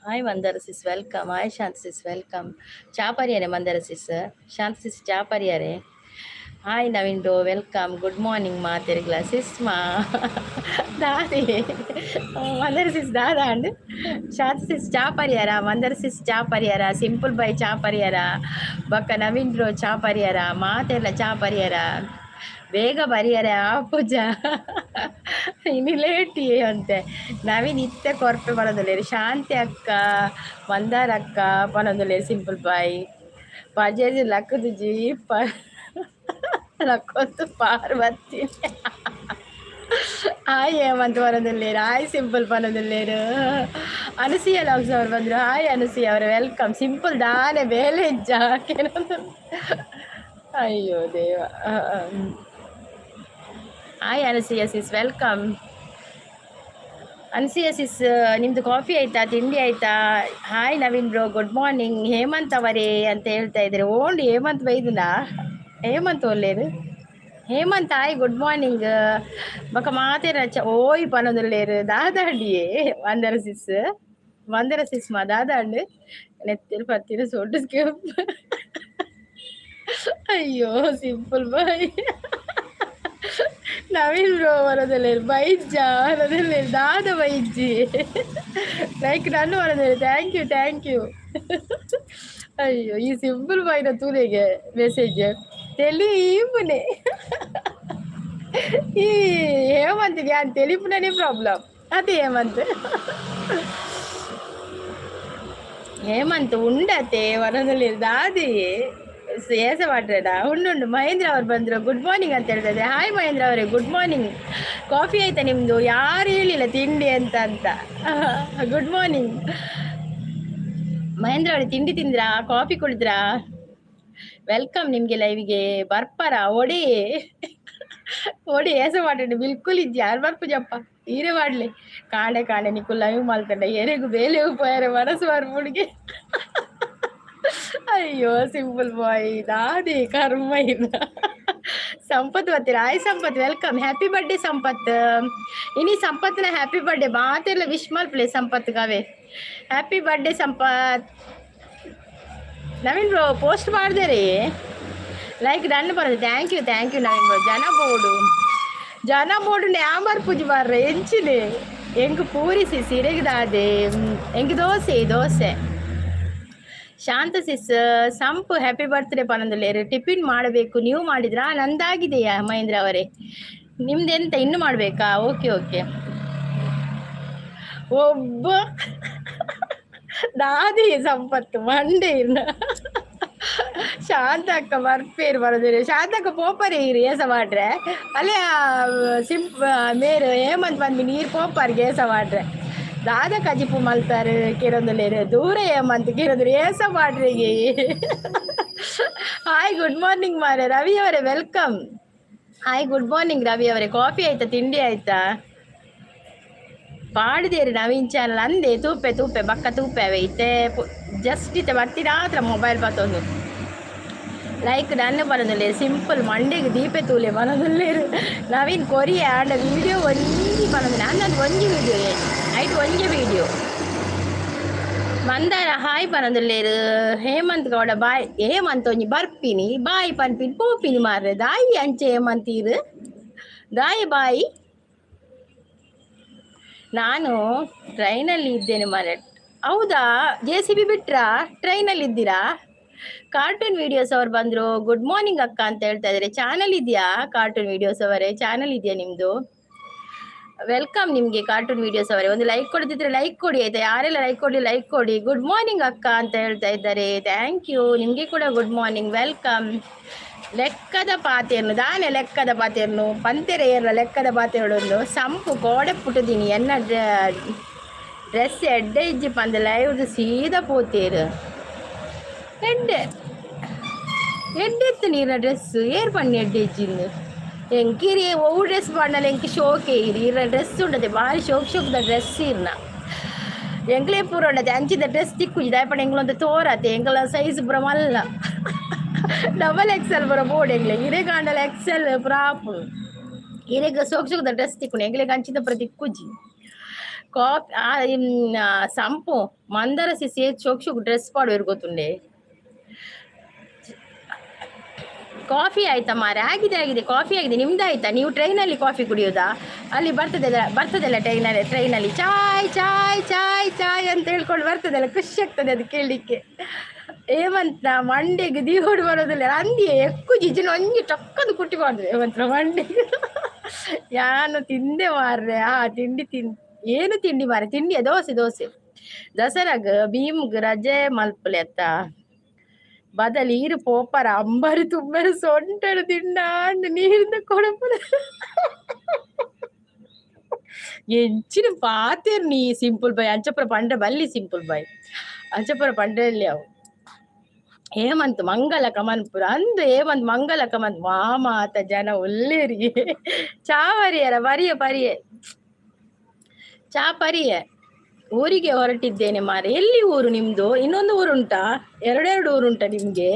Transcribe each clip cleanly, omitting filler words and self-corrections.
Hi Mandara sis, welcome. Hi Shanta sis, welcome. ಚಾ ಪರಿಯಾರೆ ಮಂದಾರ ಸಿಸ್, ಶಾಂತ ಸಿಸ್, ಚಾ ಪರಿಯಾರೆ. Hi Naveen bro, welcome. Good morning ಮಾತೆರ್ಗ್ಲ. ಸಿಸ್ಮಾ ದಾದಿ ಮಂದರ ಸಿಸ್ ದಾದಾ ಅಂಡ್ ಶಾಂತ ಸಿಸ್ ಚಾ ಪರಿಯಾರ. ಮಂದರ ಸಿಸ್ ಚಾ ಪರಿಯಾರ. ಸಿಂಪಲ್ ಬೈ ಚಾ ಪರಿಯಾರ. ಬಕ್ಕ ನವೀನ್ ಬ್ರೋ ಚಾ ಪರಿಯಾರ. ಮಾತೆಲ್ಲ ಚಾ ಪರಿಯಾರ. ಬೇಗ ಬರಿಯಾರೆ ಆ ಪೂಜಾ ಇನ್ನು ಲೇಟ್ ಅಂತೆ. ನವೀನ್ ಇತ್ತೆ ಕೊರ್ಪೆ ಬರೋದಿಲ್ಲ. ಶಾಂತಿ ಅಕ್ಕ, ಮಂದಾರ ಅಕ್ಕ ಪನೊಂದುಲ್ಲೇರು. ಸಿಂಪಲ್ ಬಾಯ್ ಪಜೇಜಿ ಲಕ್ಕುದುಜಿ ಪ ಲಕ್ಕೊಂದು ಪಾರ್ವತಿ. ಹಾಯ್ ಹೇಮಂತ್ ಬರೋದಿಲ್ಲೇರು. ಹಾಯ್ ಸಿಂಪಲ್ ಪನೊಂದುಲ್ಲೇರು. ಅನಸೂಯ ಲಾಗ್ಸ್ ಅವ್ರು ಬಂದರು. ಹಾಯ್ ಅನಸೂಯ ಅವರೇ, welcome. Simple ದಾನೆ ಬೇಲೆ ಇಜ್ಜ? ಅಯ್ಯೋ ದೇವ. Hi Anasuya sis, welcome. Anasuya sis, ನಿಮ್ಮದು ಕಾಫಿ ಆಯ್ತಾ? ತಿಂಡಿ ಆಯ್ತಾ? Hi Naveen bro, good morning. Hemanth ಅವರೇ ಅಂತ ಹೇಳ್ತಾ ಇದ್ದಾರೆ. ಓಂಡ್ ಹೇಮಂತ್ ಬೈದುನಾ? ಹೇಮಂತ್ ಒಲ್ಲೇರು. Hemanth, hi, good morning. ಬೊಕ ಮಾತೇರ ಓಯ್ ಪನೊಂದುಲ್ಲೇರು. ದಾದಾಂಡಿಯೇ ಮಂದರ ಸಿಸ್, ಮಂದರ ಸಿಸ್ ಮಾ ದಾದಾಂಡ್ ನೆತ್ತಿಲ್ ಪತ್ತಿನ ಸೊಡ್ಡು ಸ್ಕಿಪ್. ಅಯ್ಯೋ ಸಿಂಪಲ್ ಬಾಯ್. ನವೀನ್ ಬ್ರೋ ಬರೋದಿಲ್ಲ. ಬೈಜ್ಜ ಬರೋದಿಲ್ಲ. ದಾದ ಬೈಜ್ಜಿ. ಲೈಕ್ ನಾನು ಬರೋದಿಲ್ಲ. Thank you, thank you. ಅಯ್ಯೋ, ಈ ಸಿಂಪಲ್ ಬಾಯ್ನ ತೂಲೆಗೆ ಮೆಸೇಜ್ ತೆಲಿಪುನೆ. ಈ ಹೇಮಂತ್ ಯಾನ್ ತೆಲಿಪುನೇ ಪ್ರಾಬ್ಲಮ್ ಅದೇ. ಹೇಮಂತ್, ಹೇಮಂತ್ ಉಂಡತೆ ವರದಲ್ಲಿ ದಾದಿ ಏಸ ಮಾಡ್ರೇಡ ಉಂಡುಂಡು. ಮಹೇಂದ್ರ ಅವ್ರು ಬಂದರು, ಗುಡ್ ಮಾರ್ನಿಂಗ್ ಅಂತ ಹೇಳ್ತಾ ಇದ್ದಾರೆ. ಹಾಯ್ ಮಹೇಂದ್ರ ಅವರೇ, ಗುಡ್ ಮಾರ್ನಿಂಗ್. ಕಾಫಿ ಆಯ್ತಾ ನಿಮ್ಮದು? ಯಾರು ಹೇಳಿಲ್ಲ ತಿಂಡಿ ಅಂತ ಅಂತ. ಗುಡ್ ಮಾರ್ನಿಂಗ್ ಮಹೇಂದ್ರ ಅವರೇ. ತಿಂಡಿ ತಿಂದ್ರಾ? ಕಾಫಿ ಕುಡಿದ್ರಾ? Welcome ನಿಮಗೆ ಲೈವ್ಗೆ. ಬರ್ಪರ ಒಡಿ ಒಡಿ ಏಸ ಮಾಡಿ ಬಿಲ್ಕುಲ್ ಇಜ್ಜಿ. ಯಾರು ಬರ್ಪುಜಪ್ಪ? ಈರೆ ಮಾಡ್ಲಿ. ಕಾಣೆ ಕಾಣೆ ನಿಕ್ಕು ಲೈವ್ ಮಲ್ತಂಡ ಏರೆಗು ಬೇಲೆ ಪೋಯರೆ ಮನಸ್ಸು ಬರ್ಪುಡಿಗೆ. ಅಯ್ಯೋ ಸಿಂಪಲ್ ಬಾಯ್, ದಾದಿ ಕರ್ಮ ಇಲ್ಲ. ಸಂಪತ್ ಬರ್ತೀರಾ? Hi Sampath, welcome. Happy birthday Sampath. ಇನಿ ಸಂಪತ್ನ ಹ್ಯಾಪಿ ಬರ್ಡೇ. ಮಾತೆಲ್ಲ ವಿಶ್ ಮಲ್ಪಲೆ ಸಂಪತ್ ಗಾವೆ. Happy birthday Sampath. Naveen bro post ಮಾಡಿದೆ ರೀ. ಲೈಕ್ ಡನ್ ಬರೋದು. Thank you, thank you Naveen bro. ಜನ ಬೋಡು, ಜನ ಬೋಡು. ನ್ಯಾಮರ್ ಪೂಜೆ ಮಾರ್ರೆ ಎಂಚಿನೆ. ಎಂಕ್ ಪೂರಿ ಸಿಸ್, ಇರೆಗ್ ಎಂಕ್ ದೋಸೆ, ದೋಸೆ. ಶಾಂತ ಸಿಸ್, ಸಂಪು ಹ್ಯಾಪಿ ಬರ್ತ್ಡೇ ಪನೊಂದುಲ್ಲೇರು. ಟಿಫಿನ್ ಮಾಡಬೇಕು. ನೀವು ಮಾಡಿದ್ರಾ? ನಂದಾಗಿದೆಯಾ ಮಹೇಂದ್ರ ಅವರೇ. ನಿಮ್ದೆಂತ ಇನ್ನು ಮಾಡಬೇಕಾ? Okay okay. ಒಬ್ಬ ದಾದಿ ಸಂಪತ್ತು ಮಂಡೆ ಇಲ್ಲ. ಶಾಂತ ಅಕ್ಕ ಬರ್ಪೇರು ಬರೋದಿಲ್ಲ. ಶಾಂತಕ್ಕ ಪೋಪರೆ ಇರು ಏಸ ಮಾಡ್ರೆ. ಅಲ್ಲೇ ಸಿಂಪ್ ಮೇರು ಹೇಮಂತ್ ಬಂದು ನೀರು ಪೋಪರ್ಗೆ ಏಸ ಮಾಡ್ರೆ. ದಾದ ಕಜಿಪು ಮಲ್ತಾರೆ ಕಿರೊಂದುಲ್ಲೇರು. ದೂರ ಹೇಮಂತ್ ಕಿರೊಂದು ಏಸ ಮಾಡ್ರಿಗೆ. ಹಾಯ್, ಗುಡ್ ಮಾರ್ನಿಂಗ್ ಮಾರೆ. ರವಿ ಅವರೇ, welcome. Hi, good morning Ravi ಅವರೇ. ಕಾಫಿ ಆಯ್ತಾ? ತಿಂಡಿ ಆಯ್ತಾ? ಪಾಡಿದೇರಿ ನವೀನ್ ಚಾನಲ್ ಅಂದೆ. ತೂಪೆ ತೂಪೆ ಬಕ್ಕ ತೂಪೆ ಅವೆ. ಇತ್ತೆ ಜಸ್ಟ್ ಇತ್ತೆ ಬರ್ತೀರಾತ್ರ ಮೊಬೈಲ್ ಪತ್ತೊಂದು. ಲೈಕ್ ಡನ್ ಬರೋದಿಲ್ಲ. ಸಿಂಪಲ್ ಮಂಡೆಗೆ ದೀಪೆ ತೂಲೆ ಬರೋದಿಲ್ಲೇರು. ನವೀನ್ ಕೊರಿಯ ಆಂಡ ವಿಡಿಯೋ ಒಂಜಿ ಬರೋದಿಲ್ಲ. ಅಂದೊಂದು ಒಂಜಿ ವಿಡಿಯೋ ಐಟ್ ಒಂಜಿ ವಿಡಿಯೋ. ಮಂದಾರ ಹಾಯ್ ಪನೊಂದುಲ್ಲೇರು. ಹೇಮಂತ್ ಗೌಡ ಬಾಯ್. ಹೇಮಂತ್ ಒಂಜಿ ಬರ್ಪಿನಿ, ಬಾಯ್ ಪನ್ಪಿನಿ, ಪೋಪಿನಿ ಮಾರ್ರೆ. ದಾಯಿ ಅಂಚೆ ಹೇಮಂತ್ ಇರು ದಾಯಿ ಬಾಯಿ. ನಾನು ಟ್ರೈನಲ್ಲಿ ಇದ್ದೇನೆ ಮಾರ್ರೆ. ಹೌದಾ? ಜೆಸಿಬಿ ಬಿಟ್ರಾ? ಟ್ರೈನಲ್ಲಿ ಇದ್ದೀರಾ? ಕಾರ್ಟೂನ್ ವಿಡಿಯೋಸ್ ಅವ್ರು ಬಂದರು. ಗುಡ್ ಮಾರ್ನಿಂಗ್ ಅಕ್ಕ ಅಂತ ಹೇಳ್ತಾ ಇದ್ದಾರೆ. ಚಾನಲ್ ಇದೆಯಾ ಕಾರ್ಟೂನ್ ವಿಡಿಯೋಸ್ ಅವರೇ? ಚಾನಲ್ ಇದೆಯಾ ನಿಮ್ಮದು? Welcome ನಿಮಗೆ ಕಾರ್ಟೂನ್ ವಿಡಿಯೋಸ್ ಅವರೇ. ಒಂದು ಲೈಕ್ ಕೊಡ್ತಿದ್ರೆ ಲೈಕ್ ಕೊಡಿ ಆಯ್ತಾ? ಯಾರೆಲ್ಲ ಲೈಕ್ ಕೊಡಿ, ಲೈಕ್ ಕೊಡಿ. ಗುಡ್ ಮಾರ್ನಿಂಗ್ ಅಕ್ಕ ಅಂತ ಹೇಳ್ತಾ ಇದ್ದಾರೆ. Thank you. ನಿಮಗೆ ಕೂಡ ಗುಡ್ ಮಾರ್ನಿಂಗ್, welcome. ಲೆಕ್ಕದ ಪಾತೆರ್ನು ದಾನೆ ಲೆಕ್ಕದ ಪಾತೆರ್ನು ಪಂತೆರೆ ಏರ್ಲ ಲೆಕ್ಕದ ಪಾತೆರೊಂದು. ಸಂಪು ಕೋಡೆ ಪುಟ್ಟುದೀನಿ. ಎನ್ನ ಡ್ರೆಸ್ ಎಡ್ಡೆ ಇಜ್ಜಿ ಪಂದ್ ಲೈವ್ದು ಸೀದಾ ಪೋತೇರು. ಎಡ್ಡೆ ಎಡ್ಡೆ ಇತ್ತು ನೀರ ಡ್ರೆಸ್. ಏರ್ ಪಣ್ಣಿ ಎಡ್ಡೆ ಇಜ್ಜಿಂದು. ಎಂಕಿರಿ ಒವು ಡ್ರೆಸ್ ಪಾಡ್ನಲ್ಲ ಎಂಕ್ ಶೋಕೆ ಇರಿ. ಇರ ಡ್ರೆಸ್ ಉಂಡದೆ ಬಾರಿ ಶೋಕ್ ಶೋಕ್ದ ಡ್ರೆಸ್ ಇರ್ನ. ಎಂಕ್ಲೇ ಪೂರ ಉಂಡತೆ ಅಂಚಿದ ಡ್ರೆಸ್ ತಿಕ್ಕುಜಿ. ದಾಯಪಂಡ ಎಂಕ್ಲೊಂದು ತೋರತೆ. ಎಂಕಲ ಸೈಜ್ ಪೂರ ಮಲ್ಲ, ಡಬಲ್ ಎಕ್ಸೆಲ್ ಪೂರ ಬೋಡು ಎಂಕ್ಲೆ. ಇರೆಗ್ ಆಂಡಲ ಎಕ್ಸೆಲ್ ಪೂರ ಆಪುಂಡು. ಇರೆಗ್ ಸೋಕ್ ಸೋಕ್ದ ಡ್ರೆಸ್ ತಿಕ್ಕುಂಡು. ಎಂಕ್ಲೆಗ್ ಅಂಚಿದ ಪೂರ ತಿಕ್ಕುಜಿ. ಕಾಫಿ ಸಂಪು ಮಂದರ ಸಿಸಿ ಚೋಕ್ ಚೋಕ್ ಡ್ರೆಸ್ ಪಾಡು ಗೊತ್ತುಂಡೆ. ಕಾಫಿ ಆಯ್ತಾ ಮಾರೆ? ಆಗಿದೆ ಆಗಿದೆ, ಕಾಫಿ ಆಗಿದೆ. ನಿಮ್ದು ಆಯ್ತಾ? ನೀವು ಟ್ರೈನಲ್ಲಿ ಕಾಫಿ ಕುಡಿಯೋದಾ? ಅಲ್ಲಿ ಬರ್ತದೆಲ್ಲ ಬರ್ತದಲ್ಲ ಟ್ರೈನಲ್ಲಿ, ಟ್ರೈನಲ್ಲಿ ಚಾಯ್ ಚಾಯ್ ಚಾಯ್ ಚಾಯ್ ಅಂತ ಹೇಳ್ಕೊಂಡು ಬರ್ತದಲ್ಲ, ಖುಷಿ ಆಗ್ತದೆ ಅದು ಕೇಳಲಿಕ್ಕೆ. ಏಮಂತ ಮಂಡೆಗೆ ದೀಹೋಡು ಬರೋದಿಲ್ಲ ಅಂದಿಯೇ ಎಕ್ಕು ಜಿಜಿನ ಒಂಜಿ ಟಕ್ಕದು ಕುಟ್ಟಿ ಮಾಡಿದ್ರೆ ಹೇಮಂತ ಮಂಡೆಗೆ. ಯಾನು ತಿಂದೆ ಮಾರ್ರೆ. ಆ ತಿಂಡಿ ತಿನ್ ಏನು ತಿಂಡಿ ಮಾರೆ? ತಿಂಡಿಯ ದೋಸೆ ದೋಸೆ. ದಸರಾಗ ಭೀಮ್ಗ್ ರಜೆ ಮಲ್ಪಲೆ ಅತ್ತ ಬದಲಿ ಈರು ಪೋಪರ ಅಂಬಾರಿ ತುಂಬರು ಸೊಂಟಡು ತಿಂಡಾಂಡ್ ನೀರಿಂದ ಕೊಡಪುನ ಎಂಚಿನ ಪಾತೆರ್ ನೀ ಸಿಂಪಲ್ ಬಾಯ್. ಅಂಚಪುರ ಪಂಡ್ರೆ ಬಲ್ಲಿ ಸಿಂಪಲ್ ಬಾಯ್, ಅಂಚಪುರ ಪಂಡ್ರಲ್ಲಿ ಅವು. ಹೇಮಂತ್ ಮಂಗಲ ಕಮನ್ಪುರ ಅಂದು ಹೇಮಂತ್ ಮಂಗಲ ಕಮನ್ ಮಾಮಾತ ಜನ ಒಲ್ಲೇರಿ. ಚಾವರಿಯರ ಬರಿಯ ಪರಿಯೆ ಚಾ ಪರಿಯೆ. ಊರಿಗೆ ಹೊರಟಿದ್ದೇನೆ ಮಾರೆ. ಎಲ್ಲಿ ಊರು ನಿಮ್ದು? ಇನ್ನೊಂದು ಊರುಂಟಾ? ಎರಡೆರಡು ಊರುಂಟಾ ನಿಮಗೆ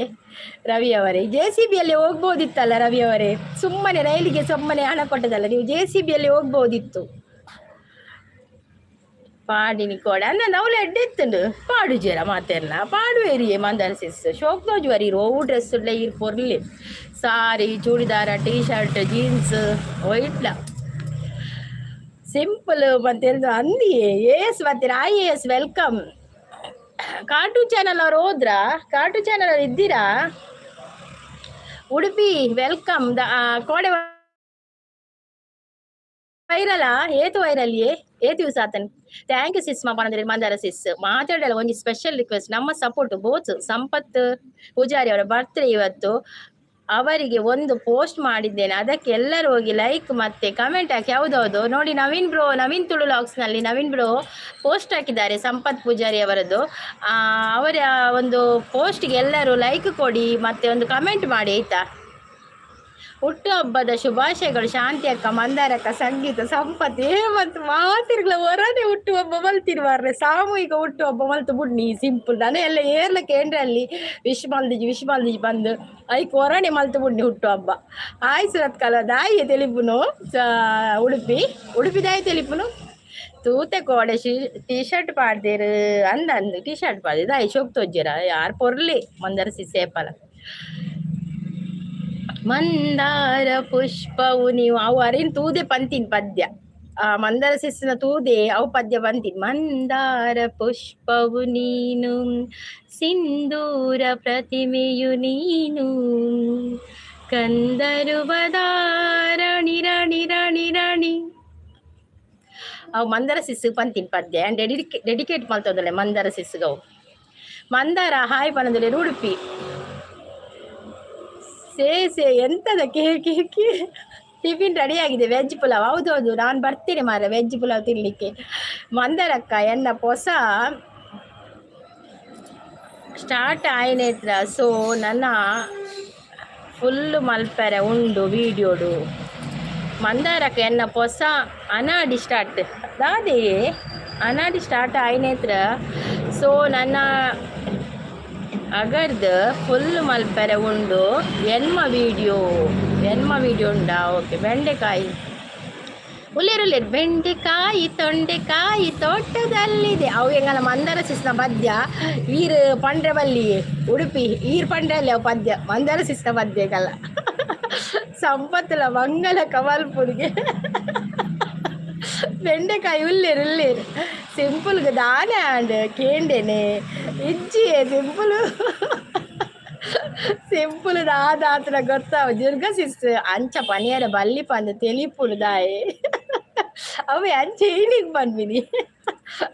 ರವಿಯವರೇ? J C ಬಿಯಲ್ಲಿ ಹೋಗ್ಬೋದಿತ್ತಲ್ಲ ರವಿಯವರೇ? ಸುಮ್ಮನೆ ರೈಲಿಗೆ ಸುಮ್ಮನೆ ಹಣ ಕೊಟ್ಟದಲ್ಲ ನೀವು, ಜೆ ಸಿ ಬಿಯಲ್ಲಿ ಹೋಗ್ಬೋದಿತ್ತು. ಪಾಡಿನಿ ಕೋಡ ಅಂದ ನವ್ಲು ಎಡ್ಡೆ ಇತ್ತುಂಡು ಪಾಡು ಜೇರ ಮಾತೆರ್ನ ಪಾಡುವೇರಿಯೇ. ಮಂದಾರ ಸಿಸ್ ಶೋಕ್ ತೋಜುವರಿ. ಓವು ಡ್ರೆಸ್ ಉಳ್ಳೆ ಈರ್ ಪೊರ್ಲಿ sari, churidar, T shirt, jeans ಒಯ್ಟ್ಲ ಸಿಂಪಲ್ ಮತ್ತೆ ಅಂದಿಯೇ ಏಸ್ ಮತ್ತೆ I S welcome. Cartoon channel ಅವ್ರು ಹೋದ್ರಾ? ಕಾರ್ಟೂನ್ ಚಾನಲ್ ಅವ್ರು ಇದ್ದೀರಾ? ಉಡುಪಿ welcome. ಕೋಡೆ ವೈರಲ್ ಏತು ವೈರಲ್ ಏ ಏತು ಸಾತನ್. Thank you ಸಿಸ್ ಮಾ ಮಂದಾರ ಸಿಸ್. ಮಾತಾಡಲ್ಲ ಒಂದು ಸ್ಪೆಷಲ್ ರಿಕ್ವೆಸ್ಟ್, ನಮ್ಮ ಸಪೋರ್ಟ್ ಬೋತ್ ಸಂಪತ್ ಪೂಜಾರಿ ಅವರ ಬರ್ತ್ಡೇ ಇವತ್ತು. ಅವರಿಗೆ ಒಂದು ಪೋಸ್ಟ್ ಮಾಡಿದ್ದೇನೆ, ಅದಕ್ಕೆ ಎಲ್ಲರೂ ಹೋಗಿ ಲೈಕ್ ಮತ್ತೆ ಕಮೆಂಟ್ ಹಾಕಿ. ಹೌದೌದು, ನೋಡಿ ನವೀನ್ ಬ್ರೋ, ನವೀನ್ ತುಳು ಲಾಗ್ಸ್ನಲ್ಲಿ ನವೀನ್ ಬ್ರೋ ಪೋಸ್ಟ್ ಹಾಕಿದ್ದಾರೆ ಸಂಪತ್ ಪೂಜಾರಿ ಅವರದ್ದು. ಅವರ ಒಂದು ಪೋಸ್ಟ್ಗೆ ಎಲ್ಲರೂ ಲೈಕ್ ಕೊಡಿ ಮತ್ತೆ ಒಂದು ಕಮೆಂಟ್ ಮಾಡಿ, ಆಯ್ತಾ? ಹುಟ್ಟುಹಬ್ಬದ ಶುಭಾಶಯಗಳು ಶಾಂತಿ ಅಕ್ಕ, ಮಂದಾರಕ್ಕ, ಸಂಗೀತ, ಸಂಪತ್. ಹೇಮಂತ್ ಮಾತಿರ್ಗ್ಲ ಹೊರನೆ ಹುಟ್ಟುಹಬ್ಬ ಮಲ್ತಿರ್ವಾರ್ರೆ. ಸಾಮೂಹಿಕ ಹುಟ್ಟುಹಬ್ಬ ಮಲ್ತು ಬುಡ್ನಿ ಸಿಂಪಲ್. ನಾನು ಎಲ್ಲ ಏರ್ಲ ಕೇಂದ್ರ ಅಲ್ಲಿ ವಿಶ್ ಮಲ್ದಿಜಿ, ವಿಶ್ ಮಲ್ದಿಜಿ ಬಂದು ಐಕ್ ಹೊರನೆ ಮಲ್ತು ಬುಡ್ನಿ ಹುಟ್ಟುಹಬ್ಬ. ಆಯ್ ಸುರತ್ ಕಲ ದಾಯಿ ತೆಲಿಪುನು. ಉಡುಪಿ ಉಡುಪಿ ದಾಯಿ ತೆಲಿಪುನು. ತೂತೆ ಕೋಡೆ ಟೀ ಶರ್ಟ್ ಪಾಡ್ದೇರು ಅಂದ ಅಂದು ಟೀ ಶರ್ಟ್ ಪಾಡ್ದೆ ದಾಯಿ ಶೋಕ್ ತೋಜ್ಜರ ಯಾರು ಪೊರ್ಲಿ ಮಂದರಸಿ ಸೇಪಲ. ಮಂದಾರ ಪುಷ್ಪವು ನೀವು ಅವು ಅರಿನ್ ತೂದೆ ಪಂತಿನ್ ಪದ್ಯ. ಆ ಮಂದಾರ ಸಿಸ್ಸಿನ ತೂದೆ ಅವು ಪದ್ಯ ಬಂತಿನ್. ಮಂದಾರ ಪುಷ್ಪವು ನೀನು, ಸಿಂಧೂರ ಪ್ರತಿಮೆಯು ನೀನು, ಕಂದರುವದ ರಾಣಿ ರಾಣಿ ರಾಣಿ ರಾಣಿ. ಅವು ಮಂದಾರ ಸಿಸ್ಸು ಪಂತಿನ್ ಪದ್ಯ ಅಂಡ್ ಡೆಡಿಕೇಟ್ ಮಲ್ತದಲ್ಲ ಮಂದಾರ ಸಿಸ್ಸುಗವು. ಮಂದಾರ ಹಾಯ್ ಪನಂದುಲೆ. ಉಡುಪಿ ಸೇ ಸೇ ಎಂತದ ಕೇ ಕೇ ಕೇ. ಟಿಫಿನ್ ರೆಡಿ ಆಗಿದೆ, ವೆಜ್ ಪುಲಾವ್. ಹೌದು ಹೌದು, ನಾನು ಬರ್ತೀನಿ ಮಾರ್ರೆ ವೆಜ್ ಪುಲಾವ್ ತಿನ್ಲಿಕ್ಕೆ. ಮಂದರಕ್ಕ ಎನ್ನ ಹೊಸ ಸ್ಟಾರ್ಟ್ ಆಯ್ನೇತ್ರ, ಸೊ ನನ್ನ ಫುಲ್ ಮಲ್ಪೆರೆ ಉಂಡು ವೀಡಿಯೋಡು. ಮಂದಾರಕ್ಕ ಎನ್ನ ಹೊಸ ಅನಾಡಿ ಸ್ಟಾರ್ಟ್ ದಾದೆ ಅನಾಡಿ ಸ್ಟಾರ್ಟ್ ಆಯ್ನೇತ್ರ, ಸೊ ನನ್ನ ಅಗರ್ದ್ ಫುಲ್ ಮಲ್ಪೆರೆ ಉಂಡು. ಎನ್ಮ ವೀಡಿಯೋ, ಎನ್ಮ ವೀಡಿಯೋ ಉಂಡಾ? ಓಕೆ. ಬೆಂಡೆಕಾಯಿ ಉಲ್ಲೇರು ಉಲ್ಲೇರು. ಬೆಂಡೆಕಾಯಿ ತೊಂಡೆಕಾಯಿ ತೋಟದಲ್ಲಿದೆ. ಅವು ಎಂಗಲ ಮಂದಾರ ಸಿಸ್ನ ಪದ್ಯ ಈರ್ ಪಂಡ್ರೆ ಬಲ್ಲಿ ಉಡುಪಿ ಈರ್ ಪಂಡ್ರೆ ಅಲ್ಲಿ ಅವು ಪದ್ಯ ಮಂದಾರ ಸಿಸ್ನ ಪದ್ಯಗಲ್ಲ. ಸಂಪತ್ತುಲ ಮಂಗಲ ಕಮಲ್ಪುರಿಗೆ ಬೆಂಡೆಕಾಯಿ ಉಲ್ಲೇರು ಉಲ್ಲೇರು. ಸಿಂಪಲ್ಗೆ ದಾನೆ ಆಂಡ್ ಕೇಂಡೇನೆ ಇಜ್ಜಿಯೇ. Simple simple ದಾದಾತನ ಗೊತ್ತಾವ. ದುರ್ಗ ಸಿಸ್ ಅಂಚ ಪನಿಯರ ಬಲ್ಲಿ ಪಂದ ತೆಲಿಪುಡು ದಾಯೆ ಅವೆ ಅಂಚೆ ಏನಿಗೆ ಬಂದ್ಮಿನಿ.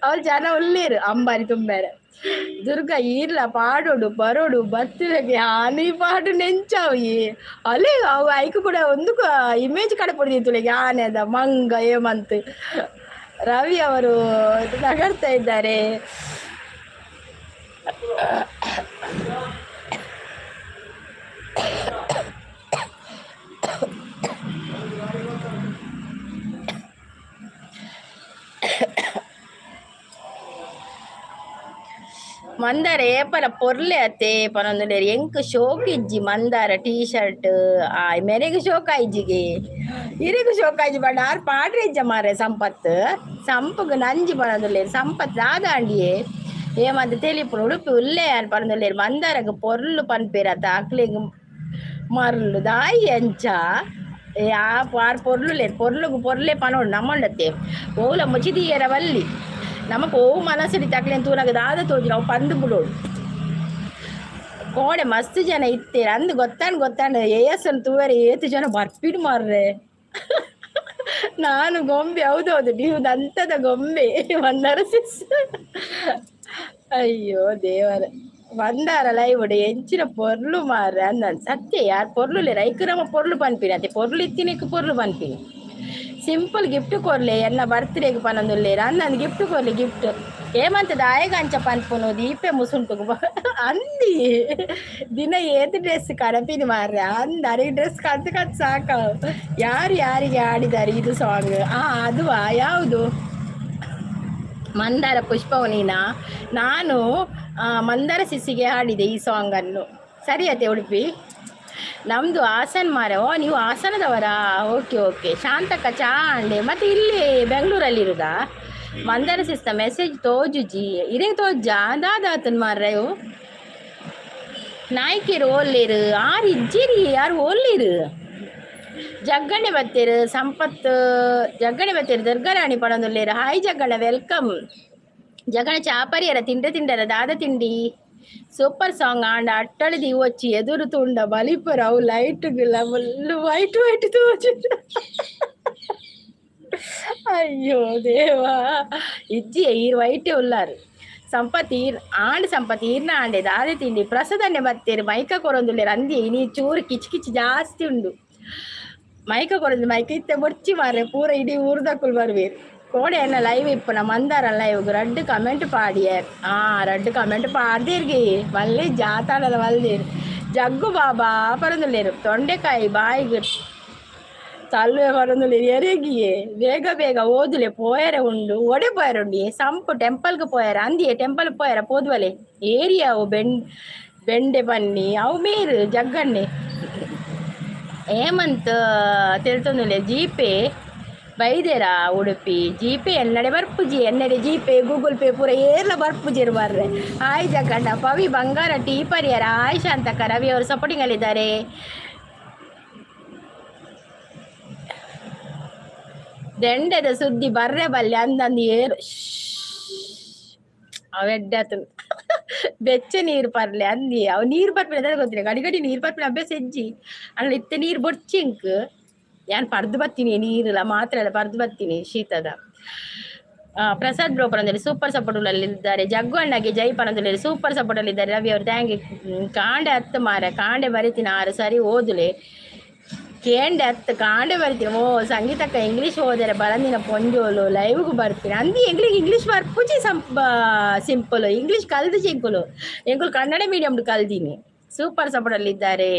ಅವ್ರು ಜನ ಉಲ್ಲೇರು ಅಂಬಾರಿ ತುಂಬೇರೆ. ದುರ್ಗ ಈರ್ಲ ಪಾಡೋಡು ಬರೋಡು ಬತ್ತಿರಗೆ ಹಾನಿ ಪಾಡು ನೆಂಚಾವು. ಅಲೆ ಅವು ಐಕು ಕೂಡ ಒಂದು ಇಮೇಜ್ ಕಡೆ ಪೊಡಿದಿತ್ತು ಆನೆ ಅದ ಮಂಗ. ಹೇಮಂತ್ ರವಿ ಅವರು ನಗರ್ತಾ ಇದ್ದಾರೆ. ಮಂದಾರ ಏಪಲ ಪೊರ್ಲೆ ಅತ್ತೆ ಪನೊಂದುಲ್ಲೆರ್. ಎಂಕ್ ಶೋಕ್ ಇಜ್ಜಿ ಮಂದಾರ ಟೀ ಶರ್ಟ್. ಆ ಮೆರೆಗ್ ಶೋಕ್ ಆಯ್ಜಿಗೆ. ಇರಿಗು ಶೋಕಾಜಿ ಬಣ್ಣ ಆರ್ ಪಾಡ್ರೆ ಇಜ್ಜ ಮಾರೆ. ಸಂಪತ್ತು ಸಂಪುಗು ನಂಜಿ ಪನೊಂದುಲ್ಲೇರು. ಸಂಪತ್ ದಾದಾಂಡಿಯೇ ಏಮಂತ ತೆಲಿಪುನು. ಉಡುಪಿ ಉಲ್ಲೆ ಅನ್ ಪನೊಂದುಲ್ಲೇರು. ಮಂದಾರಗ್ ಪೊರ್ಲು ಪನ್ಪೇರತ್ತ ಅಕ್ಲೆಗ್ ಮರ್ಲು ದಾಯಿ ಅಂಚ. ಏ ಆ ಪಾರ್ ಪೊರ್ಲುಲೇರು, ಪೊರ್ಲುಗು ಪೊರ್ಲೆ ಪನೊಡು ನಮ್ಮಂಡತ್ತೆ. ಓಲ ಮುಚಿದೀಯರ ಬಲ್ಲಿ ನಮಕ್. ಓವು ಮನಸ್ಸಿಡಿ ತಕ್ಲೆನ್ ತೂನಗ ದಾದ ತೋಜುನ ಅವು ಪಂದ್ ಬುಡೋಡು. ಕೋಡೆ ಮಸ್ತ್ ಜನ ಇತ್ತೇರು ಅಂದ್ ಗೊತ್ತಾಂಡ್ ಗೊತ್ತಾಂಡ್. ಏಸನ್ ತೂವರೆ ಏತ್ ಜನ ಬರ್ಪಿಡ್ ಮಾರ್ರೆ. ನಾನು ಗೊಂಬೆ, ಹೌದೌದು, ನೀವು ದಂತದ ಗೊಂಬೆ ಮಂದಾರ ಸಿಸ್. ಅಯ್ಯೋ ದೇವರ, ಮಂದಾರ ಲೈವ್ ಎಂಚಿನ ಪೊರ್ಲು ಮಾರ್ರೆ ಅಂದನ್. ಸತ್ಯ, ಯಾರು ಪೊರ್ಲುಲೆ ಐಕ್ ನಮ್ಮ ಪೊರ್ಲು ಪನ್ಪಿನಿ ಅತ್ತೆ. ಪೊರ್ಲು ಇತ್ತಿನಕ್ ಪೊರ್ಲು ಪನ್ಪಿನಿ. ಸಿಂಪಲ್ ಗಿಫ್ಟ್ ಕೊರ್ಲೆ ಎನ್ನ ಬರ್ತ್ಡೇಗೆ ಪನೊಂದುಲ್ಲೇರು. ಅಂದಂದು ಗಿಫ್ಟ್ ಕೊರ್ಲೆ ಗಿಫ್ಟ್. ಏಮಂತ ದಾಯೆಗ್ ಅಂಚ ಪನ್ಪುನು ದೀಪೆ ಮುಸುಂಟುಗು ಅಂದಿ. ದಿನ ಏತ್ ಡ್ರೆಸ್ ಕನಪಿನಿ ಮಾರ್ರೆ. ಅಂದ್ ಅರೆಗ್ ಡ್ರೆಸ್ ಕಂತ್ ಕಂತ್ ಸಾಕ. ಯಾರು ಯಾರಿಗೆ ಆಡಿದ್ದಾರೆ ಇದು ಸಾಂಗ್? ಆ ಅದುವಾ? ಯಾವುದು ಮಂದಾರ ಪುಷ್ಪವನಿನ? ನಾನು ಮಂದಾರ ಸಿಸಿಗೆ ಹಾಡಿದೆ ಈ ಸಾಂಗನ್ನು. ಸರಿ ಅತ್ತೆ. ಉಡುಪಿ ನಮ್ಮದು ಹಾಸನ್ ಮಾರೆ. ಓ, ನೀವು ಹಾಸನದವರಾ? Okay okay. ಶಾಂತಕ್ಕ, ಚಾ ಅಂಡೆ. ಮತ್ತೆ ಇಲ್ಲಿ ಬೆಂಗಳೂರಲ್ಲಿ ಇರುದಾ? ಮಂದಾರ ಸಿಸ್ತ ಮೆಸೇಜ್ ತೋಜುಜಿ, ಇರೇ ತೋಜ ದಾದಾತನ್ ಮಾರ್ರೆ. ಇವು ನಾಯ್ಕೇರು ಓಲ್ಲೇರು? ಆರು ಇಜ್ಜಿರಿ, ಯಾರು ಓಲ್ಲೇರು? ಜಗ್ಗಣ್ಣೆ ಬತ್ತೇರು. ಸಂಪತ್ ಜಗ್ಗಣೆ ಬತ್ತೇರು. ದುರ್ಗಾರಾಣಿ ಪಡೊಂದುಲ್ಲೇರು. Hi Jagganna, welcome. ಜಗಣ ಚಾಪರಿಯರ ತಿಂಡ ತಿಂಡರ ದಾದ ತಿಂಡಿ? ಸೂಪರ್ ಸಾಂಗ್ ಆಂಡ ಅಟ್ಟಳದಿ వచ్చి ಎದುರು ತುಂಡ ಬಲಿಪುರ ಅವು ಲೈಟ್ ಫುಲ್ ವೈಟ್ ವೈಟ್ ತೋಚು. ಅಯ್ಯೋ ದೇವಾ, ಇಜ್ಜಿ ಈರ್ ವೈಟೇ ಉಲ್ಲಾರು. ಸಂಪತ್ ಈರ್ ಆಂಡ್, ಸಂಪತ್ ಈರ್ನ ಆಂಡೆ. ದಾದೆ ತಿಂಡಿ? ಪ್ರಸದನ್ನೆ ಬತ್ತೇರು. ಮೈಕ ಕೊರೊಂದುಲ್ಲೇರು. ಅಂದಿ ನೀ ಚೂರು ಕಿಚ್ ಕಿಚ್ ಜಾಸ್ತಿ ಉಂಡು. ಮೈಕ ಕೊರೊಂದು ಮೈಕ ಇತ್ತೆ ಬೊರ್ಚಿ ಮಾರ್ರೆ, ಪೂರ ಇಡೀ ಊರ್ದಕ್ಕುಲು ಬರ್ವೇರು. ಕೋಡೆ ಎನ್ನ ಲೈವ್ ಇಪ್ಪುನ ಮಂದಾರ ಲೈವ್ ರಡ್ಡ್ ಕಮೆಂಟ್ ಪಾಡಿಯೆ. ಆ ರಡ್ಡ್ ಕಮೆಂಟ್ ಪಾಡ್ದಿರ್ಗಿ ಮಲ್ಲಿ ಜಾತಾಡದ ಮಲ್ದಿರ್. ಜಗ್ಗು ಬಾಬಾ ಪರೊಂದುಲ್ಲೇರು. ತೊಂಡೆಕಾಯಿ ಬಾಯಿಗ್ ತಲ್ವೆ ಪರೊಂದುಲ್ಲೇರು. ಎರೆಗಿಯೇ ಬೇಗ ಬೇಗ ಓದುಲೆ, ಪೋಯರೆ ಉಂಡು. ಒಡೆ ಪೋಯರೆ ಉಂಡು? ಸಂಪು ಟೆಂಪಲ್ಗೆ ಪೋಯರ ಅಂದಿಯೇ? ಟೆಂಪಲ್ ಪೋಯರ ಪೋದುವಲೆ ಏರಿಯಾವು ಬೆಂಡ್ ಬೆಂಡೆ ಬನ್ನಿ ಅವು ಮೇರು. ಜಗ್ಗಣ್ಣೆ ಹೇಮಂತ್ ತೆಲ್ತೊಂದುಲ್ಲೆ. ಜೀಪೆ ಬೈದೇರಾ ಉಡುಪಿ? ಜೀಪೆ ಎನ್ನಡೆ ಬರ್ಪುಜಿ. ಎನ್ನಡೆ ಜೀಪೆ, ಗೂಗಲ್ ಪೇ ಪೂರ ಏರ್ಲ ಬರ್ಪುಜೆರ್ ಮಾರ್ರೆ. ಹಾಯ್ ಜಗ್ಗಣ್ಣ. ಪವಿ ಬಂಗಾರ ಟೀ ಪರಿಯರ. ಹಾಯ್ ಶಾಂತಕ್ಕ. ರವಿ ಅವರು ಸಪೋರ್ಟಿಂಗ್ ಅಲ್ಲಿದ್ದಾರೆ. ದಂಡದ ಸುದ್ದಿ ಬರ್ರೆ ಬಲ್ಲೆ ಅಂದಂದು ಏರು ಅವೆಡ್ಡಾತು. ಬೆಚ್ಚ ನೀರು ಪರ್ಲೆ ಅಂದಿ. ಅವು ನೀರು ಪರ್ಪಿನ ಗೊತ್ತಿಲ್ಲ. ಗಡಿ ಗಡಿ ನೀರು ಪರ್ಪಿನ ಅಭ್ಯಾಸ ಹೆಜ್ಜಿ ಅಲ್ಲ. ಇತ್ತೆ ನೀರು ಬೊಡ್ಚಿ ಇಂಕ್ ಯಾನ್ ಪರ್ದು ಬತ್ತೀನಿ. ನೀರುಲ ಮಾತ್ರ ಅಲ್ಲ, ಪರ್ದು ಬತ್ತೀನಿ ಶೀತದ. ಪ್ರಸಾದ್ ಬ್ರೋ ಪರಂದಲ್ಲಿ ಸೂಪರ್ ಸಪೋರ್ಟ್ ಅಲ್ಲಿ ಇದ್ದಾರೆ. ಜಗ್ಗು ಅಣ್ಣಗೆ ಜೈ ಪರಂದಲ್ಲಿ ಸೂಪರ್ ಸಪೋರ್ಟ್ ಅಲ್ಲಿ ಇದ್ದಾರೆ ರವಿ ಅವರು. Thank you. ಕಾಂಡೆ ಹತ್ತು ಮಾರ, ಕಾಂಡೆ ಬರಿತೀನಿ. ಆರು ಸರಿ ಓದುಲೆ. ಕೇಂಡೆ ಹತ್ತು ಕಾಂಡೆ ಬರ್ತೀನಿ. ಓ ಸಂಗೀತಕ್ಕ, ಇಂಗ್ಲೀಷ್ ಓದರೆ ಬರಂದಿನ ಪೊಂಜೋಲು ಲೈವ್ಗೆ ಬರ್ತೀನಿ ಅಂದಿ. ಎಂಗ್ಲಿಗೆ ಇಂಗ್ಲೀಷ್ ಬರ್ಪುಜಿ ಸಂಪ ಸಿಂಪಲ್. ಇಂಗ್ಲೀಷ್ ಕಲ್ದು ಎಂಕುಲು ಎಂಕುಲು ಕನ್ನಡ ಮೀಡಿಯಂ ಕಲ್ದೀನಿ. ಸೂಪರ್ ಸಪೋರ್ಟ್ ಅಲ್ಲಿ ಇದ್ದಾರೆ.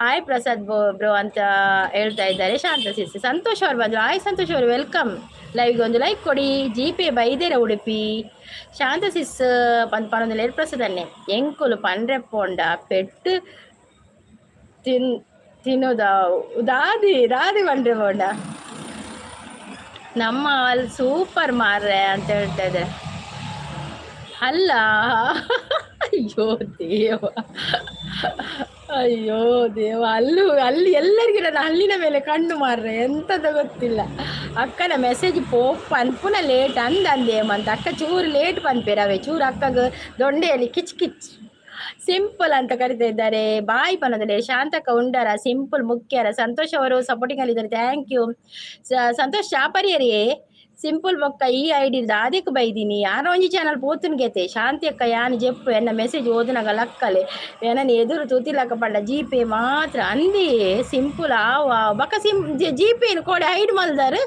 ಹಾಯ್ ಪ್ರಸಾದ್ ಬ್ರೋ ಅಂತ ಹೇಳ್ತಾ ಇದ್ದಾರೆ ಶಾಂತ ಸಿಸಿ. ಸಂತೋಷ್ ಅವರು ಬಂದರು. ಹಾಯ್ ಸಂತೋಷ್ ಅವರು, welcome. ಲೈವ್ಗೆ ಒಂದು ಲೈಕ್ ಕೊಡಿ. ಜಿ ಪೇ ಬೈದೇರ ಉಡುಪಿ? ಶಾಂತ ಸಿಸ್ ಪಂದ್ ಪನೊಂದು ಪ್ರಸಾದನ್ನೇ. ಎಂಕುಲು ಪನ್ರೆ ಪೋಂಡ ಪೆಟ್ಟು ತಿನ್ ತಿನ್ನೋದ ದಾದಿ ದಾದಿ ಪಂಡ್ರೆ ಪೋಂಡ. ನಮ್ಮ ಅಲ್ಲಿ ಸೂಪರ್ ಮಾರ್ರೆ ಅಂತ ಹೇಳ್ತಾ ಇದ್ದಾರೆ. ಅಲ್ಲ, ಅಯ್ಯೋ ದೇವ, ಅಯ್ಯೋ ದೇವ. ಅಲ್ಲೂ ಅಲ್ಲಿ ಎಲ್ಲರಿಗೂ ನನ್ನ ಹಲ್ಲಿನ ಮೇಲೆ ಕಣ್ಣು ಮಾರ್ರೆ, ಎಂತದ ಗೊತ್ತಿಲ್ಲ. ಅಕ್ಕನ ಮೆಸೇಜ್ ಪೋಪ್ ಪನ್ಪುನ ಲೇಟ್ ಅಂದ ಅಂದೇಮಂತ. ಅಕ್ಕ ಚೂರು ಲೇಟ್ ಪನ್ಪೇರವೆ ಚೂರು ಅಕ್ಕಗ ದೊಂಡೆಯಲ್ಲಿ ಕಿಚ್ ಕಿಚ್. ಸಿಂಪಲ್ ಅಂತ ಕರಿತಾ ಇದ್ದಾರೆ. ಬಾಯ್ ಪನದಲ್ಲಿ ಶಾಂತಕ್ಕ ಉಂಡರ. ಸಿಂಪಲ್ ಮುಖ್ಯರ. ಸಂತೋಷ್ ಅವರು ಸಪೋರ್ಟಿಂಗ್ ಅಲ್ಲಿ ಇದ್ದಾರೆ. Thank you Santosh. ಚಾಪರಿಯರಿಯೇ ಸಿಂಪಲ್ ಬೊಕ್ಕ ಈ ಐಡಿ ದಾದಿಕ್ ಬೈದಿನಿ. ಯಾರೋ ಒಂಜಿ ಚಾನಲ್ ಪೋತುನ್ ಗೆತೆ. ಶಾಂತಿ ಅಕ್ಕ, ಯಾನ್ ಜೆಪ್ಪು ಎನ್ನ ಮೆಸೇಜ್ ಓದುನಗ ಲಕ್ಕಲೆ. ಏನನ್ ಎದುರು ತೂತಿಲಕ್ಕ ಪಂಡ ಜಿ ಪೇ ಮಾತ್ರ ಅಂದಿ. ಸಿಂಪಲ್ ಆವ ಬೊಕ್ಕ ಸಿಂ ಜಿ ಪೇ ಕೋಡೆ hide ಮಲ್ದಾರ್.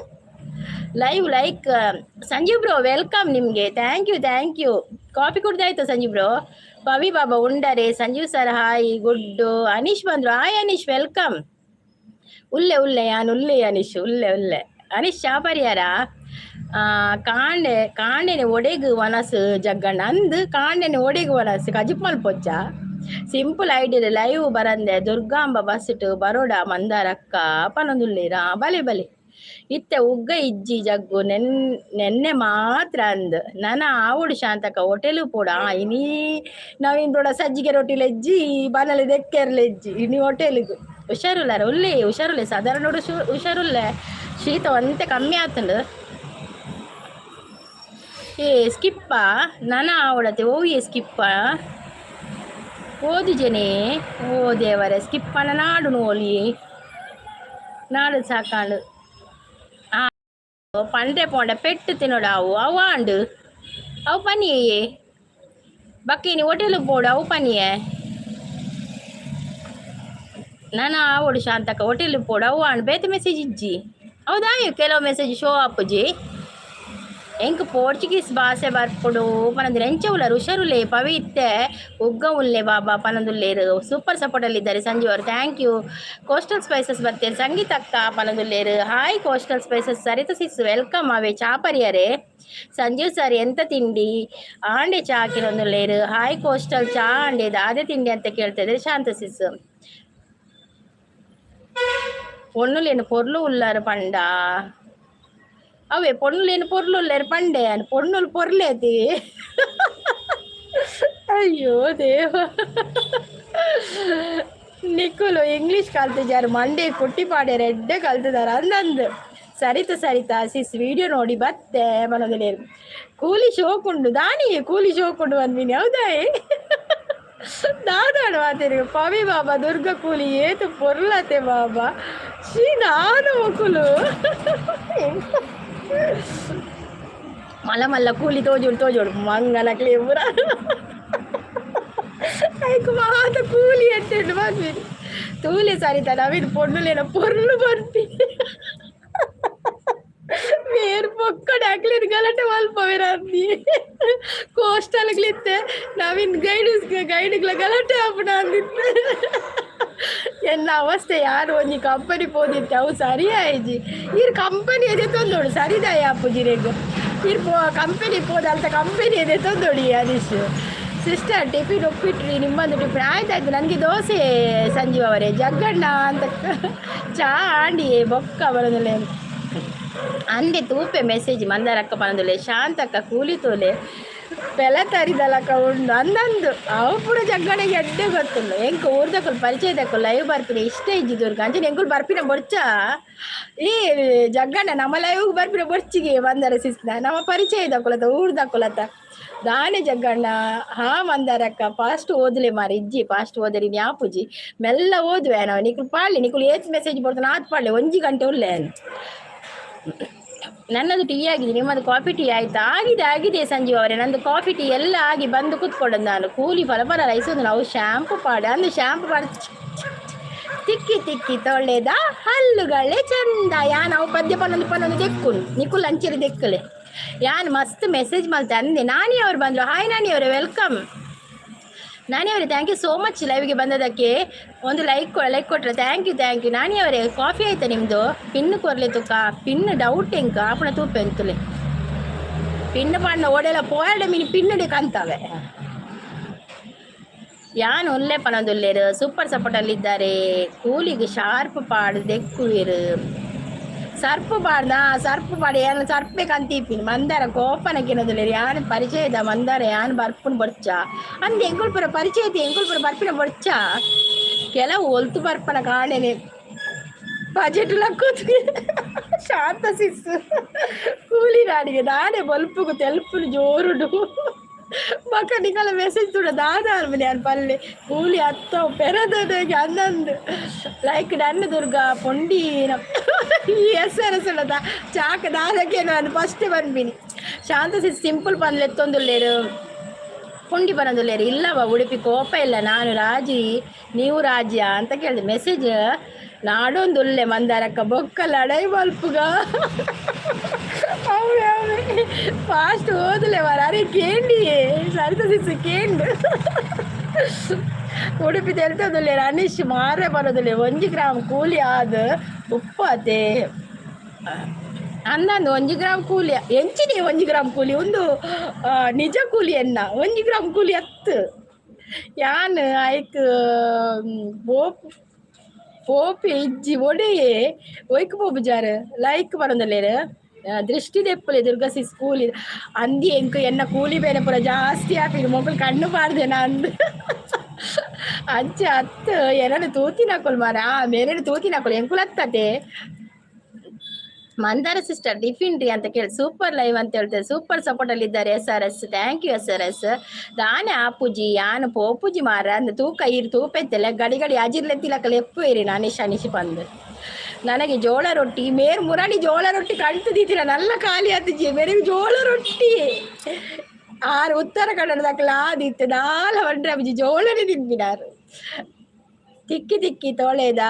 Live like. Sanjeev bro, welcome ನಿಮಗೆ. Thank you, thank you. Coffee ಕುಡ್ದಾಯ್ತು ಸಂಜೀವ್ ಬ್ರೋ? ಪವಿ ಬಾಬಾ ಉಂಡರೆ. Sanjeev sir hi, Guddu. ಅನೀಶ್ ಬಂದ್ರು. Hi Anish, welcome. ಉಲ್ಲೆ ಉಲ್ಲೆ, ಯಾನ್ ಉಲ್ಲೆ ಅನೀಶ್, ಉಲ್ಲೆ ಉಲ್ಲೆ. ಅನೀಶ್ ಚಾಪರಿಯಾರ? ಕಾಂಡೆ ಕಾಂಡೆನೆ ಒಡೆಗ್ ವನಸ್ ಜಗ್ಗಣ್ಣ ಅಂದ್. ಕಾಂಡೆನೆ ಒಡೆಗ್ ವನಸ್ ಕಜಿಪ್ ಮಲ್ಪೊಚ್ಚ. ಸಿಂಪಲ್ ಐಡಿಯಾ ಲೈವ್ ಬರಂದೆ. ದುರ್ಗಾಂಬ ಬಸ್ಟು ಬರೋಡ ಮಂದಾರಕ್ಕ ಪನೊಂದುಲ್ಲೇರಾ. ಬಲೆ ಬಲೆ. ಇತ್ತೆ ಉಗ್ಗ ಇಜ್ಜಿ ಜಗ್ಗು ನೆನ್ನೆ ಮಾತ್ರ ಅಂದ್ ನನ ಆವೊಡು ಶಾಂತಕ್ಕ ಹೋಟೆಲ್ ಪೋಡ. ಇನಿ ನವೀನ್ ಬೋಡ ಸಜ್ಜಿಗೆ ರೊಟ್ಟಿ ಲೆಜ್ಜಿ ಬಾನಲೆ ದೆಕ್ಕೆರ್ಲೆಜ್ಜಿ ಇನಿ ಹೋಟೆಲ್ಗ್. ಹುಷಾರುಲ್ಲಾರ ಉಲ್ಲೆ? ಹುಷಾರುಲ್ಲೆ, ಸಾಧಾರಣ ಹುಷಾರುಲ್ಲೆ. ಶೀತ ಒಂತೆ ಕಮ್ಮಿ ಆತುಂಡು. ಏ ಸ್ಕಿಪ್ಪ ನನ ಆವಡತೆ ಓಯೆ ಸ್ಕಿಪ್ಪ ಓದಿಜನೆ. ಓ ದೇವರೇ, ಸ್ಕಿಪ್ಪನ ನಾಡು ನೋಲಿ ನಾಡು ಸಾಕಾಂಡು. ಆ ಪಂಡ್ರೆ ಪೋಂಡ ಪೆಟ್ಟು ತಿನ್ನೋಡು. ಅವು ಅವು ಆಂಡು ಅವು ಪನಿಯೇ ಬಕ್ಕೇನಿ ಹೋಟೆಲ್ ಪೋಡು ಅವು ಪನಿಯೇ. ನಾನು ಆವೊಡು ಶಾಂತಕ್ಕ ಹೋಟೆಲ್ ಪೋಡು ಅವು ಆಂಡ್. ಬೇತೆ ಮೆಸೇಜ್ ಇಜ್ಜಿ, ಹೌದಾ? ಕೆಲವು ಮೆಸೇಜ್ ಶೋ ಆಪುಜಿ ಎಂಕ್. ಪೋರ್ಚುಗೀಸ್ ಭಾಷೆ ಬರ್ಪುಡು ಪನಂದ್ರೆ ಎಂಚ ಉಲ್ಲರ್? ಹುಷಾರುಲ್ಲೆ ಪವಿ. ಇತ್ತೆ ಉಗ್ಗ ಉಲ್ಲೆ ಬಾಬಾ ಪನಂದುಲ್ಲೇರು. ಸೂಪರ್ ಸಪೋರ್ಟ್ ಅಲ್ಲಿ ಇದ್ದಾರೆ ಸಂಜೀವ್ ಅವರು, thank you. Coastal spices ಬರ್ತೇನೆ ಸಂಗೀತ ಅಕ್ಕ ಪನಂದುಲ್ಲೇರು. ಹಾಯ್ ಕೋಸ್ಟಲ್ ಸ್ಪೈಸಸ್, ಸರಿತ ಸಿಸ್ welcome. ಅವೇ ಚಾಪರಿಯರೇ. ಸಂಜೀವ್ ಸರ್, ಎಂತ ತಿಂಡಿ? ಆಂಡೆ ಚಾ ಹಾಕಿರೊಂದುಲ್ಲೇರು. ಹಾಯ್ ಕೋಸ್ಟಲ್, ಚಾ ಆಂಡೆ, ದಾದೆ ತಿಂಡಿ ಅಂತ ಕೇಳ್ತಾ ಇದ್ದಾರೆ ಶಾಂತ ಸಿಸ್. ಪೊಣ್ಣುಲೇನು ಪೊರ್ಲು ಉಲ್ಲಾರು ಪಂಡ. ಅವೇ ಪೊಣ್ಣುಲೇನು ಪೊರ್ಲು ಉಲ್ಲೇರು ಪಂಡೆ. ಪೊಣ್ಣುಲು ಪೊರ್ಲೇತಿ. ಅಯ್ಯೋ ದೇವ, ನಿಕ್ಕುಲು ಇಂಗ್ಲೀಷ್ ಕಲ್ತಿದ್ದಾರೆ, ಮಂಡೆ ಕುಟ್ಟಿ ಪಾಡ್ಯಾರ, ಎಡ್ಡೆ ಕಲ್ತಿದಾರ ಅಂದಂದು. ಸರಿತ ಸರಿತಾ ಸಿಸ್ ವಿಡಿಯೋ ನೋಡಿ ಬತ್ತೆ ಮನದಲ್ಲಿ. ಕೂಲಿ ಶೋಕುಂಡು ದಾನಿ, ಕೂಲಿ ಶೋಕುಂಡು ಅಂದ್ಮೀನಿ. ಹೌದಾ? ದಾದಾಡು ಮಾತೇರಿ ಪವಿ ಬಾಬಾ. ದುರ್ಗ ಕೂಲಿ ಏತು ಪೊರ್ಲತೆ ಬಾಬಾ. ಶ್ರೀ ನಾನು ಮುಕುಲು ಮಲ್ಲ ಮಲ್ಲ ಕೂಲಿ ತೋಜೋಡು ತೋಜೋಡು ಮಂಗನಕ್ಲೆ ಪೂರ. ಐಕ್ ಮಾತ ಕೂಲಿ ಎಟ್ಟೆಂಡು ಬಂದ್ವಿರಿ ತೂಲೆ ಸರಿತ ನವೀನ್ ಪೊಣ್ಣುಲೇನ ಪೊರ್ಲು ಬರ್ಪಿ. ಬೇರ್ ಪೊಕ್ಕಡೆ ಅಕ್ಲೇನು ಗಲಾಟೆ ಮಲ್ಪವೆರಂದಿ. ಕೋಸ್ಟಲ್ ಇತ್ತೆ ನವೀನ್ ಗೈಡ್ ಗೈಡ್ಗಳ ಗಲಾಟೆ ಆಪುನ ಅಂದಿತ್ತೆ. ಎನ್ನ ಅವಸ್ಥೆ ಯಾರು ಒಂಜಿ ಕಂಪನಿ ಪೋದಿತ್ತೆ, ಅವು ಸರಿ ಆಯ್ಜಿ. ಈರ್ ಕಂಪನಿ ಎದೆ ತೊಂದೋಡು ಸರಿದಾಯ ಅಪ್ಪುಜಿರೆಗ್. ಈರ್ ಪೋ ಕಂಪನಿ ಪೋದ ಅಲ್ತ ಕಂಪನಿ ಎದೆ ತೊಂದೋಡಿ. ಹರೀಶ್ ಸಿಸ್ಟರ್, ಟಿಫಿನ್ ಒಪ್ಪಿಟ್ರಿ ನಿಮ್ಮಂದು ಟಿಫಿನ್ ಆಯ್ತಾಯ್ತು. ನನಗೆ ದೋಸೆ ಸಂಜೀವ್ ಅವರೇ. ಜಗ್ಗಣ್ಣ ಅಂತ ಚಾ ಆಂಡಿ ಬೊಕ್ಕ ಬರೋದಿಲ್ಲ ಅಂದೆ ತೂಪೆ ಮೆಸೇಜ್. ಮಂದಾರಕ್ಕ ಪನಂದುಲೆ. ಶಾಂತಕ್ಕ ಕೂಲಿ ತೋಲೆ ಪೆಲ ತರಿದಲಕ ಉಂಡು ಅಂದಂದು. ಅವು ಪೂರ ಜಗ್ಗಡೆಗೆ ಎಡ್ಡೆ ಗೊತ್ತುಂಡು. ಎಂಕ್ ಊರ್ದಕುಲು ಪರಿಚಯದಕ್ಕುಲು ಲೈವ್ ಬರ್ಪಿನ ಇಷ್ಟ ಇಜ್ಜಿ ದುರ್ಗ. ಅಂಚನೆ ಎಂಕುಲು ಬರ್ಪಿನ ಬೊರ್ಚ ಈ ಜಗ್ಗಣ್ಣ, ನಮ್ಮ ಲೈವ್ ಬರ್ಪಿನ ಬೊರ್ಚಿಗೆ ಬಂದರ ಸಿಸ್ನ ನಮ್ಮ ಪರಿಚಯದಕ್ಕುಲತ ಊರ್ದಕ್ಕುಲತ ದಾನೆ ಜಗ್ಗಣ್ಣ. ಹಾ ಮಂದಾರಕ್ಕ, ಫಾಸ್ಟ್ ಓದ್ಲೆ ಮಾರಿ. ಇಜ್ಜಿ ಫಾಸ್ಟ್ ಓದರಿ ನ್ಯಾಪುಜಿ, ಮೆಲ್ಲ ಓದುವೆ ನಾವು. ನಿಕುಲು ಪಾಡ್ಲಿ, ನಿಕುಲು ಏತ್ ಮೆಸೇಜ್ ಬರ್ತದೆ ಆತ್ ಪಾಡ್ಲೆ. ಒಂಜಿ ಗಂಟೆ ಉಲ್ಲೆ. ನನ್ನದು ಟೀ ಆಗಿದೆ, ನಿಮ್ಮದು ಕಾಫಿ ಟೀ ಆಯ್ತಾ? ಆಗಿದೆ ಆಗಿದೆ ಸಂಜೀವ್ ಅವರೇ, ನಂದು ಕಾಫಿ ಟೀ ಎಲ್ಲ ಆಗಿ ಬಂದು ಕೂತ್ಕೊಂಡದ್ದು ನಾನು. ಕೂಲಿ ಫಲ ಫಲ ರೈಸ್ ನಾವು ಶಾಂಪು ಪಾಡ ಅಂದು ಶಾಂಪು ಪಾಡ ತಿಕ್ಕಿ ತಿಕ್ಕಿ ತೊಳೆದ ಹಲ್ಲುಗಳೇ ಚಂದ. ಯಾ ನಾವು ಪದ್ಯ ಪನ್ನೊಂದು ಪನ್ನೊಂದು ದೆಕ್ಕುನು ನಿಕುಲ್ ಅಂಚಿರಿ ದೆಕ್ಕಲೆ. ಯಾನ್ ಮಸ್ತ್ ಮೆಸೇಜ್ ಮಲ್ತೆ ಅಂದೆ. ನಾನಿ ಅವ್ರು ಬಂದರು. ಹಾಯ್ ನಾನಿ ಅವರೇ, welcome. ನಾನಿ ಅವರೇ, thank you so much ಲೈವ್ಗೆ ಬಂದದಕ್ಕೆ. ಒಂದು ಲೈಕ್ ಲೈಕ್ ಕೊಟ್ಟರೆ thank you thank you. Nani ಅವರೇ, ಕಾಫಿ ಆಯ್ತಾ ನಿಮ್ಮದು? ಪಿನ್ನು ಕೊರ್ಲೆ ತುಕ್ಕ ಪಿನ್ ಡೌಟ್ ಎಂಕ ಆಪಣ ತೂಪೆ ಅಂತಲೆ. ಪಿನ್ನು ಪಾಂಡ ಓಡೆಲ್ಲ ಪೋಯಡ ಮೀನು ಪಿನ್ನುಡೆ ಕಂತವೆ. ಯಾನ್ ಒಲ್ಲೆ ಪನೊಂದುಲ್ಲೇರು. ಸೂಪರ್ ಸಪೋರ್ಟಲ್ಲಿದ್ದಾರೆ. ಕೂಲಿಗೆ ಶಾರ್ಪ್ ಪಾಡು ದೆಕ್ಕುವೆರು. ಸರ್ಪು ಪಾಡ್ದ ಸರ್ಪು ಪಾಡಿ ಯಾನ್ ಸರ್ಪೆ ಕಂತೀಪಿನಿ. ಮಂದಾರ ಕೋಪನ ಕಿನದುಲ್ಲೇರು. ಯಾನ್ ಪರಿಚಯದ ಮಂದಾರ, ಯಾನ್ ಬರ್ಪುನ ಬೊರ್ಚ ಅಂದ್. ಎಂಕುಲ್ ಪೂರ ಪರಿಚಯ, ಎಂಕುಲ್ ಪೂರ ಬರ್ಪಿನ ಬೊರ್ಚ. ಕೆಲವು ಒಲ್ತು ಬರ್ಪನ ಕಾಣೆನೆ ಬಜೆಟ್ ಲಕ್ಕೋತು. ಶಾಂತ ಸಿಸ್, ಕೂಲಿ ನಾಡಿಗೆ ದಾನೆ ಬಲ್ಪುಗು ತೆಲ್ಪುನು ಜೋರುಡು ಬಕ ನಿಕಲ ಮೆಸೇಜ್ ತೂಡ ದಾದ ಅಲ್ಮನೆ ಯಾನ್ ಪಲ್ಲೆ. ಕೂಲಿ ಅತ್ತ ಪೆರದೊದಗೆ ಅಂದಂದು. ಲೈಕ್ ಡನ್ ದುರ್ಗಾ ಪೊಂಡಿ. ಈ ಹೆಸರು ಸುಳ್ಳದ ಚಾಕ ದಾದಕ್ಕೆ ನಾನು ಫಸ್ಟ್ ಬಂದ್ಬಿನಿ. ಶಾಂತ ಸಿಸ್ ಸಿಂಪಲ್ ಪನ್ಲೆತ್ತೊಂದುಲ್ಲೇರು. ಪುಂಡಿ ಬರೋದಿಲ್ಲ ಇಲ್ಲವ ಉಡುಪಿ ಕೋಪ ಇಲ್ಲ. ನಾನು ರಾಜಿ, ನೀವು ರಾಜ್ಯ ಅಂತ ಕೇಳಿದೆ. ಮೆಸೇಜ್ ನಾಡೊಂದುಲ್ಲೆ ಮಂದಾರಕ್ಕ ಬೊಕ್ಕ ಲಡೈ ಮಲ್ಪುಗ. ಅವೇ ಅವೇ ಫಾಸ್ಟ್ ಓದಲೆ ಮರ. ಅರೆ ಕೇಂಡಿ ಸರಿತ ಸಿಸ್ ಕೇಂಡು. ಉಡುಪಿ ತೆಲ್ತದುಲ್ಲೆ. ಅನೀಶ್ ಮಾರೆ ಬರೋದಿಲ್ಲ. 1 ಗ್ರಾಮ್ ಕೂಲಿ ಆದ ಉಪ್ಪಾತೆ ಅಂದಂದು. 1 ಗ್ರಾಮ್ ಕೂಲಿ ಎಂಚಿನಿ? 1 ಗ್ರಾಮ್ ಕೂಲಿ ಒಂದು ನಿಜ ಕೂಲಿ ಎನ್ನ 1 ಗ್ರಾಮ್ ಕೂಲಿ ಅತ್ತು. ಯಾನ್ ಐಕ್ ಬೋಪ್ ಪೋಪೆ ಇಜ್ಜಿ ಒಡೆಯೇ ಒಯ್ಕ್ ಪೋಪುಜಾರು ಲೈಕ್ ಬರೊಂದುಲ್ಲೆರ್. ದೃಷ್ಟಿ ದೆಪ್ಪುಲೆ ದುರ್ಗಸಿ ಸ್ಕೂಲ್ ಅಂದಿ. ಎಂಕ್ ಎನ್ನ ಕೂಲಿ ಬೇಲೆ ಪೂರ ಜಾಸ್ತಿ ಆಪಿನಿ, ಮೊಕುಲು ಕಣ್ಣು ಪಾಡ್ದೆನ ಅಂದ್. ಅಂಚ ಅತ್, ಎನನ್ ತೂತಿನಕುಲು ಮಾರ, ಮೇರೆನ್ ತೂತಿನಕುಲು ಎಂಕುಲತ್ತತೆ. ಮಂದಾರ ಸಿಸ್ಟರ್, ಟಿಫಿನ್ ರೀ ಅಂತ ಕೇಳಿ. ಸೂಪರ್ ಲೈವ್ ಅಂತ ಹೇಳ್ತಾರೆ. ಸೂಪರ್ ಸಪೋರ್ಟ್ ಅಲ್ಲಿ ಇದ್ದಾರೆ S R S. Thank you S R S. ದಾನೆ ಆಪುಜಿ, ಯಾನ್ ಪೋಪುಜಿ ಮಾರ ಅಂದ್. ತೂಕ ಇರು ತೂಪೆತ್ತಲೆ ಗಡಿ ಗಡಿ ಅಜಿರ್ಲೆತ್ತಿಲಕ ಲೆಪ್ಪು ಅನಿಶ್ ಅನಿಶ್ ಪಂದ್. ನನಗೆ ಜೋಳ ರೊಟ್ಟಿ. ಮೇರ್ ಮುರಳಿ ಜೋಳ ರೊಟ್ಟಿ ಕಣ್ತು ದೀತಿರ, ನಲ್ಲ ಖಾಲಿ ಆತಿಜಿ ಮೇರೆಗೆ ಜೋಳ ರೊಟ್ಟಿ. ಆರು ಉತ್ತರ ಕನ್ನಡದಕ್ಲ ಆದಿತ್ತೆ ದಾಲ ಬಂಡ್ರೆ ಅಬ್ಜಿ, ಜೋಳನೆ ತಿನ್ಪಿನಾರು. ತಿಕ್ಕಿ ತಿಕ್ಕಿ ತೋಳೆದ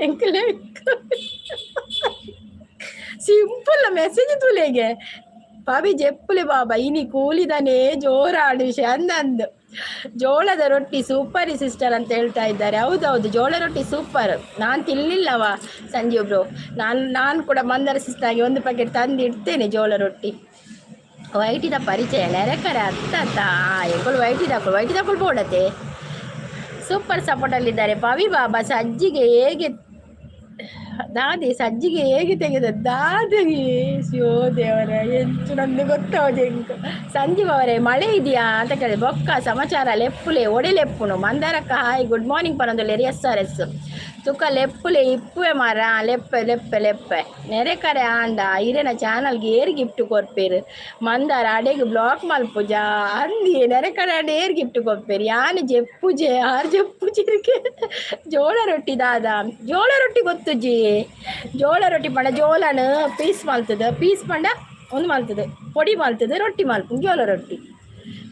ಎಂಕಲೆ. ಸಿಂಪಲ್ ಮೆಸೇಜ್ ತುಲೆಗೆ ಪವಿ ಜೆಪ್ಪುಲೆ ಬಾಬಾ. ಇನಿ ಕೂಲಿದಾನೆ ಜೋರಾಡು ವಿಷಯ ಅಂದಂದು. ಜೋಳದ ರೊಟ್ಟಿ ಸೂಪರ್ ಸಿಸ್ಟರ್ ಅಂತ ಹೇಳ್ತಾ ಇದ್ದಾರೆ. ಹೌದೌದು, ಜೋಳ ರೊಟ್ಟಿ ಸೂಪರ್. ನಾನು ತಿನ್ಲಿಲ್ಲವ ಸಂಜೀವ್ ಬ್ರೋ. ನಾನು ನಾನು ಕೂಡ ಮಂದರ ಸಿಸ್ಟರ್ಗೆ ಒಂದು ಪ್ಯಾಕೆಟ್ ತಂದು ಇಡ್ತೇನೆ ಜೋಳ ರೊಟ್ಟಿ. ವೈಟಿದ ಪರಿಚಯ ನೆರೆಕರೆ ಅತ್ತ. ಎಂಕುಲು ವೈಟಿದಾಕುಲು, ವೈಟಿದಾಕುಲು ಬೋಡತೆ. ಸೂಪರ್ ಸಪೋರ್ಟಲ್ಲಿದ್ದಾರೆ ಪವಿ ಬಾಬಾ. ಸಜ್ಜಿಗೆ ಹೇಗೆ ದಾದಿ, ಸಜ್ಜಿಗೆ ಹೇಗೆ ತೆಗೆದ ದಾದಿ? ಶಿವೋ ದೇವರ, ಎಂಚು ನಂದು ಗೊತ್ತಾವದು ಎಂಕ್. ಸಂಜೀವ್ ಅವರೇ, ಮಳೆ ಇದೆಯಾ ಅಂತ ಕೇಳಿ. ಬೊಕ್ಕ ಸಮಾಚಾರ ಲೆಪ್ಪುಲೆ ಒಡೆ ಲೆಪ್ಪುನು. ಮಂದಾರಕ್ಕ ಹಾಯ್, ಗುಡ್ ಮಾರ್ನಿಂಗ್ ಪನೊಂದುಲ್ಲೆರ್ ಎಸ್ ಆರ್ ಎಸ್. ತುಕ ಲೆಪ್ಪುಲೆ ಇಪ್ಪುವೆ ಮಾರ. ಲೆಪ್ಪೆ ಲೆಪ್ಪೆ ಲೆಪ್ಪೆ. ನೆರೆಕರೆ ಆಂಡ ಇರೆನ ಚಾನಲ್ಗೆ ಏರ್ ಗಿಫ್ಟ್ ಕೊರ್ಪೇರು? ಮಂದಾರ ಅಡೆಗೆ ಬ್ಲಾಕ್ ಮಲ್ಪುಜ ಅಂದಿ. ನೆರೆಕರೆ ಆಂಡ ಏರ್ ಗಿಫ್ಟ್ ಕೊರ್ಪೇರು? ಯಾನ್ ಜೆಪ್ಪುಜೆ, ಆರ್ ಜೆಪ್ಪುಜಿರ್ಗೆ. ಜೋಳ ರೊಟ್ಟಿ ದಾದ? ಜೋಳ ರೊಟ್ಟಿ ಗೊತ್ತುಜಿ. ಜೋಳ ರೊಟ್ಟಿ ಪಂಡ ಜೋಳನ ಪೀಸ್ ಮಲ್ತದ, ಪೀಸ್ ಪಂಡ ಒಂದು ಮಲ್ತದ, ಪೊಡಿ ಮಲ್ತದ, ರೊಟ್ಟಿ ಮಲ್ಪು, ಜೋಳ ರೊಟ್ಟಿ.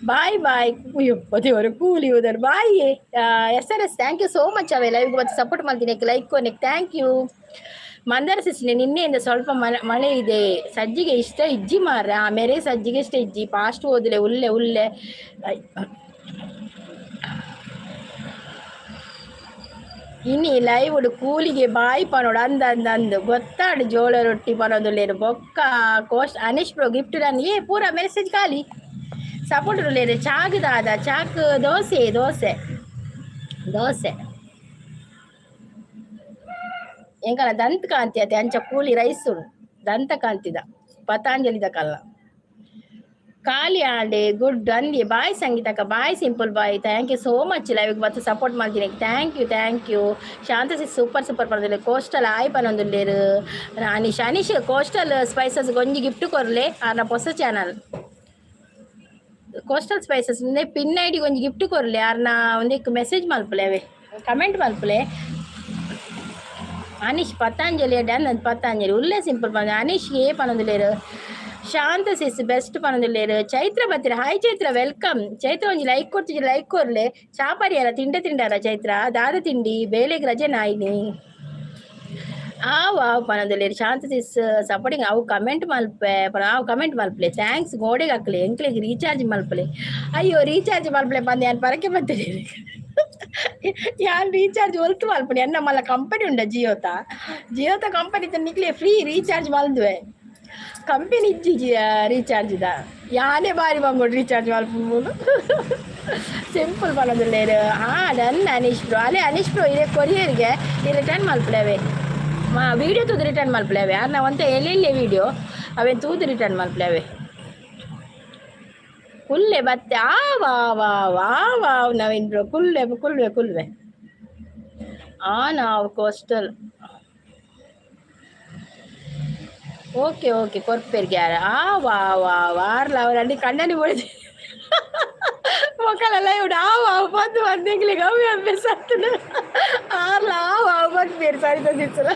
Boy boy. ಅಯ್ಯಪ್ಪ ದೇವರು, ಕೂಲಿ ಹೋದರು. Bye S R S. Thank you so much. ಅವೇ ಲೈವ್ ಮತ್ತೆ ಸಪೋರ್ಟ್ ಮಾಡ್ತೀನಿ, ಲೈಕ್ ಕೊನೆಗೆ. Thank you Mandara sister. ನಿನ್ನೆಯಿಂದ ಸ್ವಲ್ಪ ಮಳೆ ಇದೆ. ಸಜ್ಜಿಗೆ ಇಷ್ಟ ಇಜ್ಜಿ ಮಾರ. ಮೇರೆ ಸಜ್ಜಿಗೆ ಇಷ್ಟ ಇಜ್ಜಿ. ಫಾಸ್ಟ್ ಓದಿಲೆ ಉಲ್ಲೆ ಉಲ್ಲೆ. ಇನಿ ಲೈವ್ ಕೂಲಿಗೆ ಬಾಯಿ ಪನೋಡು ಅಂದ ಅಂದ ಅಂದು ಗೊತ್ತಾಡು. ಜೋಳ ರೊಟ್ಟಿ ಪನೊಂದುಲ್ಲೇರು. ಬೊಕ್ಕ coast Anish bro gift done. ಏ ಪೂರ ಮೆಸೇಜ್ ಖಾಲಿ. ಸಪೋರ್ಟ್ ಉಲ್ಲೇರು. ಚಾಕ್ ದಾದ? ಚಾಕ್ ದೋಸೆ, ದೋಸೆ, ದೋಸೆ. ಎಂಕಲ ದಂತ ಕಾಂತಿ ಅತೆ ಅಂಚ ಕೂಲಿ ರೈಸ್ ಉಂಡು. ದಂತ ಕಾಂತಿದ ಪತಾಂಜಲಿದ ಕಲ್ಲ ಖಾಲಿ ಆಂಡೆ. ಗುಡ್ ಅಂದಿ. ಬಾಯ್ ಸಂಗೀತಕ್ಕ, bye simple bye. Thank you so much live ಮತ್ತೆ ಸಪೋರ್ಟ್ ಮಾಡ್ತೀನಿ. Thank you, thank you. Shanta C super super ಪನೊಂದುಲ್ಲೆ. Coastal ಆಯ್ ಪನೊಂದುಲ್ಲೇರು. ಅನಿಶ್, ಅನಿಶ್, ಕೋಸ್ಟಲ್ ಸ್ಪೈಸಸ್ ಒಂಜಿ ಗಿಫ್ಟ್ ಕೊರ್ಲೆ. ಆರ್ನ ಹೊಸ ಚಾನಲ್ ಕೋಸ್ಟಲ್ ಸ್ಪೈಸಸ್. ಪಿನ್ ಐಡಿ ಒಂಜಿ ಗಿಫ್ಟ್ ಕೊರ್ಲೆ. ಆರ್ನ ಒಂದಕ್ಕೆ ಮೆಸೇಜ್ ಮಲ್ಪುಲೆ, ಅವೇ ಕಮೆಂಟ್ ಮಲ್ಪುಲೆ. ಅನಿಶ್ ಪತಾಂಜಲಿ ಡ್ಯಾನ್ ಪತಾಂಜಲಿ ಉಲ್ಲೆ ಸಿಂಪಲ್ ಪಂದ. ಅನಿಶ್ ಏ ಪನೊಂದುಲ್ಲೇರು. Shanta sis best ಪನೊಂದುಲ್ಲೇರು. ಚೈತ್ರ ಬತ್ತಿರ. Hi Chaitra, welcome Chaitra. ಒಂಜಿ ಲೈಕ್ ಕೊಡ್ತಿದ್ರಿ, ಲೈಕ್ ಕೊರ್ಲೆ. ಚಾಪರಿಯರ ತಿಂಡ ತಿಂಡಾರ ಚೈತ್ರ? ದಾದ ತಿಂಡಿ? ಬೇಲೆಗ್ ರಜೆ ನಾಯಿನಿ. ಆವ್ ಆವ್ ಪನೊಂದುಲ್ಲೇರು. Shanta sis supporting. ಅವು ಕಮೆಂಟ್ ಮಲ್ಪೆ, ಅವು ಕಮೆಂಟ್ ಮಲ್ಪಲೆ. Thanks ಗೋಡೆಗೆ ಹಾಕ್ಲೆ. ಎಂಕ್ಲೆಗ್ ರೀಚಾರ್ಜ್ ಮಲ್ಪಲೆ. ಅಯ್ಯೋ, ರೀಚಾರ್ಜ್ ಮಲ್ಪಲೆ ಬಂದೆ ಯಾನ್ ಪರಕೆ ಬತ್ತೇನೆ. ಯಾನ್ ರೀಚಾರ್ಜ್ ಒಲ್ತು ಮಲ್ಪುನಿ? ಎನ್ನ ಮಲ್ಲ ಕಂಪನಿ ಉಂಡ ಜಿಯೋತ. ಜಿಯೋತ ಕಂಪನಿ ನಿಕ್ಲೆ ಫ್ರೀ ರೀಚಾರ್ಜ್ ಮಲ್ದುವೆ. ಕಂಪನಿ ಇಜ್ಜಿ ರೀಚಾರ್ಜ್ ದ. ಯಾನೇ ಬಾರಿ ಬಂಗೋಡು ರೀಚಾರ್ಜ್ ಮಲ್ಪುನು. ಸಿಂಪಲ್ ಪನೊಂದುಲ್ಲೇರು. ಹಾ, ಡನ್ ಅನೀಶ್ ಬ್ರೋ. ಅಲ್ಲೇ ಅನೀಶ್ ಬ್ರೋ, ಇದೇ ಕೊರಿಯರ್ಗೆ ಈ ರಿಟರ್ನ್ ಮಲ್ಪುಲೆ. ಮಾ ವೀಡಿಯೋ ತೂದು ರಿಟರ್ನ್ ಮಲ್ಪುಲೆ. ಆರ್ನ ಒಂತೆ ಎಲ್ಲೆಲ್ಲೆ ವೀಡಿಯೋ ಅವೆನ್ ತೂದು ರಿಟರ್ನ್ ಮಲ್ಪುಲೆ. ಕುಲ್ಲೆ ಬತ್ತೆ. ಆ ವಾ ವಾ ವಾ ವಾ ನವೀನ್ ಬ್ರೋ, ಕುಲ್ಲೆ ಕುಲ್ವೆ ಕುಲ್ವೆ. ಆ ನಾವು ಕೋಸ್ಟಲ್. Okay okay, ಕೊರ್ಪೆರ್ಗೆ. ಆ ವಾ ವಾ ವಾರ್ಲ ಅವ್ರ ಅಲ್ಲಿ ಕಣ್ಣನಿ ಹೊಡೆದು ಮೊಕ್ಕಲೆಲ್ಲ ಇವ್ಡು. ಆ ವಾ ಬಂದು ಬಂದು ಅವಿ ಅಭ್ಯಾಸ ಆಗ್ತದೆ. ಆರ್ಲ ಆ ವಾ ಬಂದು ಸರಿತ ಸಿಸ್ಟರ್.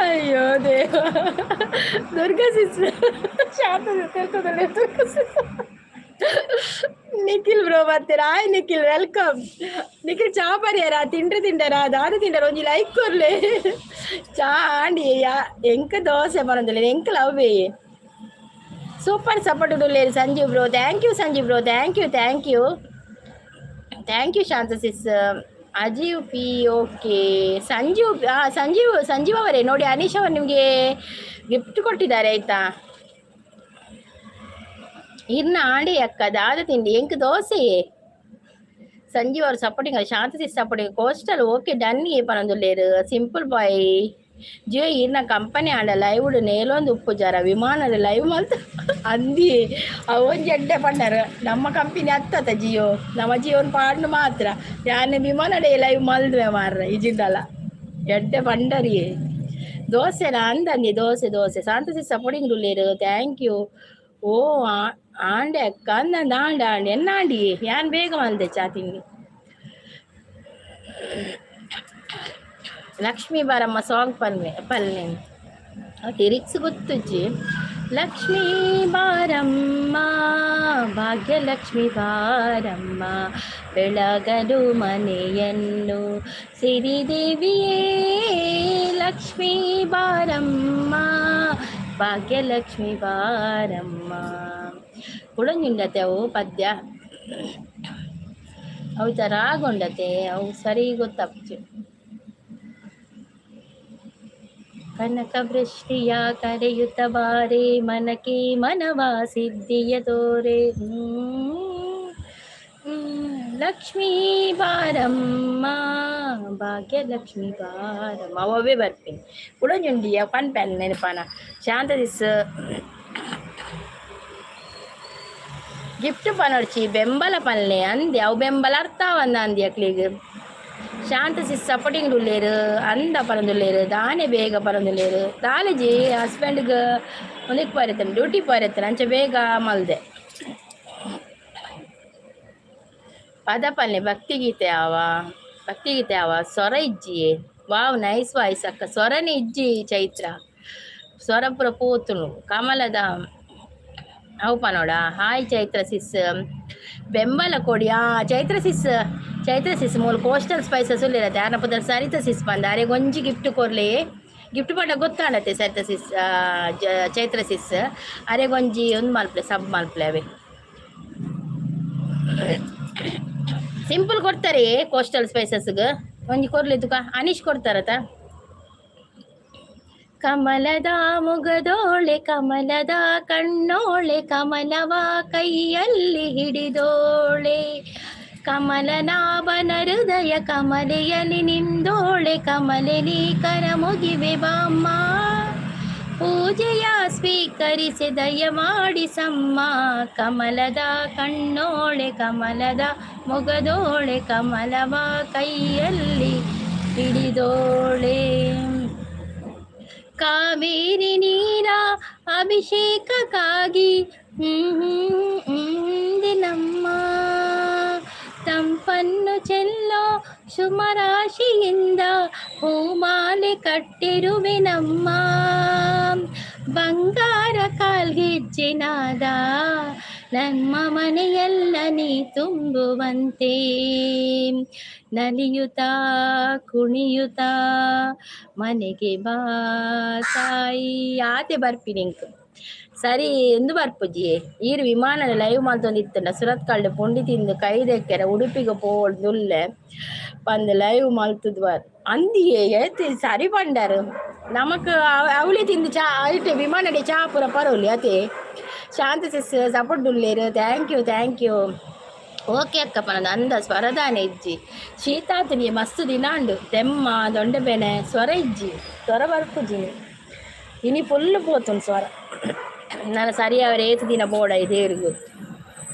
ಅಯ್ಯೋ ದೇವ. ದುರ್ಗಾ ಸಿಸ್ಟರ್, ಶಾಂತ ತಿಳ್ತದಲ್ಲ ದುರ್ಗಾ ಸಿಸ್ಟರ್. ನಿಖಿಲ್ ಬ್ರೋ ಬರ್ತೀರಾ? Hi Nikhil, welcome Nikhil. ಚಾ ಪರಿಯಾರ? ತಿಂಡ್ರೆ ತಿಂಡಾರ? ದಾದ ತಿಂಡಾರ? ಒಂಜಿ ಲೈಕ್ ಕೊರ್ಲೆ. ಚಾ ಆಂಡಿ ಯಾ ಎಂಕ ದೋಸೆ ಬರೋದಿಲ್ಲ ಎಂಕ್ ಲವ್. ಸೂಪರ್ ಸಪೋರ್ಟ್ ಉಲ್ಲೇರು Sanjeev bro. Thank you Sanjeev bro, thank you, thank you, thank you. Shanta sis Ajeev P. Okay Sanjeev. Sanjeev, Sanjeev ಅವರೇ, ನೋಡಿ ಅನೀಶ್ ಅವರು ನಿಮಗೆ ಗಿಫ್ಟ್ ಕೊಟ್ಟಿದ್ದಾರೆ, ಆಯ್ತಾ? ಇರ್ನ ಆಂಡಿ ಅಕ್ಕ, ದಾದ ತಿಂಡಿ? ಎಂಕ್ ದೋಸೆ. ಸಂಜೀವ್ ಅವರು supporting, Shanta supporting. Coastal okay done ಪನೊಂದುಲ್ಲೇರು. Simple ಬಾಯ್ ಜಿಯೋ ಈರ್ನ ಕಂಪನಿ ಆಂಡ ಲೈವ್ ನೇಲೊಂದು ಉಪ್ಪು ಜರ ವಿಮಾನದ ಲೈವ್ ಮಲ್ತ ಅಂದಿ. ಅವೊಂಜಿ ಎಡ್ಡೆ ಪಂಡರ್. ನಮ್ಮ ಕಂಪನಿ ಅತ್ತತ ಜಿಯೋ. ನಮ್ಮ ಜಿಯೋನ್ ಪಾಡ್ನು ಮಾತ್ರ. ಯಾನ್ ವಿಮಾನಡೆ ಲೈವ್ ಮಲ್ದುವೆ ಮಾರ್ರೆ, ಇಜಿಂಡಲ ಎಡ್ಡೆ ಪಂಡರಿಯೇ. ದೋಸೆ ಅಂದಂದಿ, ದೋಸೆ ದೋಸೆ. ಶಾಂತ ಸಪೋರ್ಟಿಂಗ್ ಉಲ್ಲೇರು, thank you. ಓ ಆಂಡೆ ಅಕ್ಕ ಅಂದಂದ. ಆಂಡ ಆಂಡೆ ಎನ್ನ ಆಂಡಿ. ಯಾನ್ ಬೇಗ ಮಲ್ದೆ ಚಾ ತಿಂಡಿ. ಲಕ್ಷ್ಮೀ ಬಾರಮ್ಮ ಸಾಂಗ್ ಪನ್ವೆ ಪಲ್ನೆ, ಲಿರಿಕ್ಸ್ ಗೊತ್ತುಜ್ಜಿ. ಲಕ್ಷ್ಮೀ ಬಾರಮ್ಮ, ಭಾಗ್ಯಲಕ್ಷ್ಮಿ ಬಾರಮ್ಮ, ಬೆಳಗಲು ಮನೆಯನ್ನು ಸಿರಿದೇವಿಯೇ. ಲಕ್ಷ್ಮೀ ಬಾರಮ್ಮ, ಭಾಗ್ಯಲಕ್ಷ್ಮಿ ಬಾರಮ್ಮ. ಕುಡೊಂಜುಂಡತೆ ಅವು ಪದ್ಯ. ಅವು ರಾಗ ಉಂಡತೆ, ಅವು ಸರಿ ಗೊತ್ತಾಪುಜಿ. ಕನಕ ವೃಷ್ಟಿಯ ಕರೆಯುತ್ತ ಬಾರೆ, ಮನಕೆ ಮನವ ಸಿದ್ಧಿಯ ತೋರೆ. ಲಕ್ಷ್ಮೀ ಬಾರಮ್ಮ, ಭಾಗ್ಯಲಕ್ಷ್ಮಿ ಬಾರಮ್ಮ. ಅವೇ ಬರ್ತೀನಿ ಕುಡೊಂಜುಂಡಿ ಪನ್ಪೆನ್ ನೆನಪಾನ. ಶಾಂತ this gift ಪನೊಡ್ಚಿ, ಬೆಂಬಲ ಪನ್ಲೆ ಅಂದೆ. ಅವು ಬೆಂಬಲ ಅರ್ಥ ಅಂದ ಅಂದಿ ಅಕ್ಲಿಗ್. ಶಾಂತ ಸಿಸ್ ಸಪೋರ್ಟಿಂಗ್ ಉಲ್ಲೇರು ಅಂದ ಪರಂದುಲ್ಲೇರು. ದಾನೆ ಬೇಗ ಪರಂದುಲ್ಲೇರು? ದಾಲೆಜಿ ಹಸ್ಬೆಂಡ್ಗೆ ಒಂದಕ್ಕೆ ಪೋರೆತ್ತನ, ಡ್ಯೂಟಿ ಪೋರೆತ್ತನ, ಅಂಚ ಬೇಗ ಮಲ್ದೆ. ಪದ ಪಲ್ಲೆ. ಭಕ್ತಿಗೀತೆ ಆವ, ಭಕ್ತಿಗೀತೆ ಆವ. ಸ್ವರ ಇಜ್ಜಿ. ವಾವ್, ನೈಸ್ ವಾಯ್ಸ್ ಅಕ್ಕ. ಸ್ವರನೇ ಇಜ್ಜಿ ಚೈತ್ರ, ಸ್ವರ ಪೂರ ಪೋತುಂಡು. ಕಮಲದ ಅವು ಪನೋಡ. ಹಾಯ್ ಚೈತ್ರ ಸಿಸ್, ಬೆಂಬಲ ಕೊಡಿ. ಆ ಚೈತ್ರ ಸಿಸ್, ಚೈತ್ರ ಸಿಸ್ ಮೂಲು ಕೋಸ್ಟಲ್ ಸ್ಪೈಸಸ್ ಉಲ್ಲೇರತ್ತೆ. ಆರ್ನ ಪುದರ್ ಸರಿತ ಸಿಸ್ ಪಂದ. ಅರೆ ಒಂಜಿ ಗಿಫ್ಟ್ ಕೊರ್ಲೆ. ಗಿಫ್ಟ್ ಪಂಡ ಗೊತ್ತಾಂಡತ್ತೆ. ಸರಿತ ಸಿಸ್, ಚೈತ್ರ ಸಿಸ್, ಅರೆಗೊಂಜಿ ಒಂದು ಮಲ್ಪ್ಲೆ, ಸಬ್ ಮಲ್ಪ್ಲೆ. ಅವೇ ಸಿಂಪಲ್ ಕೊಡ್ತಾರೆ. ಕೋಸ್ಟಲ್ ಸ್ಪೈಸಸ್ಗೆ ಒಂಜಿ ಕೊರ್ಲೆ ತುಕ. ಅನೀಶ್ ಕೊಡ್ತಾರತ. ಕಮಲದ ಮುಗದೋಳೆ, ಕಮಲದ ಕಣ್ಣೋಳೆ, ಕಮಲವ ಕೈಯಲ್ಲಿ ಹಿಡಿದೋಳೆ, ಕಮಲನಾಭನ ಹೃದಯ ಕಮಲೆಯಲ್ಲಿ ನಿಂದೋಳೆ, ಕಮಲೆ ನೀ ಕರ ಮುಗಿವೆ ಬಾಮ್ಮ, ಪೂಜೆಯ ಸ್ವೀಕರಿಸಿ ದಯ ಮಾಡಿಸಮ್ಮ. ಕಮಲದ ಕಣ್ಣೋಳೆ, ಕಮಲದ ಮೊಗದೋಳೆ, ಕಮಲವ ಕೈಯಲ್ಲಿ ಹಿಡಿದೋಳೆ. ಕಾವೇರಿ ನೀರ ಅಭಿಷೇಕಕ್ಕಾಗಿ ನಮ್ಮ ತಂಪನ್ನು ಚೆಲ್ಲೋ ಸುಮರಾಶಿಯಿಂದ ಹೂಮಾಲೆ ಕಟ್ಟಿರುವೆ ನಮ್ಮ. ಬಂಗಾರ ಕಾಲ್ಗೆಜ್ಜೆನಾದ ನಮ್ಮ ಮನೆಯೆಲ್ಲ ನೀ ತುಂಬುವಂತೆ, ನಲಿಯುತ್ತಾ ಕುಣಿಯುತ್ತಾ ಮನೆಗೆ ಬಾ ತಾಯಿ. ಆತೆ ಬರ್ಪಿನಿ ಇಂಕ್. ಸರಿ ಎಂದು ಬರ್ಪುಜಿ. ಈರ್ ವಿಮಾನದ ಲೈವ್ ಮಲ್ತೊಂದಿತ್ತಂಡ ಸುರತ್ಕಲ್ಡ್ ಪುಂಡಿ ತಿಂದು ಕೈ ದೆಕ್ಕೆರೆ ಉಡುಪಿಗೆ ಪೋವೊಂದುಲ್ಲೆ ಪಂದ್ ಲೈವ್ ಮಲ್ತುದ್ವರ್ ಅಂದಿಯೇ. ಏತ್ ಸರಿ ಪಂಡರ್. ನಮಕ್ ಅವಳಿ ತಿಂದು ಚಾ ಐಟ್ ವಿಮಾನಡೆ ಚಾ ಪೂರ ಪರೋಲಿ ಅತೆ. ಶಾಂತ ಸಿಸ್ support ಉಲ್ಲೇರು, thank you, thank you. Okay ಅಕ್ಕ ಪನದ ಅಂದ. ಸ್ವರದಾನೆ ಇಜ್ಜಿ ಶೀತಾತನಿ ಮಸ್ತ್ ದಿನಾಂಡು. ತೆಮ್ಮ ದೊಂಡೆ ಬೇನೆ. ಸ್ವರ ಇಜ್ಜಿ, ಸ್ವರ ಬರ್ಪುಜಿ. ಇನಿ ಫುಲ್ ಪೋತುಂಡು ಸ್ವರ. ನಾನು ಸರಿ ಅವರ ಏತು ದಿನ ಬೋಡ ದೇವ್ರಿಗೆ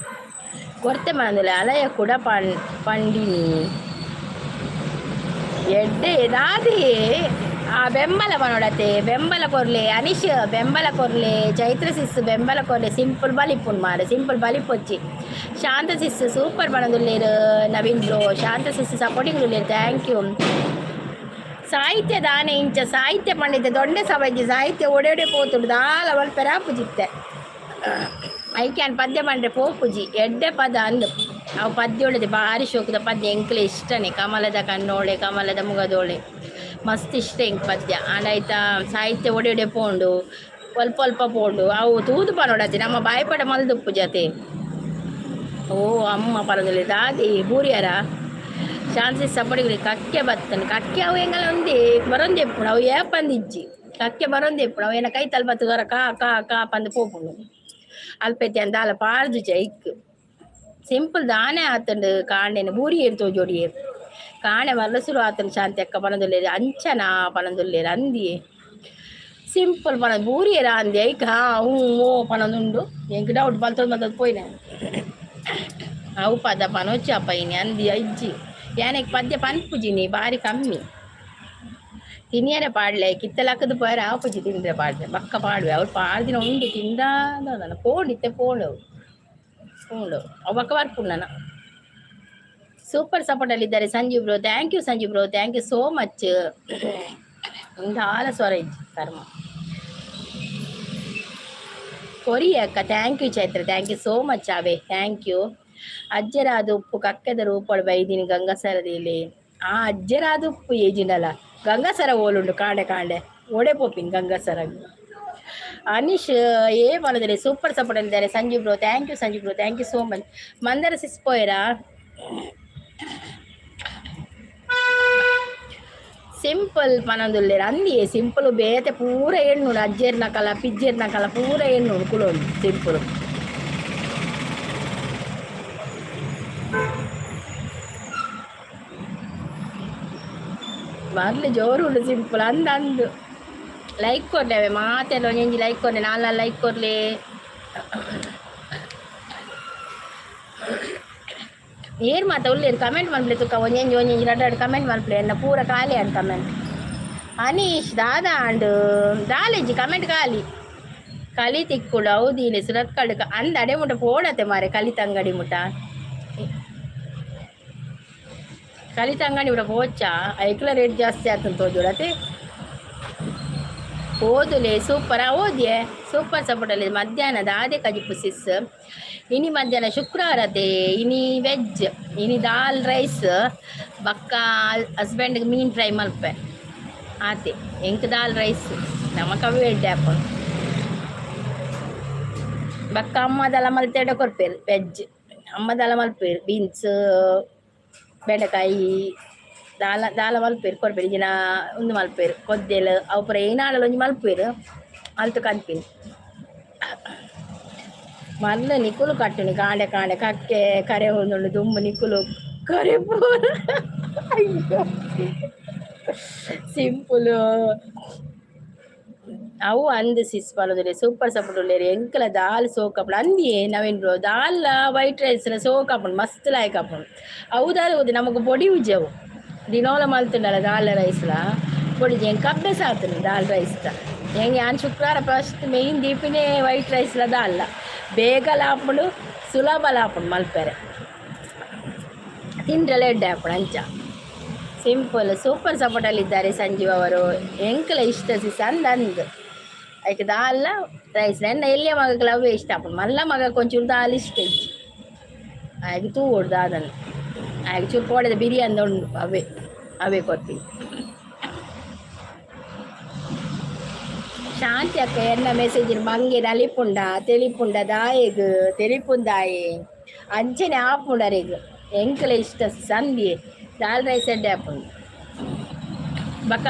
ಕೊರ್ತೆ ಮನಂದುಲೆ. ಅಲಯ ಕೂಡ ಪಣ್ ಪಂಡಿನಿ ಎಡ್ಡೆ ದಾದಿ. ಆ ಬೆಂಬಲ ಪನೊಡತೆ, ಬೆಂಬಲ ಕೊರ್ಲೆ. ಅನಿಶ್ ಬೆಂಬಲ ಕೊರ್ಲೆ. ಚೈತ್ರ ಸಿಸ್ ಬೆಂಬಲ ಕೊರ್ಲೆ. ಸಿಂಪಲ್ ಬಲಿಪುಂಡು ಮಾರೆ, ಸಿಂಪಲ್ ಬಲಿಪೊಚ್ಚಿ. ಶಾಂತ ಸಿಸ್ ಸೂಪರ್ ಪನೊಂದುಲ್ಲೇರು. Naveen bro, Shanta sis supporting ಉಲ್ಲೇರು, thank you. ಸಾಹಿತ್ಯ ದಾನೆ ಇಂಚ ಸಾಹಿತ್ಯ ಪಂಡಿತ ದೊಡ್ಡ ಸಭೆಜಿ. ಸಾಹಿತ್ಯ ಒಡೆ ಪೋತುಂಡು, ದಾಲ ಮಲ್ಪೆರೆ ಆಪುಜಿತ್ತೆ. ಐಕ್ಯಾನ್ ಪದ್ಯ ಪಂಡ್ರೆ ಪೋಪುಜಿ. ಎಡ್ಡೆ ಪದ ಅಂದು. ಅವು ಪದ್ಯ ಒಳ್ಳೆದೆ, ಭಾರಿ ಶೋಕುದ ಪದ್ಯ. ಎಂಕ್ಲೆ ಇಷ್ಟನೇ ಕಮಲದ ಕಣ್ಣೋಳೆ, ಕಮಲದ ಮುಗದೋಳೆ, ಮಸ್ತ್ ಇಷ್ಟ ಎಂಕ್ ಪದ್ಯ. ಆಂಡ ಐತ ಸಾಹಿತ್ಯ ಒಡೆ ಒಡೆ ಪೋಂಡು, ಒಲ್ಪ ಒಲ್ಪ ಪೋಂಡು. ಅವು ತೂದು ಪನೊಡತಿ ನಮ್ಮ ಬಾಯಿಪಡ ಮಲ್ದುಪ್ಪು ಜತೆ. ಓ ಅಮ್ಮ ಪರದಲ್ಲಿ ದಾದಿ ಬೂರಿಯರ. ಶಾಂತಿ ಸಪಡಿಗೆ ಕಕ್ಕೆ ಬತ್ತನ. ಕಕ್ಕೆ ಅವು ಎಂಗಲ ಒಂದೇ ಬರೊಂದೆ ಇಪ್ಪುಂಡು. ಅವು ಏಪಂದಿಜ್ಜಿ, ಕಕ್ಕೆ ಬರೊಂದೆ ಇಪ್ಪುಂಡು. ಅವು ಏನ ಕೈ ತಲ್ಪತ್ತು ಕಾ ಕಾ ಕಾ ಪಂದ್ ಪೋಪುಂಡು. ಅಲ್ಪೆತಿ ಅಂದಾಲ ಪಾರ್ದು ಇಕ್. ಸಿಂಪಲ್ ದಾನೆ ಆತಂಡು ಕಾಂಡೆನ ಬೂರಿ ಏರ್ ತೋಜೋಡಿಯೇ. ಕಾಣೆ ಮಲ್ಲ ಆತನ ಶಾಂತಿ ಅಕ್ಕ ಪನೊಂದುಲ್ಲೆರ್, ಅಂಚನಾ ಪನೊಂದುಲ್ಲೆರ್. ಅಂದಿಯೇ ಸಿಂಪಲ್ ಪನ ಬೂರಿಯರ ಅಂದೆ. ಐಕ್ ಹಾ ಹ್ಞೂ ಓ ಪನೊಂದುಂಡು. ಎಂಕ್ ಡೌಟ್ ಬಲ್ತೊಂದು ಬಲ್ತೊಂದು ಪೋಯಿನ. ಅವು ಪದ ಪನೊಚ್ಚಿ ಇನಿ ಅಂದಿ ಇಜ್ಜಿ. ಯಾನೆಕ್ ಪದ್ಯ ಪನ್ಪುಜಿನಿ ಬಾರಿ ಕಮ್ಮಿ. ತಿನಿಯರೆ ಪಾಡ್ಲೆ ಕಿತ್ತಲಕ್ಕದ ಪೋಯರೆ ಆಪುಜಿ. ತಿಂದ್ರೆ ಪಾಡ್ಲೆ ಬಕ್ಕ ಪಾಡುವೆ. ಅವ್ರು ಪಾಡ್ದಿನ ಉಂಡು ತಿಂದ ಪೋಂಡು ಇತ್ತೆ ಪೋಂಡು ಅವು ಪೋಂಡು ಅವು ಬಕ್ಕ ಬರ್ಪುಂಡು. ಸೂಪರ್ ಸಪೋರ್ಟ್ ಅಲ್ಲಿ ಇದ್ದಾರೆ Sanjeev bro. Thank you Sanjeev bro, thank you so much. ದಾಲ ಸ್ವರ ಇಜ್ಜಿ ಕರ್ಮ ಕೊರಿ ಅಕ್ಕ. Thank you Chaitra, thank you so much away, thank you. ಅಜ್ಜರಾದ ಉಪ್ಪು ಕಕ್ಕೆದ ರೂಪಡು ಬೈದಿನಿ ಗಂಗಸರದಿಲಿ. ಆ ಅಜ್ಜರಾದ ಉಪ್ಪು ಏಜಿನಲ್ಲ ಗಂಗಸರ ಓಲುಂಡು ಕಾಂಡೆ ಕಾಂಡೆ ಓಡೆ ಪೋಪಿನ್ ಗಂಗಸರ. ಅನೀಶ್ ಏ ಪನೊಂದುಲ್ಲೆ. ಸೂಪರ್ ಸಪೋರ್ಟ್ ಇದ್ದಾರೆ Sanjeev bro. Thank you Sanjeev bro, thank you so much. Mandara sis ಪೋಯರಾ? Simple ಪನೊಂದುಲ್ಲೆರ್. ಅಂದಿಯೇ ಸಿಂಪಲ್ ಬೇತೆ ಪೂರ ಎಣ್ಣುಡು ಅಜ್ಜೆರ್ನಕಲ ಪಿಜ್ಜೆರ್ನಕಲ ಪೂರ ಎಣ್ಣುಡು ಕುಲೊಂದು ಸಿಂಪಲ್. ಮರ್ಲು ಜೋರು ಉಂಡು ಸಿಂಪಲ್ ಅಂದ್ ಅಂದು. ಲೈಕ್ ಕೊರ್ಲೆ ಅವೆ ಮಾತೆಲ್ಲ ಒಂಜೊಂಜಿ ಲೈಕ್ ಕೊರ್ಲೆ, ನಾಲ್ ನಾಲ್ ಲೈಕ್ ಕೊರ್ಲೆ. ಏರ್ ಮಾತ ಉಲ್ಲೇರು ಕಮೆಂಟ್ ಮನ್ಪುಲೆ ತುಕ್ಕ. ಒಂಜೊಂಜಿ ಒಂಜೊಂಜಿ ರಡ್ಡ್ ರಡ್ಡ್ ಕಮೆಂಟ್ ಮನ್ಪುಲೆ. ಎನ್ನ ಪೂರ ಖಾಲಿ ಆಂಡ್ ಕಮೆಂಟ್. ಅನೀಶ್ ದಾದ ಆಂಡ್? ದಾಲೆಜ್ಜಿ ಕಮೆಂಟ್ ಖಾಲಿ. ಕಲಿ ತಿಕ್ಕುಡು ಹೌದಿಲೆ ಸುರತ್ಕಲ್ಡ್ ಅಂದ್ ಅಡೆ ಮುಟ ಪೋಡತೆ ಮಾರೆ. ಕಲಿತಂಗಡಿ ಮುಟ, ಕಲಿತಂಗಡಿ ಮುಟ ಪೋಚಾ? ಐಕ್ಲ ರೇಟ್ ಜಾಸ್ತಿ ಆತಂತ ತೋಜೋಡತೆ. ಓದುಲೆ ಸೂಪರ್ ಓದಿಯೆ. ಸೂಪರ್ ಸಪೋರ್ಟಲ್ಲಿ ಮಧ್ಯಾಹ್ನ ದಾದೆ ಕಜಿಪು ಸಿಸ್? ಇನಿ ಮಧ್ಯಾಹ್ನ ಶುಕ್ರವಾರತೆ, ಇನಿ ವೆಜ್. ಇನಿ ದಾಲ್ ರೈಸ್ ಬಕ್ಕ ಹಸ್ಬೆಂಡ್ಗೆ ಮೀನ್ ಫ್ರೈ ಮಲ್ಪೆ ಆತೆ. ಎಂಕ್ ದಾಲ್ ರೈಸ್, ನಮಕ್ ಅವು ಎಡ್ಡೆ ಆಪುಂಡು. ಬಕ್ಕ ಅಮ್ಮ ದಾಲ ಮಲ್ತೆಡ ಕೊರ್ಪೆರ್ ವೆಜ್. ಅಮ್ಮ ದಾಲ ಮಲ್ಪೆರ್, ಬೀನ್ಸ್ ಬೆಂಡೆಕಾಯಿ ದಾಲ ದಾಲ ಮಲ್ಪೆರ್ ಕೊರ್ಪೆರ್. ಇಜಿನ ಉಂದು ಮಲ್ಪೆರ್ ಕೊದ್ದೆಲ್ ಅವು ಪೂರ ಏನಾಡಲ ಒಂಜಿ ಮಲ್ಪೆರ್ ಅಲ್ತ್ ಕನ್ಪಿನಿ. ಮಲ್ಲ ನಿಕುಲು ಕಟ್ಟುನಿ ಕಾಂಡೆ ಕಾಂಡೆ ಕಕ್ಕೆ ಕರೆ ಹೊಂದುಂಡು ದುಂಬು ನಿಕುಲು ಕರೆ. ಅಯ್ಯೋ ಸಿಂಪಲ್ ಅವು ಅಂದ್ ಸಿಸ್ ಪನೊಂದುಲ್ಲೆರ್. ಸೂಪರ್ ಸಪೋರ್ಟ್ ಉಲ್ಲೆರ್. ಎಂಕಲ ದಾಲ್ ಸೋಕ್ ಆಪುಂಡು ಅಂದಿಯೇ ನವೀನ್ ಬ್ರೋ. ದಾಲ್ ವೈಟ್ ರೈಸ್ ಸೋಕ್ ಆಪುಂಡು, ಮಸ್ತ್ ಲಾಯ್ಕ್ ಆಪುಂಡು ಅವು. ದಾಲ್ ಗೊತ್ತಿ ನಮಕ್ ಪೊಡಿ ಉಜ್ಜಿ ಅವು. ದಿನೋಲ ಮಲ್ತುಂಡಲ ದಾಲ್ ರೈಸ್ಲ ಪೊಡಿ ಎಂಕ್ ಅಭ್ಯಾಸ ಆತುಂಡು ದಾಲ್ ರೈಸ್ ದ. ಎಂಕ್ ಯಾನ್ ಶುಕ್ರವಾರ ಫಸ್ಟ್ ಮೇಯ್ನ್ ದೀಪಿನೇ ವೈಟ್ ರೈಸ್ಲ ದಾಲ್ಲ. ಬೇಗಲ ಆಪುಂಡು, ಸುಲಭಲ ಆಪುಂಡು ಮಲ್ಪೆರೆ, ತಿಂಡ್ರೆಲ ಎಡ್ಡೆ ಆಪುಂಡು ಅಂಚ. ಸಿಂಪಲ್ ಸೂಪರ್ ಸಪೋರ್ಟಲ್ಲಿ ಇದ್ದಾರೆ ಸಂಜೀವ್ ಅವರು. ಎಂಕಲ ಇಷ್ಟ ಸಿಸ್ ಅಂದ್ ಅಂದ್. ಐಕ್ ದಾಲ್ಲ ರೈಸ್ ಎನ್ನ ಎಲ್ಯ ಮಗಕ್ಲ ಅವೇ ಇಷ್ಟ ಆಪುಂಡು. ಮಲ್ಲ ಮಗಕ್ ಒಂಚೂರು ದಾಲ್ ಇಷ್ಟ ಇಜ್ಜಿ. ಆಯ್ಗ್ ತೂವೊಡು ದಾದನ. ಆಯ್ಗ್ ಚೂರು ಕೋಡೆದ ಬಿರಿಯಾನಿ ಉಂಡು, ಅವೇ ಅವೇ ಕೊರ್ಪಿನಿ. ಶಾಂತಿ ಅಕ್ಕ ಎನ್ನ ಮೆಸೇಜ್ ಮಂಗೆ ನಲಿಪುಂಡ ತೆಲಿಪುಂಡ ದಾಯೆಗ್ ತೆಲಿಪುಂದಾಯೆ ಅಂಚನೆ ಆಪುಂಡು ಅರೆಗ್. ಎಂಕಲ ಇಷ್ಟ ಸಂದಿ ದಾಲ್ ರೈಸ್ ಎಡ್ಡೆ ಆಪುಂಡು. ಬೊಕ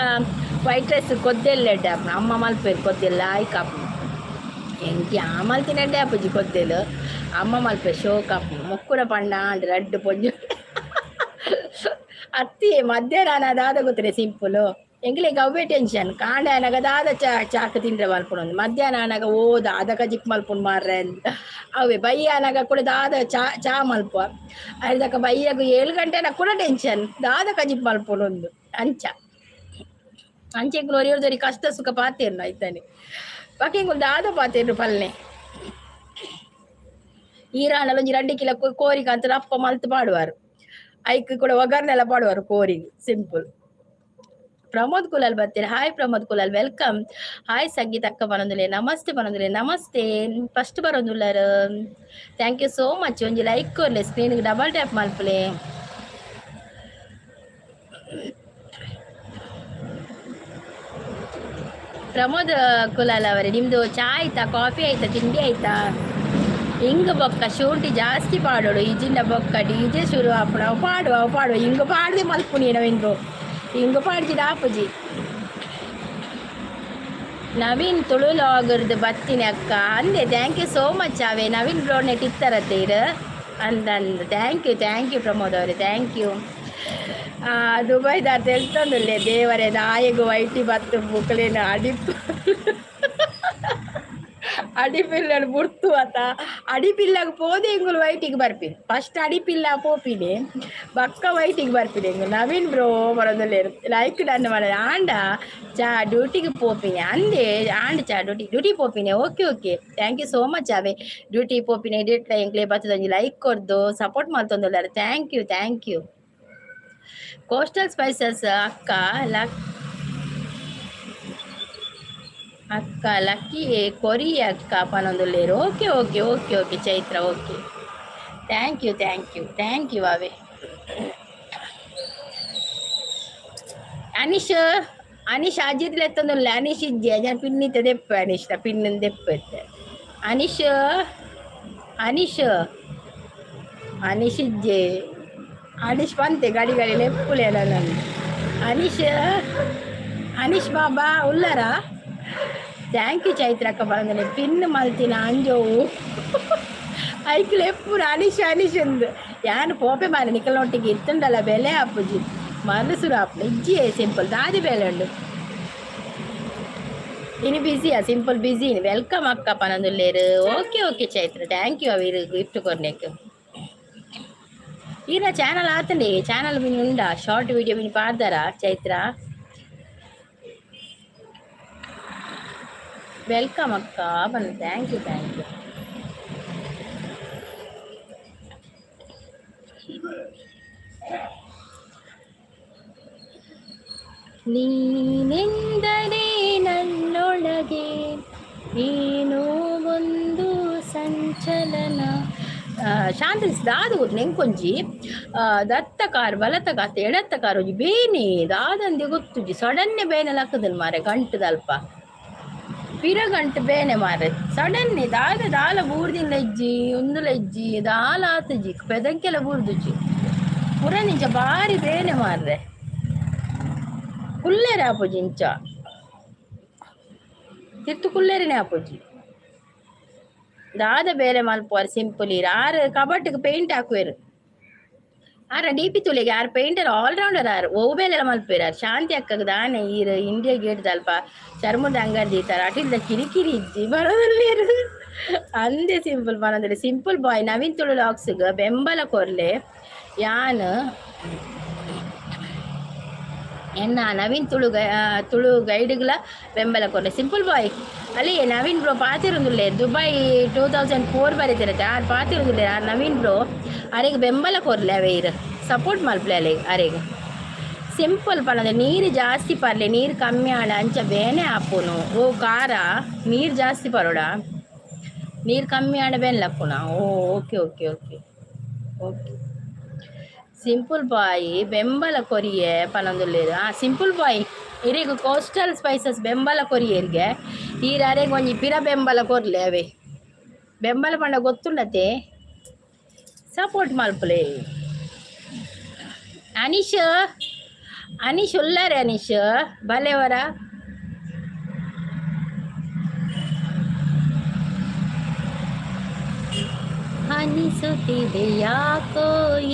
ವೈಟ್ ರೈಸ್ ಕೊದ್ದೆಲ್ಲ ಎಡ್ಡೆ ಆಪುಂಡು. ಅಮ್ಮ ಮಲ್ಪೆರ್ ಕೊದ್ದೆಲ್ಲ ಲಾಯ್ಕ್ ಆಪುಂಡು. ಎಂಕ್ ಯಾ ಮಲ್ತಿನ ಎಡ್ಡೆ ಆಪುಜಿ ಕೊದ್ದೆಲ್, ಅಮ್ಮ ಮಲ್ಪೆರ್ ಶೋಕ್ ಆಪುಂಡು. ಮೊಕ್ಕುನ ಪಂಡ ಆಂಡ್ ರಡ್ಡ್ ಪೊಂಜು ಅತ್ತಿ ಮಧ್ಯಾಹ್ನ ದಾದ ಗೊತ್ತುಂಡೆ ಸಿಂಪಲ್. ಎಂಕ್ಲೆಗ್ ಅವ್ವೇ ಟೆನ್ಷನ್. ಕಾಂಡೆ ಆನಗ ದಾದ ಚಾ ಚಾಕ್ ತಿಂದ್ರೆ ಮಲ್ಪುನು, ಮಧ್ಯಾಹ್ನ ಆನಗ ಓ ದಾದ ಕಜಿಪ್ ಮಲ್ಪುನು ಮಾರ್ರೆ ಅಂತ ಅವೇ, ಬಯ್ಯ ಆನಗ ಕೂಡ ದಾದ ಚಾ ಚಾ ಮಲ್ಪ ಐದಕ್ಕ. ಬಯ್ಯಗ್ 7 ಗಂಟೆ ಕೂಡ ಟೆನ್ಷನ್ ದಾದ ಕಜಿಪ್ ಮಲ್ಪುನು ಒಂದು ಅಂಚ ಅಂಚ. ಎಂಕುಲು ಒರಿ ಕಷ್ಟ ಸುಖ ಪಾತೆರ್ನು ಐತಾನೆ. ಬೊಕ ಎಂಕುಲು ದಾದ ಪಾತೆರ್ನು ಪಲ್ನೆ? ಈರಾಂಡಲ ಒಂಜಿ 2 ಕಿಲೋ ಕೋರಿ ಕಂತುದು ಅಪ್ಪ ಮಲ್ತ್ ಪಾಡುವಾರು. ಐಕ್ ಕೂಡ ಒಗ್ಗರಣೆಲ್ಲ ಪಾಡುವಾರು ಕೋರಿಗೆ. ಸಿಂಪಲ್. ಪ್ರಮೋದ್ ಕುಲಾಲ್ ಬರ್ತೀರ. Hi Pramod Kulal, welcome. Hi Sangeetha ಅಕ್ಕ ಪನೊಂದುಲ್ಲೆ. ನಮಸ್ತೆ ಪನೊಂದುಲ್ಲೆ. ನಮಸ್ತೆ. ಫಸ್ಟ್ ಬರೋದುಲ್ಲರ್, thank you so much. ಒಂಜಿ ಲೈಕ್ ಕೊರ್ಲೆ, ಸ್ಕ್ರೀನ್ ಡಬಲ್ ಟ್ಯಾಪ್ ಮಲ್ಪುಲೆ. ಪ್ರಮೋದ್ ಕುಲಾಲ್ ಅವರೇ, ನಿಮ್ದು ಚಾ ಆಯ್ತಾ, ಕಾಫಿ ಆಯ್ತಾ, ತಿಂಡಿ ಆಯ್ತಾ? ಇಂಗ್ ಬೊಕ್ಕ ಶುಂಠಿ ಜಾಸ್ತಿ ಪಾಡೋಡು. ಇಜಿಂಡ ಬೊಕ್ಕ ಡಿಜೆ ಶುರು ಆಪುಂಡು. ಅವು ಪಾಡುವ ಅವು ಪಾಡುವ ಇಂಗ್ ಪಾಡ್ದೆ ಮಲ್ಪುನಿ ನವೀನ್ ಇಂಗ್ ಪಾಡ್ಜಿಡ ಆಪುಜಿ. ನವೀನ್ ತುಳು ಲಾಗರ್ದು ಬತ್ತಿನಿ ಅಕ್ಕ ಅಂದೆ. Thank you so much away. Naveen bro net ಇತ್ತರತ್ತೆ ಇರು. ಅಂದಂದು. Thank you, thank you Pramod ಅವರೇ, thank you. ದುಬೈದಾರ್ ತೆಲ್ತೊಂದುಲ್ಲೆ. ದೇವರೇ, ದಾಯೆಗ್ ವೈಟಿ ಬತ್ತು ಬುಕ್ಲೇನ ಅಡಿಪ್ ಅಡಿಪಿಲ್ಲಡ್ ಬುಡ್ತು ಅತ. ಅಡಿಪಿಲ್ಲಗ್ ಪೋದೆ ಎಂಗುಲು ವೈಟಿಗೆ ಬರ್ಪಿನಿ. ಫಸ್ಟ್ ಅಡಿಪಿಲ್ಲ ಪೋಪಿನಿ, ಬಕ್ಕ ವೈಟಿಗೆ ಬರ್ಪಿನಿ ಎಂಗುಲು. ನವೀನ್ ಬ್ರೋ ಬರೋದುಲ್ಲೇರು. ಲೈಕ್ ಡನ್ ಮಾಡ. ಆಂಡ ಚಾ ಡ್ಯೂಟಿಗೆ ಪೋಪಿನಿ ಅಂದೆ. ಆಂಡ ಚಾ ಡ್ಯೂಟಿ ಡ್ಯೂಟಿ ಪೋಪಿನಿ. Okay okay, thank you so much. ಅವೆ ಡ್ಯೂಟಿ ಪೋಪಿನಿ ಡೇಟ್ಲ ಎಂಕ್ಲೆ ಬತ್ತದೊಂಜಿ ಲೈಕ್ ಕೊರ್ದು ಸಪೋರ್ಟ್ ಮಲ್ತೊಂದುಲ್ಲಾರ. Thank you, thank you. Coastal Spices ಅಕ್ಕ ಲಕ್ ಅಕ್ಕ ಲಕ್ಕಿ ಕೊರಿ ಅಕ್ಕ ಪನೊಂದುಲ್ಲೇರು. Okay okay okay okay Chaitra, okay, thank you, thank you, thank you. ಅವೆ ಅನಿಶ್, ಅನಿಶ್ ಅಜಿತ್ ಎತ್ತೊಂದುಲ್ಲೆ. ಅನಿಶ್ ಇಜ್ಜೆ ಜನ ಪಿನ್ನಿತ್ತ ದೆಪ್ಪು. ಅನಿಶ್ನ ಪಿನ್ ದೆಪ್ಪು ಇತ್ತೆ. ಅನಿಶ್, ಅನಿಶ್, ಅನಿಶ್ ಇಜ್ಜೆ. ಅನಿಶ್ ಪಂತೆ ಗಡಿ ಗಡಿ ಲೆಪ್ಪುಲೆ ನನ್ನ. ಅನಿಶ್, ಅನಿಶ್ ಬಾಬಾ ಉಲ್ಲರ? Thank you ಚೈತ್ರಕ್ಕ ಬಂದನೆ. ಪಿನ್ ಮಲ್ತಿನ ಅಂಜೋವು ಐಕ್ಲು ಎಪ್ಪುನ ಅನಿಶ್ ಅನಿಶ್ ಅಂದ್. ಯಾನ್ ಪೋಪೆ ಮಾರೆ, ನಿಕಲ್ನೊಟ್ಟಿಗೆ ಇತ್ತುಂಡಲ ಬೆಲೆ ಆಪುಜಿ, ಮನಸುರು ಆಪುಂಡು. ಇಜ್ಜಿ ಸಿಂಪಲ್ ದಾದಿ ಬೇಲೆ ಉಂಡು. ಇನಿ ಬಿಸಿಯಾ? ಸಿಂಪಲ್ ಬಿಸಿ. Welcome ಅಕ್ಕ ಪನೊಂದುಲ್ಲೇರು. Okay okay Chaitra, thank you. ಅವಿರು gift ಕೊರ್ನೆಕ್. ಈನ ಚಾನಲ್ ಆತಂಡಿ? ಚಾನಲ್ ಮಿನಿ ಉಂಡಾ? ಶಾರ್ಟ್ ವಿಡಿಯೋ ಮಿನಿ ಪಾಡ್ದಾರ ಚೈತ್ರ? Welcome ಅಕ್ಕ ಬನ್ನಿ. Thank you, thank you. ನೀನೆಂದರೆ ನನ್ನೊಳಗೆ ಏನೋ ಒಂದು ಸಂಚಲನ. ಶಾಂತ ದಾದ ಗೊತ್ತು ನೆಂಕೊಂಜಿ ದತ್ತ ಕಾರ್ ಬಲತ್ತ ಕಾತ್ ಎಡತ್ತ ಕಾರ್ ಒಂಜಿ ಬೇನೆ ದಾದಂದೆ ಗೊತ್ತುಜಿ. ಸಡನ್ನೆ ಬೇನೆ ಲಕ್ಕದನ್ ಮಾರೆ. ಗಂಟದಲ್ಪ ಪಿರ ಗಂಟು ಬೇನೆ ಮಾರೆ. ಸಡನ್ನೆ ದಾದ ದಾಲ ಬೂರ್ದಿಲ್ಲ ಇಜ್ಜಿ, ಉಂದುಲ ಇಜ್ಜಿ, ದಾಲ ಆತುಜಿ, ಪೆದಂಕೆಲ ಬೂರ್ದುಜಿ. ಪುರ ನಿಜ ಬಾರಿ ಬೇನೆ ಮಾರ್ರೆ. ಕುಲ್ಲೆರೆ ಆಪುಜಿ, ಇಂಚ ತಿರ್ತು ಕುಲ್ಲೆರೆನೆ ಆಪುಜಿ. ದಾದ ಬೇಲೆ ಮಲ್ಪುವರ್ ಸಿಂಪಲ್. ಆರ್ ಕಬಟ್ಗೆ ಪೇಂಟ್ ಹಾಕುವೆರ್. ಆರ ಡಿ ಪಿ ತುಲೆಗೆ ಆರ್ ಪೇಂಟರ್ ಆಲ್ರೌಂಡರ್. ಆರ್ ಒವು ಬೇಲೆಲ ಮಲ್ಪುವೆರ್ ಆರ್. ಶಾಂತಿ ಅಕ್ಕಗ್ ದಾನೆ ಈರ್ ಇಂಡಿಯಾ ಗೇಟ್ ದಲ್ಪ ಚರ್ಮದ ಅಂಗಡಿ ದೀತಾರ. ಅಟಿಲ್ದ ಕಿರಿಕಿರಿ ಇಜ್ಜಿ ಬರೋದಲ್ಲೇರು ಅಂದೆ. ಸಿಂಪಲ್ ಪನೊಂದುಲ್ಲೆ. ಸಿಂಪಲ್ ಬಾಯ್ ನವೀನ್ ತುಳು ಲಾಕ್ಸ್ಗ್ ಬೆಂಬಲ ಕೊರ್ಲೆ. ಯಾನ್ ಎನ್ನ ನವೀನ್ ತುಳು ತುಳು ಗೈಡ್ಗ್ಲ ಬೆಂಬಲ ಕೊರ್ಲೆ. ಸಿಂಪಲ್ ಬಾಯ್ ಅಲ್ಲಿ ನವೀನ್ ಬ್ರೋ ಪಾತಿರುಂದುಲ್ಲೆ. ದುಬೈ 2004 ಬರೀತಿರತ್ತೆ. ಆರ್ ಪಾತಿರುಂದುಲ್ಲೆ. ಆರ್ ನವೀನ್ ಬ್ರೋ ಅರೆಗ್ ಬೆಂಬಲ ಕೊರ್ಲೆ. ಅವೆ ಇರ್ ಸಪೋರ್ಟ್ ಮಲ್ಪಲೆ ಅಲೆ ಅರೆಗ್. ಸಿಂಪಲ್ ಪನಂದ್ರೆ ನೀರು ಜಾಸ್ತಿ ಪರ್ಲೆ, ನೀರು ಕಮ್ಮಿ ಆಂಡ ಅಂಚ ಬೇನೆ ಆಪುನು. ಓ ಖಾರ ನೀರು ಜಾಸ್ತಿ ಪರೋಡ, ನೀರು ಕಮ್ಮಿ ಆಂಡ ಬೇನೆ ಲಪ್ಪುನ. ಓ okay okay okay okay. Simple boy ಬೆಂಬಲ ಕೊರಿಯೆ ಪನೊಂದುಲ್ಲೆರ್. ಆ ಸಿಂಪಲ್ ಬಾಯ್ ಇರೆಗ್ ಕೋಸ್ಟಲ್ ಸ್ಪೈಸಸ್ ಬೆಂಬಲ ಕೊರಿಯೆರ್ಗೆ. ಈರ್ ಅರೆಗ್ ಒಂಜಿ ಪಿರ ಬೆಂಬಲ ಕೊರ್ಲೆ. ಅವೆ ಬೆಂಬಲ ಪಂಡ ಗೊತ್ತುಂಡತೆ? ಸಪೋರ್ಟ್ ಮಲ್ಪುಲೆ. ಅನಿಶ್, ಅನಿಶ್ ಉಲ್ಲಾರೆ? ಅನಿಶ್ ಬಲೆವರ? ಅನಿಸುತ್ತಿದೆ ಯಾಕೋ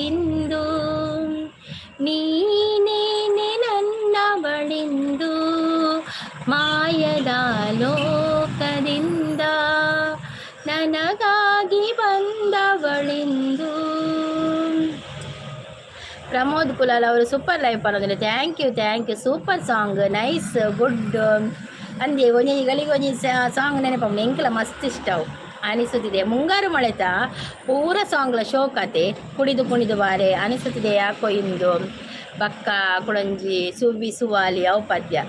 ಇಂದು ನೀನೇನೆ ನನ್ನವಳಿಂದು, ಮಾಯದ ಲೋಕದಿಂದ ನನಗಾಗಿ ಬಂದವಳಿಂದು. ಪ್ರಮೋದ್ ಕುಲಾಲ್ ಅವರು ಸೂಪರ್ ಲೈಫ್ ಅನ್ನೋದಿಲ್ಲ. Thank you, thank you. Super song, nice, good ಅಂದೆ. ಒಂಜಿ ಗಳಿಗೆ ಒಂಜಿ ಸಾಂಗ್ ನೆನಪು. ಎಂಕಲ ಮಸ್ತ್ ಇಷ್ಟ ಅವು. ಅನಿಸುತ್ತಿದೆ ಮುಂಗಾರು ಮಳೆತ ಪೂರ ಸಾಂಗ್ಲ ಶೋಕತೆ. ಕುಣಿದು ಕುಣಿದು ಬಾರೆ, ಅನಿಸುತ್ತಿದೆ ಯಾಕೋ ಇಂದು, ಬಕ್ಕ ಕುಡಂಜಿ ಸುವ್ವಿ ಸುವಾಲಿ ಅವು ಪದ್ಯ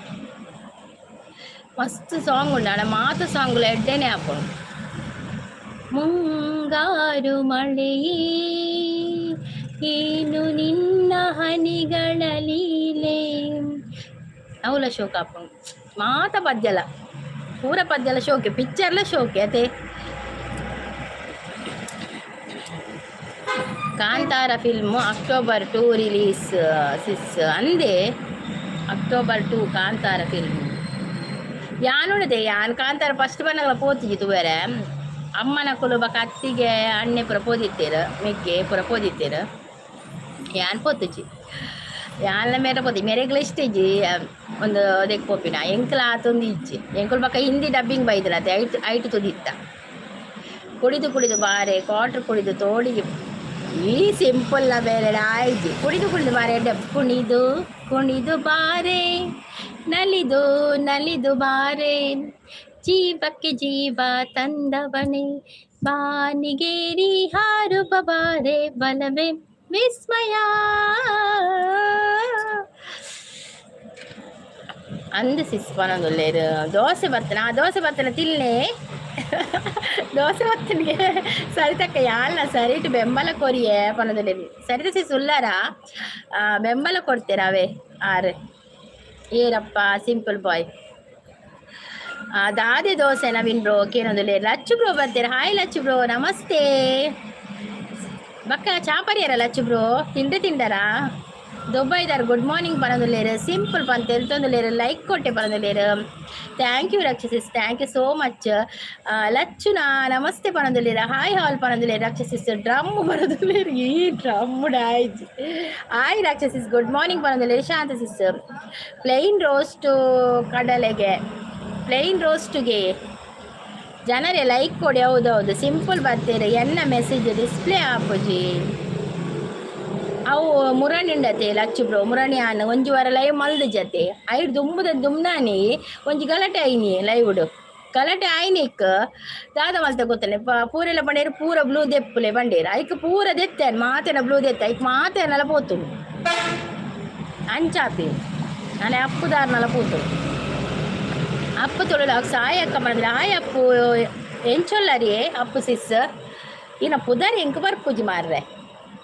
ಮಸ್ತ್ ಸಾಂಗ್ ಉಂಡು. ಅಣ್ಣ ಮಾತ ಸಾಂಗ್ಲ ಎಡ್ಡೆನೆ ಆಪುಂಡು. ಮುಂಗಾರು ಮಳೆಯೇ ಏನು ನಿನ್ನ ಹನಿಗಳ ಲೀಲೆ ಅವಲ ಶೋಕ ಆಪುಂಡು. ಮಾತ ಪದ್ಯಲ ಪೂರ ಪದ್ಯಲ ಶೋಕೆ, ಪಿಕ್ಚರ್ಲ ಶೋಕೆ ಅತೆ. Kantara film October 2 release sis ಅಂದೆ. ಅಕ್ಟೋಬರ್ 2 ಕಾಂತಾರ ಫಿಲ್ಮ್ ಯಾನುಡದೆ. ಯಾನ್ ಕಾಂತಾರ ಫಸ್ಟ್ ಬನ್ನಗಲ ಪೋತಿಜಿ ತೂವೆರೆ. ಅಮ್ಮನಕುಲು ಬಕ ಅತ್ತಿಗೆ ಅಣ್ಣೆ ಪೂರ ಪೋದಿತ್ತೆರ್, ಮೆಗ್ಗೆ ಪೂರ ಪೋದಿತ್ತೆರ್. ಯಾನ್ ಪೋತುಜಿ, ಯಾನ್ಲ ಮೇರೆ ಪೋತಿ. ಮೆರೆಗ್ಲ ಇಷ್ಟ ಇಜ್ಜಿ ಒಂದು ಅದಕ್ಕೆ ಪೋಪಿನ. ಎಂಕ್ಲ ಆತೊಂದು ಇಜ್ಜಿ. ಎಂಕುಲು ಬಕ ಹಿಂದಿ ಡಬ್ಬಿಂಗ್ ಬೈದಿಲ್ಲ, ಐಟ್ ಐಟ್ ತುದಿತ್ತ. ಕುಡಿದು ಕುಡಿದು ಬಾರೆ, ಕ್ವಾಟ್ರ್ ಕುಡಿದು ತೋಡಿಗೆ. ಈ ಸಿಂಪಲ್ ಬೇರೆ ಆಯ್ಜಿ. ಕುಡಿದು ಕುಡಿದು ಬಾರೆ, ಎಡ್ಡೆ. ಕುಣಿದು ಕುಣಿದು ಬಾರೆ, ನಲಿದು ನಲಿದು ಬಾರೆ, ಜೀವಕ್ಕೆ ಜೀವ ತಂದವನೇ, ಬಾನಿಗೇರಿ ಹಾರುವ ಬಾರೆ, ಬಲವೇ ವಿಸ್ಮಯ. ಅಂದ್ ಸಿಸ್ ಪನೊಂದುಲ್ಲೆರ್. ದೋಸೆ ಬತ್ತನ, ದೋಸೆ ಬತ್ತನ ತಿನ್ಲೆ. ದೋಸೆ ಬತ್ತನಿಗೆ ಸರಿತಕ್ಕ ಯಾಲ್ನ ಸರಿಟ್ ಬೆಂಬಲ ಕೊರಿಯೆ ಪನೊಂದುಲ್ಲೆರ್. ಸರಿತ ಸಿಸ್ ಉಲ್ಲಾರ? ಬೆಂಬಲ ಕೊಡ್ತೇರ ಅವೇ ಆರ್. ಏರಪ್ಪ ಸಿಂಪಲ್ ಬಾಯ್? ದಾದೆ ದೋಸೆ ನವೀನ್ ಬ್ರೋ ಕೇನೊಂದುಲ್ಲೆರ್. ಲಚ್ಚು ಬ್ರೋ ಬರ್ತೀರ. ಹಾಯ್ ಲಚ್ಚು ಬ್ರೋ, ನಮಸ್ತೆ. ಬಕ್ಕ ಚಾಪರಿಯರ ಲಚ್ಚು ಬ್ರೋ? ತಿಂಡಿ ತಿಂಡರಾ? ದುಬೈದಾರ್ ಗುಡ್ ಮಾರ್ನಿಂಗ್ ಪನೊಂದುಲ್ಲೆರ್. ಸಿಂಪಲ್ ಪಂತ ಎಲ್ತೊಂದುಲ್ಲೆರ್. ಲೈಕ್ ಕೊಟ್ಟೆ ಪನೊಂದುಲ್ಲೆರ್. Thank you Raksha sis, thank you so much. ಲಚ್ಚುನ ನಮಸ್ತೆ ಪನೊಂದುಲ್ಲೆರ್. ಹಾಯ್ ಹಾಲ್ ಪನೊಂದುಲ್ಲೆರ್. ರಕ್ಷಸಿಸ್ ಡ್ರಮ್ ಬರೋದುಲ್ಲೆರ್. ಈ ಡ್ರಮ್ ಡಾಯ್ಜಿ. ಹಾಯ್ ರಕ್ಷಸಿಸ್, ಗುಡ್ ಮಾರ್ನಿಂಗ್ ಪನೊಂದುಲ್ಲೆರ್. ಶಾಂತ ಸಿಸ್, ಪ್ಲೈನ್ ರೋಸ್ಟು ಕಡಲೆಗೆ, ಪ್ಲೈನ್ ರೋಸ್ಟುಗೆ ಜನರೇ ಲೈಕ್ ಕೊಡಿ. ಹೌದೌದು, ಸಿಂಪಲ್ ಬರ್ತೀರಿ. ಎನ್ನ ಮೆಸೇಜ್ ಡಿಸ್ಪ್ಲೇ ಆಪುಜಿ. ಅವು ಮುರಣಿ ಉಂಡತೆ ಲಚ್ಚು ಬ್ರೋ, ಮುರಣಿ ಆನ್ ಒಂಜಿ ವಾರ ಲೈವ್ ಮಲ್ದು ಜತೆ. ಐಡ್ ದುಂಬುದ ದುಮ್ನಾನಿ ಒಂಜಿ ಗಲಾಟೆ ಆಯ್ನಿ. ಲೈವ್ಡ್ ಗಲಾಟೆ ಆಯ್ನಿಕ್ ದಾದ ಮಲ್ತ ಗೊತ್ತನೆ? ಪೂರೆಲ್ಲ ಬಂಡೇರು, ಪೂರ ಬ್ಲೂ ದೆಪ್ಪುಲೆ ಬಂಡೇರು. ಐಕ್ ಪೂರ ದೆತ್ತೇನ್, ಮಾತೆನ ಬ್ಲೂ ದೆತ್ತ. ಐಕ್ ಮಾತೆನಲ ಪೋತುಂಡು. ಅಂಚಾಪಿ ನಾಳೆ ಅಪ್ಪುದಾರ್ನಲ ಪೋತುಂಡು. ಅಪ್ಪು ತೊಳಲು ಸಾಯಕ್ಕ ಮಾಡಿದ್ರೆ. ಆಯ್ ಅಪ್ಪು, ಎಂಚೊಲ್ಲರಿಯೇ ಅಪ್ಪು ಸಿಸ್? ಇನ್ನ ಪುದರ್ ಎಂಕ್ ಬರ್ಪುಜಿ ಮಾರ್ರೆ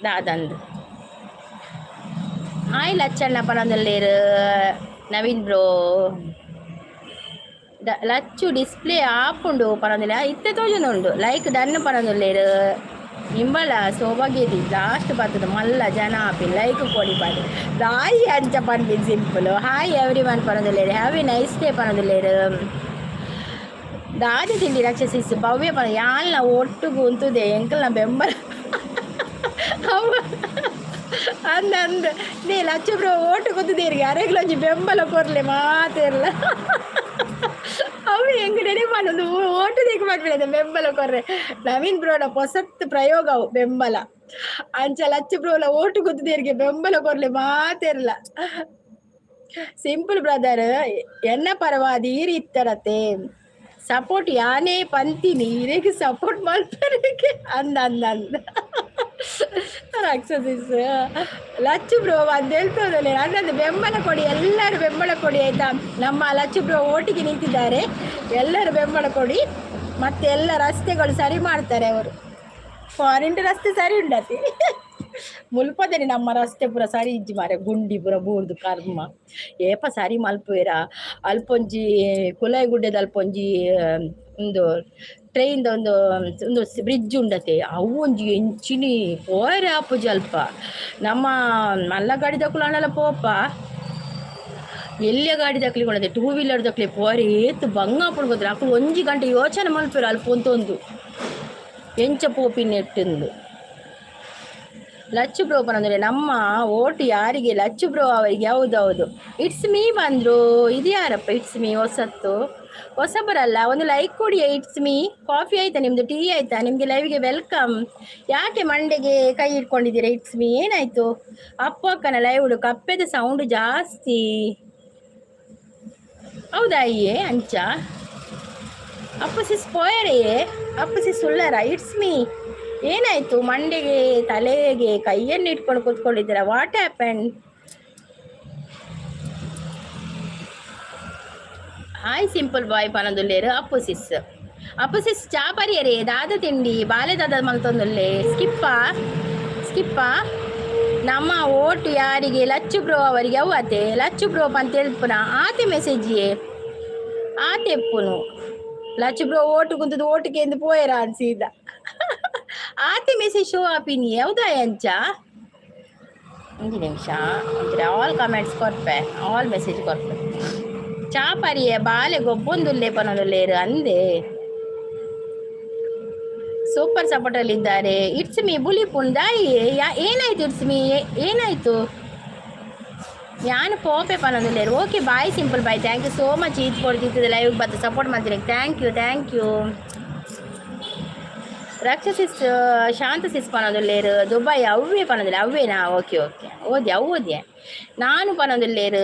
ದಾದಂದು. ಹಾಯ್ ಲಚ್ಚಣ್ಣ ಪನೊಂದುಲ್ಲೆರ್. ನವೀನ್ ಬ್ರೋ, ಲಚ್ಚು ಡಿಸ್ಪ್ಲೇ ಆಪುಂಡು ಪನೊಂದುಲ್ಲೆ. ಇತ್ತೆ ತೋಜೊಂದುಂಡು. ಲೈಕ್ ಡನ್ ಪನೊಂದುಲ್ಲೆರ್. ನಿಂಬಲ ಸೌಭಾಗ್ಯದಿ ಲಾಸ್ಟ್ ಬತ್ತದ ಮಲ್ಲ ಜನ ಆಪಿ. ಲೈಕ್ ಕೊಡಿ ಪಾಡಿ ದಾಯಿ ಅಂಚ ಪನ್ಪಿನ ಸಿಂಪಲ್. ಹಾಯ್ ಎವ್ರಿ ಒನ್ ಪನೊಂದುಲ್ಲೆರ್. Have A nice day ಪನೊಂದುಲ್ಲೆರ್. ದಾದೆ ತಿಂಡಿ ರಕ್ಷಸಿಸ್ ಭವ್ಯ ಪನ. ಯಾಲ್ನ ಒಟ್ಟುಗು ಉಂತುದೆ ಎಂಕಲ್ನ ಬೆಂಬಲ ಅವ ಅಂದ ಅಂದ. ನೀ ಲಚ್ಚು ಬ್ರೋ ಓಟು ಕುತ್ತುದೇರಿಗೆ ಅರೆಗ್ಲೊಂಜಿ ಬೆಂಬಲ ಕೊರ್ಲೆ ಮಾತೆರ್ಲ. ಅವು ಹೆಂಗ್ ನೆನೆ ಮಾಡೋದು? ಓಟು ದೇಕ್ ಮಾಡ್ಬಿಡೋದು ಬೆಂಬಲ ಕೊರ್ರೆ. ನವೀನ್ ಬ್ರೋನ ಪೊಸತ್ ಪ್ರಯೋಗ ಅವು ಬೆಂಬಲ. ಅಂಚ ಲಚ್ಚು ಬ್ರೋಲ ಓಟು ಗುತ್ತದೇರಿಗೆ ಬೆಂಬಲ ಕೊರ್ಲೆ ಮಾತೆರ್ಲ. ಸಿಂಪಲ್ ಬ್ರದರ್, ಎನ್ನ ಪರವಾದಿ ಈ ಇತ್ತರತೆ ಸಪೋರ್ಟ್ ಯಾನೇ ಪಂತಿನಿ ಇರೆಗ್ ಸಪೋರ್ಟ್ ಮಲ್ಪರೆಗೆ. ಅಂದ ಅಂದ ಅಂದ ರಾಕ್ಷಸಿಸ್. ಲಚ್ಚು ಬ್ರೋ ಅಂತ ಹೇಳ್ತದಲ್ಲ, ಅಂದಂದು ಬೆಂಬಲ ಕೊಡಿ ಎಲ್ಲರೂ, ಬೆಂಬಲ ಕೊಡಿ ಆಯ್ತಾ? ನಮ್ಮ ಲಚ್ಚು ಬ್ರೋ ಓಟಿಗೆ ನಿಂತಿದ್ದಾರೆ, ಎಲ್ಲರೂ ಬೆಂಬಲ ಕೊಡಿ. ಮತ್ತೆ ಎಲ್ಲ ರಸ್ತೆಗಳು ಸರಿ ಮಾಡ್ತಾರೆ ಅವರು. ಫಾರಿನ್ ರಸ್ತೆ ಸರಿ ಉಂಡತಿ, ಮುಲ್ಪದೇನೆ ನಮ್ಮ ರಸ್ತೆ ಪೂರ ಸರಿ ಇಜ್ಜಿ ಮಾರೆ. ಗುಂಡಿ ಪೂರ ಬೂರ್ದು ಕರ್ಮ. ಏಪ ಸರಿ ಮಲ್ಪುವೆರ? ಅಲ್ಪೊಂಜಿ ಕುಲಾಯಿಗುಡ್ಡೆದ ಅಲ್ಪೊಂಜಿ ಒಂದು ಟ್ರೈನ್ದ ಒಂದು ಒಂದು ಬ್ರಿಡ್ಜ್ ಉಂಡತೆ. ಅವು ಒಂಜಿ ಎಂಚಿನಿ ಪೋಯರೆ ಆಪುಜಿ ಅಲ್ಪ. ನಮ್ಮ ಮಲ್ಲ ಗಾಡಿ ದಕುಲು ಪೋಪ, ಎಲ್ಯ ಗಾಡಿ ದಕ್ಲಿ ಕೊಡದೆ ಟೂ ವೀಲರ್ ದಕ್ಲೆ ಪೋಯರೆ ಏತ್ ಬಂಗ ಆಪುಂಡು ಗೊತ್ತಿಲ್ಲ. ಅಕುಲು ಒಂಜಿ ಗಂಟೆ ಯೋಚನೆ ಮಲ್ಪೆರು ಅಲ್ಪ ಉಂತೊಂದು ಎಂಚ ಪೋಪಿ ನೆಟ್ಟುಂದು. ಲಚ್ಚು ಬ್ರೋ ಪನಂದ್ರೆ ನಮ್ಮ ಓಟು ಯಾರಿಗೆ? ಲಚ್ಚು ಬ್ರೋ ಅವರಿಗೆ. ಹೌದೌದು. It's me ಬಂದ್ರು. ಇದು ಯಾರಪ್ಪ it's me? ಹೊಸತ್ತು, ಹೊಸಬರಲ್ಲ. ಒಂದು ಲೈಕ್ ಕೊಡಿ. It's me, coffee ಆಯ್ತಾ ನಿಮ್ದು? ಟೀ ಆಯ್ತಾ ನಿಮಗೆ? ಲೈವ್ಗೆ welcome. ಯಾಕೆ ಮಂಡೆಗೆ ಕೈ ಇಟ್ಕೊಂಡಿದ್ದೀರಾ it's me? ಏನಾಯ್ತು? ಅಪ್ಪು ಅಕ್ಕನ ಲೈವ್ ಕಪ್ಪೆದ ಸೌಂಡ್ ಜಾಸ್ತಿ. ಹೌದಾ? ಅಯ್ಯೇ ಅಂಚ ಅಪ್ಪು ಸಿಸ್ ಪೋಯರೇ? ಅಪ್ಪು ಸಿಸ್ ಉಳ್ಳಾರ? It's me, ಏನಾಯ್ತು? ಮಂಡೆಗೆ ತಲೆಗೆ ಕೈಯನ್ನು ಇಟ್ಕೊಂಡು ಕೂತ್ಕೊಂಡಿದ್ದೀರಾ? What happen? Hi simple boy ಪನೊಂದುಲ್ಲೇರು. ಅಪ್ಪು ಸಿಸ್, ಅಪ್ಪು ಸಿಸ್, ಚಾ ಪರಿಯರೇ? ದಾದ ತಿಂಡಿ? ಬಾಲೆ ದಾದ ಮಲ್ತೊಂದುಲ್ಲೆ? ಸ್ಕಿಪ್ಪ ಸ್ಕಿಪ್ಪ. ನಮ್ಮ ಓಟು ಯಾರಿಗೆ? ಲಚ್ಚು ಬ್ರೋ ಅವರಿಗೆ. ಅವ್ವತೆ ಲಚ್ಚು ಬ್ರೋ ಅಂತ ಹೇಳ್ಪುನ ಆತೆ ಮೆಸೇಜಿಯೇ ಆತೆ ಎಪ್ಪುನು. ಲಚ್ಚು ಬ್ರೋ ಓಟು ಕುಂತದ್ದು ಓಟುಗೆ ಎಂದು ಪೋಯರ ಅನ್ಸೀದ. ಆತೆ ಮೆಸೇಜ್ ಶೋ ಆಪಿನಿ. ಹೌದಾ? ಅಂಚ ಒಂದು ನಿಮಿಷ ಒಂಚೂರು ಆಲ್ ಕಮೆಂಟ್ಸ್ ಕೊರ್ಪೆ, ಆಲ್ ಮೆಸೇಜ್ ಕೊರ್ಪೆ. ಚಾ ಪರಿಯೆ, ಬಾಲೆ ಗೊಬ್ಬೊಂದುಲ್ಲೆ ಪನೊಂದುಲ್ಲೇರು. ಅಂದೆ ಸೂಪರ್ ಸಪೋರ್ಟಲ್ಲಿ ಇದ್ದಾರೆ. It's me ಬುಲಿಪುನ್ ದಾಯಿ. ಏನಾಯ್ತು it's me? ಏನಾಯ್ತು? ಯಾನ್ ಪೋಪೆ ಪನೊಂದುಲ್ಲೆರ್. Okay, bye simple bye. Thank you so much. ಈತ್ ಕೊಡ್ತಿದ್ದದೆ ಲೈವ್ ಬತ್ತು ಸಪೋರ್ಟ್ ಮಾಡ್ತೀನಿ. Thank you, thank you. ರಕ್ಷಸಿಸ್ Shanta sis ಪನೊಂದುಲ್ಲೆರ್. Dubai ಅವ್ವೇ ಪನೊಂದುಲ್ಲೆ. ಅವ್ವೇನಾ? ಓಕೆ ಓಕೆ, ಓದಿ ಅವು ಓದಿಯೆ. ನಾನು ಪನೊಂದುಲ್ಲೆರ್.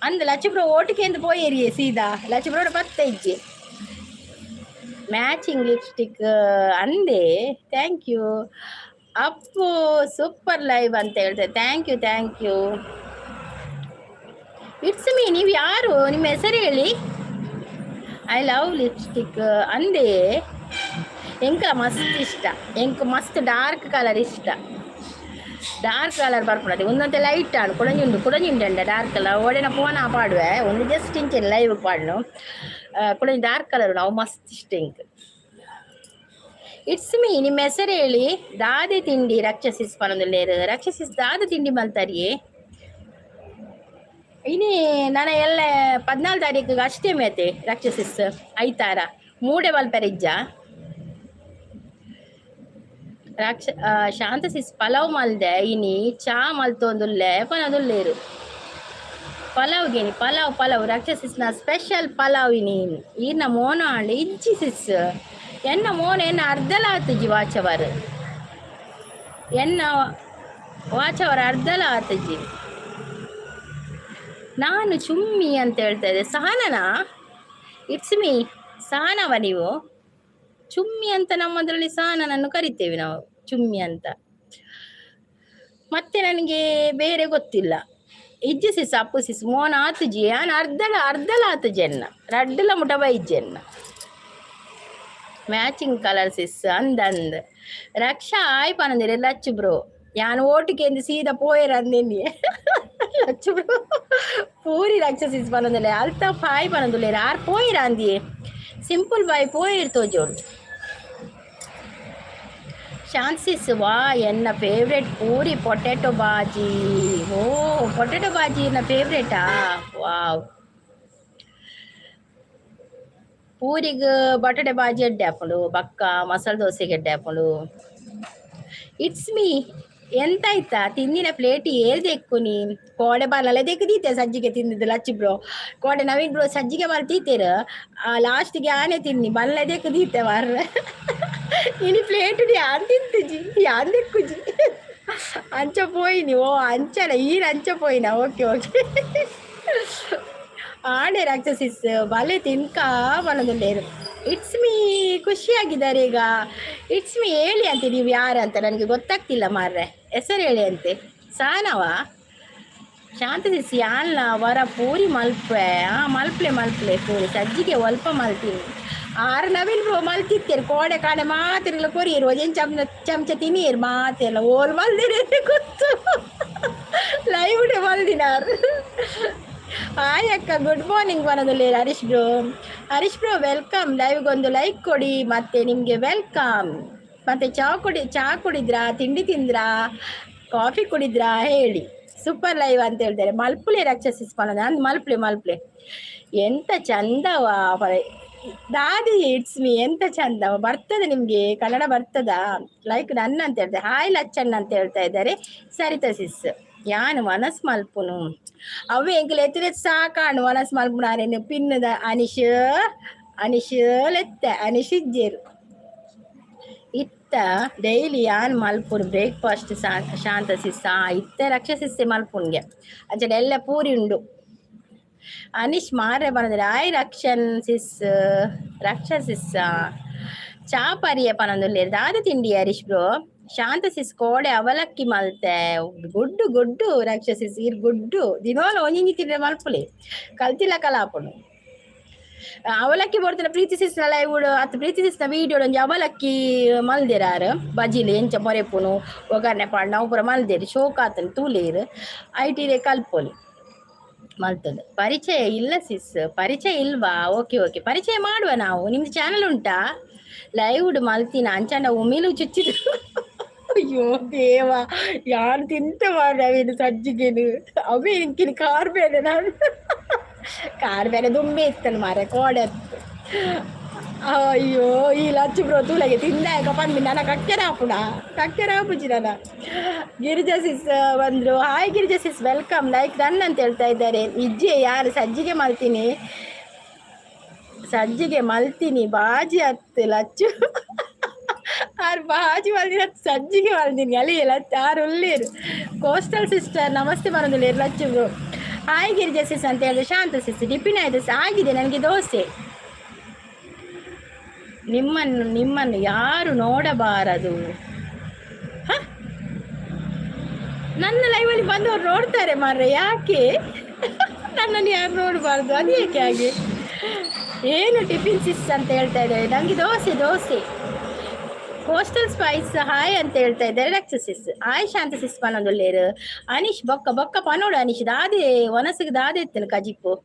ಅಂದ್ ಲಚ್ಚು ಬ್ರೋ ಓಟಿಗೆ ಪೋಯೇರಿಯೇ ಸೀದಾ ಲಚ್ಚು ಬ್ರೋಡ ಪತ್ತೆ ಇಜ್ಜಿ. ಮ್ಯಾಚಿಂಗ್ ಲಿಪ್ಸ್ಟಿಕ್ ಅಂದೆ. Thank you Appu. Super live ಅಂತ ಹೇಳ್ತಾರೆ. Thank you, thank you. It's me, ನೀವು ಯಾರು? ನಿಮ್ಮ ಹೆಸರು ಹೇಳಿ. I love lipstick ಅಂದೆ. ಎಂಕ ಮಸ್ತ್ ಇಷ್ಟ. ಎಂಕ್ ಮಸ್ತ್ ಡಾರ್ಕ್ ಕಲರ್ ಇಷ್ಟ. ಡಾರ್ಕ್ ಕಲರ್ ಬರ್ಪುಂಡು. ಒಂದೊಂತೆ ಲೈಟ್ ಆಂಡ್ ಕುಡಂಜಿ ಉಂಡು, ಕುಡಂಜಿ ಉಂಡು ಡಾರ್ಕ್ ಕಲರ್. ಓಡೆನ ಫೋನ್ ಪಾಡುವೆ. ಒಂದು ಜಸ್ಟ್ ಇಂಚೆ ಲೈವ್ ಪಾಡ್ನು. ಕುಡಂಜಿ ಡಾರ್ಕ್ ಕಲರ್ ಅವು ಮಸ್ತ್ ಇಷ್ಟ ಎಂಕ್. It's me, ನಿಮ್ಮ ಹೆಸರು ಹೇಳಿ. ದಾದೆ ತಿಂಡಿ ರಕ್ಷಸಿಸ್ ಪನೊಂದುಲ್ಲೆರ್. ರಕ್ಷಸಿಸ್ ದಾದ ತಿಂಡಿ ಮಲ್ತಾರಿಯೇ? ಇನಿ ನನ ಎಲ್ಲ 14 ತಾರೀಕಿಗೆ ಅಷ್ಟೇ ಅತೆ ರಕ್ಷಸಿಸ್. ಐತಾರ ಮೂಡೆ ಮಲ್ಪೆರಿಜ್ಜ ರಕ್ಷ. ಶಾಂತ ಸಿಸ್ ಪಲಾವ್ ಮಲ್ದೆ ಇನಿ, ಚಾ ಮಲ್ತೊಂದುಲ್ಲೆ ಪನೊಂದುಲ್ಲೆರ್. ಪಲಾವ್ ಗಿನಿ, ಪಲಾವ್ ಪಲಾವ್, ರಕ್ಷಸಿಸ್ನ ಸ್ಪೆಷಲ್ ಪಲಾವ್ ಇನಿ. ಈರ್ನ ಮೋನ ಆಂಡ ಇಜ್ಜಿ ಸಿಸ್. ಎನ್ನ ಮೋನ ಎನ್ನ ಅರ್ಧಲ ಆತುಜಿ ವಾಚವರ್. ಎನ್ನ ವಾಚವರ್ ಅರ್ಧಲ ಆತುಜಿ. ನಾನು ಚುಮ್ಮಿ ಅಂತ ಹೇಳ್ತಾ ಇದ್ದೆ. ಸಹನನಾ? It's me, ಸಹನವ ನೀವು? ಚುಮ್ಮಿ ಅಂತ ನಮ್ಮದರಲ್ಲಿ ಸಹನನನ್ನು ಕರಿತೇವೆ ನಾವು ಚುಮ್ಮಿ ಅಂತ. ಮತ್ತೆ ನನಗೆ ಬೇರೆ ಗೊತ್ತಿಲ್ಲ. ಇಜ್ಜಿ ಸಿಸ್, ಅಪ್ಪು ಸಿಸ್ ಮೋನ ಆತುಜಿ. ಯಾನ್ ಅರ್ಧಲ ಅರ್ಧಲ ಆತುಜಿ ಎನ್ನ ರಡ್ಡಲ ಮುಟ ಬೈಜಿ ಎನ್ನ. ಮ್ಯಾಚಿಂಗ್ ಕಲರ್ ಸಿಸ್ ಅಂದ್ ಅಂದ್. ರಕ್ಷಾ ಆಯ್ ಪನಂದಿರೆ. ಲಚ್ಚು ಬ್ರೋ ಯಾನ್ ಓಟಿಗೆ ಸೀದಾ ಪೋಯೆರ್ ಅಂದೆನಿ. ಲಚ್ಚು ಬ್ರೋ ಪೂರಿ ರಕ್ಷ ಸಿಸ್ ಪನೊಂದುಲ್ಲೆ. ಅಲ್ತಾಫ್ ಹಾಯ್ ಪನೊಂದುಲ್ಲೆರ್. ಆರ್ ಪೋಯೆರ್ ಅಂದಿಯೇ. ಸಿಂಪಲ್ ಬಾಯ್ ಪೋಯೆರ್ ತೋಜೋಡು. ಶಾಂತ್ ವಾ, ಎನ್ನ ಫೇವ್ರೆಟ್ ಪೂರಿ ಪೊಟ್ಯಾಟೊ ಬಾಜಿ. ಓ, ಪೊಟ್ಯಾಟೊ ಬಾಜಿ ಎನ್ನ ಫೇವ್ರೇಟಾ? ವಾವ್. ಪೂರಿಗ್ ಬಟಾಟೆ ಬಾಜಿ ಎಡ್ಡೆ ಆಪುಂಡು. ಬಕ್ಕ ಮಸಾಲೆ ದೋಸೆಗೆ ಎಡ್ಡೆ ಆಪುಂಡು. It's me, ಎಂತಾಯ್ತಾ? ತಿಂದಿನ ಪ್ಲೇಟ್ ಏರ್ ದೆಕ್ಕುನಿ? ಕೋಡೆ ಬಾಲಲೆ ದೆಕ್ಕು ಸಜ್ಜಿಗೆ ತಿಂದಿದ್ದು ಲಚ್ಚು ಬ್ರೋ. ಕೋಡೆ ನವೀನ್ ಬ್ರೋ ಸಜ್ಜಿಗೆ ಬಾಲ್ ತೀತೇರು. ಲಾಸ್ಟ್ಗೆ ಆನೆ ತಿನ್ನಿ ಬಲ್ಲೆ ದೆಕ್ಕು ದೀತೆ ಮಾರ್ರೆ. ಇನಿ ಪ್ಲೇಟ್ ಯಾನ್ ತಿಂತುಜಿ, ಯಾನ್ ದೆಕ್ಕುಜಿ. ಅಂಚ ಪೋಯಿನಿ. ಓ, ಅಂಚನ ಈರ್ ಅಂಚ ಪೋಯಿನ. Okay okay. ಆಂಡೆ ರಾಕ್ಷಸಿಸ್ ಬಲೆ ತಿನ್ಕ ಪನೊಂದುಲ್ಲೆರ್. It's me ಖುಷಿಯಾಗಿದ್ದಾರೆ ಈಗ. It's me ಹೇಳಿ ಅಂತೆ, ನೀವು ಯಾರು ಅಂತ ನನಗೆ ಗೊತ್ತಾಗ್ತಿಲ್ಲ ಮಾರ್ರೆ. ಹೆಸರು ಹೇಳಿ ಅಂತೆ. ಸಾನವ ಶಾಂತ ಸಿಸ್ ಯಾನ್ಲ ವರ ಪೂರಿ ಮಲ್ಪೆ. ಹಾಂ, ಮಲ್ಪ್ಲೆ ಮಲ್ಪ್ಲೆ. ಪೂರಿ ಸಜ್ಜಿಗೆ ಒಲ್ಪ ಮಲ್ತೀನಿ. ಆರು ನವೀನ್ ಬ್ರೋ ಮಲ್ತಿತ್ತೇರು. ಕೋಡೆ ಕಾಡೆ ಮಾತಿರ್ಲ ಕೊರಿಯರು. ಒಂಜೊಂಜಿ ಚಮಚ ಚಮಚ ತಿನ್ನಿಯರು ಮಾತೆಲ್ಲ. ಓಲ್ ಮಲ್ದಿರಿ ಗೊತ್ತು, ಲೈವ್ ಮಲ್ದಿನಾರು. ಹಾಯ್ ಅಕ್ಕ, ಗುಡ್ ಮಾರ್ನಿಂಗ್ ಪನೊಂದುಲ್ಲೆರ್ Harish bro. Harish bro, welcome. ಲೈವ್ಗೆ ಒಂದು ಲೈಕ್ ಕೊಡಿ, ಮತ್ತೆ ನಿಮಗೆ welcome. ಮತ್ತೆ ಚಾ ಕುಡಿ, ಚಾ ಕುಡಿದ್ರಾ? ತಿಂಡಿ ತಿಂದ್ರಾ? ಕಾಫಿ ಕುಡಿದ್ರಾ? ಹೇಳಿ. ಸೂಪರ್ ಲೈವ್ ಅಂತ ಹೇಳ್ತಾರೆ. ಮಲ್ಪುಲೆ ರಕ್ಷಸಿಸ್ ಪನೊಂದು ಅಂದ್. ಮಲ್ಪಲೆ ಮಲ್ಪಲೆ. ಎಂತ ಚಂದವಾ ದಾದಿ. It's me, ಎಂತ ಚಂದವ. ಬರ್ತದೆ ನಿಮಗೆ ಕನ್ನಡ ಬರ್ತದಾ? ಲೈಕ್ ನನ್ನ ಅಂತ ಹೇಳ್ತಾರೆ. ಹಾಯ್ ಲಚ್ಚಣ್ಣ ಅಂತ ಹೇಳ್ತಾ ಇದ್ದಾರೆ. ಸರಿತಾ ಸಿಸ್ ಯಾನ್ ವನಸ್ ಮಲ್ಪುನು. ಅವೇ ಎಂಕಲ್ ಎತ್ತಿನ ಸಾಕಾಣು ವನಸ್ ಮಲ್ಪುನಾರೇನು ಪಿನ್ನದ ಅನಿಶ್ ಅನಿಶ್ ಲೆತ್ತೆ ಅನಿಶ್ ಇಜ್ಜೇರು. ಇತ್ತ ಡೈಲಿ ಯಾನ್ ಮಲ್ಪುನು ಬ್ರೇಕ್ಫಾಸ್ಟ್ ಶಾಂತ ಸಿಸ್. ಇತ್ತೆ ರಕ್ಷಸಿಸ್ಸೆ ಮಲ್ಪುನ್ಗೆ. ಅಂಚನೆ ಎಲ್ಲ ಪೂರಿ ಉಂಡು. ಅನಿಶ್ ಮಾರೆ ಪನೊಂದುಲ್ಲೆರ್. ಆಯ್ ರಕ್ಷನ್ ಸಿಸ್, ರಕ್ಷ ಸಿಸ್ ಚಾ ಪರಿಯ ಪನೊಂದುಲ್ಲೆರ್. ದಾದ ತಿಂಡಿ ಹರೀಶ್ ಬ್ರೋ? ಶಾಂತ ಸಿಸ್ ಕೋಡೆ ಅವಲಕ್ಕಿ ಮಲ್ತೆ. ಗುಡ್ಡು ಗುಡ್ಡು ರಕ್ಷ ಸಿಸ್, ಇರ್ ಗುಡ್ಡು. ದಿನೋಲ ಒಂಜಿಂಜಿ ತಿಂದ್ರೆ ಮಲ್ಪುಲೆ ಕಲ್ತಿಲ್ಲ ಕಲಾಪುಂಡು. ಅವಲಕ್ಕಿ ಬೋಡ್ತಿನ ಪ್ರೀತಿ ಸಿಸ್ನ ಲೈವ್ ಅತ್ ಪ್ರೀತಿ ಸಿಸ್ನ ವೀಡಿಯೋ ಒಂಜಿ ಅವಲಕ್ಕಿ ಮಲ್ದೆರಾರ್. ಬಜಿಲ್ ಎಂಚ ಮೊರೆಪುನು, ಒಗ್ಗರಣೆ ಪಾಡ್ ನಾವು ಪೂರ ಮಲ್ದೇರು. ಶೋಕ್ ಆತನ್ ತೂಲೇರು. ಐಟಿರೆ ಕಲ್ಪೊಲಿ ಮಲ್ತದ. ಪರಿಚಯ ಇಲ್ಲ ಸಿಸ್. ಪರಿಚಯ ಇಲ್ವಾ? ಓಕೆ ಓಕೆ, ಪರಿಚಯ ಮಾಡುವ ನಾವು. ನಿಮ್ದು ಚಾನಲ್ ಉಂಟಾ? ಲೈವ್ ಮಲ್ತಿನ ಅಂಚಾಂಡ ಉಮಿಲು ಚುಚ್ಚಿದ್ರು. ಅಯ್ಯೋ ದೇವ, ಯಾರು ತಿಂತ ಮಾರ್ರೆ ಸಜ್ಜಿಗೆನು. ಅವೇ ಇಂಕಿನ ಕಾರ್ ಬೇರೆ, ನಾನು ಕಾರ್ ಬೇರೆ ದುಂಬೆ ಇತ್ತಲ್ಲ ಮಾರೆ ಕೋಡೆ. ಅಯ್ಯೋ, ಈ ಲಚ್ಚು ಬ್ರೋ ತೂಲಗೆ ತಿಂದಾಯಕ ಪಂದು ನನ್ನ ಕಕ್ಕೆರ ಹಾಪುಣ ಕಕ್ಕೆರ ಹಾಪುಜಿ ನನ್ನ. ಗಿರಿಜಾ ಸಿಸ್ ಬಂದರು. Hi Girija sis, welcome. Like done ಅಂತ ಹೇಳ್ತಾ ಇದ್ದಾರೆ. ಇಜ್ಜೆ ಯಾರು ಸಜ್ಜಿಗೆ ಮಲ್ತೀನಿ, ಸಜ್ಜಿಗೆ ಮಲ್ತೀನಿ. ಬಾಜಿ ಹತ್ತು ಲಚ್ಚು ಆರು ಬಾಜಿ ಮಲ್ದಿನ, ಸಜ್ಜಿಗೆ ಮಲ್ದಿನಿ ಅಲ್ಲಿ ಲಚ್ಚ ಆರು ಉಳ್ಳೇರು. ಕೋಸ್ಟಲ್ ಸಿಸ್ಟರ್ ನಮಸ್ತೆ ಬರೋದಿಲ್ಲ. ಲಚ್ಚು ಬ್ರೋ ಹಾಯ್ ಗಿರಿಜಾ ಸಿಸ್ ಅಂತ ಹೇಳಿದ್ರೆ. ಶಾಂತ ಸಿಸ್, ಟಿಫಿನ್ ಆಯ್ತು ಆಗಿದೆ ನನಗೆ ದೋಸೆ. ನಿಮ್ಮನ್ನು ನಿಮ್ಮನ್ನು ಯಾರು ನೋಡಬಾರದು. ಹ? ನನ್ನ ಲೈವಲ್ಲಿ ಬಂದವರು ನೋಡ್ತಾರೆ ಮಾರ್ರೆ. ಯಾಕೆ ನನ್ನನ್ನು ಯಾರು ನೋಡಬಾರ್ದು? ಅದು ಏಕೆ ಹಾಗೆ? ಏನು ಟಿಫಿನ್ ಸಿಸ್ ಅಂತ ಹೇಳ್ತಾ ಇದ್ದಾರೆ. ನನಗೆ dosa dosa. Coastal Spice hi ಅಂತ ಹೇಳ್ತಾ ಇದ್ದಾರೆ. Raksha sis hi. Shanta sis ಪನೊಂದುಲ್ಲೇರು. ಅನೀಶ್ ಬೊಕ್ಕ ಬೊಕ್ಕ ಪನೋಡು. ಅನೀಶ್ ದಾದೆ ಒನಸಿಗೆ ದಾದೆ ಇತ್ತನು ಕಜಿಪ್ಪು.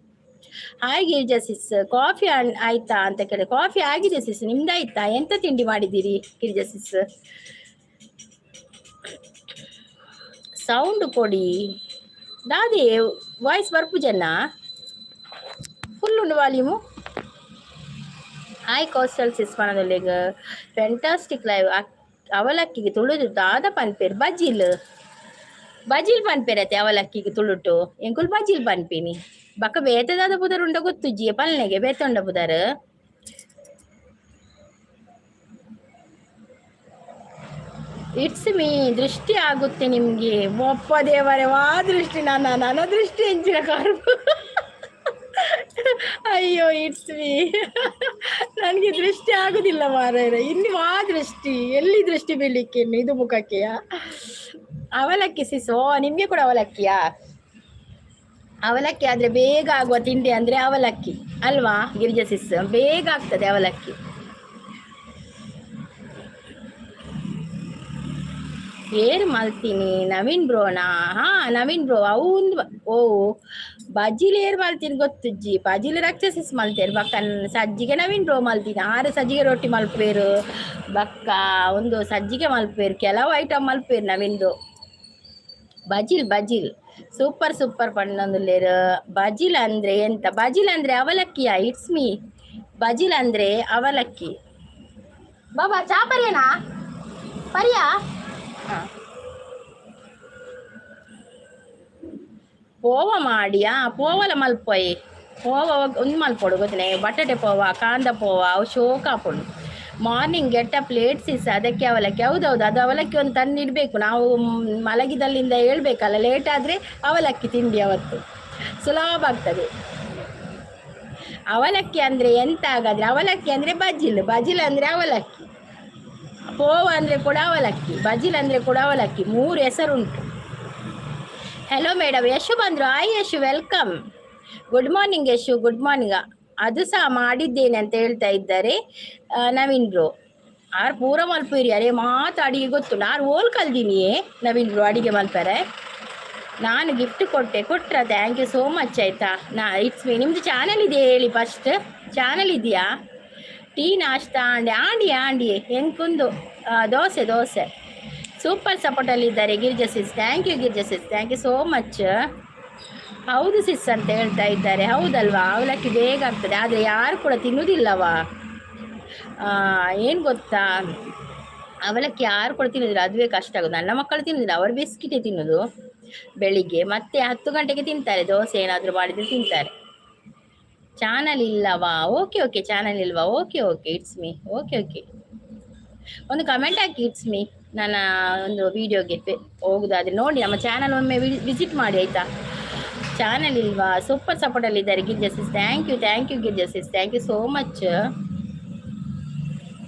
ಹಾಯ್ ಗಿರಿಜಾ ಸಿಸ್, ಕಾಫಿ ಆಯ್ತಾ ಅಂತ ಕೇಳಿ. ಕಾಫಿ ಆಗಿದೆ ಸಿಸ್, ನಿಮ್ದಾಯ್ತಾ? ಎಂತ ತಿಂಡಿ ಮಾಡಿದ್ದೀರಿ ಗಿರಿಜಾ ಸಿಸ್? ಸೌಂಡ್ ಕೊಡಿ ದಾದೆ. ವಾಯ್ಸ್ ಬರ್ಪುಜನ್ನ ಫುಲ್ ಉಂಡು ವಾಲ್ಯೂಮು. ಹಾಯ್ ಕೋಸ್ಟಲ್ ಸಿಸ್ ಪನೊಂದುಲ್ಲೆಗ್. Fantastic live. ಅವಲಕ್ಕಿಗೆ ತುಳುದು ದಾದ ಪನ್ಪೇರು? ಬಜಿಲ್ ಬಜಿಲ್ ಪನ್ಪೇರತ್ತೆ ಅವಲಕ್ಕಿಗೆ ತುಳುಟು. ಎಂಕುಲು ಬಜಿಲ್ ಪನ್ಪಿನಿ. ಬಕ ಬೇತೆ ದಾದ ಪುದರ್ ಉಂಡ ಗೊತ್ತುಜ್ಜಿ. ಪಲ್ನೆಗೆ ಬೇತೆ ಉಂಡ ಪುದರ್? It's me, ದೃಷ್ಟಿ ಆಗುತ್ತೆ ನಿಮಗೆ. ಒಪ್ಪ ದೇವರೇ, ವಾ ದೃಷ್ಟಿ? ನನ್ನ ನನ್ನ ದೃಷ್ಟಿ ಎಂಚಿನ ಕಾರ್ಪು? ಅಯ್ಯೋ it's me, ನನಗೆ ದೃಷ್ಟಿ ಆಗುದಿಲ್ಲ ಮಾರಾಯ. ಇನ್ನು ವಾ ದೃಷ್ಟಿ? ಎಲ್ಲಿ ದೃಷ್ಟಿ ಬೀಳಲಿಕ್ಕೆ ಇನ್ನು ಇದು ಮುಖಕ್ಕೆಯಾ? ಅವಲಕ್ಕಿ ಸಿಸ್. ಓ, ನಿಮಗೆ ಕೂಡ ಅವಲಕ್ಕಿಯಾ? ಅವಲಕ್ಕಿ ಆದರೆ ಬೇಗ ಆಗುವ ತಿಂಡಿ ಅಂದರೆ ಅವಲಕ್ಕಿ ಅಲ್ವಾ ಗಿರಿಜಾ ಸಿಸ್? ಬೇಗ ಆಗ್ತದೆ ಅವಲಕ್ಕಿ. ಏರು ಮಲ್ತೀನಿ ನವೀನ್ ಬ್ರೋನಾ? ಹಾ ನವೀನ್ ಬ್ರೋ ಅವು ಒಂದು. ಓ ಬಜಿಲ್ ಏರ್ ಮಲ್ತೀನಿ ಗೊತ್ತುಜ್ಜಿ. ಬಜಿಲ್ ರಕ್ಷಸಿಸ್ ಮಲ್ತೇರು. ಬಕ್ಕ ಸಜ್ಜಿಗೆ ನವೀನ್ ಬ್ರೋ ಮಲ್ತೀನಿ. ಆರು ಸಜ್ಜಿಗೆ ರೊಟ್ಟಿ ಮಲ್ಪೇರು, ಬಕ್ಕ ಒಂದು ಸಜ್ಜಿಗೆ ಮಲ್ಪೇರು, ಕೆಲವು ಐಟಮ್ ಮಲ್ಪೇರು ನವೀನ್ ಬ್ರೋ. ಬಜಿಲ್ ಬಜಿಲ್ ಸೂಪರ್ ಸೂಪರ್ ಪಣ್ಣೊಂದುಲ್ಲೇರು. ಬಜಿಲ್ ಅಂದ್ರೆ ಎಂತ? ಬಜಿಲ್ ಅಂದ್ರೆ ಅವಲಕ್ಕಿಯಾ? It's me, ಬಜಿಲ್ ಅಂದ್ರೆ ಅವಲಕ್ಕಿ. ಬಾಬಾ ಚಾ ಪರಿಯನಾ ಪರಿಯಾ? ಪೋವ ಮಾಡಿಯಾ? ಪೋವಲ ಮಲ್ಪೊಯ್. ಪೋವ ಒಂದು ಮಲ್ಪೊಡು ಗೊತ್ತಿನ, ಬಟಾಟೆ ಪೋವ, ಕಾಂದ ಪೋವ, ಅವು ಶೋಕ ಆಪುಂಡು. Morning get up late sis, ಅದಕ್ಕೆ ಅವಲಕ್ಕಿ. ಹೌದೌದು, ಅದು ಅವಲಕ್ಕಿ ಒಂದು ತಂದಿಡಬೇಕು. ನಾವು ಮಲಗಿದಲ್ಲಿಂದ ಹೇಳ್ಬೇಕಲ್ಲ, ಲೇಟ್ ಆದರೆ ಅವಲಕ್ಕಿ ತಿಂಡಿ ಅವತ್ತು ಸುಲಭ ಆಗ್ತದೆ. ಅವಲಕ್ಕಿ ಅಂದರೆ ಎಂತ ಹಾಗಾದರೆ? ಅವಲಕ್ಕಿ ಅಂದರೆ ಬಜಿಲ್, ಬಜಿಲ್ ಅಂದರೆ ಅವಲಕ್ಕಿ. ಪೋವ ಅಂದರೆ ಕೂಡ ಅವಲಕ್ಕಿ, ಬಜಿಲ್ ಅಂದರೆ ಕೂಡ ಅವಲಕ್ಕಿ. ಮೂರು ಹೆಸರುಂಟು. ಹಲೋ ಮೇಡಮ್, ಯಶು ಬಂದರು. Hi Yashu, welcome. Good morning Yashu, good morning. ಅದು ಸಹ ಮಾಡಿದ್ದೇನೆ ಅಂತ ಹೇಳ್ತಾ ಇದ್ದಾರೆ ನವೀನ್ ಬ್ರೋ. ಆರ್ ಪೂರ ಮಲ್ಪೇರಿ. ಅರೆ ಮಾತು ಅಡಿಗೆ ಗೊತ್ತು. ನಾನು ಓಲ್ ಕಲ್ದಿನಿಯೇ ನವೀನ್ ಬ್ರೋ ಅಡಿಗೆ ಮಲ್ಪರೆ. ನಾನು ಗಿಫ್ಟ್ ಕೊಟ್ಟೆ, ಕೊಟ್ರ? Thank you so much ಆಯಿತಾ. ನಾ it's me, ನಿಮ್ಮದು ಚಾನಲ್ ಇದೆಯಾ ಹೇಳಿ ಫಸ್ಟ್? ಚಾನಲ್ ಇದೆಯಾ? ಟೀ ನಾಷ್ಟ ಆಂಡಿ ಆಂಡಿ ಆಂಡಿ ಎಂಕುಂದು ದೋಸೆ ದೋಸೆ. ಸೂಪರ್ ಸಪೋರ್ಟಲ್ಲಿದ್ದಾರೆ Girija sis. Thank you Girija sis, thank you so much. ಹೌದು ಸಿಸ್ ಅಂತ ಹೇಳ್ತಾ ಇದ್ದಾರೆ. ಹೌದಲ್ವಾ? ಅವಲಕ್ಕಿ ಬೇಗ ಆಗ್ತದೆ, ಆದರೆ ಯಾರು ಕೂಡ ತಿನ್ನುವುದಿಲ್ಲವಾ. ಏನು ಗೊತ್ತಾ, ಅವಲಕ್ಕಿ ಯಾರು ಕೂಡ ತಿನ್ನುವುದಿಲ್ಲ, ಅದುವೇ ಕಷ್ಟ ಆಗೋದು. ನನ್ನ ಮಕ್ಕಳು ತಿನ್ನುವುದಿಲ್ಲ, ಅವರು ಬಿಸ್ಕಿಟೇ ತಿನ್ನೋದು ಬೆಳಿಗ್ಗೆ. ಮತ್ತೆ 10 ಗಂಟೆಗೆ ತಿಂತಾರೆ, ದೋಸೆ ಏನಾದರೂ ಮಾಡಿದರೆ ತಿಂತಾರೆ. ಚಾನಲ್ ಇಲ್ಲವಾ? ಓಕೆ ಓಕೆ, ಚಾನಲ್ ಇಲ್ವಾ? Okay okay, it's me. Okay okay, ಒಂದು ಕಮೆಂಟ್ ಹಾಕಿ it's me ನನ್ನ ಒಂದು ವಿಡಿಯೋಗೆ. ಹೋಗುದಾದರೆ ನೋಡಿ, ನಮ್ಮ ಚಾನಲ್ ಒಮ್ಮೆ ವಿಸಿಟ್ ಮಾಡಿ ಆಯಿತಾ. ಚಾನಲ್ ಇಲ್ವಾ? ಸೂಪರ್ ಸಪೋರ್ಟಲ್ಲಿದ್ದಾರೆ Girija sis. Thank you, thank you Girija sis, thank you so much,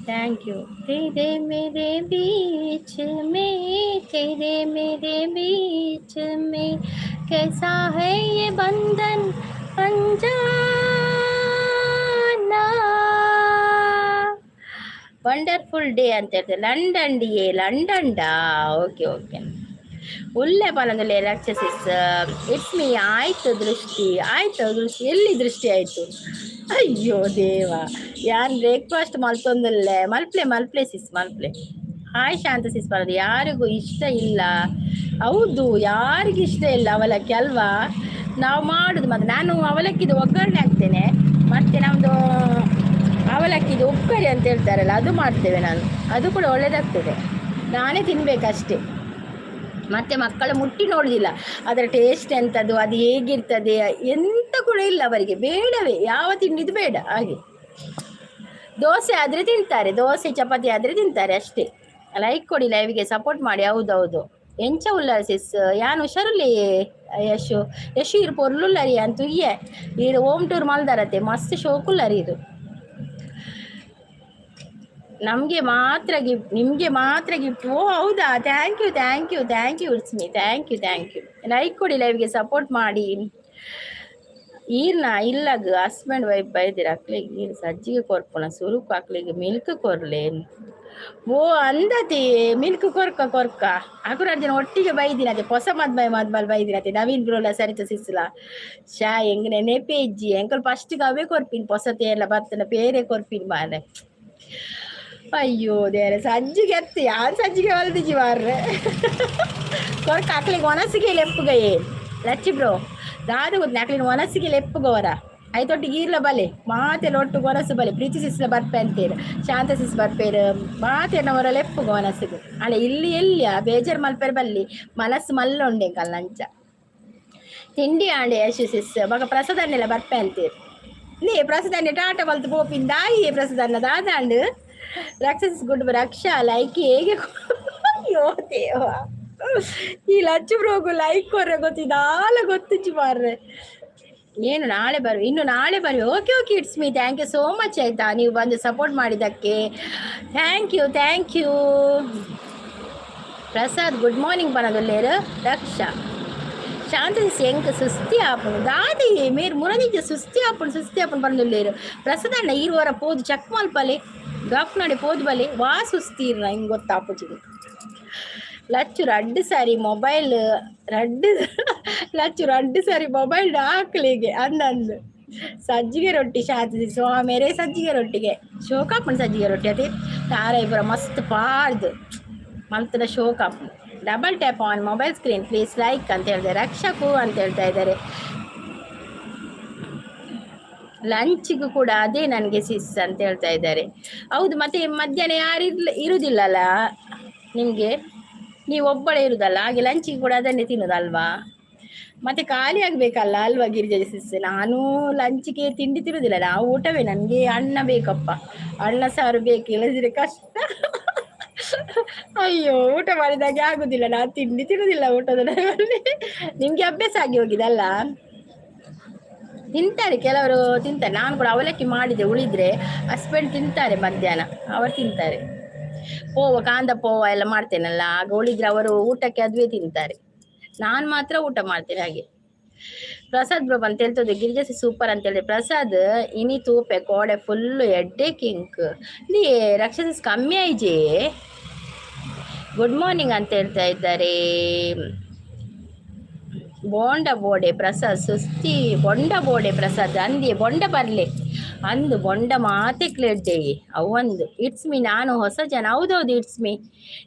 thank you. तेरे मेरे बीच में, तेरे मेरे बीच में कैसा है ये बंधन अनजाना. ವಂಡರ್ಫುಲ್ ಡೇ ಅಂತ ಹೇಳ್ತಾರೆ. ಲಂಡನ್ ಡಿಯೇ? ಲಂಡನ್ಡಾ? Okay okay. ಉಲ್ಲೆ ಪನೊಂದುಲ್ಲೆ ರಾಕ್ಷಸಿಸ್. It's me, ಆಯಿತು ದೃಷ್ಟಿ, ಆಯಿತು ದೃಷ್ಟಿ. ಎಲ್ಲಿ ದೃಷ್ಟಿ ಆಯಿತು? ಅಯ್ಯೋ ದೇವ. ಯಾನ್ ಬ್ರೇಕ್ಫಾಸ್ಟ್ ಮಲ್ತೊಂದುಲ್ಲೆ. ಮಲ್ಪ್ಲೆ ಮಲ್ಪ್ಲೆ ಸಿಸ್ ಮಲ್ಪ್ಲೆ. ಹಾಯ್ ಶಾಂತ ಸಿಸ್ ಬರೋದು. ಯಾರಿಗೂ ಇಷ್ಟ ಇಲ್ಲ. ಹೌದು, ಯಾರಿಗೂ ಇಷ್ಟ ಇಲ್ಲ ಅವಲಕ್ಕಿ ಅಲ್ವಾ? ನಾವು ಮಾಡುದು ಮತ್ತೆ ನಾನು ಅವಲಕ್ಕಿದು ಒಗ್ಗರಣೆ ಹಾಕ್ತೇನೆ. ಮತ್ತೆ ನಮ್ಮದು ಅವಲಕ್ಕಿದು ಉಪ್ಪು ಕರಿ ಅಂತ ಹೇಳ್ತಾರಲ್ಲ, ಅದು ಮಾಡ್ತೇವೆ ನಾನು. ಅದು ಕೂಡ ಒಳ್ಳೆಯದಾಗ್ತದೆ. ನಾನೇ ತಿನ್ನಬೇಕಷ್ಟೇ, ಮತ್ತು ಮಕ್ಕಳು ಮುಟ್ಟಿ ನೋಡುವುದಿಲ್ಲ. ಅದರ ಟೇಸ್ಟ್ ಎಂಥದ್ದು, ಅದು ಹೇಗಿರ್ತದೆ, ಎಂತ ಕೂಡ ಇಲ್ಲ ಅವರಿಗೆ. ಬೇಡವೇ, ಯಾವ ತಿಂಡಿದು ಬೇಡ. ಹಾಗೆ ದೋಸೆ ಆದರೆ ತಿಂತಾರೆ, ದೋಸೆ ಚಪಾತಿ ಆದರೆ ತಿಂತಾರೆ ಅಷ್ಟೇ. ಲೈಕ್ ಕೊಡಿ, ಲೈವ್ಗೆ ಸಪೋರ್ಟ್ ಮಾಡಿ. ಹೌದೌದು. ಎಂಚ ಉಲ್ಲರ್ ಸಿಸ್? ಯಾನ್ ಹುಷಾರುಲ್ಲೆ ಯಶು. ಯಶು, ಇರು ಪೊರ್ಲುಲ್ಲರಿ ಅಂತ ಉಯ್ಯೆ. ಈರ್ ಹೋಮ್ ಟೂರ್ ಮಲ್ದಾರತೆ, ಮಸ್ತ್ ಶೋಕುಲ್ಲರಿ ಇದು. ನಮಗೆ ಮಾತ್ರ ಗಿಫ್ಟ್, ನಿಮಗೆ ಮಾತ್ರ ಗಿಫ್ಟ್. ಓ ಹೌದಾ? Thank you, thank you, thank you. It's me. Thank you, thank you. Like ಕೊಡಿ, ಲೈವ್ಗೆ ಸಪೋರ್ಟ್ ಮಾಡಿ. ಈರ್ನ ಇಲ್ಲಗ್ ಹಸ್ಬೆಂಡ್ ವೈಫ್ ಬೈದಿರ, ಅಕ್ಲೆಗ್ ಈರ್ ಸಜ್ಜಿಗೆ ಕೊರ್ಪುನ ಸುರುಕು ಅಕ್ಲೆಗ್ ಮಿಲ್ಕ್ ಕೊರ್ಲೆ. ಓ ಅಂದತಿ, ಮಿಲ್ಕ್ ಕೊರ್ಕ ಕೊರ್ಕ. ಅಕುರು ಜನ ಒಟ್ಟಿಗೆ ಬೈದಿನ ಅದೇ, ಹೊಸ ಮದ್ಮೈ ಮದ್ಮಲ್ ಬೈದಿನತೆ. ನವೀನ್ ಬ್ರೋಲ, ಸರಿತ ಸಿಸ್ಲ ಶಾ ಎಂಗ್ ನೆನೆಪೇ ಇಜ್ಜಿ. ಎಂಕಲ್ ಫಸ್ಟ್ ಅವೇ ಕೊರ್ಪಿನ್, ಪೊಸತೆ ಎಲ್ಲ ಬತ್ತನ ಪೇರೆ ಕೊರ್ಪಿನ್ ಮಾರೆ. ಅಯ್ಯೋ ದೇವ್ರೆ, ಸಜ್ಜಿಗೆ ಎತ್ತಿ ಯಾರು ಸಜ್ಜಿಗೆ ಹೊಲ್ದಿಜಿ ಮಾರ್ರೆ. ಕೊರ್ಕ ಅಕ್ಲಿಗೆ ಒನಸಿಗೆ ಲೆಪ್ಪುಗಯೇ. ಲಚ್ಚಿ ಬ್ರೋ, ದಾದ ಗೊತ್ತ, ಅಕ್ಲಿನ ಒನಸಿಗೆ ಲೆಪ್ಪುಗವರ ಐತೊಟ್ಟಿಗೆ ಈರ್ಲ ಬಲೆ, ಮಾತೆಲ್ಲ ಒಟ್ಟು ಒನಸು ಬಲೆ. ಪ್ರೀತಿ ಸಿಸ್ಲ ಬರ್ಪೆ ಅಂತೇರು, ಶಾಂತ ಸಿಸ್ ಬರ್ಪೇರು, ಮಾತೆನವರ ಲೆಪ್ಪುಗ ಒನಸುಗು. ಅಲ್ಲ, ಇಲ್ಲಿ ಎಲ್ಲಿಯ ಬೇಜಾರು ಮಲ್ಪೆರ್ ಬಲ್ಲಿ, ಮನಸ್ಸು ಮಲ್ಲೊಂಡೆ ಕಲ್ಲಂಚ. ತಿಂಡಿ ಆಂಡೆ ಯಶು ಸಿಸ್. ಬೊಕ ಪ್ರಸಾದನ್ನೆಲ್ಲ ಬರ್ಪೆ ಅಂತೀರ್. ನೀ ಪ್ರಸಾದನ್ನೆ ಟಾಟ ಮಲ್ತು ಪೋಪಿಂದ ದಾಯಿ ಪ್ರಸಾದನ್ನ ದಾದಾಂಡು. ರಕ್ಷಸ್ ಗುಡ್. ರಕ್ಷಾ, ಲೈಕ್ ಹೇಗೆ? ಅಯ್ಯೋ ದೇವ, ಈ ಲಚ್ಚು ಬ್ರೋಗು ಲೈಕ್ ಕೊರ್ರೆ ಗೊತ್ತಿದಾಲ ಗೊತ್ತಿಚ್ಚು ಮಾರ್ರೆ. ಏನು ನಾಳೆ ಬರು, ಇನ್ನು ನಾಳೆ ಬರುವೆ. Okay okay, it's me. Thank you so much ಆಯ್ತಾ, ನೀವು ಬಂದು ಸಪೋರ್ಟ್ ಮಾಡಿದ್ದಕ್ಕೆ. Thank you, thank you. Prasad good morning ಪನದುಲ್ಲೇರು. Raksha Shanta ಎಂಕ್ ಸುಸ್ತಿ ಆಪುಂಡು ದಾದಿ ಮೇರ್ ಮುರನಿಜ. ಸುಸ್ತಿ ಆಪುಂಡು, ಸುಸ್ತಿ ಆಪುಂಡು ಪನದುಲ್ಲೇರು. ಪ್ರಸಾದಣ್ಣ, ಈರುವರ ಪೋದು ಚೆಕ್ ಮಲ್ಪಲೆ, ಡಾಕ್ಟರ್ ನಡೆ ಪೋದು ಬಲೆ. ವಾ ಸುಸ್ತಿ ಇರ್ನ ಹಿಂಗೆ ಗೊತ್ತಾಪುಜಿ. ಲಚ್ಚು ರಡ್ಡು ಸಾರಿ ಮೊಬೈಲ್ ರಡ್ಡು, ಲಚ್ಚು ರಡ್ಡು ಸಾರಿ ಮೊಬೈಲ್ ಹಾಕ್ಲಿಗೆ ಅಂದಂದು. ಸಜ್ಜಿಗೆ ರೊಟ್ಟಿ ಶಾಂತಿ ಸ್ವಾಮಿಯರೇ, ಸಜ್ಜಿಗೆ ರೊಟ್ಟಿಗೆ ಶೋಕಾಪುಂಡು. ಸಜ್ಜಿಗೆ ರೊಟ್ಟಿ ಅದೇ ತಾರೈ ಪೂರ ಮಸ್ತ್ ಪಾಡ್ದು ಮಲ್ತದ ಶೋಕಾಪುಂಡು. Double tap on mobile screen, please like ಅಂತ ಹೇಳಿದೆ. ರಕ್ಷಕು ಅಂತ ಹೇಳ್ತಾ ಇದ್ದಾರೆ. ಲಂಚಿಗೂ ಕೂಡ ಅದೇ ನನಗೆ ಸಿಸ್ ಅಂತ ಹೇಳ್ತಾ ಇದ್ದಾರೆ. ಹೌದು, ಮತ್ತೆ ಮಧ್ಯಾಹ್ನ ಯಾರು ಇರುವುದಿಲ್ಲಲ್ಲ ನಿಮಗೆ? ನೀವು ಒಬ್ಬಳೇ ಇರುದಲ್ಲ, ಹಾಗೆ ಲಂಚಿಗೆ ಕೂಡ ಅದನ್ನೇ ತಿನ್ನುದಲ್ವಾ? ಮತ್ತೆ ಖಾಲಿ ಆಗ್ಬೇಕಲ್ಲ, ಅಲ್ವಾ ಗಿರಿಜಾ ಸಿಸ್? ನಾನು ಲಂಚಿಗೆ ತಿಂಡಿ ತಿನ್ನುದಿಲ್ಲ, ನಾವು ಊಟವೇ. ನನಗೆ ಅನ್ನ ಬೇಕಪ್ಪ, ಅನ್ನ ಸಾರು ಬೇಕು, ಇಲ್ಲದಿದ್ರೆ ಕಷ್ಟ. ಅಯ್ಯೋ, ಊಟ ಮಾಡಿದಾಗೆ ಆಗುದಿಲ್ಲ. ನಾನು ತಿಂಡಿ ತಿನ್ನುದಿಲ್ಲ ಊಟದ ಟೈಮಲ್ಲಿ. ನಿಮ್ಗೆ ಅಭ್ಯಾಸ ಆಗಿ ಹೋಗಿದಲ್ಲ. ತಿಂತಾರೆ, ಕೆಲವರು ತಿಂತಾರೆ. ನಾನು ಕೂಡ ಅವಲಕ್ಕಿ ಮಾಡಿದೆ, ಉಳಿದ್ರೆ ಹಸ್ಬೆಂಡ್ ತಿಂತಾರೆ. ಮಧ್ಯಾಹ್ನ ಅವರು ತಿಂತಾರೆ. ಪೋವ, ಕಾಂದ ಪೋವ ಎಲ್ಲ ಮಾಡ್ತೇನಲ್ಲ, ಆಗ ಉಳಿದ್ರೆ ಅವರು ಊಟಕ್ಕೆ ಅದುವೇ ತಿಂತಾರೆ. ನಾನು ಮಾತ್ರ ಊಟ ಮಾಡ್ತೇನೆ ಹಾಗೆ. ಪ್ರಸಾದ್ ಬ್ರೋ ಅಂತ ಹೇಳ್ತದೆ, ಗಿರಿಜಾಸಿ ಸೂಪರ್ ಅಂತ ಹೇಳಿದೆ. ಪ್ರಸಾದ್, ಇನಿ ತೂಪೆ ಕೋಡೆ ಫುಲ್ಲು ಎಡ್ಡೆ ಕಿಂಕ್ ನೀ ರಕ್ಷಸ ಕಮ್ಮಿ ಆಯ್ಜೆ. ಗುಡ್ ಮಾರ್ನಿಂಗ್ ಅಂತ ಹೇಳ್ತಾ ಇದ್ದಾರೆ. ಬೋಂಡ ಬೋಡೆ ಪ್ರಸಾದ್, ಸುಸ್ತಿ ಬೊಂಡ ಬೋಡೆ ಪ್ರಸಾದ್ ಅಂದಿ. ಬೊಂಡ ಬರ್ಲೆ ಅಂದು, ಬೊಂಡ ಮಾತೆ ಕ್ಲೇಡ್ಡೆ ಅವೊಂದು. It's me, ನಾನು ಹೊಸ ಜನ. ಹೌದೌದು it's me,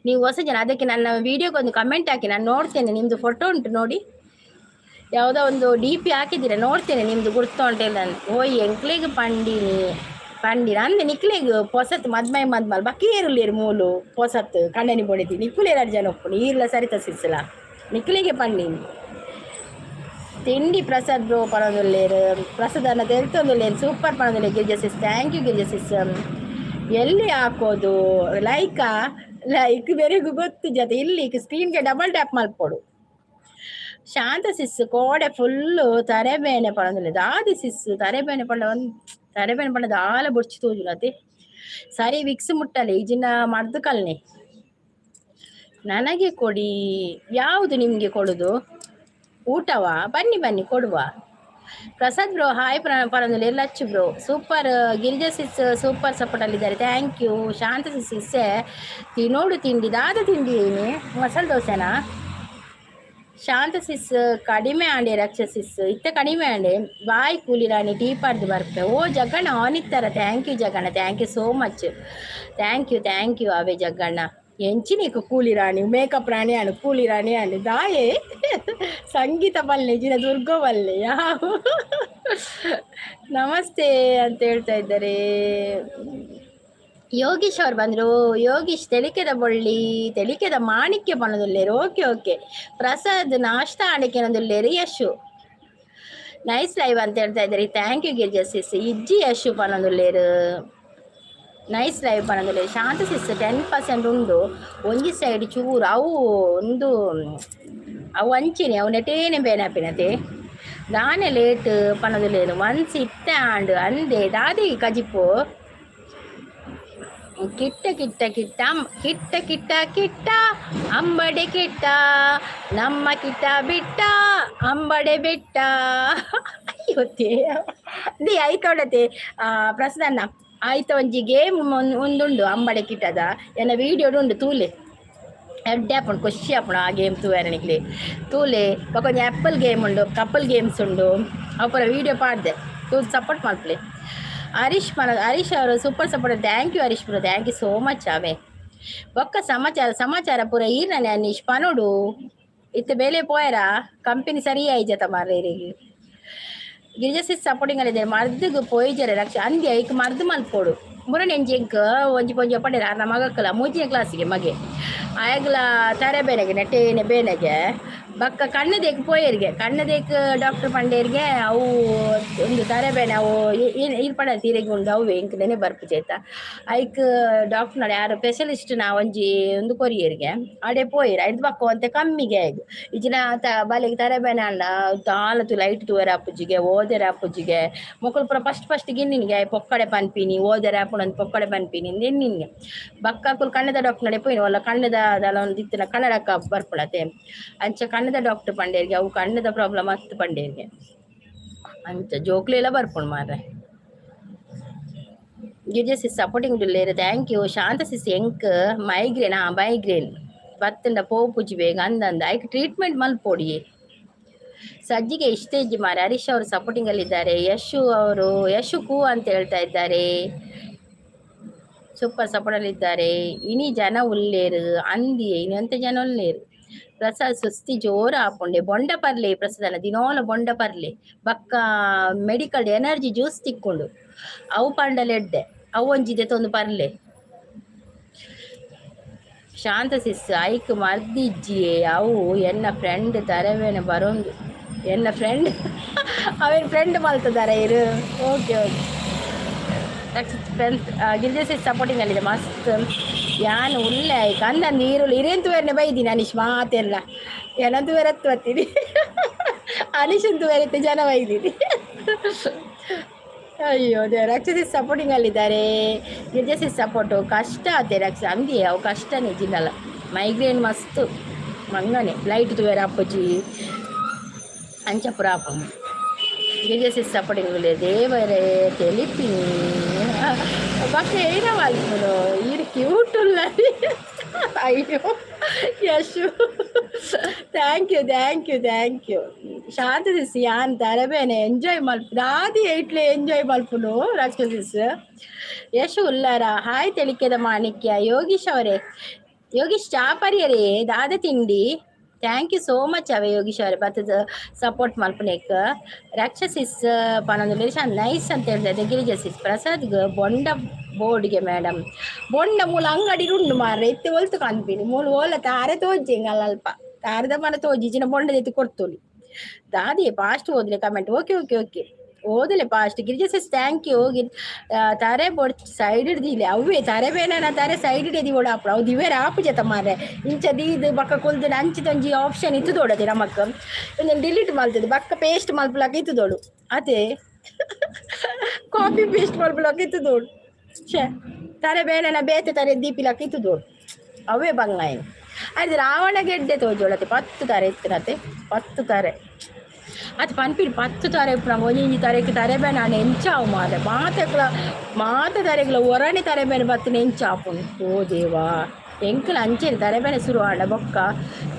ನೀವು ಹೊಸ ಜನ. ಅದಕ್ಕೆ ನನ್ನ ವಿಡಿಯೋಗೊಂದು ಕಮೆಂಟ್ ಹಾಕಿ, ನಾನು ನೋಡ್ತೇನೆ. ನಿಮ್ಮದು ಫೋಟೋ ಉಂಟು ನೋಡಿ, ಯಾವುದೋ ಒಂದು ಡಿಪಿ ಹಾಕಿದ್ದೀರಾ, ನೋಡ್ತೇನೆ ನಿಮ್ಮದು ಗುರ್ತು ಉಂಟು ನಾನು. ಓಯ್, ಎಂಕ್ಲೆಗ್ ಪಂಡಿನಿ ಪಂಡಿನ ಅಂದೆ. ನಿಕ್ಲೆಗ್ ಪೊಸತ್ ಮದ್ಮೈ ಮದ್ಮಲ್ ಬಕ್ಕೇರುಲ್ಲೇರು ಮೂಲು ಪೊಸತ್ ಕಂಡನಿ ಬೊಡಿತಿ. ನಿಕ್ಕುಲು ಎರಡು ಜನ ಒಪ್ಪುನು ಈರ್ಲ ಸರಿತ ಸಿಸ್ಲ ನಿಕ್ಲೆಗೆ ಪಂಡಿನಿ. ತಿಂಡಿ ಪ್ರಸಾದ್ ಬ್ರೋ ಪಣದುಲ್ಲೇರು. ಪ್ರಸಾದ್ ಅನ್ನ ತೆಲ್ತೊಂದುಲ್ಲೇರು. ಸೂಪರ್ ಪಣದುಲ್ಲೆ Girija sis. Thank you Girija sis. ಎಲ್ಲಿ ಹಾಕೋದು ಲೈಕಾ? ಲೈಕ್ ಬೇರೆಗೂ ಗೊತ್ತು ಜೊತೆ ಇಲ್ಲಿ ಸ್ಕ್ರೀನ್ಗೆ ಡಬಲ್ ಟ್ಯಾಪ್ ಮಲ್ಪೊಡು. ಶಾಂತ ಸಿಸ್, ಕೋಡೆ ಫುಲ್ಲು ತರೆಬೇನೆ ಪಣದುಲ್ಲೆ. ದಾದಿ ಸಿಸ್ ತರೆಬೇನೆ ಪಂಡ? ಒಂದು ತರೆಬೇನೆ ಪಂಡ ದಾಲ ಬೊಡ್ಚಿ ತೋಜುಲ ಅತೆ. ಸರಿ, ವಿಕ್ಸ್ ಮುಟ್ಟಲೆ ಈಜಿನ ಮರ್ದು ಕಲ್ನೆ. ನನಗೆ ಕೊಡಿ. ಯಾವುದು ನಿಮಗೆ ಕೊಡುದು? ಊಟವಾ? ಬನ್ನಿ ಬನ್ನಿ, ಕೊಡುವ. ಪ್ರಸಾದ್ ಬ್ರೋ ಹಾಯ್ ಪರಂದಲ್ಲಿ. Lachchu bro super. Girija sis super support ಅಲ್ಲಿದ್ದಾರೆ. Thank you. Shanta ಸಿಸ್ ಸಿಸ್ಸೆ ತಿನ್ನೋಡು ತಿಂಡಿ ದಾದ ತಿಂಡಿ ಏನಿ? ಮಸಾಲೆ ದೋಸೆನಾ? ಶಾಂತ ಸಿಸ್, ಕಡಿಮೆ ಆಂಡೆ. ರಕ್ಷ ಸಿಸ್, ಇತ್ತ ಕಡಿಮೆ ಆಂಡೆ. ಬಾಯ್ ಕೂಲಿ ರಾಣಿ, ಟೀ ಪಾಡ್ದು ಬರ್ಪೆ. ಓ ಜಗ್ಗಣ್ಣ ಆನ್ ಇತ್ತಾರ. Thank you Jagganna, thank you so much, thank you, thank you. ಅವೇ ಜಗ್ಗಣ್ಣ ಎಂಚಿನಿಕ್ ಕೂಲಿ ರಾಣಿ, ಮೇಕಪ್ ರಾಣಿ ಅನು, ಕೂಲಿ ರಾಣಿ ಅನು ದಾಯೆ. ಸಂಗೀತ ಬಲ್ಲೆ ಜಿನ ದುರ್ಗೋ ಬಲ್ಲೆ ಯಾವ. ನಮಸ್ತೆ ಅಂತ ಹೇಳ್ತಾ ಇದ್ದಾರೆ. ಯೋಗೀಶ್ ಅವ್ರು ಬಂದರು. ಯೋಗೀಶ್ ತೆಲಿಕೆದ ಬೊಳ್ಳಿ, ತೆಲಿಕೆದ ಮಾಣಿಕ್ಯ ಪನೊಂದುಲ್ಲೆರ್. ಓಕೆ ಓಕೆ ಪ್ರಸಾದ್ ನಾಷ್ಟ ಆಣಿಕೆನೊಂದುಲ್ಲೆರ್. ಯಶು ನೈಸ್ ಲೈವ್ ಅಂತ ಹೇಳ್ತಾ ಇದ್ದಾರೆ. Thank you Girija sis. ಇಜ್ಜಿ ಯಶು ಪನೊಂದುಲ್ಲೆರ್. ನೈಸ್ ಲೈವ್ ಪನೊಂದುಲ್ಲೆರ್. ಶಾಂತ ಸಿಸ್, 10% ಉಂಡು. ಒಂಜಿ ಸೈಡ್ ಚೂರು ಅವು ಒಂದು ಅವು ಅಂಚಿನೆ ಅವು ನೆಟೇನೆ ಬೇನಾಪಿನತೆ. ದಾನೆ ಲೇಟ್ ಪನೊಂದುಲ್ಲೆರ್. ಒನ್ಸ್ ಇತ್ತೆ ಆಂಡ್ ಅಂದೆ ದಾದೆ ಕಜಿಪು? ಕಿಟ್ಟ ಕಿಟ್ಟ ಕಿಟ್ಟ ಕಿಟ್ಟ ಕಿಟ್ಟ ಕಿಟ್ಟ ಅಂಬಡೆ ಕಿಟ್ಟ, ನಮ್ಮ ಕಿಟ್ಟ ಬಿಟ್ಟ ಅಂಬಡೆ ಬಿಟ್ಟ. ಅಯ್ಯೋ the ಐತೋಡತೆ ಪ್ರಸನ್ನ ಆಯ್ತ. ಒಂಜಿ ಗೇಮ್ ಒಂದುಂಡು ಅಂಬಡೆ ಕಿಟ್ಟದ. ಎನ್ನ ವೀಡಿಯೋಡು ಉಂಡು, ತೂಲೆ. ಎಡ್ಡೆ ಆಪುಂಡು, ಖುಷಿ ಆಪುಂಡು ಆ ಗೇಮ್ ತೂವೆರೆ ನಿಕ್ಲೆ. ತೂಲೆ. ಬೊಕ ಒಂಜಿ ಆ್ಯಪಲ್ ಗೇಮ್ ಉಂಡು, ಕಪಲ್ ಗೇಮ್ಸ್ ಉಂಡು. ಅವು ಪೂರ ವೀಡಿಯೋ ಪಾಡ್ದೆ, ತೂದು ಸಪೋರ್ಟ್ ಮಲ್ಪುಲೆ. ಹರೀಶ್ ಮನ ಹರೀಶ್ ಅವರು super support. Thank you Harish bro, thank you so much. ಆವೆ ಬೊಕ್ಕ ಸಮಾಚಾರ? ಸಮಾಚಾರ ಪೂರ ಈರ್ನನೆ ಅನೀಶ್, ಪನೋಡು. ಇತ್ತೆ ಬೇಲೆ ಪೋಯರಾ? ಕಂಪನಿ ಸರಿ ಆಯ್ಜತ ಮಾರ್ರೆ. ಗಿರಿಜಾ ಸಿಸ್ ಸಪೋರ್ಟಿಂಗ್ ಅಲ್ಲಿದೆ. ಮರ್ದಿಗ್ ಪೋಯಿಜರೆ ರಕ್ಷ ಅಂದ್ಯ ಐಕ್ ಮರ್ದ್ ಮಲ್ಪೋಡು. ಮುರನ್ ಎಂಜಿ ಎಂಕ್ ಒಂಜಿ ಪೊಂಜಿ ಪಂಡೆರ್ ಆರ್ನ ಮಗಕ್ಕಲ ಮೂಜಿನೇ ಕ್ಲಾಸಿಗೆ ಮಗೆ. ಆಯಗ್ಲ ತರೆ ಬೇನೆಗೆ ನೆಟ್ಟೇನೆ ಬೇನೆಗೆ ಬಕ್ಕ ಕಣ್ಣದೇಕ್ ಪೋಯೆರ್ಗೆ. ಕಣ್ಣದೇಕ್ ಡಾಕ್ಟರ್ ಪಂಡೇರ್ಗೆ ಅವು ಒಂದು ತರೆ ಬೇನೆ ಅವು ಇರ್ ಪಡ ತೀರೆಗೆ ಉಂಡು. ಅವು ಎಂಕ್ ನೆನೆ ಬರ್ಪುಜಿ ಆಯ್ತಾ. ಐಕ್ ಡಾಕ್ಟರ್ ನಡ ಯಾರು ಸ್ಪೆಷಲಿಸ್ಟ್ ನಾ ಒಂಜಿ ಒಂದು ಕೊರಿಯರ್ಗೆ ಅಡೆ ಪೋಯೆರ್. ಐದು ಬಕ್ಕ ಒಂತೆ ಕಮ್ಮಿಗೆ ಆಯ್ತು. ಇಜಿನ ತ ಬಾಲೆಗ್ ತರೆ ಬೇನೆ ಆಂಡ ದಾಲ ತು ಲೈಟ್ ತೂವೆರೆ ಆಪುಜಿಗೆ, ಓದೆರೆ ಆಪುಜಿಗೆ. ಮೊಕುಲು ಪೂರ ಫಸ್ಟ್ ಫಸ್ಟ್ ಗಿನ್ನಿನ್ಗೆ ಪೊಕ್ಕಡೆ ಪನ್ಪಿನಿ, ಓದೆರೆ ಆಪುಂಡು ಪೊಕ್ಕಡೆ ಪನ್ಪಿನಿ ಎನ್ನಿನ್ಗೆ. ಬಕ್ಕ ಅಕುಲು ಕಣ್ಣದ ಡಾಕ್ಟರ್ ನಡೆ ಪೋಯಿನ. ಒಲ್ಲ ಕಣ್ಣದ ದಾಲ ಒಂದು ಇತ್ತಿನ ಕನ್ನಡಕ ಬರ್ಪುಳತೆ. ಅಂಚ ಕಣ್ಣದ ಡಾಕ್ಟರ್ ಪಂಡೇರ್ಗೆ ಅವು ಕಣ್ಣದ ಪ್ರಾಬ್ಲಮ್ ಅತ್ತು ಪಂಡೇರ್ಗೆ. ಅಂಚ ಜೋಕ್ಲೆಲ್ಲ ಬರ್ಪುಂಡು ಮಾರ್ರೆ. ಗಿರಿಜಾ ಸಿಸ್ ಸಪೋರ್ಟಿಂಗ್ ಉಲ್ಲೇರ್, thank you. Shanta ಸಿಸ್, ಎಂಕ್ ಮೈಗ್ರೇನ್. ಆ ಮೈಗ್ರೇನ್ ಬತ್ತಂಡ ಪೋಪುಜಿ ಬೇಗ ಅಂದಂದ. ಐಕ್ ಟ್ರೀಟ್ಮೆಂಟ್ ಮಲ್ಪೊಡಿ. ಸಜ್ಜಿಗೆ ಇಷ್ಟ ಇಜ್ಜಿ ಮಾರೆ. ಹರೀಶ್ ಅವರು ಸಪೋರ್ಟಿಂಗ್ ಅಲ್ಲಿ ಇದ್ದಾರೆ. ಯಶು ಅವರು ಯಶು ಕೂ ಅಂತ ಹೇಳ್ತಾ ಇದ್ದಾರೆ. ಸೂಪರ್ ಸಪೋರ್ಟ್ ಅಲ್ಲಿ ಇದ್ದಾರೆ. ಇನಿ ಜನ ಉಲ್ಲೇರು ಅಂದಿ, ಇನಿ ಅಂತ ಜನ ಉಲ್ಲೇರು. ಪ್ರಸಾದ್ ಸುಸ್ತಿ ಜೋರ ಆಪುಂಡೆ. ಬೊಂಡ ಪರ್ಲೆ ಪ್ರಸಾದನ, ದಿನೋಲ ಬೊಂಡ ಪರ್ಲೆ. ಬಕ್ಕ ಮೆಡಿಕಲ್ ಎನರ್ಜಿ ಜ್ಯೂಸ್ ತಿಕ್ಕೊಂಡು. ಅವು ಪಂಡಲ ಎಡ್ಡೆ. ಅವು ಒಂಜಿದೆ ತೊಂದು ಪರ್ಲೆ. ಶಾಂತ ಸಿಸ್, ಐಕ್ ಮರ್ದಿಜ್ಜಿಯೇ. ಅವು ಎನ್ನ ಫ್ರೆಂಡ್ ತರವೇನೆ ಬರೋಂದು. ಎನ್ನ ಫ್ರೆಂಡ್ ಅವೇನು ಫ್ರೆಂಡ್ ಮಲ್ತದಾರ ಇರು. Okay okay Girija sis supporting ಅಲ್ಲಿದೆ. ಮಸ್ತ್ ಯಾನ್ ಉಲ್ಲೆ ಆಯ್ತು ಅಂದಂದು ಈರುಳ್ಳಿ ಇರೇಂತು ಬೇರೆ ಬೈದಿನಿ ಅನಿಶ್ ಮಾತೆಲ್ಲ. ಏನಂತೂ ಬೇರೆ ಹತ್ತು ಬರ್ತೀನಿ ಅನಿಶ್ ಅಂತೂ ಬೇರೆ ಜನ ಬೈದಿನಿ. ಅಯ್ಯೋ ದೇವ್ರ. ರಕ್ಷಸಿಸ್ ಸಪೋರ್ಟಿಂಗ್ ಅಲ್ಲಿದ್ದಾರೆ. ಗಿರಿಜಾ ಸಿಸ್ ಸಪೋರ್ಟು. ಕಷ್ಟ ಆತೆ ರಕ್ಷ ಅಂದಿ. ಅವು ಕಷ್ಟನೇ ಜಿನ್ನಲ್ಲ. ಮೈಗ್ರೇನ್ ಮಸ್ತ್ ಮಂಗನೆ. ಲೈಟ್ ತೂವೆರೆ ಅಪ್ಪುಜಿ, ಅಂಚ ಪುರ ಆಪುಂಡು. Girija sis supporting. ದೇವರೇ ತೆಲಿಪಿನಿ ಬಕ್ಕ ಏನ ಮಲ್ಪುನು? ಈರ್ ಕ್ಯೂಟ್ ಉಲ್ಲ. ಅಯ್ಯೋ Yashu, thank you, thank you, thank you. Shanta ಸಿಸ್, ಯಾನ್ ತರಬೇನೆ ಎಂಜಾಯ್ ಮಲ್ಪ ದಾದಿ ಏಟ್ಲೆ ಎಂಜಾಯ್ ಮಲ್ಪುನು. ರಾಕ್ಷಸಿಸ್ ಯಶು ಉಲ್ಲಾರ? ಹಾಯ್ ತೆಲಿಕೆದ ಮಾಣಿಕ್ಯ. ಯೋಗೀಶ್ ಅವರೇ, ಯೋಗೀಶ್ ಚಾಪರಿಯರೇ ದಾದ ತಿಂಡಿ? Thank you so much ಅವೆ ಯೋಗೀಶ್ ಅವರೇ ಬತ್ತದ ಸಪೋರ್ಟ್ ಮಲ್ಪನೇಕ್. ರಾಕ್ಷಸಿಸ್ ಪನೊಂದು ನೈಸ್ ಅಂತ ಹೇಳ್ತಾ ಇದ್ದೆ. ಗಿರಿಜಾ ಸಿಸ್, ಪ್ರಸಾದ್ಗ್ ಬೊಂಡ ಬೋರ್ಡ್ಗೆ ಮೇಡಮ್. ಬೊಂಡ ಮೂಲ ಅಂಗಡಿ ಉಂಡು ಮಾರ್ರೆ. ಇತ್ತೆ ಒಲ್ತು ಕಾನ್ಪಿನಿ ಮೂಲು ಓಲ ತಾರೆ ತೋಜಿ ಅಲ್ಪ ತಾರದ ಮನ ತೋಜಿ ಜಿನ ಬೊಂಡ ದೆತ್ತಿ ಕೊಡ್ತೋಲಿ. ದಾದಿ ಫಾಸ್ಟ್ ಓದ್ಲೆ ಕಮೆಂಟ್. ಓಕೆ ಓಕೆ ಓಕೆ, ಓದಲೆ fast. Girija sis thank you. ತಾರೆ ಬೋಡ್ ಸೈಡ್ ಹಿಡ್ದಿಲ್ಲ ಅವೇ ತಾರೆ ಬೇನ ತಾರೆ ಸೈಡ್ ಹಿಡಿದಿ ಓಡ ಆಪುಡು. ಅವು ದಿವೇರ ಆಪುಜತ ಮಾರ್ರೆ. ಇಂಚ ದೀದ್ ಬಕ್ಕ ಕುಲ್ದು ಅಂಚಿದೊಂಜಿ ಆಪ್ಷನ್ ಇತ್ತು ದೋಡತೆ ನಮಕ್. ಒಂದೊಂದು ಡಿಲೀಟ್ ಮಲ್ತದೆ ಬಕ್ಕ ಪೇಸ್ಟ್ ಮಲ್ಪಲಾಕ ಇತ್ತು ದೋಡು. ಅದೇ ಕಾಪಿ ಪೇಸ್ಟ್ ಮಲ್ಪಲಾಕ ಇತ್ತು ದೋಡು. ಛೇ, ತಾರೆ ಬೇನನ ಬೇತೆ ತಾರೆ ದೀಪಿಲಾಕ ಇತ್ತು ದೋಡು. ಅವೇ ಬಂಗಾಯಿನ ಅದು ರಾವಣ ಗೆಡ್ಡೆ ತೋಜೋಳತೆ. 10 ತಾರೆ ಇತ್ತಿನತೆ, 10 ತಾರೆ ಅದು ಪನ್ಪಿಡಿ. 10 ತಾರೆ ಇಪ್ಪುನಗ ಒಂಜಿ ತರೆಕ್ ತಾರೆ ಬೇನೆ ಆಂಡ ಎಂಚ ಆವು ಮಾರ್ರೆ? ಮಾತೆಕ್ಲ ಮಾತ ತರೆಗ್ಲ ಒರಣೆ ತರೆ ಬೇನೆ ಬತ್ತಿನ ಎಂಚ ಆಪುಂಡು? ಓ ದೇವಾ, ಎಂಕುಲ ಅಂಚೆನೆ ತರೆ ಬೇನೆ ಶುರು ಆಂಡ ಬೊಕ್ಕ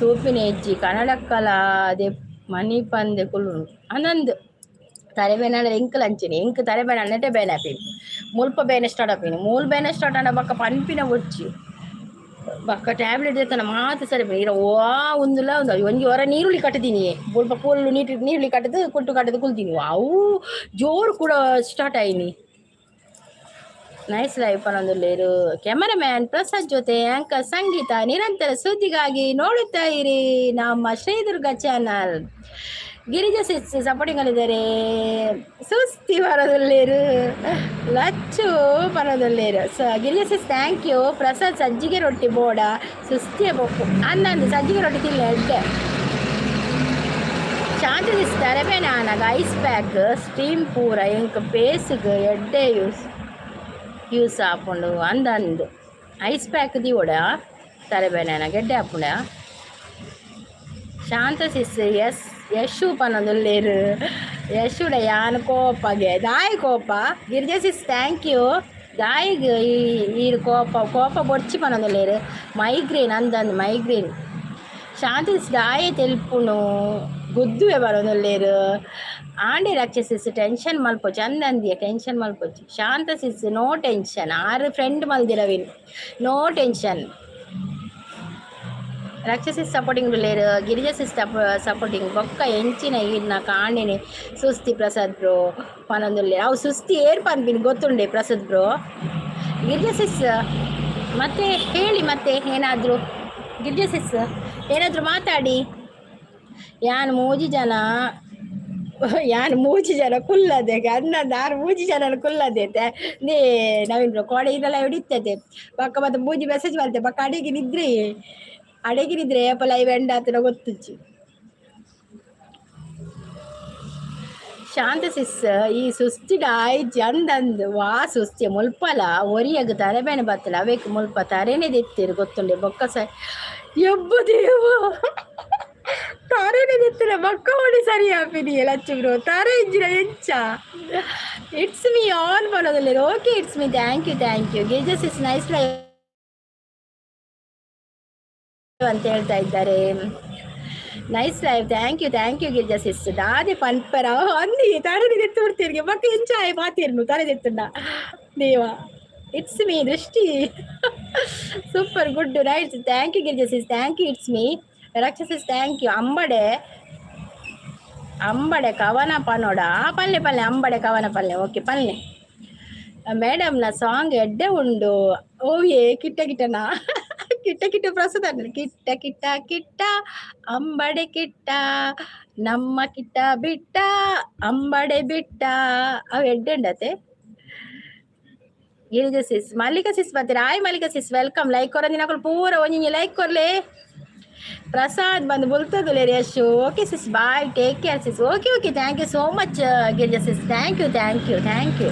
ತೂಪಿನ ಹೆಜ್ಜಿ ಕನ್ನಡಕ್ಕಲ ಅದೇ ಮನಿ ಪಂದೆ ಕುಲ್ಲುಂಡು ಅಂದಂದು. ತರೆ ಬೇನೆ ಆಂಡ ಎಂಕುಲ ಅಂಚೆನೆ. ಎಂಕ್ ತರೆ ಬೇನೆ ಆಂಡಟೆ ಬೇನೆ ಆಪಿನಿ. ಮುಲ್ಪ ಬೇನೆ ಸ್ಟಾರ್ಟ್ ಆಪಿನಿ. ಮೂಲು ಬೇನೆ ಸ್ಟಾರ್ಟ್ ಆಂಡ ಬೊಕ್ಕ ಪನ್ಪಿನ ಬೊಡ್ಚಿ. ಬೊಕ್ಕ ಟ್ಯಾಬ್ಲೆಟ್ ದೆತ್ತನ ಮಾತ ಸರಿ. ಇರ ವಾ ಒಂದುಲ ಒಂದು ಒಂಜಿ ವರ ನೀರುಳ್ಳಿ ಕಟ್ಟುದೀನಿ. ಮುಲ್ಪ ಕುಲ್ಲು ನೀರು ನೀರುಳ್ಳಿ ಕಟ್ಟದು ಕುಟ್ಟು ಕಟ್ಟದು ಕುಲ್ತೀನಿ. ಅವು ಜೋರು ಕೂಡ ಸ್ಟಾರ್ಟ್ ಆಯಿನಿ. ನೈಸ್ ಲೈವ್ ಪನೊಂದುಲ್ಲೇರು. ಕ್ಯಾಮರಾಮ್ಯಾನ್ ಪ್ರಸಾದ್ ಜೊತೆ ಆಂಕರ್ ಸಂಗೀತ. ನಿರಂತರ ಸುದ್ದಿಗಾಗಿ ನೋಡುತ್ತಾ ಇರಿ ನಮ್ಮ Sridurga channel. Girija sis supporting ಅಲ್ಲಿದ್ದಾರೆ. ಸುಸ್ತಿ ಬರೋದುಲ್ಲೇರು, ಲಚ್ಚು ಬರೋದುಲ್ಲೇರು. ಸ Girija sis, thank you. Prasad, ಸಜ್ಜಿಗೆ ರೊಟ್ಟಿ ಬೋಡ ಸುಸ್ತಿಯ ಬೊಕ್ಕು ಅಂದಂದು. ಸಜ್ಜಿಗೆ ರೊಟ್ಟಿ ತಿಲ್ಲ ಎಡ್ಡೆ. ಶಾಂತಿ ಸಿಸ್, ತರಬೇನಾನಾಗ ಐಸ್ ಪ್ಯಾಕ್ ಸ್ಟೀಮ್ ಪೂರ ಎಂಕ್ ಪೇಸ್ಗ್ ಎಡ್ಡೆ ಯೂಸ್ ಯೂಸ್ ಆಪುಂಡು ಅಂದಂದು. ಐಸ್ ಪ್ಯಾಕ್ ದಿವೊಡ ತರಬೇನಾನಾಗ, ಎಡ್ಡೆ ಆಪುಂಡ. ಶಾಂತ ಸಿಸ್, ಎಸ್. ಯಶು ಪನೊಂದುಲ್ಲೇರು. ಯಶುಡ ಯಾನ್ ಕೋಪಗೆ ದಾಯಿ ಕೋಪ? Girija sis, thank you. ದಾಯಿಗ್ ಈ ಈರ್ ಕೋಪ? ಕೋಪ ಬೊಡ್ಚಿ ಪನೊಂದುಲ್ಲೇರು. Migraine ಅಂದಂದು, migraine. ಶಾಂತಿ ಸಿಸ್, ದಾಯೆ ತೆಲ್ಪುನು ಗುದ್ದುವೆ ಬರೋದುಲ್ಲೇರು. ಆಂಡಿ ರಾಕ್ಷಸಿಸ್, ಟೆನ್ಷನ್ ಮಲ್ಪೊಚ್ಚಿ ಅಂದಂದಿಯ, ಟೆನ್ಷನ್ ಮಲ್ಪೊಚ್ಚಿ. Shanta sis, no tension. ಆರು ಫ್ರೆಂಡ್ ಮಲ್ದಿರವಿನ್, ನೋ ಟೆನ್ಷನ್. ರಾಕ್ಷಸಿ ಸಪೋರ್ಟಿಂಗ್ ಉಲ್ಲೇರು. Girija sis supporting. ಬೊಕ್ಕ ಎಂಚಿನ ಈರ್ನ ಕಾಣಿನಿ ಸುಸ್ತಿ ಪ್ರಸಾದ್ ಬ್ರೋ ಪನೊಂದುಲ್ಲೇರು. ಅವು ಸುಸ್ತಿ ಏರ್ ಪನ್ಪಿನಿ ಗೊತ್ತುಂಡೆ ಪ್ರಸಾದ್ ಬ್ರೋ. ಗಿರಿಜಾ ಸಿಸ್, ಮತ್ತೆ ಹೇಳಿ, ಮತ್ತೆ ಏನಾದರೂ? ಗಿರಿಜಾ ಸಿಸ್, ಏನಾದರೂ ಮಾತಾಡಿ. ಯಾನ್ ಮೂಜಿ ಜನ, ಯಾನ್ ಮೂಜಿ ಜನ ಕುಲ್ಲದೆ ಅನ್ನಂದು. ಆರು ಮೂಜಿ ಜನ ಕುಲ್ಲದೆ. ನೇ ನವೀನ್ ಬ್ರೋ, ಕೋಡೆ ಇದೆಲ್ಲ ಹಿಡಿತದೆ. ಬೊಕ್ಕ ಮತ್ತೆ ಮೂಜಿ ಮೆಸೇಜ್ ಬರ್ತೆ. ಬೊಕ್ಕ ಅಡಿಗೆ ನಿದ್ರೆ, ಅಡಿಗೆ ನಿದ್ರೆ. ಏಪ ಲೈವ್ ಎಂಡ್ ಆತನ ಗೊತ್ತುಜ್ಜಿ. ಶಾಂತ ಸಿಸ್, ಈ ಸುಸ್ತಿಡ ಆಯ್ಜಿ ಅಂದಂದು. ವಾ ಸುಸ್ತಿ ಮುಲ್ಪಲ ಒರಿಯಗ್ ತಲೆಬೇನೆ ಬತ್ತಲ. ಅವೇಕ್ ಮುಲ್ಪ ತರೆನೆ ದೆತ್ತೀರು ಗೊತ್ತುಂಡೆ. ಬೊಕ್ಕ ಸ ಎಬ್ಬ ದೇವ, ತರೆನೆ ದೆತ್ತಿರ. ಬೊಕ್ಕ ಹೊಡಿ ಸರಿ ಆಪಿನಿ. ಲಚ್ಚು ಬ್ರೋ, ತರೆ ಇಜ್ಜಿನ ಎಂಚ? It's me on ಪನೊಂದುಲ್ಲೆರ್. Okay, it's me, thank you, thank you. Girija sis, nice live ಅಂತ ಹೇಳ್ತಾ ಇದ್ದಾರೆ. Nice live, thank you, thank you. Girija sis, ದಾದೆ ಪನ್ಪರ ಅಂದಿ ತರೆ ದೆತ್ತು ಬಿಡ್ತೀರಿಗೆ. ಬೊಕ್ಕ ಎಂಚ ಆಯ್ ಪಾತಿರ್ನು ತರೆ ದೆತ್ತುಂಡ ದೇವ. It's me ದೃಷ್ಟಿ, super, good night. Thank you Girija sis, thank you. It's me ರಾಕ್ಷಸಿಸ್, thank you. ಅಂಬಡೆ ಅಂಬಡೆ ಕವನ ಪನೋಡ. ಪಲ್ಲೆ ಪಲ್ಲೆ, ಅಂಬಡೆ ಕವನ ಪಲ್ಲೆ. ಓಕೆ, ಪಲ್ಲೆ. ಮೇಡಮ್ನ ಸಾಂಗ್ ಎಡ್ಡೆ ಉಂಡು. ಓಯೇ ಕಿಟ್ಟ ಕಿಟ್ಟನ ಕಿಟ್ಟ ಕಿಟ್ಟ ಪ್ರಸಾದ. ಕಿಟ್ಟ ಕಿಟ್ಟ ಕಿಟ್ಟ ಅಂಬಡೆ ಕಿಟ್ಟ, ನಮ್ಮ ಕಿಟ್ಟ ಬಿಟ್ಟ ಅಂಬಡೆ ಬಿಟ್ಟ. ಅವು ಎಡ್ಡೆ ಉಂಡತೆ. ಗಿರಿಜ ಸಿಸ್, ಮಲ್ಲಿಕಾ ಸಿಸ್ ಬರ್ತೀರಾ? ಆಯ್ ಮಲ್ಲಿಕಾ ಸಿಸ್, welcome. Like ಕೊರಂದಿನಕುಲು ಪೂರ ಒಂಜಿ ಲೈಕ್ ಕೊರ್ಲೆ. ಪ್ರಸಾದ್ ಬಂದು ಬುಲ್ತದುಲೆ Yashu. Okay sis, bye, take care sis. Okay okay, thank you so much Girija sis, thank you, thank you, thank you.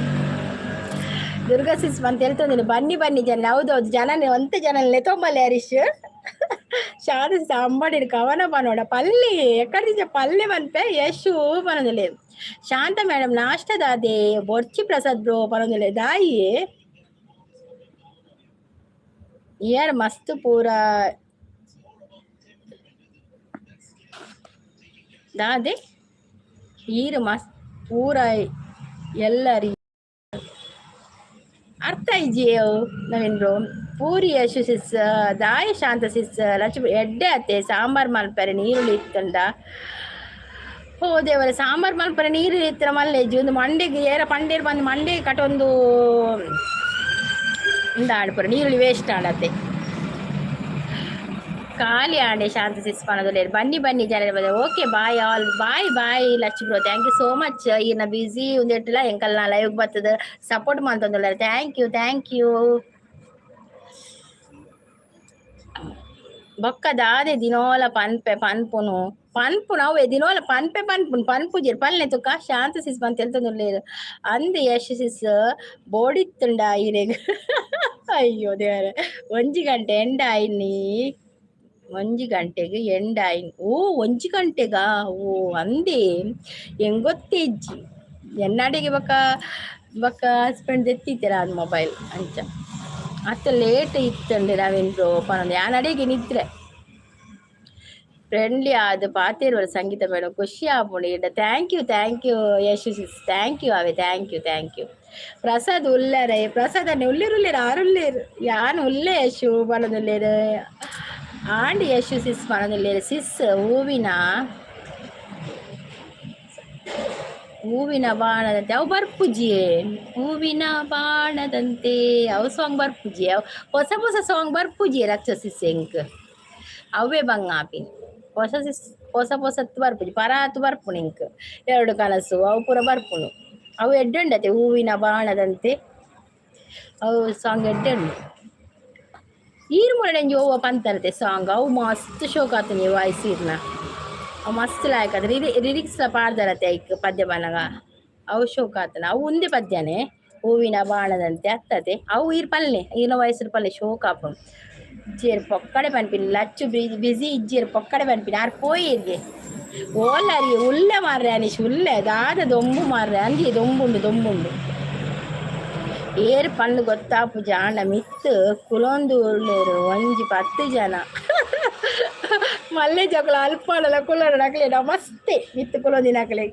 Durga sis ಬಂತ ಹೇಳ್ತಂದಿನಿ. ಬನ್ನಿ ಬನ್ನಿ ಜನ. ಹೌದೌದು, ಜನನೇ ಒಂತ ಜನ ತೊಂಬಲ್ಲೆ. ಹರೀಶ್ ಶಾದ ಅಂಬಡಿ ಕವನ ಪನೋಡ ಪಲ್ಲಿ ಎಕ್ಕಡಿಂಚ ಪಲ್ಲೆ ಪನ್ಪೆ. ಯಶು ಪನೊಂದುಲ್ಲೆ. ಶಾಂತ ಮೇಡಮ್, ನಾಷ್ಟದಾದೆ ಬೊರ್ಚಿ ಪ್ರಸಾದ್ ಬ್ರೋ ಪನೊಂದುಲ್ಲೆ. ದಾಯಿ ಇಯರ್ ಮಸ್ತ್ ಪೂರ ದಾದೆ ಈರ್ ಮಸ್ತ್ ಪೂರ ಎಲ್ಲರಿ. ಅರ್ಥ ಇಜ್ಜಿಯೋ ನವೀನ್ ಬ್ರೋ? ಪೂರಿ ಯಶು ಸಿಸ್, ದಾಯ ಶಾಂತ ಸಿಸ್, ಲಕ್ಷ್ಮಿ ಎಡ್ಡೆ ಅತ್ತೆ. ಸಾಂಬಾರ್ ಮಲ್ಪರೆ ನೀರುಳ್ಳಿ ಇತ್ತಂಡ. ಓ ದೇವರೇ, ಸಾಂಬಾರ್ ಮಲ್ಪರೆ ನೀರುಳ್ಳಿ ಇತ್ತರ ಮಲ್ಲೆಜ್ಜಿ. ಒಂದು ಮಂಡೆಗೆ ಏರ ಪಂಡೇರ್ ಬಂದು ಮಂಡೆಗೆ ಕಟೊಂದು ಉಂದಾಡ್ಪುರ. ನೀರುಳ್ಳಿ ವೇಸ್ಟ್ ಆಡತ್ತೆ. ಖಾಲಿ ಆಂಡೆ. ಶಾಂತ ಸಿಸ್ ಪನೊಂದುಲ್ಲೆರ್. ಬನ್ನಿ ಬನ್ನಿ ಜನರು ಬಂದೆ. Okay, bye all, bye bye. Lachchu bro, thank you so much. ಈರ್ನ ಬಿಸಿ ಉಂದೆಟ್ಲ ಎಂಕಲ್ನ ಲೈವ್ ಬತ್ತದ ಸಪೋರ್ಟ್ ಮಂತೊಂದುಲ್ಲೆರ್. Thank you, thank you. ಬೊಕ್ಕ ದಾದೆ ದಿನೋಲ ಪನ್ಪೆ ಪನ್ಪುನು ಪನ್ಪುನು ಅವೆ ದಿನೋಲ ಪನ್ಪೆ ಪನ್ಪುನು ಪನ್ಪುಜೆರ್ ಪಲ್ನೆ ತುಕ. ಶಾಂತ ಸಿಸ್ ಬಂತ ಎಲ್ತೊಂದುಲ್ಲೆರ್ ಅಂದ್. ಯಶ್ ಸಿಸ್, ಬೋಡಿತ್ತುಂಡ ಇರೆಗ್? ಅಯ್ಯೋ ದೇವರೇ, ಒಂಜಿ ಗಂಟೆ ಎಂಡ ಆಯ್ನಿ. ಒಂಜಿ ಗಂಟೆಗ್ ಎಂಡ ಆಯ್ನಿ. ಓ, ಒಂಜಿ ಗಂಟೆಗಾ? ಓ ಅಂದೇ, ಎಂಗೊತ್ತೇ ಇಜ್ಜಿ. ಎನ್ನಡೆಗೆ ಬೊಕ್ಕ ಬೊಕ್ಕ ಹಸ್ಬೆಂಡ್ ದೆತ್ತಿತ್ತೆರ್ ಆನ್ ಮೊಬೈಲ್. ಅಂಚ ಅತ್ತ ಲೇಟ್ ಇತ್ತಂಡೆ ನವೀನ್ ಬ್ರೋ ಪನೊಂದು. ಯಾನ್ ಅಡೆಗೆ ನಿದ್ರೆ. ಫ್ರೆಂಡ್ಲಿ ಆದ್ ಪಾತೆರುವರ್ ಸಂಗೀತ ಮೇಡಮ್, ಖುಷಿ ಆಪುಂಡು ಈಡ. Thank you, thank you Yashu sis, thank you ಅವೆ, thank you, thank you. Prasad ಉಲ್ಲರೆ? Prasad ಅಣ್ಣೆ ಉಲ್ಲೇರು ಉಲ್ಲೇರು, ಆರು ಉಲ್ಲೇರು. ಯಾನ್ ಉಲ್ಲೆ ಯಶು ಪನೊಂದುಲ್ಲೆರ್. ಆಂಡ್ ಯಶು ಸಿಸ್ ಪನೊಂದುಲ್ಲೆರ್. ಸಿಸ್, ಹೂವಿನ ಹೂವಿನ ಬಾಣದಂತೆ ಅವು ಬರ್ಪುಜಿಯೇ. ಹೂವಿನ ಬಾಣದಂತೆ ಅವು ಸಾಂಗ್ ಬರ್ಪುಜಿ. ಅವು ಹೊಸ ಹೊಸ ಸಾಂಗ್ ಬರ್ಪುಜಿ ರಕ್ಷಸಿಸ್ ಎಂಕ್. ಅವೇ ಬಂಗಾಪಿನಿ. ಹೊಸ ಸಿಸ್ ಹೊಸ ಹೊಸತ್ತು ಬರ್ಪುಜಿ, ಪರಾತು ಬರ್ಪುಣು ಇಂಕ್. ಎರಡು ಕನಸು ಅವು ಪೂರ ಬರ್ಪುಣು. ಅವು ಎಡ್ಡೆ ಹೂವಿನ ಬಾಣದಂತೆ ಅವು ಸಾಂಗ್ ಎಡ್ಡೆ ಉಂಡು. ಈರ್ ಮುರಡೆಂಜಿ ಓವ ಪಂತರತೆ ಸಾಂಗ್, ಅವು ಮಸ್ತ್ ಶೋಕ್ ಆತನಿ ವಾಯ್ಸ್ ಇರ್ನ. ಅವು ಮಸ್ತ್ ಲಾಯ್ಕ್ ಆತ. ಲಿರಿಕ್ಸ್ ಪಾಡ್ದರತೆ ಐಕ್ ಪದ್ಯ ಬನಗ ಅವು ಶೋಕ್ ಆತನ. ಅವು ಒಂದೇ ಪದ್ಯನೇ, ಹೂವಿನ ಬಾಣದಂತೆ ಅತ್ತದೆ. ಅವು ಈರ್ ಪಲ್ಲೆ, ಈರ್ನ ವಯಸ್ಸು ಪಲ್ಲೆ, ಶೋಕ್ ಆಪುಂಡು. ಇಜ್ಜೇರ್ ಪೊಕ್ಕಡೆ ಪನ್ಪಿನಿ, ಲಚ್ಚು ಬಿಸಿ ಇಜ್ಜೇರ್ ಪೊಕ್ಕಡೆ ಪನ್ಪಿನಿ. ಆರ್ ಪೋಯಿರ್ಗೆ ಓಲರಿ ಉಲ್ಲೆ ಮಾರ್ರೆ. ಅನಿಶ್ ಉಲ್ಲೆ ದಾದ ದೊಂಬು ಮಾರ್ರೆ. ಅಂಜಿ ದೊಂಬುಂಡು ದೊಂಬುಂಡು. ಏರ್ ಪಂಡು ಗೊತ್ತಾಪುಜ ಆಂಡ ಮಿತ್ತು ಕುಲೊಂದು ಉಲ್ಲೇರು ಒಂಜಿ 10 ಜನ. ಮಲ್ಲೆ ಜೋಕುಲು ಅಲ್ಪಾಡಲ ಕುಲ್ಲಡ ಅಕ್ಲೆ ಮಸ್ತೆ ಮಿತ್ತು ಕುಲೊಂದಿನಕ್ಲೆ.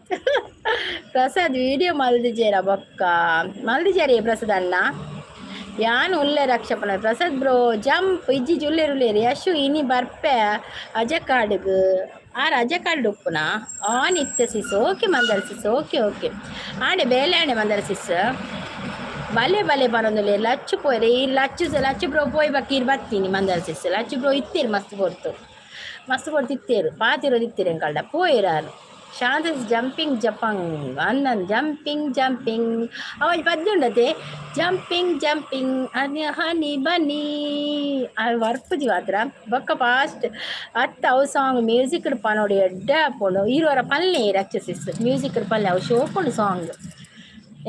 ಪ್ರಸಾದ್ ವಿಡಿಯೋ ಮಲ್ದಿಜೇರ ಬೊಕ್ಕ ಮಲ್ದಿಜಾರಿ ಪ್ರಸಾದ್ ಅಣ್ಣ? ಯಾನ್ ಉಲ್ಲೆ ರಕ್ಷಪನ. ಪ್ರಸಾದ್ ಬ್ರೋ ಜಂಪ್ ಇಜ್ಜಿ ಉಲ್ಲೇರು ಉಲ್ಲೇರು. ಯಶು ಇನಿ ಬರ್ಪೆ ಅಜಕಾಡುಗು. ಆರ್ ಅಜಕಾಡು ಉಪ್ಪುನ ಆನ್ ಇತ್ತೆ sis. Okay Mandar sis, okay okay. ಆಂಡೆ ಬೇಲೆ ಆಂಡೆ ಮಂದರ್ ಸಿಸ್. ಬಲೆ ಬಲೆ ಬರೊಂದುಲ್ಲೆರ್. ಲಚ್ಚು ಪೋಯೆರ್ ಈ ಲಚ್ಚು. ಲಚ್ಚು ಬ್ರೋ ಪೋಯ್ ಬಕ್ಕ ಈರ್ ಬತ್ತೀನಿ ಮಂದರ್ ಸಿಸ್. ಲಚ್ಚು ಬ್ರೋ ಇತ್ತೀರ್, ಮಸ್ತ್ ಪೊರ್ತು ಮಸ್ತ್ ಪೊರ್ತು ಇತ್ತೇರು, ಪಾತಿರೋದು ಇತ್ತೀರ್ ಎಂಕಲ್ಡ. ಪೋಯೆರ್ ಆರ್. ಶಾಂತ ಜಂಪಿಂಗ್ ಜಪಂಗ್ ಅಂದನ್ ಜಂಪಿಂಗ್ ಜಂಪಿಂಗ್ ಅವ ಪದ್ಯ ಉಂಡತೆ. ಜಂಪಿಂಗ್ ಜಂಪಿಂಗ್ ಅನಿ ಹನಿ ಬನ್ನಿ ಅದು ವರ್ಪುಜಿ ಮಾತ್ರ. ಬೊಕ್ಕ ಫಾಸ್ಟ್ ಅತ್ತ ಅವು ಸಾಂಗ್ ಮ್ಯೂಸಿಕ್ ಪನೋಡಿ ಎಡ್ಡೆ ಆಪುಂಡು. ಇರುವರ ಪಲ್ಲೆ ರಕ್ಷಸಿಸ್ ಮ್ಯೂಸಿಕ್ ಪಲ್ಲೆ. ಅವು ಶೋಕುಂಡು ಸಾಂಗ್.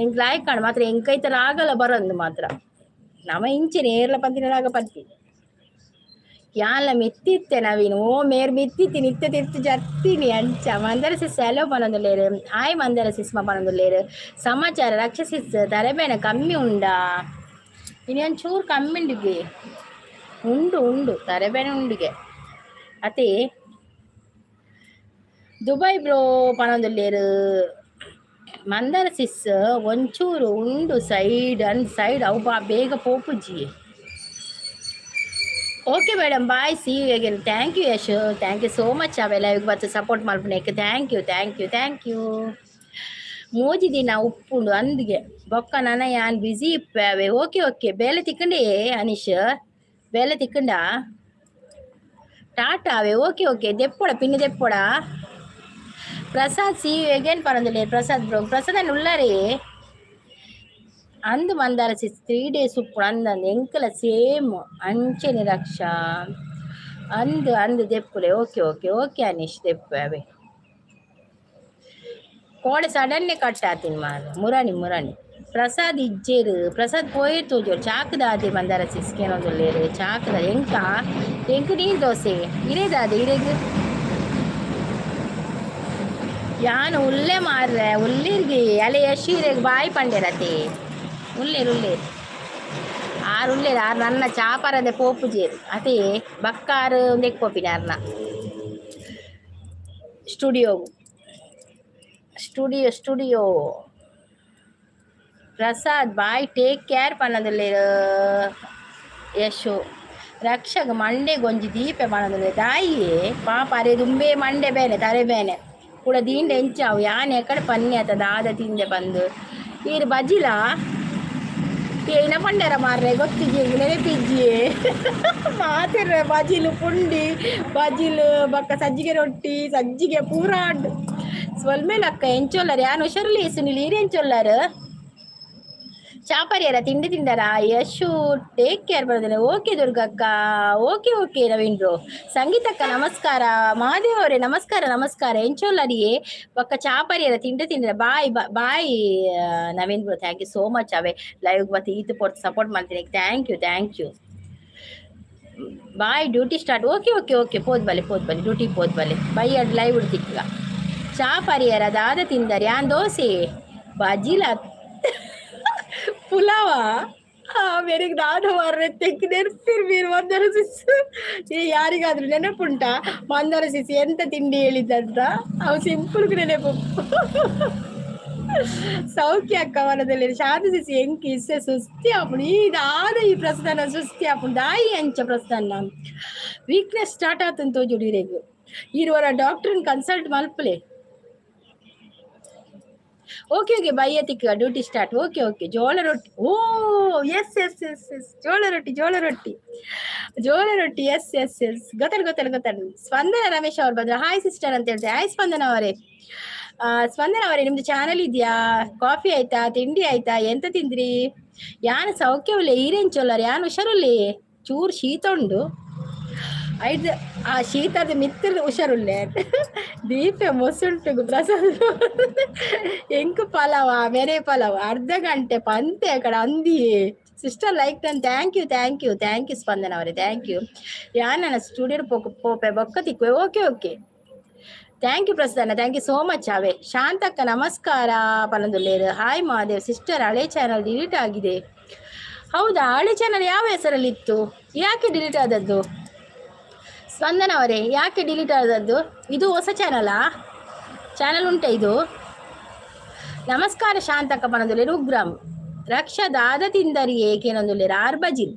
ಎಂಕ್ ಲಾಯ್ಕ್ ಆಂಡ್ ಮಾತ್ರ. ಎಂಕೈತ ರಾಗಲ ಬರಂದು ಮಾತ್ರ. ನಮ ಇಂಚಿನ ಏರ್ಲ ಪಂತಿನ ರಾಗ ಪತ್ತಿ ಯಾನ್ಲ ಮಿತ್ತಿತ್ತೆ ನವೀನ್. ಓ ಮೇರ್ ಮಿತ್ತಿತ್ತಿ ನಿತ್ಯ ತಿರ್ತು ಜತ್ತೀನಿ ಅಂಚ. ಮಂದರ ಸಿಸ್ ಹಲೋ ಪನೊಂದುಲ್ಲೇರು. ಹಾಯ್ ಮಂದರ ಸಿಸ್ಮ ಪನೊಂದುಲ್ಲೇರು. ಸಮಾಚಾರ ರಕ್ಷಸಿಸ್? ತಲೆಬೇನೆ ಕಮ್ಮಿ ಉಂಡಾ? ಇನಿ ಒಂಚೂರು ಕಮ್ಮಿ ಉಂಡುಗೆ. ಉಂಡು ಉಂಡು, ತಲೆಬೇನೆ ಉಂಡುಗೆ. ಅತೆ ದುಬೈ ಬ್ರೋ ಪನೊಂದುಲ್ಲೇರು. ಮಂದರ ಸಿಸ್ ಒಂಚೂರು ಉಂಡು ಸೈಡ್ ಅಂದ್ ಸೈಡ್. ಅವು ಬಾ ಬೇಗ ಪೋಪುಜಿ. Okay madam, bye, see you again. Thank you Yash, thank you so much. ಅವೆಲ್ಲ ಬತ್ತು support ಮಲ್ಪುನೆಕ್ thank you, thank you, thank you. ಮೂಜಿ ದಿನ ಉಪ್ಪುಂಡು ಅಂದ್ಗೆ. ಬೊಕ್ಕ ನನ ಯಾನ್ ಬಿಸಿ ಇಪ್ಪವೆ. Okay okay. ಬೇಲೆ ತಿಕ್ಕಂಡೆ ಅನಿಶ್? ಬೇಲೆ ತಿಕ್ಕಂಡ? ಟಾಟಾ ಅವೇ. ಓಕೆ ಓಕೆ, ದೆಪ್ಪೊಡ ಪಿನ್ನಿ ದೆಪ್ಪೊಡ. ಪ್ರಸಾದ್ ಸಿ you again ಪನೊಂದುಲ್ಲೆ ಪ್ರಸಾದ್ ಬ್ರೋ. ಪ್ರಸಾದ್ ಉಳ್ಳಾರಿ ಅಂದು ಮಂದಾರ ಸಿಸ್ 3 ಡೇಸ್ ಉಪ್ಪು ಅಂದಂದು. ಎಂಕಲ ಸೇಮ್ ಅಂಚೆನೆ ರಕ್ಷಾ. ಅಂದು ಅಂದು ದೆಪ್ಪುಲೆ. ಓಕೆ ಓಕೆ ಓಕೆ ಅನೀಶ್, ದೆಪ್ಪು ಅವೇ. ಕೋಡೆ ಸಡನ್ಲಿ ಕಟ್ ಆತೀನಿ ಮಾರ. ಮುರಾಣಿ ಮುರಾಣಿ. ಪ್ರಸಾದ್ ಇಜ್ಜೇರು. ಪ್ರಸಾದ್ ಪೋಯೆ ತೋಜೋರು. ಚಾಕುದಾದೆ ಮಂದಾರ ಸಿಸ್ ಕೇನೊಂದುಲ್ಲೇರು. ಚಾಕುದ ಎಂಕ ಎಂಕ್ ನೀರು ದೋಸೆ ಇರೇದಾದೆ ಇರೆಗ್. ಯಾನ್ ಉಲ್ಲೆ ಮಾರ್ರೆ. ಉಲ್ಲಿರ್ಗಿ ಅಲೆ ಯಶು ಇರೆಗ್ ಬಾಯ್ ಪಂಡೆರತೆ. ಉಲ್ಲೇರು ಉಲ್ಲೇರು ಆರು ಉಲ್ಲೇರು ಆರು. ನನ್ನ ಚಾಪರಂದೆ ಪೋಪುಜೇರು ಅತೆ. ಬಕ್ಕಾರು ಉಂದೆಕ್ ಪೋಪಿನ ಅರ್ನ studio studio studio. Prasad bye, take care ಪನ್ನೊಂದುಲ್ಲೇರು Yashu. ರಕ್ಷಗ ಮಂಡೆ ಗೊಂಜಿ ದೀಪೆ ಪನ್ನೊಂದುಲ್ಲೆ. ದಾಯಿಯೇ ಪಾಪ ಅರೆ ದುಂಬೆ ಮಂಡೆ ಬೇನೆ ತರೆ ಬೇನೆ ಕೂಡ ದೀಂಡ ಎಂಚಾವು. ಯಾನ್ ಎಕಡೆ ಪನ್ನೆ ಆತ ದಾದ ತಿಂದೆ ಬಂದು ಈರ್ ಬಜಿಲಾ ಏನ ಪಂಡರ ಮಾರ್ರೆ ಗೊತ್ತಿಜ್ಜಿ, ನೆನಪಿಜ್ಜಿ ಮಾತಿರ್ರೆ. ಬಜಿಲು ಪುಂಡಿ ಬಜಿಲು ಬೊಕ್ಕ ಸಜ್ಜಿಗೆ ರೊಟ್ಟಿ ಸಜ್ಜಿಗೆ ಪೂರ ಉಂಡು. ಸೊಲ್ಮೆಲಕ್ಕ. ಎಂಚೊಲ್ಲರ್? ಯಾನ್ ಹುಷಾರುಲ್ಲೆ ಸುನಿಲ್. ಈರ್ ಎಂಚೊಲ್ಲರ್? ಚಾಪರಿಯರ ತಿಂಡಿ ತಿಂಡರ? ಯಶು ಟೇಕ್ ಕೇರ್ ಬರೋದಿಲ್ಲ. ಓಕೆ ದುರ್ಗಕ್ಕ, ಓಕೆ ಓಕೆ. ನವೀನ್ ಬ್ರೋ, ಸಂಗೀತಕ್ಕ ನಮಸ್ಕಾರ. ಮಹಾದೇವ್ ಅವರೇ ನಮಸ್ಕಾರ ನಮಸ್ಕಾರ. ಎಂಚೊಲ್ಲರಿಯೇ? ಬೊಕ್ಕ ಚಾಪರಿಯರ ತಿಂಡಿ ತಿಂಡಿರ? Bye bye Naveen bro, thank you so much. ಅವೇ ಲೈವ್ ಮತ್ತೆ ಈತು ಪೊರ್ತು ಸಪೋರ್ಟ್ ಮಾಡ್ತೀನಿ. Thank you, thank you. Bye, duty start. Okay okay okay. ಪೋದ್ ಬಲೆ ಪೋದ್ ಬಲೆ, ಡ್ಯೂಟಿ ಪೋದ್ ಬಲೆ. ಬೈ ಅಡ್ ಲೈವ್ ತಿಕ್ಕ. ಚಾ ಪರಿಯರ? ದಾದ ತಿಂದರಿ? ಯಾನ್ ದೋಸೆ ಬಜಿಲ ಪುಲಾವ. ಮೇರೆಗೆ ದಾದ ಮಾರ್ರೆ ತೆಕ್ ನೆನಪಿರ್ ಬೀರ್ ಮಂದರ ಸಿಸ್. ಈ ಯಾರಿಗಾದ್ರೂ ನೆನಪುಂಟಾ ಮಂದರ ಸಿಸ್ ಎಂತ ತಿಂಡಿ ಹೇಳಿದ್ದಂತ? ಅವು ಸಿಂಪಲ್ ನೆನಪು. ಸೌಖ್ಯ ಅಕ್ಕ ವನದಲ್ಲಿ. ಶಾಂತಿ ಸಿಸಿ ಎಂಕ್ ಇಸ್ಸೆ ಸುಸ್ತಿ ಆಪುಂಡು. ಈ ದಾದ ಈ ಪ್ರಸ್ಥಾನ ಸುಸ್ತಿ ಆಪುಂಡು. ದಾಯಿ ಅಂಚ ಪ್ರಸ್ಥಾನ ವೀಕ್ನೆಸ್ ಸ್ಟಾರ್ಟ್ ಆತಂತ ತೋಜುಡು ಇರೆಗ್. ಇರುವರ ಡಾಕ್ಟರ್ನ ಕನ್ಸಲ್ಟ್ ಮಲ್ಪಲೆ. ಓಕೆ ಓಕೆ, ಬೈಯತಿಕ್ಕ ಡ್ಯೂಟಿ ಸ್ಟಾರ್ಟ್. ಓಕೆ ಓಕೆ, ಜೋಳ ರೊಟ್ಟಿ. Oh yes yes yes yes, ಜೋಳ ರೊಟ್ಟಿ, ಜೋಳ ರೊಟ್ಟಿ, ಜೋಳ ರೊಟ್ಟಿ. ಎಸ್ ಎಸ್ ಎಸ್, ಗೊತ್ತಾಡ ಗೊತ್ತಾಡ ಗೊತ್ತಾಡ. ಸ್ಪಂದನ ರಮೇಶ್ ಅವ್ರು ಬಂದ್ರು. ಹಾಯ್ ಸಿಸ್ಟರ್ ಅಂತ ಹೇಳ್ತಾರೆ. ಹಾಯ್ ಸ್ಪಂದನ ಅವರೇ. ಸ್ಪಂದನ ಅವರೇ, ನಿಮ್ದು ಚಾನಲ್ ಇದೆಯಾ? ಕಾಫಿ ಆಯ್ತಾ? ತಿಂಡಿ ಆಯ್ತಾ? ಎಂತ ತಿಂದ್ರಿ? ಯಾನ್ ಸೌಖ್ಯವಿಲ್ಲ, ಈರೆಂಚೊಲ್ಲರ್ ಯಾನ್ ಹುಷಾರುಲ್ಲಿ, ಚೂರು ಶೀತ ಉಂಡು. ಐದು ಆ ಶೀತದ ಮಿತ್ರ ಹುಷಾರುಲ್ಲೆ. ದೀಪ ಮೊಸುಂಟು ಪ್ರಸಾದ್ ಎಂಕು ಪಲಾವ ಮೇರೆ ಪಲಾವ್ ಅರ್ಧ ಗಂಟೆ ಪಂತೆ ಕಡೆ ಅಂದಿ. Sister like nun. Thank you, thank you, thank you Spandana ಅವರೇ, thank you. ಯಾನ್ ನನ್ನ ಸ್ಟುಡಿಯೋ ಪೋಪೆ ಬೊಕ್ಕ ತಿಕ್ವೆ. Okay okay, thank you Prasanna, thank you so much. ಅವೇ ಶಾಂತಕ್ಕ ನಮಸ್ಕಾರ ಪನಂದುಲ್ಲೇರು. ಹಾಯ್ ಮಹಾದೇವ್ ಸಿಸ್ಟರ್, ಹಳೆ ಚಾನಲ್ ಡಿಲೀಟ್ ಆಗಿದೆ. ಹೌದಾ? ಹಳೆ ಚಾನಲ್ ಯಾವ ಹೆಸರಲ್ಲಿ ಇತ್ತು? ಯಾಕೆ ಡಿಲೀಟ್ ಆದದ್ದು? ಸ್ಪಂದನ ಅವರೇ, ಯಾಕೆ ಡಿಲೀಟ್ ಆದದ್ದು? ಇದು ಹೊಸ ಚಾನಲಾ? ಚಾನಲ್ ಉಂಟಾ ಇದು? ನಮಸ್ಕಾರ ಶಾಂತಕ್ಕ ಪನಂದುಲ್ಲೇರು. ಉಗ್ರಂ ರಕ್ಷಾ ದಾದ ತಿಂದರಿ ಏಕೇನೊಂದುಲ್ಲೇರು. ಆರ್ ಬಜಿಲ್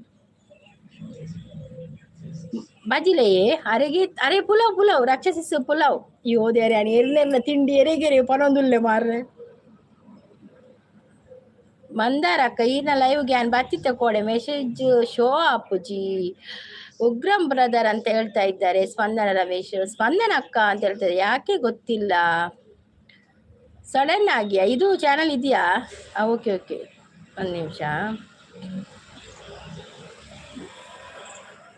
ಬಜಿಲೆಯೇ ಅರೆಗೆ ಅರೆ ಪುಲಾವ್ ಪುಲಾವ್ ರಕ್ಷಸಿಸ್ ಪುಲಾವ್. ಯೋದೇರೆ ಎರ್ನೆರ್ನ ತಿಂಡಿ ಎರೆಗೆರೆ ಪನೊಂದುಲ್ಲೆ ಮಾರ್ರೆ. ಮಂದಾರಕ್ಕ ಈನ ಲೈವ್ ಗ್ಯಾನ್ ಬತ್ತಿತ್ತ ಕೋಡೆ ಮೆಸೇಜ್ ಶೋ ಅಪ್ಪುಜಿ. ಉಗ್ರಂ ಬ್ರದರ್ ಅಂತ ಹೇಳ್ತಾ ಇದ್ದಾರೆ ಸ್ಪಂದನ ರಮೇಶ್. ಸ್ಪಂದನ ಅಕ್ಕ ಅಂತ ಹೇಳ್ತಾರೆ, ಯಾಕೆ ಗೊತ್ತಿಲ್ಲ. ಸಡನ್ ಆಗಿಯಾ? ಇದು ಚಾನಲ್ ಇದೆಯಾ? ಓಕೆ ಓಕೆ, ಒಂದು ನಿಮಿಷ.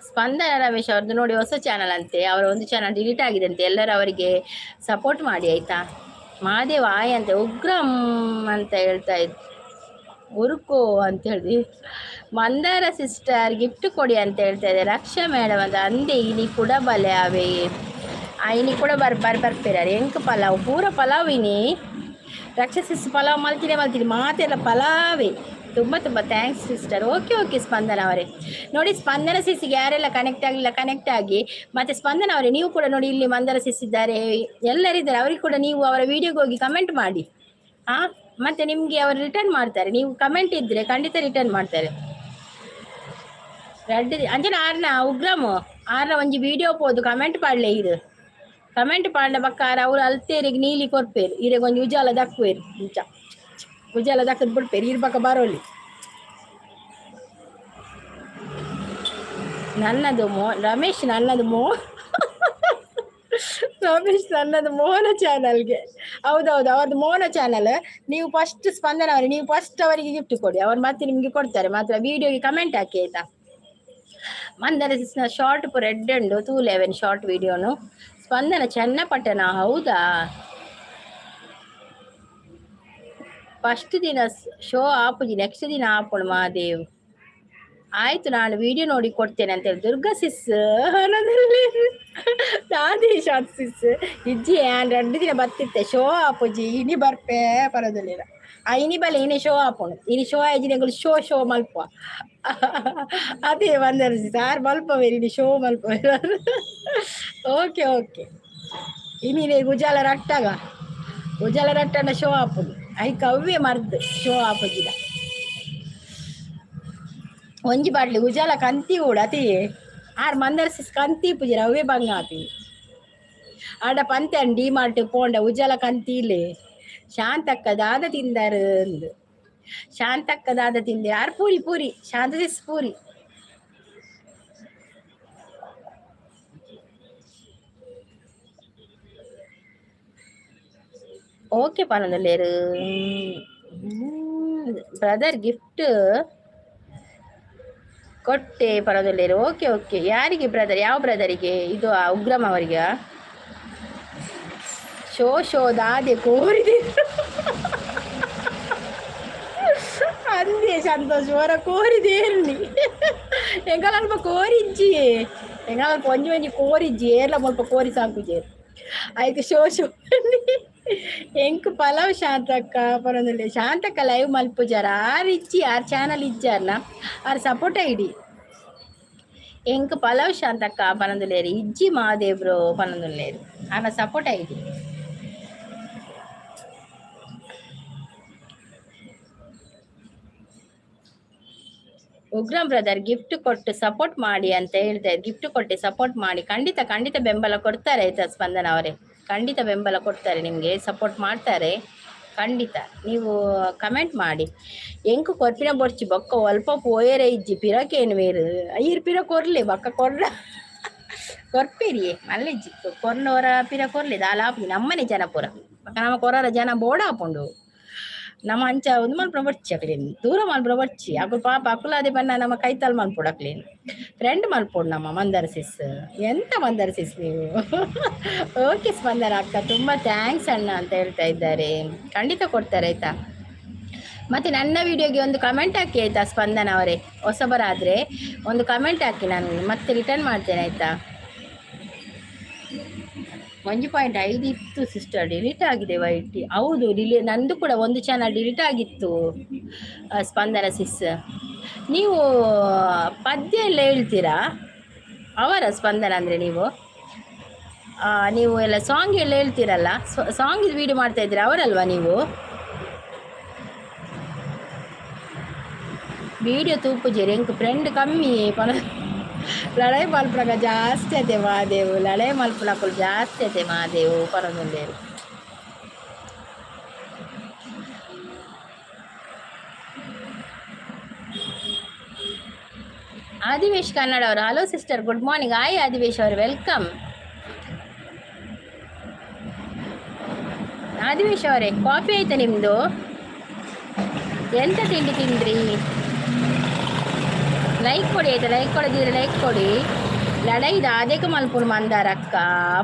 ಸ್ಪಂದನ ರಮೇಶ್ ಅವ್ರದ್ದು ನೋಡಿ ಹೊಸ ಚಾನಲ್ ಅಂತೆ. ಅವರ ಒಂದು ಚಾನಲ್ ಡಿಲೀಟ್ ಆಗಿದೆ ಅಂತೆ. ಎಲ್ಲರೂ ಅವರಿಗೆ ಸಪೋರ್ಟ್ ಮಾಡಿ ಆಯ್ತಾ. ಮಹಾದೇವ ಆಯ್ ಅಂತೆ. ಉಗ್ರಂ ಅಂತ ಹೇಳ್ತಾ ಇದ್ ಉರುಕೋ ಅಂತ ಹೇಳಿ. ಮಂದಾರ ಸಿಸ್ಟರ್ ಗಿಫ್ಟ್ ಕೊಡಿ ಅಂತ ಹೇಳ್ತಾ ಇದ್ದಾರೆ. ರಕ್ಷಾ ಮೇಡಮ್ ಅಂತ ಅಂದೆ. ಇನಿ ಕೂಡ ಬಲೆ ಅವೇ ಇನಿ ಕೂಡ ಬರ್ ಬರ್ ಬರ್ಪೇರಾರೆ. ಎಂಕ್ ಪಲಾವ್ ಪೂರ ಪಲಾವ್ ಇನಿ. ರಕ್ಷಾ ಸಿಸ್ ಪಲಾವ್ ಮಲ್ತಿನೇ ಮಲ್ತೀನಿ ಮಾತೆಲ್ಲ ಪಲಾವೇ. ತುಂಬ ತುಂಬ thanks sister. Okay okay Spandana ಅವರೇ. ನೋಡಿ ಸ್ಪಂದನ ಸಿಸ್ಗೆ ಯಾರೆಲ್ಲ ಕನೆಕ್ಟ್ ಆಗಲಿಲ್ಲ ಕನೆಕ್ಟ್ ಆಗಿ. ಮತ್ತು ಸ್ಪಂದನ ಅವರೇ ನೀವು ಕೂಡ ನೋಡಿ ಇಲ್ಲಿ ಮಂದರ ಸಿಸ್ ಇದ್ದಾರೆ, ಎಲ್ಲರಿದ್ದಾರೆ. ಅವರಿಗೆ ಕೂಡ ನೀವು ಅವರ ವಿಡಿಯೋಗೆ ಹೋಗಿ ಕಮೆಂಟ್ ಮಾಡಿ. ಹಾಂ, ಮತ್ತೆ ನಿಮಗೆ ಅವರು ರಿಟರ್ನ್ ಮಾಡ್ತಾರೆ. ನೀವು ಕಮೆಂಟ್ ಇದ್ದರೆ ಖಂಡಿತ ರಿಟರ್ನ್ ಮಾಡ್ತಾರೆ. ರಡ್ಡ್ ಅಂಚನೆ ಆರ್ನ ಉಗ್ರಮ್ ಆರ್ನ ಒಂಜಿ ವಿಡಿಯೋ ಪೋದು ಕಮೆಂಟ್ ಪಾಡ್ಲೆ. ಇದು ಕಮೆಂಟ್ ಪಾಡ್ಲ ಬಕ್ಕ ಆರ್ ಅವ್ರು ಅಲ್ತೇರಿಗೆ ನೀಲಿ ಕೊರ್ಪೇರು. ಇರೆಗ್ ಒಂಜಿ ಉಜಾಲ ದಕ್ಕುವೇರು. ಇಂಚ ಉಜಾಲ ದಕ್ಕದ್ ಬಿಡ್ಪೇರು. ಇರ್ ಬಕ್ಕ ಬರೋಲಿ. ನನ್ನದು ಮೋ ರಮೇಶ್ ನನ್ನದು ಮೋ ರಮೇಶ್ ನನ್ನದು ಮೋಹನ ಚಾನಲ್ಗೆ. ಹೌದೌದು, ಅವ್ರದ್ದು ಮೋಹನ ಚಾನಲ್. ನೀವು ಫಸ್ಟ್ ಸ್ಪಂದನ ಅವರೇ, ನೀವು ಫಸ್ಟ್ ಅವರಿಗೆ ಗಿಫ್ಟ್ ಕೊಡಿ, ಅವ್ರು ಮತ್ತೆ ನಿಮಗೆ ಕೊಡ್ತಾರೆ. ಮಾತ್ರ ವಿಡಿಯೋಗೆ ಕಮೆಂಟ್ ಹಾಕಿ ಆಯ್ತಾ. ಮಂದರ ಸಿಸ್ನ ಶಾರ್ಟ್ ರೆಡ್ ಉಂಡು 211 ಶಾರ್ಟ್ ವಿಡಿಯೋನು. ಸ್ಪಂದನ ಚನ್ನಪಟ್ಟಣ, ಹೌದಾ? ಫಸ್ಟ್ ದಿನ ಶೋ ಆಪುಜಿ, ನೆಕ್ಸ್ಟ್ ದಿನ ಆಪುಣು ಮಹಾದೇವ್. ಆಯ್ತು, ನಾನು ವಿಡಿಯೋ ನೋಡಿ ಕೊಡ್ತೇನೆ ಅಂತ ಹೇಳಿ. ದುರ್ಗಾ ಸಿಸ್ ದಾದಿ ಶಾರ್ಟ್ ಸಿಸ್ ಇಜ್ಜಿ ರಡ್ಡು ದಿನ ಬತ್ತಿತ್ತೆ ಶೋ ಆಪುಜಿ. ಇನಿ ಬರ್ಪೆ ಪರದಲ್ಲಿರ. ಆ ಇನಿ ಬಲೆ ಇನಿ ಶೋ ಆಪುಣು. ಇನಿ ಶೋ ಆಯ್ಜಿನೆಗಳು ಶೋ ಶೋ ಮಲ್ಪ. ಅದೇ ಬಂದರು ಸಾರ್ ಮಲ್ಪವೇರಿ ಇನಿ ಶೋ ಮಲ್ಪವೇರು. ಓಕೆ ಓಕೆ, ಇನಿ ಉಜಾಲ ರಟ್ಟಾಗ ಉಜಾಲ ರಟ್ಟಣ ಶೋ ಆಪುಣು. ಐಕ್ ಅವ್ವೇ ಮರ್ದ್ ಶೋ ಆಪುಜಿಡ. ಒಂಜಿ ಬಾಟ್ಲಿ ಉಜಾಲ ಕಂತಿ ಕೂಡ ಅತಿ ಆರ್ ಮಂದರ್ಸಿಸ್ ಕಂತಿ ಪೂಜೆ ಅವೇ ಬಂಗ ಆಪಿ. ಆಡ ಪಂತೆ ಡಿ ಮಾರ್ಟ್ ಪೋಂಡ ಉಜಾಲ ಕಂತಿ ಇಲ್ಲೇ. ಶಾಂತಕ್ಕ ದಾದ ತಿಂದಾರು ಅಂದು. ಶಾಂತಕ್ಕ ದಾದ ತಿಂದೆ ಆರ್ ಪೂರಿ ಪೂರಿ ಶಾಂತ ಸಿಸ್ ಪೂರಿ. ಓಕೆ ಪನೊಂದುಲ್ಲೇರು. ಬ್ರದರ್ ಗಿಫ್ಟ್ ಕೊಟ್ಟೆ ಪರದಲ್ಲೇರು. ಓಕೆ ಓಕೆ, ಯಾರಿಗೆ ಬ್ರದರ್? ಯಾವ ಬ್ರದರಿಗೆ? ಇದು ಉಗ್ರಮ್ ಅವರಿಗೆ. ಶೋ ಶೋ ದಾದೆ ಕೋರಿದೆ ಅಂದೆ ಸಂತೋಷ್ ಹೊರ ಕೋರಿದೆ ಏರ್ನಿ. ಎಂಗಲ ಅಲ್ಪ ಕೋರಿಜ್ಜಿ, ಎಂಗಲ ಅಲ್ಪ ಒಂಜಿ ಒಂಜಿ ಕೋರಿಜ್ಜಿ ಏರ್ಲ ಮುಲ್ಪ ಕೋರಿ ಸಾಕುಜೇರು. ಆಯ್ತು ಶೋ ಶೋ ಎಂಕ್ ಪಲಾವ್ ಶಾಂತಕ್ಕ ಪರೊಂದುಲ್ಲೆ. ಶಾಂತಕ್ಕ ಲೈವ್ ಮಲ್ಪುಜಾರ ಆರ್ ಇಜ್ಜಿ, ಆರ್ ಚಾನಲ್ ಇಜ್ಜಾರ್ನ ಆರ್ ಸಪೋರ್ಟ್ ಐಡಿ. ಎಂಕ್ ಪಲಾವ್ ಶಾಂತಕ್ಕ ಪನೊಂದುಲ್ಲೇರು. ಇಜ್ಜಿ ಮಹಾದೇವ್ ಬ್ರೋ ಪನೊಂದುಲ್ಲೇರು. ಆನ support ID. Ugram brother gift ಕೊಟ್ಟು ಸಪೋರ್ಟ್ ಮಾಡಿ ಅಂತ ಹೇಳ್ತಾ ಇದ್ದಾರೆ. ಗಿಫ್ಟ್ ಕೊಟ್ಟು ಸಪೋರ್ಟ್ ಮಾಡಿ, ಖಂಡಿತ ಖಂಡಿತ ಬೆಂಬಲ ಕೊಡ್ತಾರೆ ಆಯ್ತಾ ಸ್ಪಂದನ ಅವರೇ, ಖಂಡಿತ ಬೆಂಬಲ ಕೊಡ್ತಾರೆ, ನಿಮಗೆ ಸಪೋರ್ಟ್ ಮಾಡ್ತಾರೆ. ಖಂಡಿತ ನೀವು ಕಮೆಂಟ್ ಮಾಡಿ. ಎಂಕ್ ಕೊರ್ಪಿನ ಬೊರ್ಚಿ ಬೊಕ್ಕ ಒಲ್ಪ ಪೋಯೆರೆ ಇಜ್ಜಿ ಪಿರಕೇನು ಮೇರು ಐರ್ ಪಿರ ಕೊರ್ಲೆ ಬೊಕ್ಕ ಕೊರ್ಲ ಕೊರ್ಪೇರಿಯೇ ಮಲ್ಲೆಜ್ಜಿ ಕೊರ್ನವರ ಪಿರ ಕೊರ್ಲೆ ದಾಲ ಆಪುಜಿ ನಮ್ಮನೆ ಜನ ಪೂರ ಬೊಕ್ಕ ನಮ ಕೊರರ ಜನ ಬೋಡ ಆಪುಂಡು. ನಮ್ಮ ಅಂಚ ಒಂದು ಮಲ್ಪುನ ಬೊರ್ಚಿ ಅಕ್ಲೇನ್ ದೂರ ಮಲ್ಪುನ ಬೊರ್ಚಿ ಅಕುಲು ಪಾಪ ಅಕುಲು ಅದೇ ಪನ್ನ ನಮ್ಮ ಕೈತಲ್ ಮಲ್ಪೊಡು ಅಕ್ಲೇನ್ ಫ್ರೆಂಡ್ ಮಲ್ಪೊಡು ನಮ್ಮ ಮಂದರ್ ಸಿಸ್. ಎಂತ ಮಂದರ್ ಸಿಸ್ ನೀವು? ಓಕೆ ಸ್ಪಂದನ ಅಕ್ಕ, ತುಂಬ thanks ಅಣ್ಣ ಅಂತ ಹೇಳ್ತಾ ಇದ್ದಾರೆ. ಖಂಡಿತ ಕೊಡ್ತಾರೆ ಆಯ್ತಾ. ಮತ್ತೆ ನನ್ನ ವಿಡಿಯೋಗೆ ಒಂದು ಕಮೆಂಟ್ ಹಾಕಿ ಆಯ್ತಾ ಸ್ಪಂದನ ಅವರೇ. ಹೊಸಬರಾದರೆ ಒಂದು ಕಮೆಂಟ್ ಹಾಕಿ, ನಾನು ಮತ್ತೆ ರಿಟರ್ನ್ ಮಾಡ್ತೇನೆ ಆಯ್ತಾ. 1.5 ಇತ್ತು ಸಿಸ್ಟರ್, ಡಿಲೀಟ್ ಆಗಿದೆ ವೈಟಿ. ಹೌದು, ನಂದು ಕೂಡ ಒಂದು ಚಾನಲ್ ಡಿಲೀಟ್ ಆಗಿತ್ತು. ಸ್ಪಂದನ ಸಿಸ್, ನೀವು ಪದ್ಯ ಎಲ್ಲ ಹೇಳ್ತೀರಾ? ಅವರ ಸ್ಪಂದನ ಅಂದರೆ ನೀವು ನೀವು ಎಲ್ಲ ಸಾಂಗ್ ಎಲ್ಲ ಹೇಳ್ತೀರಲ್ಲ, ಸಾಂಗ್ ವಿಡಿಯೋ ಮಾಡ್ತಾ ಇದ್ದೀರಾ, ಅವರಲ್ವಾ ನೀವು? ವಿಡಿಯೋ ತೂಪುಜೆರ್ ಎಂಕ್ ಫ್ರೆಂಡ್ ಕಮ್ಮಿ ಪನ ಲಡಾಯಿ ಮಲ್ಪುನಗ ಜಾಸ್ತಿ ಅತೆ ಮಹಾದೇವು. ಲಡಾಯಿ ಮಲ್ಪುನಕುಲು ಜಾಸ್ತಿ ಅತೆ ಮಹಾದೇವು ಪನೊಂದುಲ್ಲೆರ್. ಆದಿವೇಶ್ ಕನ್ನಡ ಅವರು, ಹಲೋ ಸಿಸ್ಟರ್, ಗುಡ್ ಮಾರ್ನಿಂಗ್. ಆಯ್ ಆದಿವೇಶ್ ಅವರು, welcome. ಆದಿವೇಶ್ ಅವರೇ, ಕಾಫಿ ಆಯ್ತಾ ನಿಮ್ಮದು? ಎಂತ ತಿಂಡಿ ತಿಂದ್ರಿ? ಲೈಕ್ ಕೊಡಿ ಆಯ್ತಾ. ಲೈಕ್ ಕೊಡದಿದ್ರೆ ಲೈಕ್ ಕೊಡಿ. ಲಡೈದ ಅದಕ್ಕೆ ಮಲ್ಪುನು ಮಂದಾರ ಅಕ್ಕ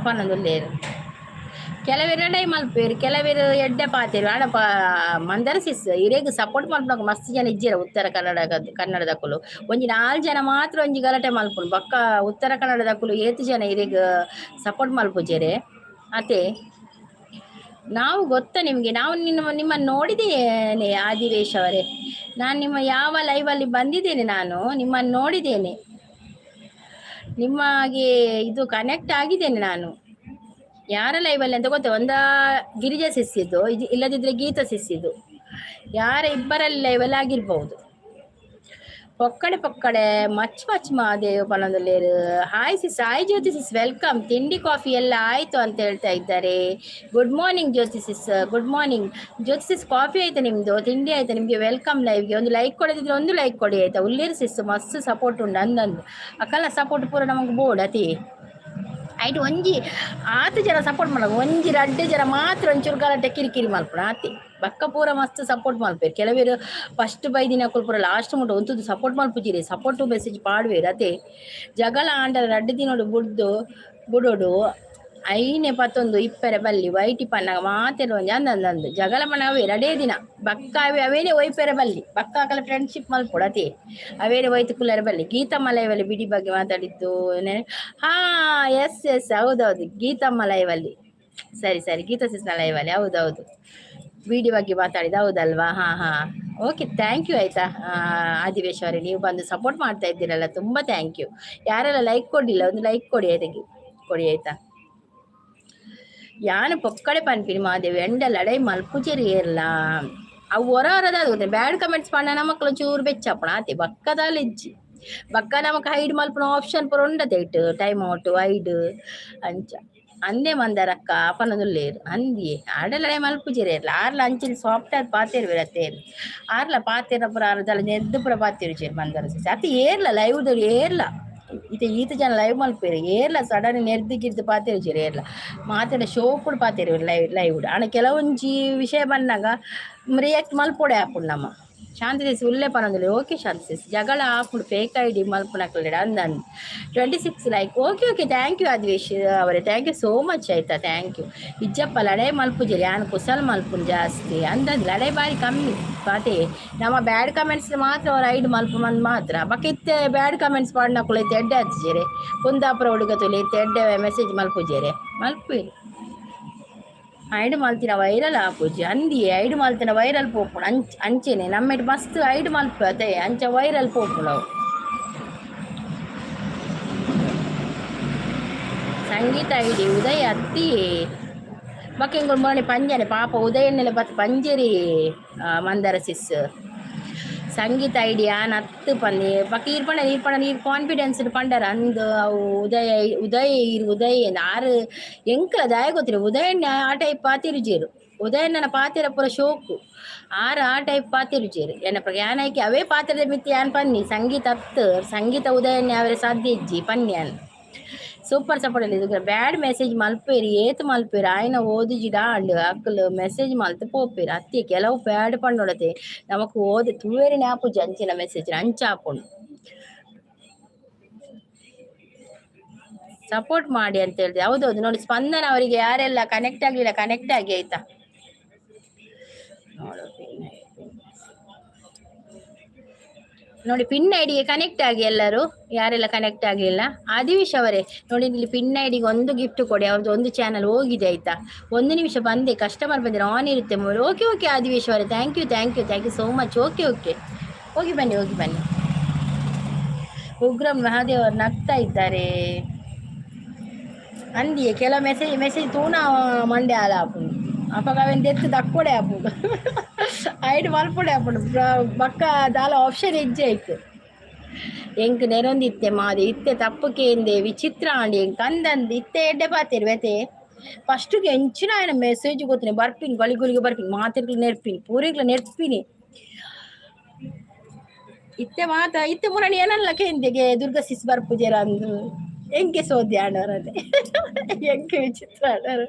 ಪನೊಂದುಲ್ಲೆರ್. ಕೆಲವೆರ್ ಲಡೈ ಮಲ್ಪುವೆರ್, ಕೆಲವೆರ್ ಎಡ್ಡೆ ಪಾತೆರು. ಆಂಡ ಮಂದಾರ ಸಿಸ್ ಇರೆಗ್ ಸಪೋರ್ಟ್ ಮಲ್ಪುನಗ ಮಸ್ತ್ ಜನ ಇಜ್ಜೆರ್ ಉತ್ತರ ಕನ್ನಡ ಕನ್ನಡದಕುಲು. ಒಂಜಿ ನಾಲ್ ಜನ ಮಾತ್ರ ಒಂಜಿ ಗಲಾಟೆ ಮಲ್ಪುನು. ಬೊಕ್ಕ ಉತ್ತರ ಕನ್ನಡದಕುಲು ಏತ್ ಜನ ಇರೆಗ್ ಸಪೋರ್ಟ್ ಮಲ್ಪುಜೆರೆ ಅತೆ. ನಾವು ಗೊತ್ತಾ ನಿಮಗೆ? ನಾವು ನಿಮ್ಮನ್ನು ನೋಡಿದ್ದೇನೆ ಆದಿವೇಶ್ ಅವರೇ. ನಾನು ನಿಮ್ಮ ಯಾವ ಲೈವಲ್ಲಿ ಬಂದಿದ್ದೇನೆ, ನಾನು ನಿಮ್ಮನ್ನು ನೋಡಿದ್ದೇನೆ, ನಿಮಗೆ ಇದು ಕನೆಕ್ಟ್ ಆಗಿದ್ದೇನೆ ನಾನು. ಯಾರ ಲೈವಲ್ಲಿ ಅಂತ ಗೊತ್ತ? ಒಂದ ಗಿರಿಜಾ ಸಿಸ್ಸಿದ್ದು, ಇಲ್ಲದಿದ್ರೆ ಗೀತಾ ಸಿಸ್ಸಿದ್ದು, ಯಾರ ಇಬ್ಬರಲ್ಲಿ ಲೈವಲ್ಲಿ ಆಗಿರ್ಬಹುದು. ಪೊಕ್ಕಡೆ ಪೊಕ್ಕಡೆ ಮಚ್ ಮಚ್ ಮಹಾದೇವ್ ಪನೊಂದುಲ್ಲೆರ್. Hi sis, hi Jyothi sis, welcome. ತಿಂಡಿ ಕಾಫಿ ಎಲ್ಲ ಆಯಿತು ಅಂತ ಹೇಳ್ತಾ ಇದ್ದಾರೆ. Good morning Jyothi sis, good morning Jyothi sis. Coffee ಆಯ್ತಾ ನಿಮ್ಮದು? ತಿಂಡಿ ಆಯ್ತಾ ನಿಮಗೆ? Welcome ಲೈವ್ಗೆ. ಒಂದು ಲೈಕ್ ಕೊಡದಿದ್ರೆ ಒಂದು ಲೈಕ್ ಕೊಡಿ ಆಯ್ತಾ. ಉಲ್ಲೇರು ಸಿಸ್, ಮಸ್ತ್ ಸಪೋರ್ಟ್ ಉಂಡು ಅಂದಂದು ಅಕ್ಕಲ್ಲ ಸಪೋರ್ಟ್ ಪೂರ ನಮಗೆ ಬೋರ್ಡ್ ಅತಿ ಐಟ್. ಒಂಜಿ ಆತು ಜನ ಸಪೋರ್ಟ್ ಮಾಡೋ, ಒಂಜಿ ರಡ್ಡ್ ಜನ ಮಾತ್ರ ಒಂಚೂರು ಗಲಾಟೆ ಕಿರಿಕಿರಿ ಮಲ್ಪುನ ಆತೆ. ಬೊಕ್ಕ ಪೂರ ಮಸ್ತ್ ಸಪೋರ್ಟ್ ಮಲ್ಪೆರ್. ಕೆಲವೆರ್ ಫಸ್ಟ್ ಬೈದಿನಕುಲು ಪೂರ ಲಾಸ್ಟ್ ಮುಟ್ಟ ಉಂತುದು ಸಪೋರ್ಟ್ ಮಲ್ಪುಜಿರಿ, ಸಪೋರ್ಟ್ ಮೆಸೇಜ್ ಪಾಡುವೆರ್ ಅತೆ. ಜಗಳ ಆಂಡ ರಡ್ಡ್ ದಿನೊಡು ಬುಡ್ದು ಬುಡೊಡು, ಐನೆ ಪತ್ತೊಂದು ಇಪ್ಪೆರೆ ಬಲ್ಲಿ. ವೈಟಿ ಪನ್ನಗ ಮಾತೆರ್ ಒಂಜಿ ಅಂದಂದು ಜಗಳ ಪನ್ನಗ ಅವೇ ರಡೇ ದಿನ ಬೊಕ್ಕ ಅವೆ ಅವೇನೆ ಒಯ್ಪೆರೆ ಬಲ್ಲಿ. ಬೊಕ್ಕ ಅಕಲ ಫ್ರೆಂಡ್ಶಿಪ್ ಮಲ್ಪೊಡು ಅತೆ. ಅವೇನೆ ಒಯ್ತು ಕುಲ್ಲರೆ ಬಲ್ಲಿ. ಗೀತಮ್ಮ ಲೈವಲ್ಲಿ ಬಿಡಿ ಬಗ್ಗೆ ಮಾತಾಡಿದ್ದು. ಹಾ, ಎಸ್ ಎಸ್, ಹೌದೌದು, ಗೀತಮ್ಮ ಲೈವಲ್ಲಿ. ಸರಿ ಸರಿ, ಗೀತಾ ಸಿಸ್ನ ಲೈವಲ್ಲಿ, ಹೌದೌದು, ವಿಡಿಯೋ ಬಗ್ಗೆ ಮಾತಾಡಿದ, ಹೌದಲ್ವಾ? ಹಾಂ ಹಾಂ, ಓಕೆ, thank you ಆಯಿತಾ. ಆದಿವೇಶ್ ಅವರೇ, ನೀವು ಬಂದು ಸಪೋರ್ಟ್ ಮಾಡ್ತಾ ಇದ್ದೀರಲ್ಲ, ತುಂಬ thank you. ಯಾರೆಲ್ಲ ಲೈಕ್ ಕೊಡಲಿಲ್ಲ ಒಂದು ಲೈಕ್ ಕೊಡಿ ಆಯ್ತಾ, ಕೊಡಿ ಆಯ್ತಾ. ಯಾನ್ ಪೊಕ್ಕಡೆ ಪನ್ಪಿನಿ ಮಾದೇವಿ, ಎಂಡ ಲಡೈ ಮಲ್ಪುಜೆರ್ ಏರ್ಲ. ಅವು ಒರ ಒರದ ಗೊತ್ತೆ ಬ್ಯಾಡ್ ಕಮೆಂಟ್ಸ್ ಪಂಡ ನಮಕ್ಲ ಚೂರು ಬೆಚ್ಚ ಆಪುಂಡು ಆತೆ. ಬೊಕ್ಕದಾಲ ಇಜ್ಜಿ. ಬೊಕ್ಕ ನಮಕ್ ಹೈಡ್ ಮಲ್ಪುನ ಆಪ್ಷನ್ ಪೂರ ಉಂಡತೆ ಇಟ್ಟು ಟೈಮ್ ಔಟ್ ಹೈಡ್ ಅಂಚ. ಅಂದೆ ಮಂದರಕ್ಕ ಪನೊಂದುಲ್ಲೆರ್ ಅಂದಿಯೇ ಆಡ ಲಡೈ ಮಲ್ಪುಜೆರ್ ಏರ್ಲ. ಆರ್ಲ ಅಂಚಿನ ಸಾಫ್ಟ್ ಆದ್ ಪಾತೆರುವೆರ್ ಅತ್ತೆ. ಆರ್ಲ ಪಾತೆರ್ನ ಪೂರ ಆರ್ ದಾಲ ನೆರ್ದ್ ಪೂರ ಪಾತೆರುಜೆರ್ ಮಂದರ ಅತ್ತೆ ಏರ್ಲ. ಲೈವ್ ಏರ್ಲ ಇತ್ತೆ ಈತ್ ಜನ ಲೈವ್ ಮಲ್ಪುವೆರ್, ಏರ್ಲ ಸಡನ್ ನೆರ್ದ್ ಗಿರ್ದ್ ಪಾತೆರುಜೆರ್ ಏರ್ಲ. ಮಾತೆರ್ಲ ಶೋಕುಡು ಪಾತೆರುವೆರ್ ಲೈವ್ ಲೈವ್. ಆಂಡ ಕೆಲವೊಂಜಿ ವಿಷಯ ಬನ್ನಗ ರಿಯಾಕ್ಟ್ ಮಲ್ಪೊಡೆ ಆಪುಂಡು ನಮ. ಶಾಂತಿ ಸಿಸ್ ಉಲ್ಲೆ ಪನೊಂದುಲ್ಲೆ. ಓಕೆ ಶಾಂತಿ ಸಿಸ್. ಜಗಳ ಆಪುಂಡು fake ID ಮಲ್ಪುನಕ್ಲೆಡ ಅಂದಂದು. 26 like, okay okay, thank you Adivesh ಅವರೇ, thank you so much ಆಯ್ತಾ, thank you. ಇಜ್ಜಪ್ಪ ಲಡೈ ಮಲ್ಪುಜೆರ್, ಯಾನ್ ಕುಸಲ್ ಮಲ್ಪುನು ಜಾಸ್ತಿ ಅಂದಂದು. ಲಡೈ ಬಾರಿ ಕಮ್ಮಿ ಪಾತೆ. ನಮ್ಮ ಬ್ಯಾಡ್ ಕಮೆಂಟ್ಸ್ ಮಾತ್ರ ಅವ್ರು ಐಡ್ ಮಲ್ಪು ಮಂದ್ ಮಾತ್ರ. ಬೊಕ್ಕ ಇತ್ತೆ ಬ್ಯಾಡ್ ಕಮೆಂಟ್ಸ್ ಪಾಡ್ನಕುಲು ಇತ್ತೆ ಎಡ್ಡೆ ಆತಿಜೆರೆ. ಕುಂದಾಪುರ ಹುಡುಗ ತುಲೆ ಇತ್ತೆ ಎಡ್ಡೆ ಮೆಸೇಜ್ ಮಲ್ಪುಜೆರೆ, ಮಲ್ಪುವೆರ್. ಐಡ್ ಮಲ್ತಿನ ವೈರಲ್ ಆಪುಜಿ ಅಂದಿಯೇ. ಐಡ್ ಮಲ್ತಿನ ವೈರಲ್ ಪೋಪುಂಡು. ಅಂಚ ಅಂಚೆನೆ ನಮ್ಮೆಟ್ ಮಸ್ತ್ ಐಡ್ ಮಲ್ಪು ಅತೆ, ಅಂಚ ವೈರಲ್ ಪೋಪುಂಡು ಅವು. ಸಂಗೀತ ಐಡಿ ಉದಯ ಅತ್ತಿ ಬೊಕ್ಕ ಎಂಕುಲು ಮೋನೆ ಪಂಜನೆ ಪಾಪ ಉದಯಣ್ಣಲೆ ಬತ್ ಪಂಜೆರಿ. ಮಂದರ ಸಿಸ್, ಸಂಗೀತ ಐಡಿ ಆನ್ ಅತ್ತು ಪನ್ನಿ. ಬೊಕ್ಕ ಈರ್ ಪಂಡ ಈರ್ ಪಂಡ ಈರ್ ಕಾನ್ಫಿಡೆನ್ಸ್ ಪಂಡರ ಅಂದ್. ಅವು ಉದಯ ಉದಯ ಈರ್ ಉದಯ ಆರ್ ಎಂಕ್ಲ ದಾಯೆ ಗೊತ್ತಿಲ್ಲ ಉದಯಣ್ಣ ಆ ಟೈಪ್ ಪಾತೆರುಜೆರ್. ಉದಯಣ್ಣನ ಪಾತೆರ ಪೂರ ಶೋಕು. ಆರ್ ಆ ಟೈಪ್ ಪಾತೆರುಜೆರ್. ಎನ್ನ ಯಾನ್ ಐಕೆ ಅವೇ ಪಾತ್ರದ ಮಿತ್ತ್ ಯಾನ್ ಪನ್ನಿ ಸಂಗೀತ ಅತ್, ಸಂಗೀತ ಉದಯಣ್ಣೆ ಅವರೆ ಸಾಧ್ಯ ಇಜ್ಜಿ ಪನ್ನಿ ಯಾನ್. Super support. ಇದು ಬ್ಯಾಡ್ ಮೆಸೇಜ್ ಮಲ್ಪೇರು, ಏತ್ ಮಲ್ಪೇರು ಆಯ್ನ ಓದುಜಿಡ ಅಂಡ್ ಅಕ್ಕಲು ಮೆಸೇಜ್ ಮಲ್ತ್ ಪೋಪೇರು. ಅತ್ತೆ ಕೆಲವು ಬ್ಯಾಡ್ ಪಂಡೊಡತೆ ನಮಕ್ ಓದು ತೂವೆರೆ ಆಪುಜಿ ಅಂಚಿನ ಮೆಸೇಜ್ ಅಂಚ ಆಪುಂಡು. ಸಪೋರ್ಟ್ ಮಾಡಿ ಅಂತ ಹೇಳಿದೆ. ಹೌದೌದು, ನೋಡಿ ಸ್ಪಂದನ ಅವರಿಗೆ ಯಾರೆಲ್ಲ ಕನೆಕ್ಟ್ ಆಗ್ಲಿಲ್ಲ ಕನೆಕ್ಟ್ ಆಗಿ ಆಯ್ತಾ. ನೋಡು ನೋಡಿ, ಪಿನ್ ಐಡಿಗೆ ಕನೆಕ್ಟ್ ಆಗಿ ಎಲ್ಲರೂ, ಯಾರೆಲ್ಲ ಕನೆಕ್ಟ್ ಆಗಲಿಲ್ಲ. ಆದಿವಿಶ್ ಅವರೇ ನೋಡಿ, ಇಲ್ಲಿ ಪಿನ್ ಐಡಿಗೆ ಒಂದು ಗಿಫ್ಟ್ ಕೊಡಿ, ಅವ್ರದ್ದು ಒಂದು ಚಾನಲ್ ಹೋಗಿದೆ ಆಯ್ತಾ. ಒಂದು ನಿಮಿಷ ಬಂದೆ, ಕಸ್ಟಮರ್ ಬಂದರೆ ಆನ್ ಇರುತ್ತೆ ಮೊಬೈಲ್. ಓಕೆ ಓಕೆ ಆದಿವಿಶ್ ಅವರೇ, thank you thank you thank you so much. Okay okay, ಹೋಗಿ ಬನ್ನಿ ಹೋಗಿ ಬನ್ನಿ. ಉಗ್ರಂ ಮಹಾದೇವ್ ಅವರು ನಗ್ತಾ ಇದ್ದಾರೆ. ಅಂದಿಯೇ ಕೆಲವು ಮೆಸೇಜ್ ಮೆಸೇಜ್ ತೂನ ಮಂಡೆ ಆಲ ಆಪುಂಡು. ಅಪಗ ಅವೆನ್ ದೆತ್ತ್ ದಕ್ಕೊಡೆ ಆಪುಂಡು, ಐಡ್ ಮಲ್ಪೊಡೆ ಆಪುಂಡು. ಬೊಕ್ಕ ದಾಲ ಆಪ್ಷನ್ ಇಜ್ಜೆ ಐಕ್. ಎಂಕ್ ನೆರೊಂದಿತ್ತೆ ಮಾದಿ ಇತ್ತೆ ತಪ್ಪು ಕೇಂದೆ ವಿಚಿತ್ರ ಆಂಡ್. ಎಂಕ್ ಅಂದಂದ್ ಇತ್ತೆ ಎಡ್ಡೆ ಪಾತೆರ್ ಬೇತೆ. ಫಸ್ಟ್ಗೆ ಎಂಚಿನ ಆಯ್ನ ಮೆಸೇಜ್ ಗೊತ್ತಿನಿ ಬರ್ಪಿನಿ, ಗಳಿ ಗುಳಿಗೆ ಬರ್ಪಿನಿ, ಮಾತೆರ್ಗ್ಲ ನೆರ್ಪಿನಿ, ಪೂರೆಗ್ಲ ನೆರ್ಪಿನಿ. ಇತ್ತೆ ಮಾತ ಇತ್ತೆ ಮುರಣಿ ಏನಲ್ಲ ಕೇಂದೆಗೆ ದುರ್ಗಾ ಸಿಸ್ ಬರ್ಪುಜೆರ ಅಂದು ಎಂಕೆ ಸೋದ್ಯ ಆಂಡವರದೆ ಎಂಕೆ ವಿಚಿತ್ರ ಆಂಡವರು.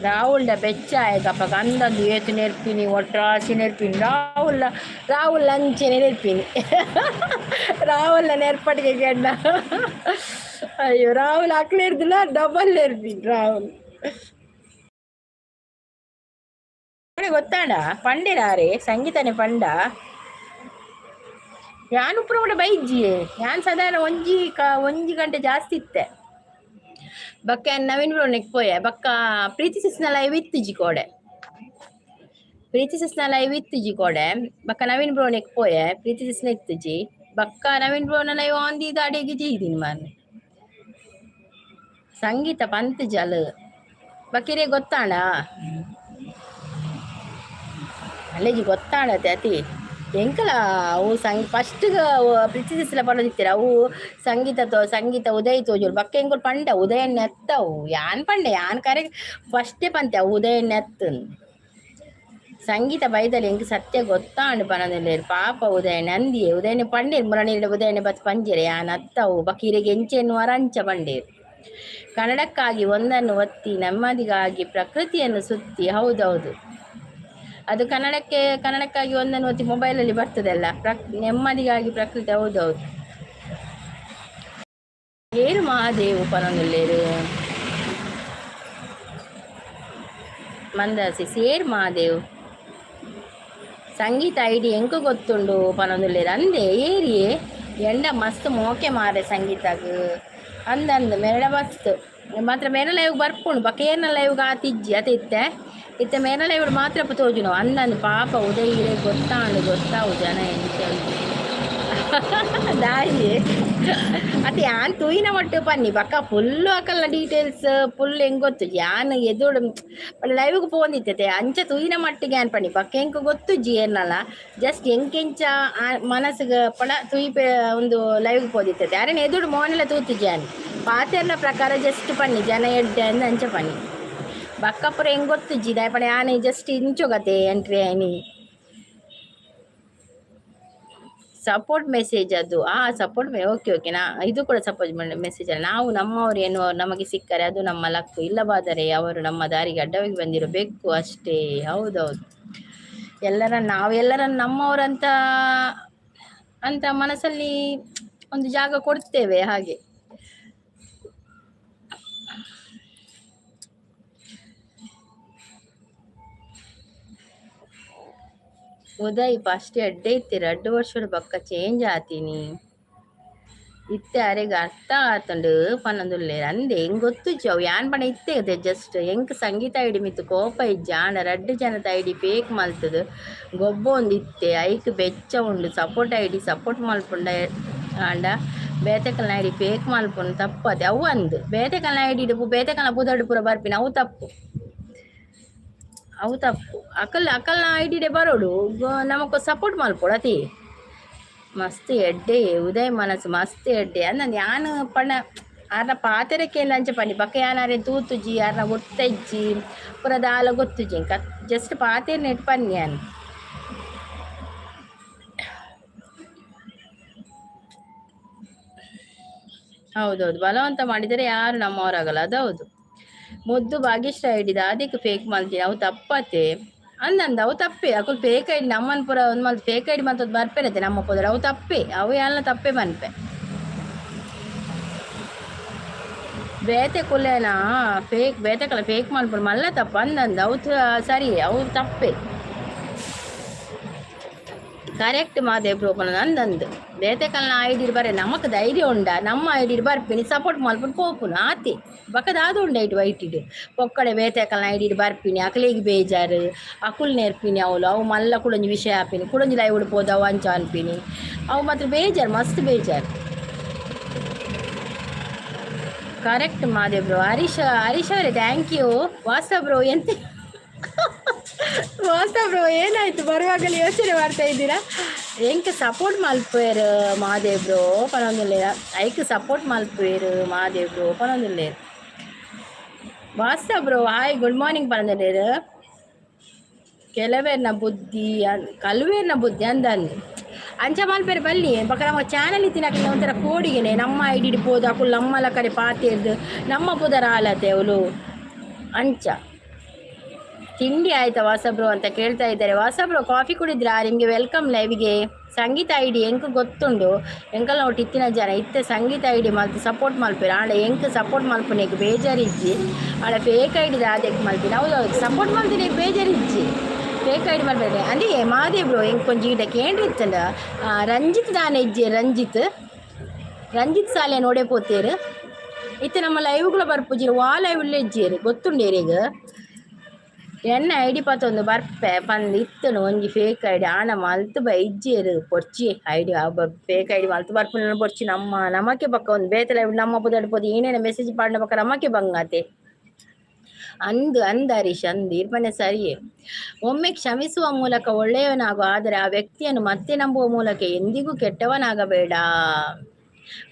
ರಾಹುಲ್ಡ ಬೆಚ್ಚ ಆಯ್ತಪ್ಪ ಅಂದಂದು ಏತು ನೆರ್ಪಿನಿ, ಒಟ್ರಾಸಿ ನೆರ್ಪಿನಿ. ರಾಹುಲ್ ರಾಹುಲ್ ಅಂಚೆನೆ ನೆರ್ಪಿನಿ. ರಾಹುಲ್ನ ನೆರ್ಪಟಿಗೆ ಗೆಡ್ಡ. ಅಯ್ಯೋ ರಾಹುಲ್ ಅಕ್ಲೇರ್ದಿಲ್ಲ, ಡಬಲ್ ನೆರ್ಪಿನಿ ರಾಹುಲ್. ಗೊತ್ತಾಂಡ ಪಂಡಿರಾರೆ ಸಂಗೀತನೆ ಪಂಡ. ಯಾನ್ ಉಪ್ಪುನ ಕೂಡ ಬೈಜ್ಜಿ. ಯಾನ್ ಸಾಧಾರಣ ಒಂಜಿ ಒಂಜಿ ಗಂಟೆ ಜಾಸ್ತಿ ಇತ್ತೆ. ಬಕ್ಕ ನವೀನ್ ಬ್ರೋನೆಕ್ ಪೋಯೆ. ಬಕ್ಕ ಪ್ರೀತಿ ಸಿಸ್ನ ಲೈವ್ ಇತ್ತಿಜಿ ಕೋಡೆ, ಪ್ರೀತಿ ಸಿಸ್ನ ಲೈವ್ ಇತ್ತಿಜಿ ಕೋಡೆ. ಬಕ್ಕ ನವೀನ್ ಬ್ರೋನೆಕ್ ಪೋಯೆ, ಪ್ರೀತಿ ಸಿಸ್ನ ಇತ್ತಿಜಿ. ಬಕ್ಕ ನವೀನ್ ಬ್ರೋನ ಲೈವ್ ಆನ್ the ಅಡೆಗೆ ಜೀದಿನಿ ಮಾರ್ನೆ. ಸಂಗೀತ ಪಂತ್ ಜಲ್ ಬಕ್ಕಿರೆ ಗೊತ್ತಾಣ ಅಲ್ಲೇಜಿ ಗೊತ್ತಾಣತೆ ಅತಿ ಎಂಕಲ ಅವು ಸಂಗ್ ಫಸ್ಟ್ ಪ್ರೀತಿ ಸಿಸ್ಲ ಪಡೋದಿತ್ತೀರ ಅವು ಸಂಗೀತ ತೋ ಸಂಗೀತ ಉದಯ್ ತೋಜುರು. ಬಕ್ಕ ಎಂಕುಲು ಪಂಡ ಉದಯನ್ ಎತ್ತವು. ಯಾನ್ ಪಂಡೆ ಯಾನ್ ಕರೆ ಫಸ್ಟೇ ಪಂತೆ ಅವು ಉದಯನ್ ಎತ್ತು. ಸಂಗೀತ ಬೈದಲ್ಲಿ ಎಂಕ್ ಸತ್ಯ ಗೊತ್ತಾಂಡು ಪನೊಂದುಲ್ಲೆರ್. ಪಾಪ ಉದಯನ್ ಅಂದಿಯೇ ಉದಯನೆ ಪಂಡೇರ್ ಮುರಣಿಡ ಉದಯನೆ ಬತ್ ಪಂಜೆರೆ ಯಾನ್ ಅತ್ತವು. ಬಕ್ಕ ಇರೆಗ್ ಎಂಚೆನ್ನುವರ ಅಂಚ ಪಂಡೇರ್. ಕನ್ನಡಕ್ಕಾಗಿ ಒಂದನ್ನು ಒತ್ತಿ ನೆಮ್ಮದಿಗಾಗಿ ಪ್ರಕೃತಿಯನ್ನು ಸುತ್ತಿ. ಹೌದೌದು, ಅದು ಕನ್ನಡಕ್ಕೆ ಕನ್ನಡಕ್ಕಾಗಿ ಒಂದನ್ನು ಒತ್ತಿ ಮೊಬೈಲಲ್ಲಿ ಬರ್ತದಲ್ಲ, ನೆಮ್ಮದಿಗಾಗಿ ಪ್ರಕೃತಿ. ಹೌದೌದು. ಏರು ಮಹಾದೇವು ಪನೊಂದುಲ್ಲೆರ್ ಮಂದಾಸಿ ಸೇರ್ ಮಹಾದೇವ್. ಸಂಗೀತ ಐಡಿ ಎಂಕು ಗೊತ್ತುಂಡು ಪನೊಂದುಲ್ಲೆರ್. ಅಂದೆ ಏರಿಯೇ ಎಂಡ ಮಸ್ತ್ ಮೋಕೆ ಮಾರೆ ಸಂಗೀತಗ್ ಅಂದಂದು ಮೇರಡ ಮಸ್ತ್ ಮಾತ್ರ ಮೇರ ಲೈವ್ ಬರ್ಪುಂಡು. ಬೊಕ ಏರ್ನ ಲೈವ್ಗೆ ಆತಿಜ್ಜಿ ಅತೆ ಇತ್ತೆ ಇತ್ತೆ ಮೇರ ಲೈವ್ ಮಾತ್ರ ತೋಜುನವು. ಅಂದಂದು ಪಾಪ ಉದಯ ಇರೆ ಗೊತ್ತಾಂಡು ಗೊತ್ತಾವು ಜನ ಎಂಚ ದಾಯಿ ಅತ್ತೆ. ಯಾನ್ ತೂಯಿನ ಮಟ್ಟು ಪನ್ನಿ. ಬೊಕ್ಕ ಫುಲ್ಲು ಅಕಲ್ನ ಡೀಟೇಲ್ಸ್ ಫುಲ್ ಎಂಕ್ ಗೊತ್ತುಜಿ. ಯಾನ್ ಎದುರು ಲೈವ್ಗೆ ಪೋವೊಂದಿತ್ತೆ ಅಂಚ ತೂಯಿನ ಮಟ್ಟಿಗೆ ಯಾನ್ ಪನ್ನಿ. ಬೊಕ್ಕ ಎಂಕ್ ಗೊತ್ತುಜ್ಜಿ ಏರ್ನಲ. ಜಸ್ಟ್ ಎಂಕೆಂಚ ಮನಸ್ಸಿಗೆ ಪಡ ತೂಯಿಪೆ ಒಂದು ಲೈವ್ಗೆ ಪೋದಿತ್ತೆ. ಅರೆನ ಎದುರು ಮೋನೆಲ ತೂತುಜಿ ಯಾನ್. ಪಾತೆರ್ನ ಪ್ರಕಾರ ಜಸ್ಟ್ ಪನ್ನಿ ಜನ ಎಡ್ಡೆ ಅಂದ್ ಅಂಚ ಪನ್ನಿ. ಬೊಕ್ಕ ಪೂರ ಎಂಕ್ ಗೊತ್ತುಜ್ಜಿ ದಾಯೆ ಪಂಡ ಯಾನ್ ಜಸ್ಟ್ ಇಂಚೊಗತೆ ಎಂಟ್ರಿ ಆಯ್ನಿ. ಸಪೋರ್ಟ್ ಮೆಸೇಜ್ ಅದು. ಆ ಸಪೋರ್ಟ್ ಓಕೆ ಓಕೆ. ನಾ ಇದು ಕೂಡ ಸಪೋರ್ಟ್ ಮೆಸೇಜ್ ಅಲ್ಲ. ನಾವು ನಮ್ಮವರು ಎನ್ನುವರು ನಮಗೆ ಸಿಕ್ಕರೆ ಅದು ನಮ್ಮ ಲಕ್ಕು, ಇಲ್ಲವಾದರೆ ಅವರು ನಮ್ಮ ದಾರಿಗೆ ಅಡ್ಡವಾಗಿ ಬಂದಿರಬೇಕು ಅಷ್ಟೇ. ಹೌದೌದು, ಎಲ್ಲರ ನಾವೆಲ್ಲರನ್ನು ನಮ್ಮವರಂತ ಅಂತ ಮನಸ್ಸಲ್ಲಿ ಒಂದು ಜಾಗ ಕೊಡ್ತೇವೆ ಹಾಗೆ. ಉದಯ್ ಫಸ್ಟ್ ಎಡ್ಡೆ ಇತ್ತೆರ್ ರಡ್ಡ್ ವರ್ಷಡ್ ಬೊಕ್ಕ ಚೇಂಜ್ ಆತೀನಿ. ಇತ್ತೆ ಅರೆಗ್ ಅರ್ಥ ಆತುಂಡು ಪನೊಂದುಲ್ಲೆರ್ ಅಂದೆ ಎಂಕ್ ಗೊತ್ತುಜ್ಜಿ ಅವು ಯಾನ್ ಪಂಡ ಇತ್ತೆ ಜಸ್ಟ್ ಎಂಕ್ ಸಂಗೀತ ಐಡಿ ಮಿತ್ತ್ ಕೋಪ ಇಜ್ಜಿ ಆಂಡ ರಡ್ಡ್ ಜನತ ಐಡಿ ಫೇಕ್ ಮಲ್ತುದು ಗೊಬ್ಬೊಂದು ಇತ್ತೆ ಐಕ್ ಬೆಚ್ಚ ಉಂಡು ಸಪೋರ್ಟ್ ಐಡಿ ಸಪೋರ್ಟ್ ಮಲ್ಪುಂಡ ಆಂಡ ಬೇತೆಕಲ್ನ ಐಡಿ ಫೇಕ್ ಮಲ್ಪುನು ತಪ್ಪದೆ ಅವು ಅಂದ್ ಬೇತೆಕಲ್ನ ಐಡಿ ಬೇತೆಕಲ್ನ ಪುದರ್ಡ್ ಪೂರ ಬರ್ಪಿನ ಅವು ತಪ್ಪು ಅವು ತಪ್ಪು. ಅಕಲ್ ಅಕಲ್ನ ಐಡಿಡೆ ಬರೋಡು ನಮಕ್ ಸಪೋರ್ಟ್ ಮಲ್ಪೊಡು ಅತಿ. ಮಸ್ತ್ ಎಡ್ಡೆ ಉದಯ್ ಮನಸ್ಸು ಮಸ್ತ್ ಎಡ್ಡೆ. ಅಂದಂದು ಯಾನ್ ಪಂಡ ಆರ್ನ ಪಾತೆರಕ್ಕೆ ಅಂಚ ಪಂಡಿ ಬೊಕ್ಕ ಯಾನ್ ಅರೆನ್ ತೂತುಜಿ ಆರ್ನ ಗೊತ್ತಜ್ಜಿ ಪೂರ ದಾಲ ಗೊತ್ತುಜಿ ಎಂಕ್ ಜಸ್ಟ್ ಪಾತೆರ್ನೆಟ್ ಪನ್ನಿ ಯಾನ್. ಹೌದೌದು, ಬಲವಂತ ಮಾಡಿದರೆ ಯಾರು ನಮ್ಮವರಾಗಲ್ಲ, ಅದೌದು. ಮುದ್ದು ಭಾಗ್ಯಶ್ರೀ ಐಡಿದ ಅದಕ್ಕೆ ಫೇಕ್ ಮಲ್ತಿನಿ ಅವು ತಪ್ಪತೆ ಅಂದಂದು ಅವು ತಪ್ಪೆ. ಅಕುಲು ಫೇಕ್ ಐಡಿ ನಮ್ಮನ್ ಪೂರ ಒಂದು ಮಲ್ತ್ ಫೇಕ್ ಐಡಿ ಮಲ್ತೊಂದು ಬರ್ಪೆರತೆ ನಮ್ಮ ಪುದರ್ ಅವು ತಪ್ಪೆ, ಅವು ಯಾಲ್ನ ತಪ್ಪೆ ಪನ್ಪೆ. ಬೇತೆ ಕುಲೇನ ಫೇಕ್ ಬೇತೆ ಕಲ ಫೇಕ್ ಮಲ್ಪುನು ಮಲ್ಲ ತಪ್ಪು ಅಂದಂದು ಅವು ಸರಿ ಅವು ತಪ್ಪೆ. ಕರೆಕ್ಟ್ ಮಾದೇವ್ ಬ್ರೋ ಪನೊಂದು ಅಂದಂದು ಬೇತೆ ಕಲ್ನ ಐಡಿ ಬರೆ ನಮಕ್ ಧೈರ್ಯ ಉಂಡ ನಮ್ಮ ಐಡಿ ಬರ್ಪಿನಿ ಸಪೋರ್ಟ್ ಮಲ್ಪುನು ಪೋಪುನು ಆತೆ. ಬೊಕ ದಾದ ಉಂಡು ಐಟ್ ವೈಟಿಡ್ ಪೊಕ್ಕಡೆ ಬೇತೆ ಕಲ್ನ ಐಡಿ ಬರ್ಪಿನಿ ಅಕಲೆಗ್ ಬೇಜಾರು ಅಕುಲು ನೆರ್ಪಿನಿ ಅವ್ಲು ಅವು ಮಲ್ಲ ಕುಡೊಂಜಿ ವಿಷಯ ಆಪಿನಿ ಕುಡೊಂಜಿ ಲೈವ್ ಪೋದು ಅವು ಅಂಚ ಅನ್ಪಿನಿ ಅವು ಮಾತ್ರ ಬೇಜಾರು ಮಸ್ತ್ ಬೇಜಾರು. Correct Madev bro. ಹರೀಶ್ ಹರೀಶ್ ಅವರೇ thank you. ವಾಸ ಬ್ರೋ ಎಂತ ವಾಸ ಬ್ರೋ ಏನಾಯ್ತು ಬರುವಾಗಲೇ ಯೋಚನೆ ಮಾಡ್ತಾ ಇದ್ದೀರಾ? ಎಂಕ್ ಸಪೋರ್ಟ್ ಮಲ್ಪುವೆರ್ ಮಾದೇವ್ ಬ್ರೋ ಪನೊಂದುಲ್ಲೆರ್ ಐಕ್ ಸಪೋರ್ಟ್ ಮಲ್ಪುವೆರ್ ಮಾದೇವ್ ಬ್ರೋ ಪನೊಂದುಲ್ಲೆರ್. ವಾಸ ಬ್ರೋ ಹಾಯ್ ಗುಡ್ ಮಾರ್ನಿಂಗ್ ಪನೊಂದುಲ್ಲೆರ್. ಕೆಲವೆರ್ನ ಬುದ್ಧಿ ಕಲುವೆರ್ನ ಬುದ್ಧಿ ಅಂದಂದು ಅಂಚ ಮಲ್ಪೆರೆ ಬಲ್ಲಿ ಬೊಕ ನಮ್ಮ ಚಾನಲ್ ಇತ್ತಿನಕಲ್ನ ಒಂಥರ ಕೋಡಿಗೆನೆ ನಮ್ಮ ಐಡಿಡ್ ಪೋದು ಅಕುಲು ನಮ್ಮ ಕಡೆ ಪಾತೆರ್ದ್ ನಮ್ಮ ಪುದರ್ ಆಲತೆ ಅವ್ಲು ಅಂಚ. ತಿಂಡಿ ಆಯ್ತಾ ವಾಸ ಬ್ರೋ ಅಂತ ಕೇಳ್ತಾ ಇದ್ದಾರೆ. ವಾಸ ಬ್ರೋ ಕಾಫಿ ಕುಡಿದ್ರಾ? ನಿಮಗೆ welcome ಲೈವ್ಗೆ. ಸಂಗೀತ ಐಡಿ ಎಂಕ್ ಗೊತ್ತುಂಡು ಎಂಕಲ್ನ ಒಟ್ಟು ಇತ್ತಿನ ಜನ ಇತ್ತೆ ಸಂಗೀತ ಐಡಿ ಮಲ್ತ್ ಸಪೋರ್ಟ್ ಮಲ್ಪೆರ್ ಆಂಡ ಎಂಕ್ ಸಪೋರ್ಟ್ ಮಲ್ಪುನೆಗ್ ಬೇಜಾರಿಜ್ಜಿ ಆಂಡ ಫೇಕ್ ಐಡಿ ದಾದೆಕ್ ಮಲ್ಪಿನ ಹೌದೌದು ಸಪೋರ್ಟ್ ಮಲ್ತಿನೆಗ್ ಬೇಜಾರಿಜ್ಜಿ ಫೇಕ್ ಐಡಿ ಮಲ್ಪೆರೆ ಅಂದೇ ಮಾದೇವ್ ಬ್ರೋ ಎಂಕ್ ಒಂಜಿ ಈಡ ಕೇಂಡ್ರಿತ್ತಂಡ ರಂಜಿತ್ ದಾನೆ ಇಜ್ಜೆ ರಂಜಿತ್ ರಂಜಿತ್ ಸಾಲೆ ನೋಡೆ ಪೋತೇರು ಇತ್ತೆ ನಮ್ಮ ಲೈವ್ಗಳ ಬರ್ಪುಜಿ ವಾ ಲೈವ್ ಇಜ್ಜೇರು ಗೊತ್ತುಂಡು ಏರೆಗ್ ಎನ್ನ ಐಡಿ ಪತ್ತೊಂದು ಬರ್ಪೆ ಪಂದ್ ಇತ್ತುಂಡು ಒಂಜಿ ಫೇಕ್ ಐಡಿ ಆಂಡ ಮಲ್ತ್ ಬೈಜ್ಜೆರ್ ಬೊರ್ಚಿ ಐಡಿ ಫೇಕ್ ಐಡಿ ಮಲ್ತ್ ಬರ್ಪುನ ಬೊರ್ಚಿ ನಮ್ಮ ನಮಕೆ ಬೊಕ್ಕ ಒಂದು ಬೇತೆ ಲೈವ್ ನಮ್ಮ ಪುದರ್ಡ್ ಪೋದು ಏನೇನ ಮೆಸೇಜ್ ಪಾಡ್ಂಡ ಬೊಕ್ಕ ನಮಕೆ ಬಂಗಾತೆ ಅಂದ್ ಅಂದ್ ಹರೀಶ್ ಅಂದ್ ಇರ್ಪನೆ ಸರಿಯೇ. ಒಮ್ಮೆ ಕ್ಷಮಿಸುವ ಮೂಲಕ ಒಳ್ಳೆಯವನಾಗು, ಆದರೆ ಆ ವ್ಯಕ್ತಿಯನ್ನು ಮತ್ತೆ ನಂಬುವ ಮೂಲಕ ಎಂದಿಗೂ ಕೆಟ್ಟವನಾಗಬೇಡ.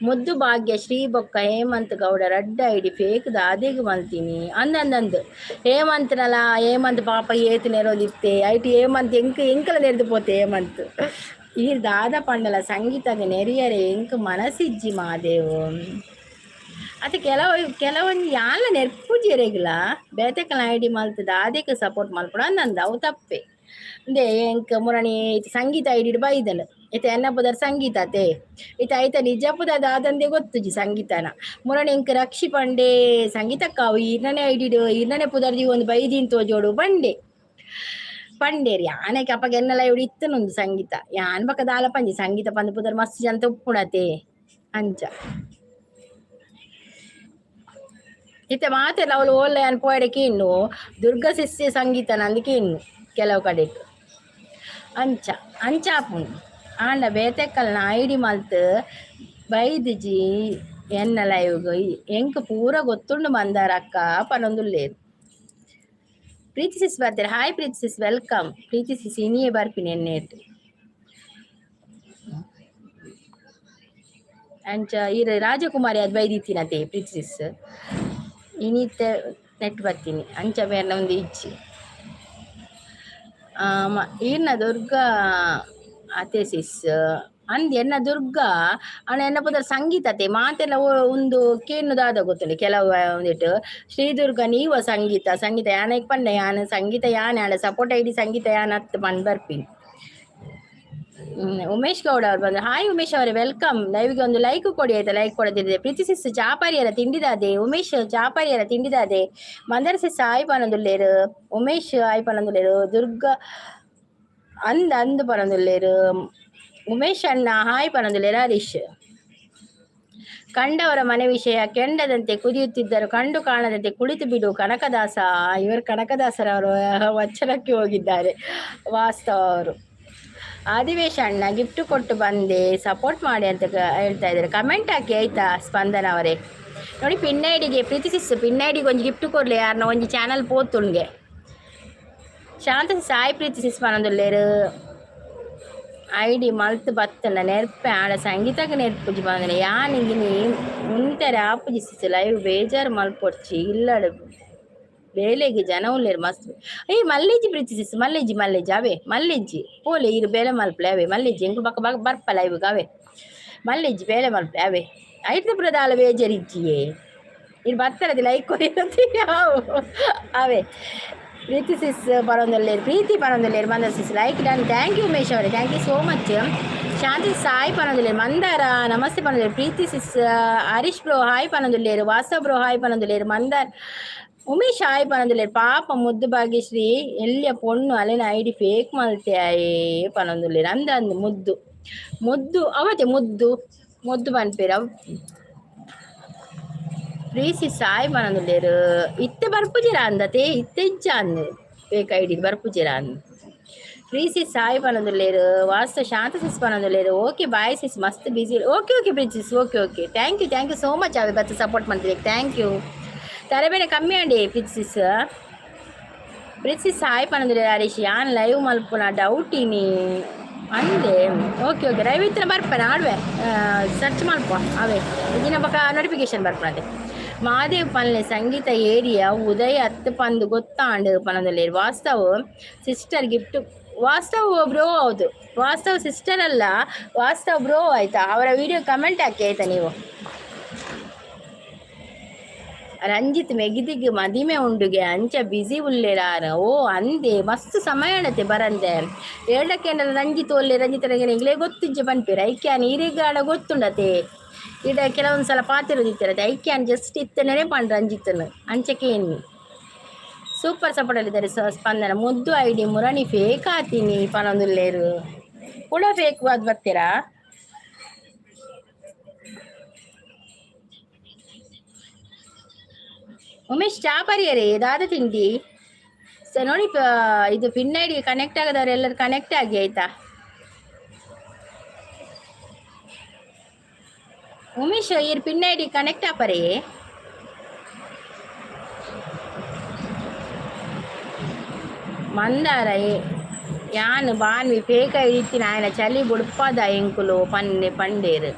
ಮುದ್ದು ಭಾಗ್ಯ ಶ್ರೀ ಬೊಕ್ಕ ಹೇಮಂತ್ ಗೌಡ ರಡ್ಡ್ ಐಡಿ ಫೇಕ್ ದಾದೆಗ್ ಮಲ್ತಿನಿ ಅಂದಂದಂದು ಹೇಮಂತ್ನಲ ಹೇಮಂತ್ ಪಾಪ ಏತ್ ನೆರೊಂದಿತ್ತೆ ಐಟ್ ಹೇಮಂತ್ ಎಂಕ್ ಎಂಕಲ ನೆರ್ದು ಪೋತೆ ಹೇಮಂತ್ ಈರ್ ದಾದ ಪಂಡಲ ಸಂಗೀತಗ್ ನೆರಿಯರೆ ಎಂಕ್ ಮನಸಿಜ್ಜಿ ಮಾದೇವು. ಅತ್ತೆ ಕೆಲವು ಕೆಲವೊಂಜಿ ಯಾನ್ಲ ನೆರ್ಪುಜೆರೆಗ್ಲ ಬೇತೆಕಲ್ನ ಐಡಿ ಮಲ್ತ್ ದಾದೆಕ್ ಸಪೋರ್ಟ್ ಮಲ್ಪೊಡು ಅಂದಂದು ಅವು ತಪ್ಪೆ. ಉಂದೆ ಎಂಕ್ ಮುರಣಿ ಸಂಗೀತ ಐಡಿಡ್ ಬೈದಲ್ ಇತ್ತೆ ಎನ್ನ ಪುದರ್ ಸಂಗೀತ ಅತೆ ಇತ್ತೆ ಐತ ನಿಜ ಪುದರ್ ದಾದಂದೆ ಗೊತ್ತುಜಿ ಸಂಗೀತನ ಮುರಣಿ ಎಂಕ್ ರಕ್ಷಿ ಪಂಡೆ ಸಂಗೀತಕ್ಕ ಅವು ಈರ್ನನೆ ಐಡಿಡ್ ಈರ್ನನೆ ಪುದರ್ ದೀವೊಂದು ಬೈದಿನ್ ತೋಜೋಡು ಪಂಡೆ ಪಂಡೇರ್ ಯಾನಕ್ಕೆ ಅಪಗ ಎನ್ನಲ ಇವ್ಡು ಇತ್ತುಂದು ಸಂಗೀತ ಯಾನ್ ಬೊಕ ದಾಲ ಪಂಜಿ ಸಂಗೀತ ಪಂದ್ ಪುದರ್ ಮಸ್ತ್ ಜನ ಉಪ್ಪುಣತೆ ಅಂಚ. ಇತ್ತೆ ಮಾತೆರ್ಲ ಅವ್ಲು ಓಲ್ಲ ಯಾನ್ ಪೋಯೆರೆ ಕೇನ್ನು ದುರ್ಗಾ ಸಿಸ್ಯ ಸಂಗೀತ ನಂದು ಕೇನ್ನು ಕೆಲವು ಕಡೆಟ್ ಅಂಚ ಅಂಚ ಆಪುಂಡು ಆಂಡ ಬೇತೆಕ್ಕಲ್ನ ಐಡಿ ಮಲ್ತ್ ಬೈದಿಜಿ ಎನ್ನ ಲೈವ್ಗ್ ಎಂಕ್ ಪೂರ ಗೊತ್ತುಂಡು ಮಂದಾರ ಅಕ್ಕ ಪನೊಂದುಲ್ಲೆರ್. ಪ್ರೀತಿ ಸಿಸ್ ಬರ್ತಾರೆ hi Preethi sis welcome. Preethi sis ಇನಿಯೇ ಬರ್ಪಿನಿ ಎನ್ನೇಟ್ ಅಂಚ ಈರ್ ರಾಜಕುಮಾರಿ ಅದ್ ಬೈದಿತ್ತಿನತೆ ಪ್ರೀತಿ ಸಿಸ್ ಇನಿತ್ತೆ ನೆಟ್ ಬರ್ತೀನಿ ಅಂಚ ಬೇರ್ನ ಒಂದು ಇಜ್ಜಿ ಈರ್ನ ದುರ್ಗಾ ಅತೆ ಸಿಸ್ ಅಂದ್ ಎನ್ನ ದುರ್ಗಾ ಅಣ್ಣ ಎನ್ನ ಪುದರ್ ಸಂಗೀತತೆ ಮಾತೆಲ್ಲ ಒಂದು ಕೇನು ದಾದ ಗೊತ್ತುಂಡು ಕೆಲವು ಒಂದಿಟ್ಟು ಶ್ರೀ ದುರ್ಗಾ ನೀವ ಸಂಗೀತ ಸಂಗೀತ ಯಾನಕ್ ಪಂಡೆ ಯಾನ್ ಸಂಗೀತ ಯಾನ್ ಆಂಡ ಸಪೋರ್ಟ್ ಐಡಿ ಸಂಗೀತ ಯಾನ್ ಅತ್ ಪಂದ್ ಬರ್ಪಿನಿ. ಉಮೇಶ್ ಗೌಡ ಅವ್ರು ಬಂದ್ರು. ಹಾಯ್ ಉಮೇಶ್ ಅವರೇ, welcome. ಲೈವ್ಗೆ ಒಂದು ಲೈಕ್ ಕೊಡಿ ಆಯ್ತಾ? ಲೈಕ್ ಕೊಡದಿದ್ರೆ. ಪ್ರೀತಿ ಸಿಸ್ ಚಾಪರಿಯರ ತಿಂಡಿದಾದೆ. ಉಮೇಶ್ ಚಾಪರಿಯರ ತಿಂಡಿದಾದೆ. ಮಂದರ ಸಿಸ್ ಆಯ್ ಪನೊಂದುಲ್ಲೇರು. ಉಮೇಶ್ ಆಯ್ ಪನೊಂದುಲ್ಲೇರು. ದುರ್ಗಾ ಅಂದ್ ಅಂದ್ ಪನೊಂದುಲ್ಲೇರು. ಉಮೇಶ್ ಅಣ್ಣ ಹಾಯ್ ಪನೊಂದುಲ್ಲೇರು. ಹರೀಶ್ ಕಂಡವರ ಮನೆ ವಿಷಯ ಕೆಂಡದಂತೆ ಕುದಿಯುತ್ತಿದ್ದರು ಕಂಡು ಕಾಣದಂತೆ ಕುಳಿತು ಬಿಡು ಕನಕದಾಸ. ಇವರು ಕನಕದಾಸರವರು ವಚನಕ್ಕೆ ಹೋಗಿದ್ದಾರೆ ವಾಸ್ತವ ಅವರು. ಆದಿವೇಶ ಅಣ್ಣ ಗಿಫ್ಟ್ ಕೊಟ್ಟು ಬಂದೆ, ಸಪೋರ್ಟ್ ಮಾಡಿ ಅಂತ ಹೇಳ್ತಾ ಇದ್ದಾರೆ. ಕಮೆಂಟ್ ಹಾಕಿ ಆಯ್ತಾ ಸ್ಪಂದನ ಅವರೇ. ನೋಡಿ ಪಿನ್ನೈಡಿಗೆ ಪ್ರೀತಿ ಸಿಸ್ಸು ಪಿನ್ನೈಡಿಗೆ ಒಂಜಿ ಗಿಫ್ಟ್ ಕೊಡ್ಲಿ ಯಾರನ್ನ ಒಂಜಿ ಚಾನಲ್ ಪೋತುಂಡ್ಗೆ. ಶಾಂತ ಸಾಯಿ ಪ್ರೀತಿ ಸಿಸ್ ಪನೊಂದುಲ್ಲೇರು. ಐಡಿ ಮಲ್ತ್ ಬತ್ತನ ನೆರ್ಪೆ ಆಡ ಸಂಗೀತಕ್ಕೆ ನೆರ್ಪುಜಿ ಪನೊಂದುಲ್ಲೆ. ಯಾನಿಗಿನಿ ಉಂತೆರೆ ಆಪುಜಿ ಸಿಸ್ ಲೈವ್, ಬೇಜಾರು ಮಲ್ಪೊಡ್ಚಿ. ಇಲ್ಲಡ್ ಬೇಲೆಗೆ ಜನ ಉಲ್ಲೇರು ಮಸ್ತ್. ಏಯ್ ಮಲ್ಲೆಜ್ಜಿ ಪ್ರೀತಿ ಸಿಸ್ ಮಲ್ಲೆಜ್ಜಿ ಮಲ್ಲೆಜ್ಜಿ ಅವೇ ಮಲ್ಲೆಜ್ಜಿ ಪೋಲೆ ಇರು ಬೇಲೆ ಮಲ್ಪಲೆ ಅವೇ ಮಲ್ಲೆಜ್ಜಿ. ಎಂಕು ಬಕ್ಕ ಬಕ್ಕ ಬರ್ಪ ಲೈವ್ಗೆ ಅವೇ ಮಲ್ಲೆಜ್ಜಿ ಬೇಲೆ ಮಲ್ಪಲೆ ಅವೇ. ಐತ ಪೂರ ದಾಲ ಬೇಜಾರಿಜ್ಜಿಯೇ. ಇರು ಬತ್ತರದಿ ಲೈಕ್ ಕೊರಿ ಅವೇ. ಪ್ರೀತಿ ಸಿಸ್ ಪರೊಂದುಲ್ಲೇರು. ಪ್ರೀತಿ ಪರೊಂದುಲ್ಲೇರು. ಮಂದಾರ sis like done. Thank you Umesh ಅವರೇ, thank you so much. Shanti Sai ಪನೊಂದುಲ್ಲೇರು. ಮಂದಾರ ನಮಸ್ತೆ ಪನೊಂದುಲ್ಲೇರು. Preethi sis Harish bro hi ಪನೊಂದುಲ್ಲೇರು. ವಾಸವ್ ಬ್ರೋ ಹಾಯ್ ಪನೊಂದುಲ್ಲೇರು. ಮಂದಾರ್ ಉಮೇಶ್ ಹಾಯ್ ಪನೊಂದುಲ್ಲೇರು. ಪಾಪ ಮುದ್ದು ಭಾಗ್ಯಶ್ರೀ ಎಲ್ಲಿಯ ಪೊಣ್ಣು ಅಲೆನ ಐಡಿ ಫೇಕ್ ಮಲ್ತೆ ಆಯೇ ಪನೊಂದುಲ್ಲೇರು. ಅಂದ ಅಂದ್ ಮುದ್ದು ಮುದ್ದು ಅವತೆ ಮುದ್ದು ಮುದ್ದು ಪನ್ಪೇರು ಅವ್. ಪ್ರೀಸಿ ಸಾಯ್ ಪನೊಂದುಲ್ಲೇರು. ಇತ್ತೆ ಬರ್ಪುಜಿರ ಅಂದತೆ ಇತ್ತೆ ಇಜ್ಜ ಅಂದ್ ಫೇಕ್ ಐಡಿ ಬರ್ಪುಜಿರ ಅಂದ್. ಪ್ರೀಸಿ ಸಾಯ್ ಪನೊಂದುಲ್ಲೇರು. ವಾಸ್ತು ಶಾಂತ ಸಿಸ್ ಪನೊಂದುಲ್ಲೇರು. ಓಕೆ ಬಾಯ್ ಸಿಸ್, ಮಸ್ತ್ ಬಿಸಿ. Okay okay Preeti sis, okay okay, thank you, thank you so much. ಅವೆ ಬತ್ತು ಸಪೋರ್ಟ್ ಮಾಡ್ತೀರಿ, thank you. ತರಬೇನೆ ಕಮ್ಮಿ ಅಂಡಿ ಪ್ರೀತಿ ಸಿಸ್. ಪ್ರೀತಿ ಸಾಯ್ ಪನೊಂದುಲ್ಲೇರು. ಹರೀಶ್ ಯಾನ್ ಲೈವ್ ಮಲ್ಪುನ ಡೌಟ್ ಇನಿ ಅಂದೆ. ಓಕೆ ಓಕೆ, ಲೈವ್ ಇತ್ತಿನ ಬರ್ಪೇನೆ ಆಡ್ವೆ ಸರ್ಚ್ ಮಲ್ಪ ಅವೇ ಇದಿನ ಬಕ ನೋಟಿಫಿಕೇಶನ್ ಬರ್ಪಣದೆ. ಮಾದೇವ್ ಪನ್ಲೆ ಸಂಗೀತ ಏರಿಯಾ ಉದಯ ಅತ್ತು ಪಂದು ಗೊತ್ತಾಂಡು ಪನೊಂದುಲ್ಲೇರು. ವಾಸ್ತವ್ ಸಿಸ್ಟರ್ ಗಿಫ್ಟ್. ವಾಸ್ತವ್ ಬ್ರೋ, ಹೌದು, ವಾಸ್ತವ್ ಸಿಸ್ಟರ್ ಅಲ್ಲ, ವಾಸ್ತವ್ ಬ್ರೋ ಆಯ್ತಾ. ಅವರ ವಿಡಿಯೋ ಕಮೆಂಟ್ ಹಾಕಿ ಆಯ್ತಾ ನೀವು. ರಂಜಿತ್ ಮೆಗಿದಿಗ್ ಮದಿಮೆ ಉಂಡುಗೆ ಅಂಚ ಬಿಸಿ ಉಲ್ಲೇರಾರ. ಓ ಅಂದೆ ಮಸ್ತ್ ಸಮಯ ಅಣತೆ ಬರಂದೆ ಏಳಕ್ಕೆ ರಂಜಿತ್ ಒಲ್ಲೆ. ರಂಜಿತ್ ಎಂಗ್ಲೇ ಗೊತ್ತಿಜ್ಜೆ ಪನ್ಪೇರು ಐಕ್ಯಾನ್ ಈರೆಗಾಡ ಗೊತ್ತುಂಡತೆ. ಇಡ ಕೆಲವೊಂದು ಸಲ ಪಾತಿರೋದಿತ್ತಿರತ್ತೆ. ಐಕ್ಯಾನ್ ಜಸ್ಟ್ ಇತ್ತನೇ ಪಂಡ್ ರಂಜಿತನು ಅಂಚಕ್ಕೆ ಎನ್ನಿ. ಸೂಪರ್ ಸಪೋರ್ಟ್ ಅಲ್ಲಿದ್ದಾರೆ ಸ್ಪಂದನ. ಮುದ್ದು ಐಡಿ ಮುರಣಿ ಫೇಕ್ ಆತೀನಿ ಪನೊಂದುಲ್ಲೇರು. ಕೂಡ ಫೇಕ್ ಅದು ಬರ್ತೀರಾ? ಉಮೇಶ್ ಚಾ ಪರಿಯರೇ ದಾದ ತಿಂಡಿ? ಸೊ ನೋಡಿ ಇದು ಪಿನ್ ಐಡಿ ಕನೆಕ್ಟ್ ಆಗದವ್ರು ಎಲ್ಲರೂ ಕನೆಕ್ಟ್ ಆಗಿ ಆಯ್ತಾ. ಉಮೇಶ್ ಇರ್ ಪಿನ್ ಐಡಿ ಕನೆಕ್ಟ್ ಆಪರೇ. ಮಂದಾರ ಯಾನ್ ಬಾನ್ವಿ ಫೇಕ್ ಐಡಿ ಇತ್ತಿನ ಆಯನ ಚಲಿ ಬುಡ್ಪದ ಎಂಕುಲು ಪನ್ನೆ ಪಂಡೇರು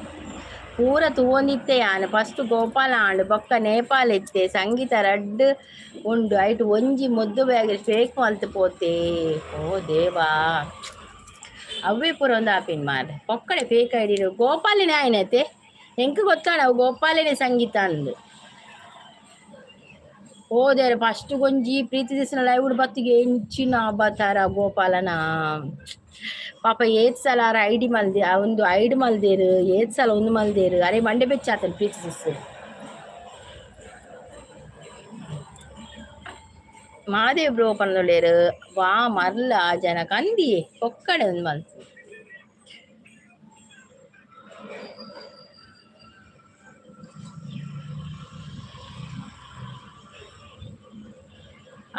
ಪೂರ ತೂವೊಂದಿತ್ತೆ ಯಾನ್. ಫಸ್ಟ್ ಗೋಪಾಲ ಆಂಡ್ ಬೊಕ್ಕ ನೇಪಾಲ್ ಇತ್ತೆ ಸಂಗೀತ ರಡ್ಡ್ ಉಂಡು ಐಟ್ ಒಂಜಿ ಮುದ್ದು ಬ್ಯಾಗ್ ಫೇಕ್ ಮಲ್ತ್ ಪೋತೆ. ಓ ದೇವಾ ಅವ್ವೆ ಪೂರ ಒಂದು ಆಪಿನ್ ಮಾರ್ರೆ ಪೊಕ್ಕಡೆ ಫೇಕ್ ಐಡಿ ಗೋಪಾಲಿನ ಆಯ್ನತೆ ಎಂಕ್ ಗೊತ್ತಾಂಡ್ ಅವು ಗೋಪಾಲಿನ ಸಂಗೀತ ಅಂದ್. ಓ ದೇವ್ರೆ ಫಸ್ಟ್ ಗೊಂಜಿ ಪ್ರೀತಿ ದಿಸ್ನ ಲೈವ್ ಬತ್ತಿಗೆ ಎಂಚಿನ ಅಬತಾರ ಗೋಪಾಲನ. ಪಾಪ ಏತ್ ಸಲ ಆರ್ ಐಡಿ ಮಲ್ದೆ ಒಂದು ಐಡಿ ಮಲ್ದೇರು ಏತ್ ಸಲ ಒಂದು ಮಲ್ದೇರು ಅರೆ ಮಂಡೆ ಬೆಚ್ಚಾತನ್ ಪ್ರೀತಿ ಸಿಸ್. ಮಾದೇವ್ ಬ್ರೋ ಪನ್ನೊಲ್ಲೇರು. ವಾ ಮರ್ಲ ಜನ ಕಂದಿಯೇ ಪೊಕ್ಕಡೆ ಒಂದು ಮಲ್ತು.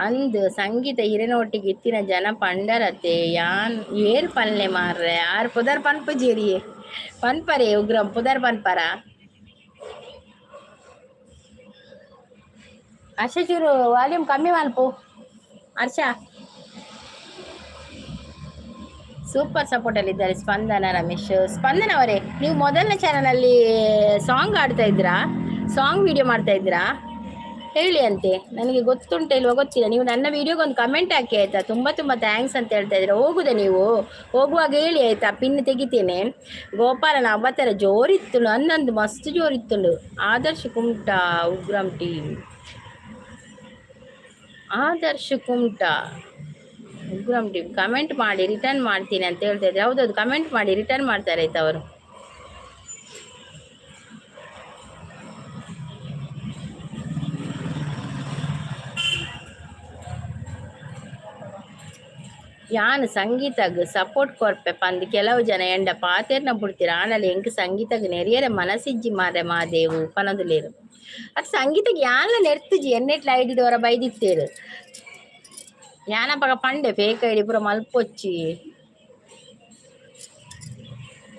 ಅಂದ್ ಸಂಗೀತ ಇರೆನೊಟ್ಟಿಗೆ ಇತ್ತಿನ ಜನ ಪಂಡರತೆ ಯಾನ್ ಏರ್ ಪನ್ಲೆ ಮಾರ್ರೆ ಆರ್ ಪುದರ್ ಪನ್ಪುಜೆರಿಯೇ ಪನ್ಪರೆ ಉಗ್ರಂ ಪುದರ್ ಪನ್ಪರ. ಹರ್ಷ ಚೂರು ವಾಲ್ಯೂಮ್ ಕಮ್ಮಿ ಮಲ್ಪು ಹರ್ಷ. ಸೂಪರ್ ಸಪೋರ್ಟ್ ಅಲ್ಲಿ ಇದ್ದಾರೆ ಸ್ಪಂದನ ರಮೇಶ್. ಸ್ಪಂದನ ಅವರೇ, ನೀವು ಮೊದಲನೇ ಚಾನಲ್ ಅಲ್ಲಿ ಸಾಂಗ್ ಆಡ್ತಾ ಇದ್ದೀರಾ? ಸಾಂಗ್ ವಿಡಿಯೋ ಮಾಡ್ತಾ ಇದ್ದೀರಾ ಹೇಳಿ ಅಂತೆ. ನನಗೆ ಗೊತ್ತುಂಟ ಇಲ್ವಾ ಗೊತ್ತಿಲ್ಲ. ನೀವು ನನ್ನ ವಿಡಿಯೋಗೆ ಒಂದು ಕಮೆಂಟ್ ಹಾಕಿ ಆಯ್ತಾ. ತುಂಬ ತುಂಬ thanks ಅಂತ ಹೇಳ್ತಾ ಇದ್ದೀರಾ. ಹೋಗುದಾ ನೀವು? ಹೋಗುವಾಗ ಹೇಳಿ ಆಯ್ತಾ, ಪಿನ್ ತೆಗಿತೇನೆ. ಗೋಪಾಲನ ಅವತಾರ ಜೋರಿತ್ತು ನನ್ನೊಂದು ಮಸ್ತ್ ಜೋರಿತ್ತು. Adarsh Kumta Ugram team. Adarsh Kumta Ugram team comment ಮಾಡಿ, ರಿಟರ್ನ್ ಮಾಡ್ತೀನಿ ಅಂತ ಹೇಳ್ತಾ ಇದ್ದಾರೆ. ಹೌದೌದು, ಕಮೆಂಟ್ ಮಾಡಿ, ರಿಟರ್ನ್ ಮಾಡ್ತಾರೆ ಆಯ್ತಾ ಅವರು. ಯಾನ್ ಸಂಗೀತಗ್ ಸಪೋರ್ಟ್ ಕೊರ್ಪೆ ಪಂದ್ ಕೆಲವು ಜನ ಎಂಡ ಪಾತೆರ್ನ ಬುಡ್ತೀರ. ಆನಲೆ ಎಂಕ್ ಸಂಗೀತಗ್ ನೆರಿಯರೆ ಮನಸಿಜ್ಜಿ ಮಾರೆ ಮಾದೇವು ಪನೊಂದುಲ್ಲೆರ್. ಅತ್ ಸಂಗೀತಗ್ ಯಾನ್ಲ ನೆರ್ತುಜಿ, ಎನ್ನೆಟ್ಲ ಐಡಿಡ್ ಒರ ಬೈದಿತ್ತೇರು. ಯಾನಪಗ ಪಂಡೆ ಫೇಕ್ ಐಡಿ ಪೂರ ಮಲ್ಪೊಚ್ಚಿ.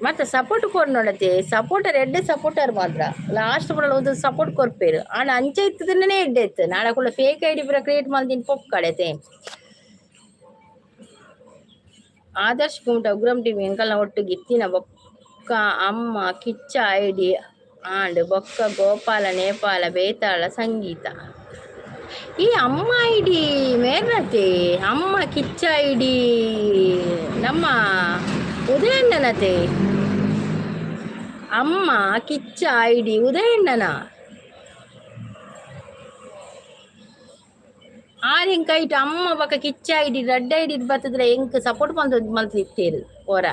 ಮತ್ತೆ ಸಪೋರ್ಟ್ ಕೊರ್ನೊಡತೆ, ಸಪೋರ್ಟರ್ ಎಡ್ಡೆ ಸಪೋರ್ಟರ್ ಮಾತ್ರ ಲಾಸ್ಟ್ ಪೂರ ಒಂದು ಸಪೋರ್ಟ್ ಕೊರ್ಪೇರು. ಆಂಡ ಅಂಚ ಇತ್ತದನ್ನೇ ಎಡ್ಡೆ ಇತ್ತು. ನಾಳೆ ಕೂಡ ಫೇಕ್ ಐಡಿ ಪೂರ ಕ್ರಿಯೇಟ್ ಮಲ್ದಿನ ಪೊಕ್ಕಡೆತೆ. ಆದರ್ಶ್ ಕುಮಟ ಉಗ್ರಂ ಟಿವಿ ಎಂಕಲ್ನ ಒಟ್ಟುಗು ಇತ್ತಿನ ಬೊಕ್ಕ ಅಮ್ಮ ಕಿಚ್ಚ ಐಡಿ ಆಂಡ್ ಬೊಕ್ಕ ಗೋಪಾಲ ನೇಪಾಳ ಬೇತಾಳ ಸಂಗೀತ. ಈ ಅಮ್ಮ ಐಡಿ ಮೇರ್ನತೆ, ಅಮ್ಮ ಕಿಚ್ಚ ಐಡಿ ನಮ್ಮ ಉದಯಣ್ಣನತೆ. ಅಮ್ಮ ಕಿಚ್ಚ ಐಡಿ ಉದಯಣ್ಣನ. ಆರ್ ಎಂಕ್ ಐಟ್ ಅಮ್ಮ ಬೊಕ ಕಿಚ್ಚ ಐಡಿ ರಡ್ಡ್ ಐಡಿ ಬತ್ತುದ್ರ ಎಂಕ್ ಸಪೋರ್ಟ್ ಮಲ್ತ್ ಮಲ್ತಿತ್ತೇರು ಒರ.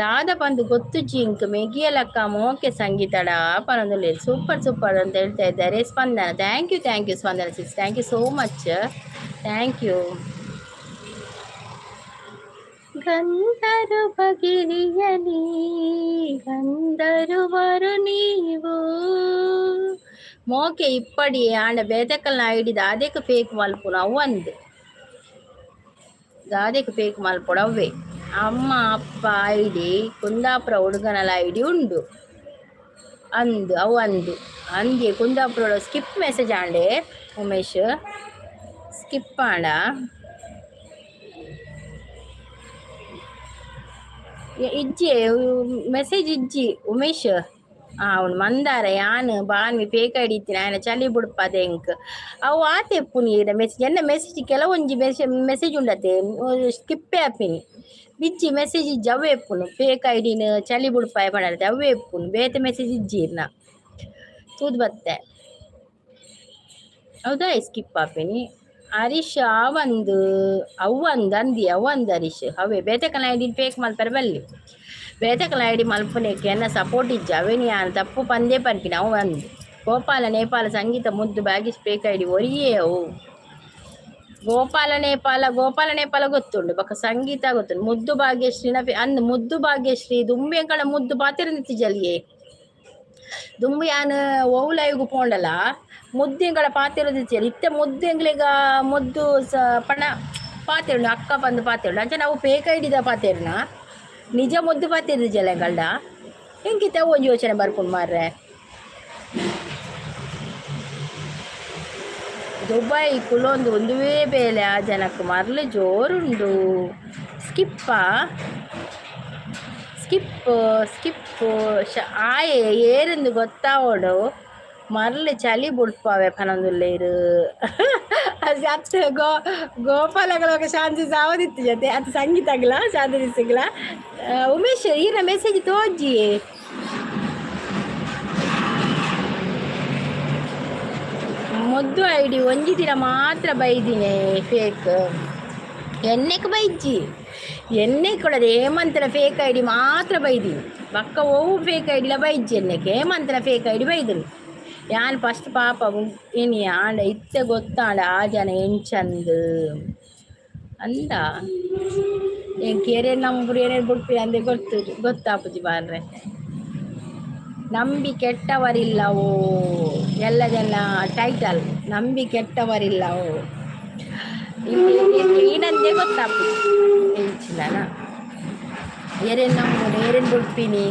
ದಾದ ಪಂದ್ ಗೊತ್ತುಜ್ಜಿ ಎಂಕ್ ಮೆಗಿಯಲಕ್ಕ ಮೋಕೆ ಸಂಗೀತಡ ಪನೊಂದುಲ್ಲೆರ್. ಸೂಪರ್ ಸೂಪರ್ ಅಂತ ಹೇಳ್ತಾ ಇದ್ದಾರೆ Spandana. Thank you, thank you Spandana sis, thank you so much, thank you. ಗಂಧರ್ವ ಗಿರಿಯಲಿ ಗಂಧರ್ವರು ನೀವು ಮೋಕೆ ಇಪ್ಪಡಿ. ಆಂಡ ಬೇತೆಕಲ್ನ ಐಡಿ ದಾದೆಕ್ ಫೇಕ್ ಮಲ್ಪುನು ಅವು ಅಂದ್, ದಾದೆಕ್ ಫೇಕ್ ಮಲ್ಪೊಡು ಅವ್ವೆ. ಅಮ್ಮ ಅಪ್ಪ ಐಡಿ ಕುಂದಾಪುರ ಹುಡುಗನಲ ಐಡಿ ಉಂಡು ಅಂದ್ ಅವು ಅಂದು ಅಂದ್ಯೆ. ಕುಂದಾಪುರ ಸ್ಕಿಪ್ ಮೆಸೇಜ್ ಆಂಡೆ ಉಮೇಶ್, ಸ್ಕಿಪ್ ಆಂಡ. ಇಜ್ಜಿ ಮೆಸೇಜ್ ಇಜ್ಜಿ ಉಮೇಶ್. ಅವನು ಮಂದಾರ ಯಾನ್ ಬಾನ್ವಿ ಫೇಕ್ ಐಡಿ ಇತ್ತಿನ ಆಯನ ಚಳಿ ಬುಡ್ಪದೆ ಎಂಕ್ ಅವು ಆತೆ ಇಪ್ಪುನಿ. ಮೆಸೇಜ್ ಎನ್ನ ಮೆಸೇಜ್ ಕೆಲವೊಂಜಿ ಮೆಸೇಜ್ ಮೆಸೇಜ್ ಉಂಡತೆ ಸ್ಕಿಪ್ಪೇ ಆಪಿನಿ. ಬಿಜ್ಜಿ ಮೆಸೇಜ್ ಇಜ್ಜಿ, ಅವೇ ಇಪ್ಪುನು. ಫೇಕ್ ಐಡಿನ ಚಳಿ ಬುಡ್ಪಾಯ ಪಂಡತೆ ಅವೇ ಇಪ್ಪುನು, ಬೇತೆ ಮೆಸೇಜ್ ಇಜ್ಜಿ ಇರ್ನ ತೂದು ಬತ್ತೆ. ಹೌದಾ, ಸ್ಕಿಪ್ ಆಪಿನಿ. ಹರೀಶ್ ಆವಂದು ಅವ್ವಂದು ಅಂದಿ ಅವಂದು ಹರೀಶ್ ಅವೇ ಬೇತೆ ಐಡಿ ಫೇಕ್ ಮಲ್ಪರೆ ಬಲ್ಲಿ. ಬೇತೆಕಲ್ನ ಐಡಿ ಮಲ್ಪುನೆಕ್ ಎನ್ನ ಸಪೋರ್ಟ್ ಇಜ್ಜಿ, ಅವೇನಿ ಯಾನ್ ತಪ್ಪು ಪಂದೇ ಪನ್ಪಿನ ಅವು ಅಂದ್. ಗೋಪಾಲ ನೇಪಾಲ ಸಂಗೀತ ಮುದ್ದು ಬಾಗಿಸ್ ಫೇಕ್ ಐಡಿ ಒರಿಯೇ ಅವು. ಗೋಪಾಲ ನೇಪಾಲ, ಗೋಪಾಲ ನೇಪಾಲ ಗೊತ್ತುಂಡು, ಬೊಕ ಸಂಗೀತ ಗೊತ್ತುಂಡು. ಮುದ್ದು ಭಾಗ್ಯಶ್ರೀನ ಅಂದ್ ಮುದ್ದು ಭಾಗ್ಯಶ್ರೀ ದುಂಬು ಎಂಕಳ ಮುದ್ದು ಪಾತೆರೊಂದಿತ್ತಿಜಲ್ಯೆ. ದುಂಬು ಯಾನ್ ಒವು ಲೈವ್ ಪೋಂಡಲ ಮುದ್ದು ಎಂಕಳ ಪಾತೆರೊಂದಿತ್ತಿಜಲ್. ಇತ್ತೆ ಮುದ್ದು ಎಂಕ್ಲೆಗ ಮುದ್ದು ಸ ಪಂಡ ಪಾತೆರುಂಡು, ಅಕ್ಕ ಪಂದ್ ಪಾತೆರುಂಡು. ಅಂಚ ನಾವು ಫೇಕ್ ಐಡಿದ ಪಾತೆರ್ನ, ನಿಜ ಮುದ್ದು ಪಾತೆರ್ದಿಜಲ್ ಎಂಕಲ್ಡ. ಎಂಕಿತ್ತೆ ಅವು ಒಂಜಿ ಯೋಚನೆ ಬರ್ಪುಂಡು ಮಾರ್ರೆ. ದುಬೈ ಕುಲೊಂದು ಒಂದುವೇ ಬೇಲೆ ಆ ಜನಕ್ಕೆ ಮರ್ಲು ಜೋರುಂಡು. ಸ್ಕಿಪ್ಪ ಸ್ಕಿಪ್ ಸ್ಕಿಪ್ ಆಯೆ ಏರಿಂದು ಗೊತ್ತಾವೊಡು ಮರ್ಲು ಚಳಿ ಬುಡ್ಪಾವೆ ಪನೊಂದುಲ್ಲೆರ್. ಅತ್ ಗೋ ಗೋಪಾಲಗಳ ಶಾಂತಿ ಸಾವದಿತ್ತು ಜೊತೆ ಅದು ಸಂಗೀತಗ್ಲ ಶಾಂತಿ ಉಮೇಶ್ ಈರ ಮೆಸೇಜ್ ತೋಜಿ. ಮುದ್ದು ಐಡಿ ಒಂಜಿ ದಿನ ಮಾತ್ರ ಬೈದಿನಿ ಫೇಕ್. ಎನ್ನೆಕ್ ಬೈಜ್ಜಿ, ಎನ್ನೆ ಕೊಡದೆ ಹೇಮಂತನ ಫೇಕ್ ಐಡಿ ಮಾತ್ರ ಬೈದಿನಿ. ಬಕ್ಕ ಒವು ಫೇಕ್ ಐಡಿಲ ಬೈಜ್ಜಿ ಎನ್ನೆಕ್, ಹೇಮಂತನ ಫೇಕ್ ಐಡಿ ಬೈದನು ಯಾನ್ ಫಸ್ಟ್. ಪಾಪ ಇನಿ ಆಂಡ ಇತ್ತೆ ಗೊತ್ತಾಂಡ ಆ ಜನ ಎಂಚಂದ್ ಅಂದ. ಎಂಕ್ ಏರೇನು ನಂಬುರು ಏನೇನು ಬುಡ್ಪಿ ಅಂದೆ ಗೊತ್ತು ಗೊತ್ತಾಪುಜಿ ಮಾರ್ರೆ. ನಂಬಿ ಕೆಟ್ಟವರಿಲ್ಲವೋ ಎಲ್ಲ ಜನ ಟೈಟಲ್ ನಂಬಿ ಕೆಟ್ಟವರಿಲ್ಲವೋ ಏನಂದೇ ಗೊತ್ತಾಪುಜಿ ಎಂಚಿನ ಏರೇನು ನಂಬುನು ಏರೇನು ಬುಡ್ಪಿನಿ.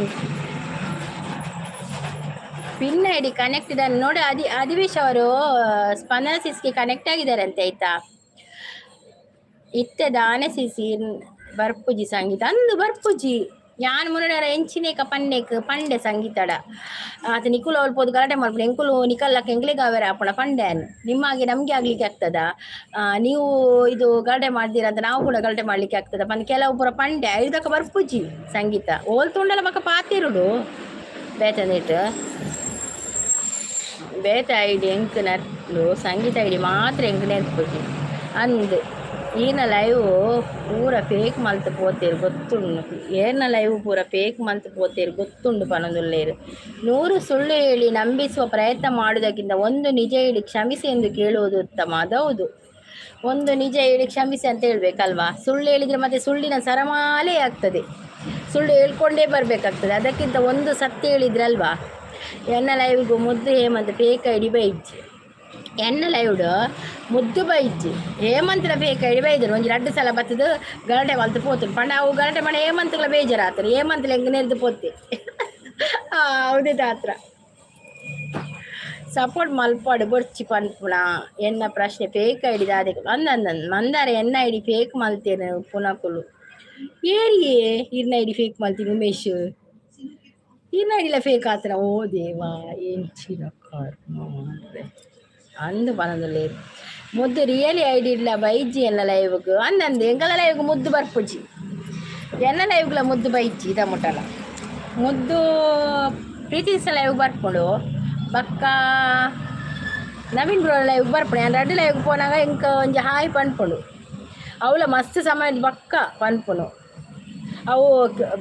ಪಿನ್ ಐಡಿ ಕನೆಕ್ಟ್ ನೋಡಿ. ಅಧಿವೇಶ್ ಅವರು ಸ್ಪಂದನ ಸಿಸ್ಗೆ ಕನೆಕ್ಟ್ ಆಗಿದ್ದಾರೆ ಅಂತೆ ಆಯ್ತಾ. ಇತ್ತೆ ದಾನೆ ಸಿಸಿ ಬರ್ಪುಜಿ ಸಂಗೀತ ಅಂದು ಬರ್ಪುಜಿ. ಯಾನ್ ಮುನ್ನಡರ ಎಂಚಿನೇಕ ಪನ್ನೇಕ್ ಪಂಡೆ ಸಂಗೀತಡ ಆತ ನಿಕುಲು ಅವ್ಲು ಪೋದು ಗಲಾಟೆ ಮಲ್ಪುನು, ಎಂಕುಲು ನಿಕಲ್ಲಕ್ಕೆ ಎಂಕ್ಲೆಗ್ ಆವೆರೆ ಆಪುಣ ಪಂಡೆ. ನಿಮ್ಮಾಗೆ ನಮ್ಗೆ ಆಗ್ಲಿಕ್ಕೆ ಆಗ್ತದ, ನೀವು ಇದು ಗಲಾಟೆ ಮಾಡ್ತೀರ ಅಂತ ನಾವು ಕೂಡ ಗಲಾಟೆ ಮಾಡ್ಲಿಕ್ಕೆ ಆಗ್ತದ ಪಂದ್ ಕೆಲವು ಪೂರ ಪಂಡೆ. ಐದಕ್ಕ ಬರ್ಪುಜಿ ಸಂಗೀತ ಓಲ್ ತುಂಡಲ ಬಕ್ಕ ಪಾತಿರುಡು ಬೇತನೇಟ್ ಬೇತೆ ಐಡಿ ಎಂಕ್ ನರ್ಲು ಸಂಗೀತ ಐಡಿ ಮಾತ್ರ ಎಂಕ್ ನೆರ್ಪುಜಿ ಅಂದ್. ಈನ ಲೈವ್ ಪೂರ ಫೇಕ್ ಮಲ್ತ್ ಪೋತೇರು ಗೊತ್ತುಂಡು. ಏರ್ನ ಲೈವ್ ಪೂರ ಫೇಕ್ ಮಲ್ತ್ ಪೋತೇರು ಗೊತ್ತುಂಡು ಪನೊಂದುಲ್ಲೇರು. 100 ಸುಳ್ಳು ಹೇಳಿ ನಂಬಿಸುವ ಪ್ರಯತ್ನ ಮಾಡುವುದಕ್ಕಿಂತ ಒಂದು ನಿಜ ಹೇಳಿ ಕ್ಷಮಿಸಿ ಎಂದು ಕೇಳುವುದು ಉತ್ತಮ. ಅದೌದು, ಒಂದು ನಿಜ ಹೇಳಿ ಕ್ಷಮಿಸಿ ಅಂತ ಹೇಳ್ಬೇಕಲ್ವಾ? ಸುಳ್ಳು ಹೇಳಿದರೆ ಮತ್ತೆ ಸುಳ್ಳಿನ ಸರಮಾಲೆ ಆಗ್ತದೆ, ಸುಳ್ಳು ಹೇಳ್ಕೊಂಡೇ ಬರಬೇಕಾಗ್ತದೆ. ಅದಕ್ಕಿಂತ ಒಂದು ಸತ್ಯ ಹೇಳಿದ್ರಲ್ವಾ? ಎನ್ನ ಲೈವ್ಗೂ ಮುದ್ದು ಹೇಮಂತ್ ಫೇಕ್ ಐಡಿ ಬೈಜಿ. ಎನ್ನ ಲೈವ್ಡ್ ಮುದ್ದು ಬೈಜಿ ಹೇಮಂತನ ಫೇಕ್ ಐಡಿ ಬೈದರು. ಒಂಜಿ ರಡ್ಡು ಸಲ ಬತ್ತದು ಗಲಾಟೆ ಮಲ್ತು ಪೋತುಂಡು. ಪಂಡ ಅವು ಗಲಾಟೆ ಮಾಡಿ ಹೇಮಂತ್ಗಳ ಬೇಜಾರಾತರು, ಹೇಮಂತ್ಲ ಎಂಗ್ ನೆರ್ದು ಪೋತೆ. ಹೌದೇ ತಾತ್ರ ಸಪೋರ್ಟ್ ಮಲ್ಪಾಡು ಬೊರ್ಚಿ ಪನ್ಪುಣ ಎನ್ನ ಪ್ರಶ್ನೆ ಫೇಕ್ ಐಡಿ ದಾದೆ ಅಂದ ಮಂದಾರ ಎನ್ನ ಐಡಿ ಫೇಕ್ ಮಲ್ತೇನೆ ಪುನಕುಲು. ಏರಿಯೇ ಇರ್ನ ಐಡಿ ಫೇಕ್ ಮಲ್ತೀನಿ? ಉಮೇಶ್ ಇರ್ನ ಐಡಿಲ ಫೇಕ್ ಆತನ? ಓ ದೇವಾ, ಎಂಚಿನ ಕರ್ಮ ಮಾರ್ರೆ. ಅಂದು ಪನೊಂದುಲ್ಲೇರು. ಮುದ್ದು ರಿಯಲಿ ಐಡಿ ಇಲ್ಲ ಬೈಜಿ ಎನ್ನ ಲೈವ್ಗ್ ಅಂದಂದು. ಎಂಕಲ ಲೈವ್ಗ್ ಮುದ್ದು ಬರ್ಪುಜಿ, ಎನ್ನ ಲೈವ್ಗ್ಲ ಮುದ್ದು ಬೈಜಿ. ಇದ ಮುಟ್ಟಲ ಮುದ್ದು ಪ್ರೀತಿ ಲೈವ್ ಬರ್ಪುಂಡು. ಬಕ್ಕ ನವೀನ್ ಬ್ರೋ ಲೈವ್ ಬರ್ಪುಂಡು. ಯಾನ್ ರಡ್ಡ್ ಲೈವ್ ಪೋನಾಗ ಎಂಕ್ ಒಂಜಿ ಹಾಯ್ ಪನ್ಪುಂಡು. ಅವಳ ಮಸ್ತ್ ಸಮಯ ಬಕ್ಕ ಪನ್ಪುನು. ಅವು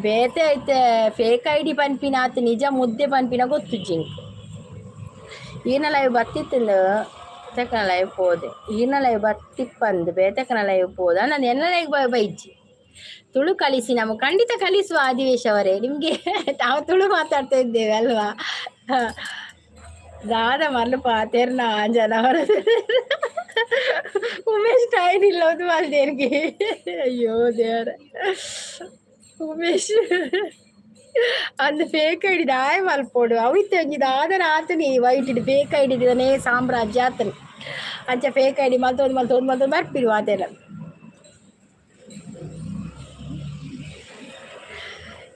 ಬೇತೆ ಐತೆ ಫೇಕ್ ಐಡಿ ಪನ್ಪಿನ ಆತ ನಿಜ ಮುದ್ದೆ ಪನ್ಪಿನ ಗೊತ್ತುಜ್ಜಿ ಎಂಕ್. ಈನ ಲೈವ್ ಬತ್ತಿತ್ತಂದು ಬೇತೆಕನ ಲೈವ್ ಪೋದೆ. ಈನ ಲೈವ್ ಬತ್ತಿಪ್ಪಂದು ಬೇತೆಕನ ಲೈವ್ ಪೋದ. ನಾನು ಎನ್ನ ಲೈವ್ ಬೈಜಿ. ತುಳು ಕಲಿಸಿ ನಮ್ಮ. ಖಂಡಿತ ಕಲಿಸುವ ಆದಿವೇಶ್ ಅವರೇ. ನಿಮಗೆ ನಾವು ತುಳು ಮಾತಾಡ್ತಾ ಇದ್ದೇವೆ ಅಲ್ವಾ? ದಾದ ಮಲ್ಲು ಪಾತೆರ್ನ ಜನ. ಉಮೇಶ್ ಟೈನ್ ಇಲ್ಲ ಒಂದು ಮಲ್ದೇರ್ಗೆ. ಅಯ್ಯೋ ದೇವರ, ಉಮೇಶ್ ಅಂದ್ ಫೇಕ್ ಐಡಿ ದಾಯ ಮಲ್ಪೋಡು. ಅವು ಇತ್ತೆ ಒಂಜಿ ದಾದನ ಆತನಿ ವೈಟ್ ಫೇಕ್ ಐಡಿ ನೇ ಸಾಮ್ರಾಜ್ಯ ಆತನಿ. ಅಂಚ ಫೇಕ್ ಐಡಿ ಮಲ್ತೊಂದು ಮಲ್ತೊಂದು ಮಲ್ತೊಂದು ಬರ್ಪಿರು ಆತೆಲ್ಲ.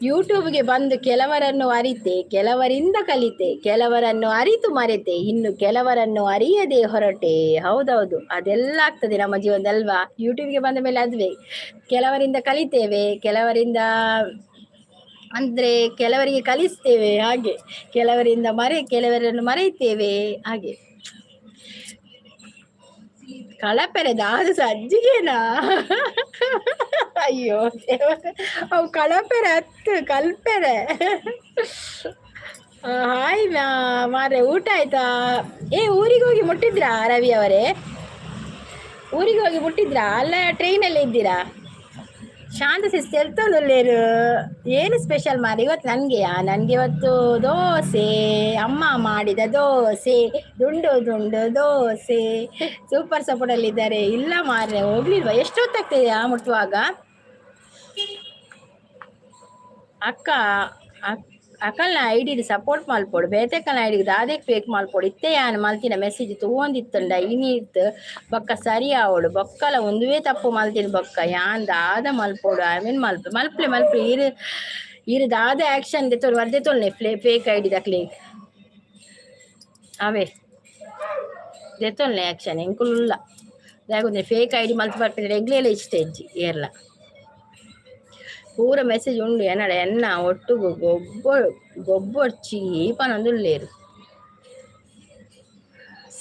ಯೂಟ್ಯೂಬ್ಗೆ ಬಂದು ಕೆಲವರನ್ನು ಅರಿತೆ, ಕೆಲವರಿಂದ ಕಲಿತೆ, ಕೆಲವರನ್ನು ಅರಿತು ಮರೆತೆ, ಇನ್ನು ಕೆಲವರನ್ನು ಅರಿಯದೆ ಹೊರಟೆ. ಹೌದೌದು, ಅದೆಲ್ಲ ಆಗ್ತದೆ ನಮ್ಮ ಜೀವನದಲ್ವಾ? ಯೂಟ್ಯೂಬ್ಗೆ ಬಂದ ಮೇಲೆ ಅದುವೇ, ಕೆಲವರಿಂದ ಕಲಿತೇವೆ, ಕೆಲವರಿಂದ ಅಂದ್ರೆ ಕೆಲವರಿಗೆ ಕಲಿಸ್ತೇವೆ, ಹಾಗೆ ಕೆಲವರಿಂದ ಕೆಲವರನ್ನು ಮರೆಯುತ್ತೇವೆ ಹಾಗೆ. ಕಳಪೆರೆ ದಾದ ಸಜ್ಜಿಗೆನಾ? ಅಯ್ಯೋ ದೇವರೇ, ಅವು ಕಳಪೆರೆ ಹತ್ತು ಕಲ್ಪೆರೆ. ಹಾಯ್ ಮಾರ್ರೆ, ಊಟ ಆಯ್ತಾ? ಏ, ಊರಿಗೆ ಹೋಗಿ ಮುಟ್ಟಿದ್ರಾ ರವಿ ಅವರೇ? ಊರಿಗೆ ಹೋಗಿ ಮುಟ್ಟಿದ್ರಾ ಅಲ್ಲ ಟ್ರೈನಲ್ಲಿ ಇದ್ದೀರಾ? ಶಾಂತ ಸಿಸ್ಟರ್ ಎಲ್ತೊಂದುಲ್ಲೇರು. ಏನು ಸ್ಪೆಷಲ್ ಮಾರಿ ಇವತ್ತು? ನನಗೆಯಾ? ನನಗೆ ಇವತ್ತು ದೋಸೆ, ಅಮ್ಮ ಮಾಡಿದ ದೋಸೆ, ದುಂಡು ದುಂಡು ದೋಸೆ. ಸೂಪರ್ ಸಪೋರ್ಟಲ್ಲಿದ್ದಾರೆ. ಇಲ್ಲ ಮಾರ್ರೆ, ಹೋಗ್ಲಿಲ್ವಾ? ಎಷ್ಟೊತ್ತಾಗ್ತದೆ ಆ ಮುಟ್ಟುವಾಗ? ಅಕ್ಕ ಅಕಲ್ನ ಐಡಿ ಸಪೋರ್ಟ್ ಮಲ್ಪೊಡು, ಬೇತೆಕಲ್ನ ಐಡಿಗೆ ದಾದೆಕ್ ಫೇಕ್ ಮಲ್ಪೊಡು. ಇತ್ತೆ ಯಾನ್ ಮಲ್ತಿನ ಮೆಸೇಜ್ ತೂವೊಂದಿತ್ತುಂಡ ಇನಿತ್ ಬೊಕ್ಕ ಸರಿ ಆವೊಡು. ಬೊಕ್ಕಲ ಒಂದುವೇ ತಪ್ಪು ಮಲ್ತಿನ ಬೊಕ್ಕ ಯಾನ್ ದಾದ ಮಲ್ಪೊಡು? I mean ಮಲ್ಪ ಮಲ್ಪಲೆ ಮಲ್ಪಲೆ. ಈರ್ ಈರ್ ದಾದ ಆಕ್ಷನ್ ದೆತ್ತೊಲು ವರ್ದೆತೊಲ್ನೆ ಫೇಕ್ ಐಡಿ ದಕ್ಲೆಗ್ ಅವೇ ದೆತ್ತೊಲ್ನೆ ಆಕ್ಷನ್. ಎಂಕುಲುಲ್ಲ ದಾಯೆಗ್ ಫೇಕ್ ಐಡಿ ಮಲ್ತ್ ಬರ್ಪಿನ ಎಂಕ್ಲೆಲ ಇಷ್ಟ ಇಜ್ಜಿ ಏರ್ಲ. ಪೂರ ಮೆಸೇಜ್ ಉಂಡು ಎನ್ನಡ. ಎನ್ನ ಒಟ್ಟುಗು ಗೊಬ್ಬ ಗೊಬ್ಬೊರ್ಚಿ ಪನೊಂದುಲ್ಲೇರು.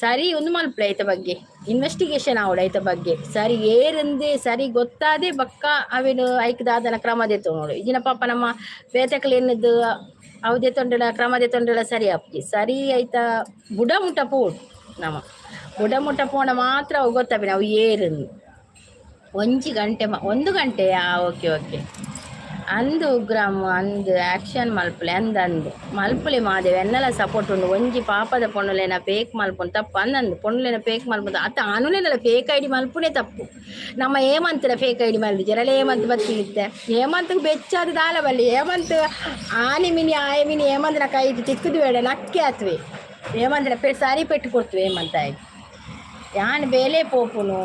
ಸರಿ, ಒಂದು ಮಲ್ಪಲೆ ಐತ ಬಗ್ಗೆ ಇನ್ವೆಸ್ಟಿಗೇಷನ್ ಆವಡ್ ಐತ ಬಗ್ಗೆ. ಸರಿ ಏರಂದೆ ಸರಿ ಗೊತ್ತಾದೆ ಬಕ್ಕ ಅವೇನು ಐಕ್ ದಾದನ ಕ್ರಮ ದೆತ್ತೊನೊಡು. ಇಜಿನ ಪಾಪ ನಮ್ಮ ಬೇತೆಕಲ್ ಎನ್ನದು ಅವು ದೆತ್ತೊಂಡಲ ಕ್ರಮ ದೆತ್ತೊಂಡಲ ಸರಿ ಆಪುಜಿ. ಸರಿ ಐತ ಬುಡ ಮುಟ್ಟ ಪೋಡು. ನಮ ಬುಡ ಮುಟ್ಟ ಪೋಂಡ ಮಾತ್ರ ಅವು ಗೊತ್ತಾಪಿನ ಅವು ಏರಂದು. ಒಂಜಿ ಗಂಟೆ ಒಂದು ಗಂಟೆಯಾ? ಓಕೆ ಓಕೆ ಅಂದು ಉಗ್ರಾಮ್ ಅಂದ್ ಆಕ್ಷನ್ ಮಲ್ಪಲೆ ಅಂದ್ ಅಂದ್ ಮಲ್ಪಲೆ ಮಾದೇವ್. ಎನ್ನಲ ಸಪೋರ್ಟ್ ಉಂಡು. ಒಂಜಿ ಪಾಪದ ಪೊಣ್ಣುಲೆನ ಫೇಕ್ ಮಲ್ಪುನು ತಪ್ಪು ಅಂದಂದು. ಪೊಣ್ಣುಲೆನ ಫೇಕ್ ಮಲ್ಪುನು ಅತ್ತ ಆನುಲೆನಲ ಫೇಕ್ ಐಡಿ ಮಲ್ಪುನೇ ತಪ್ಪು. ನಮ್ಮ ಹೇಮಂತನ ಫೇಕ್ ಐಡಿ ಮಲ್ದಿಜೆರಲ್ಲ? ಹೇಮಂತ್ ಬತ್ತಿತ್ತೆ. ಹೇಮಂತ್ಗ್ ಬೆಚ್ಚಾದ್ ದಾಲ ಬಲ್ಲಿ. ಹೇಮಂತ್ ಆನಿ ಮಿನಿ ಆಯ ಮಿನಿ ಹೇಮಂತನ ಕೈಟ್ ತಿಕ್ಕುದು ಬೇಡ ನಕ್ಕೆ ಆತ್ವೆ. ಹೇಮಂತನ ಪೆ ಸಾರಿ ಪೆಟ್ಟು ಕೊಡ್ತುವೆ ಹೇಮಂತ ಆಯ್ತು. ಯಾನ್ ಬೇಲೆ ಪೋಪುನು.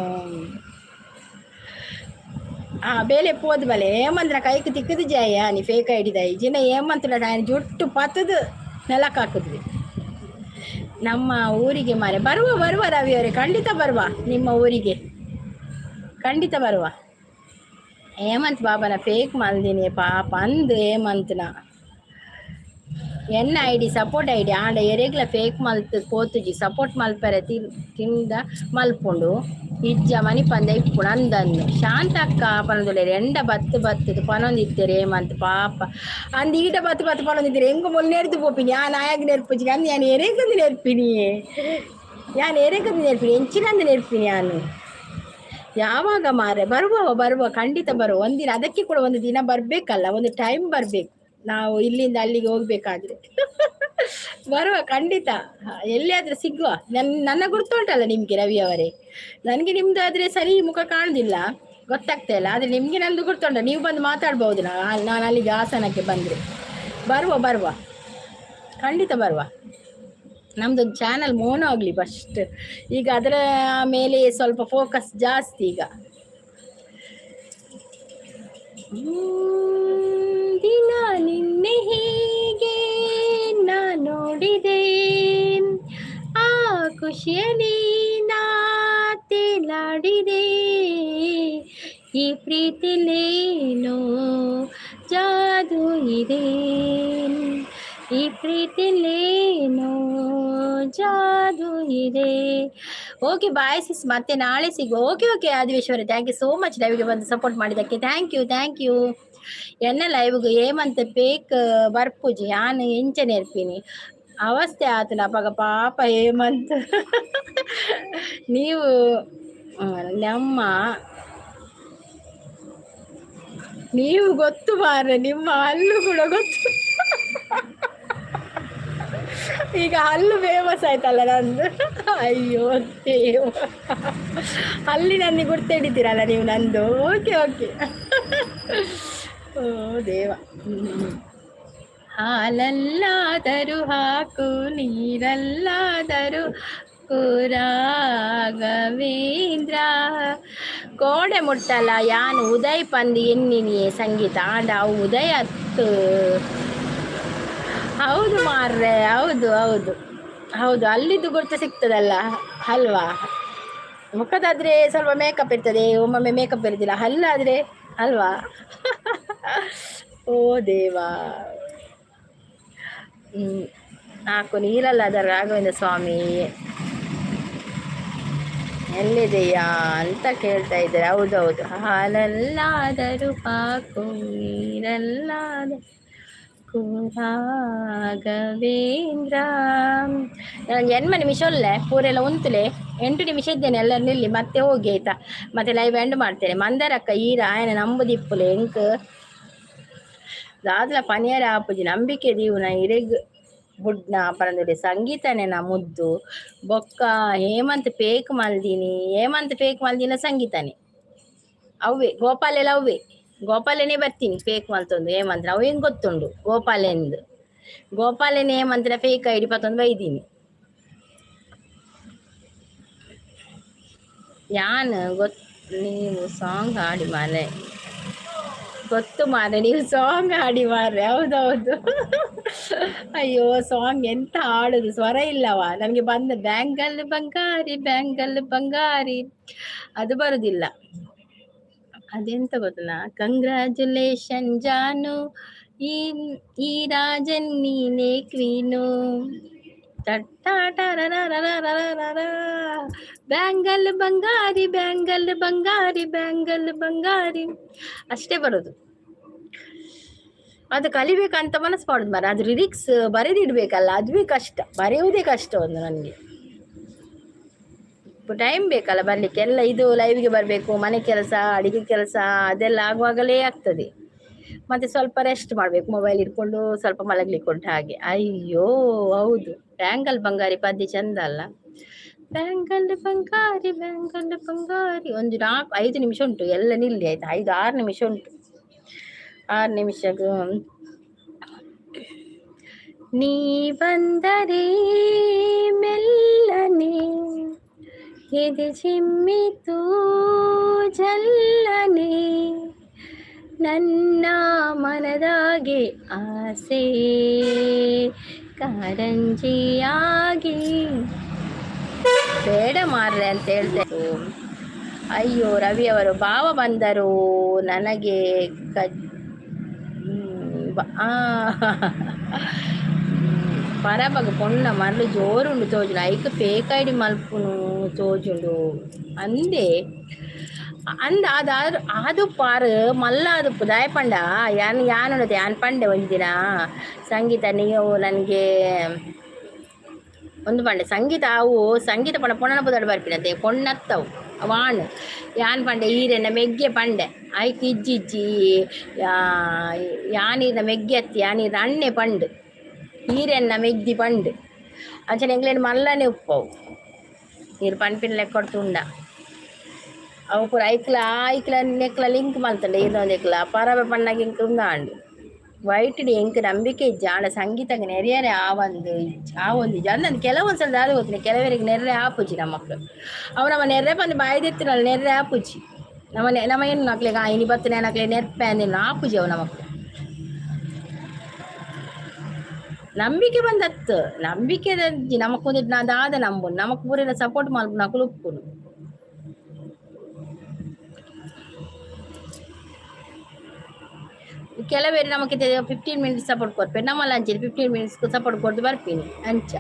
ಆ ಬೇಲೆ ಪೋದು ಬಲೆ ಹೇಮಂತನ ಕೈಕ್ ತಿಕ್ಕುದು ಜಾಯ ನೀ ಫೇಕ್ ಐಡಿ ದಾಯಿ ಜಿನ. ಹೇಮಂತನ ఆయన ಜುಟ್ಟು ಪತ್ತದು ನೆಲಕ್ಕೆ ಹಾಕಿದ್ವಿ. ನಮ್ಮ ಊರಿಗೆ ಮಾರೆ ಬರುವ ಬರುವ ರವಿ ಅವರೇ, ಖಂಡಿತ ಬರುವ. ನಿಮ್ಮ ಊರಿಗೆ ಖಂಡಿತ ಬರುವ. ಹೇಮಂತ್ ಬಾಬನ ಫೇಕ್ ಮಲ್ದಿನಿ ಪಾಪ ಅಂದ್ ಹೇಮಂತ್ನ. ಎನ್ನ ಐಡಿ ಸಪೋರ್ಟ್ ಐಡಿ ಆಂಡ ಎರೆಗ್ಲ ಫೇಕ್ ಮಲ್ತ್ ಪೋತುಜಿ. ಸಪೋರ್ಟ್ ಮಲ್ಪರೆ ತಿಂದ ಮಲ್ಪುಂಡು ಇಜ್ಜ ಮನಿಪಂದೆ ಇಪ್ಪುಂಡು ಅಂದಂದು. ಶಾಂತ ಅಕ್ಕ ಪನೊಂದುಲ್ಲೆರ್. ಎಂಡ ಬತ್ತು ಬತ್ತುದು ಪನೊಂದಿತ್ತೆರ್ ಹೇಮಂತ್ ಪಾಪ. ಅಂದ್ ಈಟ ಬತ್ತು ಬತ್ತು ಪನೊಂದಿತ್ತೆರ್. ಎಂಕ್ ಮುಲ್ ನೆರ್ದು ಪೋಪಿನಿ ಯಾನ್ ಆಯಗ್ ನೆರ್ಪುಜಿ ಅಂದ್. ಯಾನ್ ಎರೆಗಂದು ನೆರ್ಪಿನಿ? ಯಾನ್ ಎರೆಗಂದು ನೆರ್ಪಿನಿ? ಎಂಚಿನಂದು ನೆರ್ಪಿನಿ ಯಾನ್? ಯಾವಾಗ ಮಾರೆ ಬರುವ? ಬರುವ, ಖಂಡಿತ ಬರುವ ಒಂದಿನ. ಅದಕ್ಕೆ ಕೂಡ ಒಂದು ದಿನ ಬರ್ಬೇಕಲ್ಲ, ಒಂದು ಟೈಮ್ ಬರ್ಬೇಕು. ನಾವು ಇಲ್ಲಿಂದ ಅಲ್ಲಿಗೆ ಹೋಗ್ಬೇಕಾದ್ರೆ ಬರುವ ಖಂಡಿತ. ಎಲ್ಲಿಯಾದ್ರೂ ಸಿಗುವ. ನನ್ನ ಗುರ್ತು ಉಂಟಲ್ಲ ನಿಮ್ಗೆ ರವಿ ಅವರೇ? ನನಗೆ ನಿಮ್ದು ಆದ್ರೆ ಸರಿ ಮುಖ ಕಾಣುದಿಲ್ಲ, ಗೊತ್ತಾಗ್ತಾ ಇಲ್ಲ. ಆದ್ರೆ ನಿಮ್ಗೆ ನಂದು ಗುರ್ತುಂಟು. ನೀವು ಬಂದು ಮಾತಾಡ್ಬಹುದು. ನಾನು ಅಲ್ಲಿಗೆ ಹಾಸನಕ್ಕೆ ಬಂದ್ರೆ. ಬರುವ, ಬರುವ, ಖಂಡಿತ ಬರುವ. ನಮ್ದೊಂದು ಚಾನಲ್ ಮೋನೋ ಆಗಲಿ ಫಸ್ಟ್. ಈಗ ಅದರ ಮೇಲೆ ಸ್ವಲ್ಪ ಫೋಕಸ್ ಜಾಸ್ತಿ ಈಗ. ದಿನ ನಿನ್ನೆ ಹೀಗೆ ನಾ ನೋಡಿದೆ, ಆ ಖುಷಿಯಲ್ಲಿ ನಾ ತೇಲಾಡಿದೆ. ಈ ಪ್ರೀತಿಲೇನೋ ಜಾದು ಇದೆ, ಈ ಪ್ರೀತಿಲೇನೋ ಜಾದು ಇದೆ. ಓಕೆ, ಬಾಯ್ ಸಿಸ್, ಮತ್ತೆ ನಾಳೆ ಸಿಗು. Okay okay Adiveshwara, thank you so much. ಲೈವ್ಗೆ ಬಂದು ಸಪೋರ್ಟ್ ಮಾಡಿದ್ದಕ್ಕೆ thank you, thank you. ಎನ್ನ ಲೈವ್ಗೆ ಹೇಮಂತ ಪೇಕ್ ಬರ್ಪುಜಿ, ಯಾನ್ ಎಂಚ ನೆರ್ಪಿನಿ? ಅವಸ್ಥೆ ಆತನ ಅಪಗ ಪಾಪ ಹೇಮಂತ್. ನೀವು ನಮ್ಮ ನೀವು ಗೊತ್ತು ಮಾರ್ರೆ, ನಿಮ್ಮ ಹಲ್ಲು ಕೂಡ ಗೊತ್ತು. ಈಗ ಹಲ್ಲು ಫೇಮಸ್ ಆಯ್ತಲ್ಲ ನಂದು. ಅಯ್ಯೋ ದೇವ, ಅಲ್ಲಿ ನನಗೆ ಗುರ್ತು ಹಿಡಿತೀರಲ್ಲ ನೀವು ನಂದು. ಓಕೆ ಓಕೆ, ಓ ದೇವ. ಹಾಲಲ್ಲಾದರೂ ಹಾಕು, ನೀರಲ್ಲಾದರೂ ರಾಘವೇಂದ್ರ. ಕೋಡೆ ಮುಟ್ಟಲ್ಲ ಯಾನ್ ಉದಯ್ ಪಂದ್ ಎನ್ನಿನಿಯೇ ಸಂಗೀತ ಆಂಡ ಅವು ಉದಯ ಅತ್ತು. ಹೌದು ಮಾರ್ರೆ, ಹೌದು ಹೌದು ಹೌದು. ಅಲ್ಲಿದ್ದು ಗುರ್ತು ಸಿಗ್ತದಲ್ಲ ಅಲ್ವಾ? ಮುಖದಾದ್ರೆ ಸ್ವಲ್ಪ ಮೇಕಪ್ ಇರ್ತದೆ, ಒಮ್ಮೊಮ್ಮೆ ಮೇಕಪ್ ಇರುದಿಲ್ಲ. ಹಲ್ಲಾದ್ರೆ ಅಲ್ವಾ? ಓ ದೇವಾ. ನಾಲ್ಕು ನೀರಲ್ಲಾದ ರಾಘವೇಂದ್ರ ಸ್ವಾಮಿ ಎಲ್ಲಿದೆಯಾ ಅಂತ ಕೇಳ್ತಾ ಇದ್ದಾರೆ. ಹೌದೌದು. ಹಾಲಲ್ಲಾದರೂ ಹಾಕು, ನೀರಲ್ಲಾದ ರಾಘವೇಂದ್ರ. 80 ನಿಮಿಷ ಒಲ್ಲೆ ಪೂರೆಲ್ಲ ಉಂತುಲೆ. 8 ನಿಮಿಷ ಇದ್ದೇನೆ. ಎಲ್ಲರೂ ನಿಲ್ಲಿ, ಮತ್ತೆ ಹೋಗಿ ಆಯ್ತಾ? ಮತ್ತೆ ಲೈವ್ ಎಂಡ್ ಮಾಡ್ತೇನೆ. ಮಂದರಕ್ಕ ಈರ ಆಯನ ನಂಬುದಿಪ್ಪುಲೆ. ಎಂಕ್ ದಾದಲ ಪನಿಯರ ಆಪುಜಿ, ನಂಬಿಕೆ ದೀವುನ ಇರೆಗ್ ಬುಡ್ನ ಪರಂದುಡೆ. ಸಂಗೀತನೇ ನಾ ಮುದ್ದು. ಬೊಕ್ಕ ಹೇಮಂತ್ ಪೇಕ್ ಮಲ್ದಿನಿ, ಹೇಮಂತ್ ಪೇಕ್ ಮಲ್ದಿನ ಸಂಗೀತನೇ ಅವ್ವೆ ಗೋಪಾಲೆಲ್ಲ ಅವ್ವೆ ಗೋಪಾಲನೇ ಬರ್ತೀನಿ ಫೇಕ್ ಮಲ್ತೊಂದು ಹೇಮಂತ್ರ. ಅವು ಹೆಂಗ್ ಗೊತ್ತುಂಡು ಗೋಪಾಲೆಂದು? ಗೋಪಾಲನೇ ಹೇಮಂತ್ರ ಫೇಕ್ ಐಡಿ ಪತ್ತೊಂದು ಬೈದೀನಿ. ಯಾನ್ ಗೊತ್ ನೀವು ಸಾಂಗ್ ಹಾಡಿ ಮಾರೆ. ಗೊತ್ತು ಮಾರೆ, ನೀವು ಸಾಂಗ್ ಹಾಡಿ ಮಾರ್ರೆ. ಹೌದೌದು. ಅಯ್ಯೋ, ಸಾಂಗ್ ಎಂತ ಹಾಡುದು? ಸ್ವರ ಇಲ್ಲವಾ ನನಗೆ. ಬಂದ ಬ್ಯಾಂಗಲ್ ಬಂಗಾರಿ ಬ್ಯಾಂಗಲ್ ಬಂಗಾರಿ ಅದು ಬರುದಿಲ್ಲ. ಅದೆಂತ ಗೊತ್ತಲ್ಲ? ಕಂಗ್ರ್ಯಾಚುಲೇಷನ್ ಜಾನು, ಈ ಈ ರಾಜನ್ ನೀನೇ ಕ್ವೀನು. ಬ್ಯಾಂಗಲ್ ಬಂಗಾರಿ ಬ್ಯಾಂಗಲ್ ಬಂಗಾರಿ ಬ್ಯಾಂಗಲ್ ಬಂಗಾರಿ ಅಷ್ಟೇ ಬರೋದು. ಅದು ಕಲಿಬೇಕಂತ ಮನಸ್ಸು ಮಾಡುದು ಮಾರ್ರೆ. ಅದು ಲಿರಿಕ್ಸ್ ಬರೆದಿಡ್ಬೇಕಲ್ಲ, ಅದುವೇ ಕಷ್ಟ. ಬರೆಯುವುದೇ ಕಷ್ಟ ಒಂದು ನನಗೆ. ಟೈಮ್ ಬೇಕಲ್ಲ ಬರಲಿಕ್ಕೆ ಎಲ್ಲ. ಇದು ಲೈವ್ಗೆ ಬರಬೇಕು, ಮನೆ ಕೆಲಸ, ಅಡಿಗೆ ಕೆಲಸ ಅದೆಲ್ಲ ಆಗುವಾಗಲೇ ಆಗ್ತದೆ. ಮತ್ತೆ ಸ್ವಲ್ಪ ರೆಸ್ಟ್ ಮಾಡಬೇಕು, ಮೊಬೈಲ್ ಇಟ್ಕೊಂಡು ಸ್ವಲ್ಪ ಮಲಗಲಿಕ್ಕೆ ಉಂಟು ಹಾಗೆ. ಅಯ್ಯೋ ಹೌದು, ಬ್ಯಾಂಗಲ್ ಬಂಗಾರಿ ಪದ್ಯ ಚಂದ ಅಲ್ಲ? ಬ್ಯಾಂಗಲ್ ಬಂಗಾರಿ ಬ್ಯಾಂಗಲ್ ಬಂಗಾರಿ. ಒಂದು 4 5 ನಿಮಿಷ ಉಂಟು. ಎಲ್ಲ ನಿಲ್ಲಿ ಆಯ್ತಾ? 5 6 ನಿಮಿಷ ಉಂಟು. 6 ನಿಮಿಷಕ್ಕೂ ನೀ ಬಂದರೆ ಮೆಲ್ಲನೆ ಎದೆ ಚಿಮ್ಮಿತು ಜಲ್ಲನೆ, ನನ್ನ ಮನದಾಗೆ ಆಸೆ ಕಾರಂಜಿಯಾಗಿ. ಬೇಡ ಮಾರ್ರೆ ಅಂತ ಹೇಳ್ತಾ. ಅಯ್ಯೋ ರವಿ ಅವರು ಭಾವ ಬಂದರು ನನಗೆ. ಕ ಪರಬಗ ಪೊಣ್ಣ ಮರ್ಲು ಜೋರುಂಡು ತೋಜುಂಡು. ಐಕ್ ಫೇಕ್ ಐಡಿ ಮಲ್ಪುನು ತೋಜುಂಡು ಅಂದೆ ಅಂದ. ಅದಾದ್ರು ಅದು ಪಾರು ಮಲ್ಲ ಅದು ದಾಯ ಪಂಡ ಯಾನ್ ಯಾನ್ ಯಾನ್ ಪಂಡೆ ಒಂಜಿ ದಿನ ಸಂಗೀತ ನೀವು ನನಗೆ ಒಂದು ಪಂಡೆ ಸಂಗೀತ ಅವು ಸಂಗೀತ ಪಂಡ ಪೊಣ್ಣನ ಪುದರ್ಡ್ ಬರ್ಪಿನತೆ ಪೊಣ್ಣತ್ತವು ವಾಣ್. ಯಾನ್ ಪಂಡೆ ಈರೆನ ಮೆಗ್ಗೆ ಪಂಡೆ. ಐಕ್ ಇಜ್ಜಿ ಇಜ್ಜಿ, ಯಾನೀರ್ನ ಮೆಗ್ಗೆ ಅತ್ತಿ, ಯಾನೀರ್ನ ಅಣ್ಣೆ ಪಂಡು, ಈರೆನ್ನ ಮೆಗ್ದಿ ಪಂಡು. ಅಂಚನೆ ಎಂಕ್ಲೆನ್ ಮಲ್ಲನೆ ಉಪ್ಪವು ಈರ್ ಪನ್ಪಿನ ಲೆಕ್ಕ ಉಂಡ. ಅವು ಪೂರ ಐಕ್ಲ ಐಕ್ಲ ನೆಕ್ಲ ಲಿಂಕ್ ಮಲ್ತಂಡ ಈರ್ನ ಪರಬೆ ಪಣ್ಣಗ ಎಂಕ್ ಉಂದಾಂಡ್. ವೈಟ್ ಎಂಕ್ ನಂಬಿಕೆ ಇಜ್ಜಿ. ಆಂಡ ಸಂಗೀತಗ್ ನೆರಿಯರೆ ಆವಂದು ಆವೊಂದು ಇಜ್ಜಿ ಅಂದಂದು. ಕೆಲವೊಂದ್ಸಲ ದಾದ ಗೊತ್ತಿಲ್ಲ, ಕೆಲವರಿಗೆ ನೆರ್ರೆ ಆಪುಜಿ ನಮಕ್. ಅವು ನಮ್ಮ ನೆರ್ರೆ ಪಂದ್ ಬಾಯಿ ದೆತ್ತಿನಲ್ಲ, ನೆರ್ರೆ ಆಪುಜಿ. ನಮ್ಮ ನಮ್ಮ ಏನು ಅಕ್ಲೆಗ್ ಇನಿ ಬತ್ತನೆ ಅಕ್ಲೆ ನೆರ್ಪೆ ಅಂದಿಲ್ಲ, ಆಪುಜಿ ಅವು ನಮಕ್. ನಂಬಿಕೆ ಬಂದತ್ತು ನಂಬಿಕೆ ನಮಕ್ ಒಂದಿಟ್ಟು ನಾ ದಾದ ನಂಬುನು, ನಮಕ್ ಪೂರೆಲ ಸಪೋರ್ಟ್ ಮಲ್ಪುನ ಅಕುಲು ಉಪ್ಪುನು. ಕೆಲವೇರು ನಮಕ್ 15 ಮಿನಿಟ್ಸ್ ಸಪೋರ್ಟ್ ಕೊರ್ಪೆರ್, ನಮ್ಮಲ ಅಂಚೆ 15 ಮಿನಿಟ್ಸ್ ಸಪೋರ್ಟ್ ಕೊರ್ದು ಬರ್ಪಿನಿ ಅಂಚ.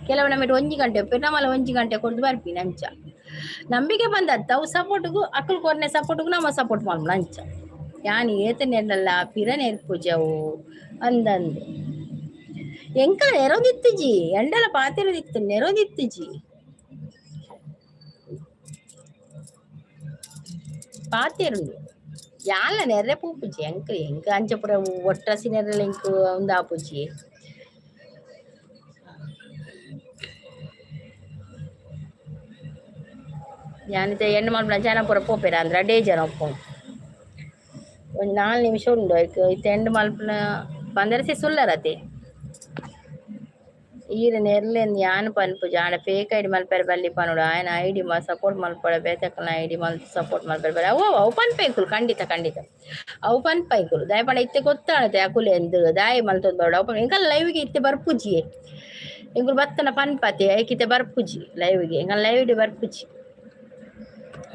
ಕೆಲವು ನಮಗೆ 1 ಗಂಟೆ ಉಪ್ಪೆರ್, ನಮ್ಮಲ 1 ಗಂಟೆ ಕೊರ್ದು ಬರ್ಪಿನಿ ಅಂಚ. ನಂಬಿಕೆ ಬಂದತ್ತ ಅವು ಸಪೋರ್ಟ್ಗು ಅಕುಲು ಕೊರ್ನೆ ಸಪೋರ್ಟ್ಗು ನಮ್ಮ ಸಪೋರ್ಟ್ ಮಲ್ಪುನ ಅಂಚ. ಯಾನ್ ಏತ್ ನೆರ್ನಲ್ಲ ಪಿರ ನೆರ್ಪುಜಿ ಅವು ಅಂದಂದು. ಎಂಕಲ ನೆರೊಂದಿತ್ತಿಜಿ, ಎಂಡಲ ಪಾತೆರೊಂದಿತ್ತು, ನೆರೊಂದಿತ್ತಿಜಿ ಪಾತೆರುಂಡು. ಯಾನ್ಲ ನೆರ್ರೆ ಪೋಪುಜಿ ಎಂಕ್. ಎಂಕ್ ಅಂಚ ಪೂರ ಒಟ್ರಾಸಿ ನೆರ್ರೆಲ ಎಂಕ್ ಉಂದಾಪುಜಿ. ಯಾನ್ ಇತ್ತೆ ಎಣ್ಣೆ ಮಲ್ಪುನ ಜನ ಪೂರ ಪೋಪೆರ್ ಅಂದ್ ರಡ್ಡೇ ಜನ ಉಪ್ಪುನು. ಒಂಜಿ 4 ನಿಮಿಷ ಉಂಡು ಐಕ್. ಇತ್ತೆ ಎಂಡ್ ಮಲ್ಪುನ ಬಂದರಸಿ ಸುಲ್ಲರತೆ. ಈರ್ ನೆರ್ಲೆಂದ್ ಯಾನ್ ಪನ್ಪುಜಿ. ಆಂಡ ಫೇಕ್ ಐಡಿ ಮಲ್ಪೆರೆ ಬಲ್ಲಿ ಪನೊಡು. ಆಯನ ಐಡಿ ಸಪೋರ್ಟ್ ಮಲ್ಪೊಡ, ಬೇತೆಕಲ್ನ ಐಡಿ ಮಲ್ತ್ ಸಪೋರ್ಟ್ ಮಲ್ಪೆರೆ ಬಲ್ಲಿ. ಅವು ಅವು ಪನ್ಪ ಎಂಕುಲು, ಖಂಡಿತ ಖಂಡಿತ ಅವು ಪನ್ಪ ಎಂಕುಲು. ದಾಯೆ ಪಂಡ ಇತ್ತೆ ಗೊತ್ತಾಣತೆ ಅಕುಲು ಎಂದ್ ದಾಯೆ ಮಲ್ತೊಂದು ಬರೊಡು. ಅವು ಎಂಕಲ್ ಲೈವ್ಗೆ ಇತ್ತೆ ಬರ್ಪುಜಿಯೇ. ಎಂಕುಲು ಬತ್ತನ ಪನ್ಪತೆ, ಐಕ್ ಇತ್ತೆ ಬರ್ಪುಜಿ ಲೈವ್ಗೆ. ಎಂಕಲ್ ಲೈವ್ ಬರ್ಪುಜಿ.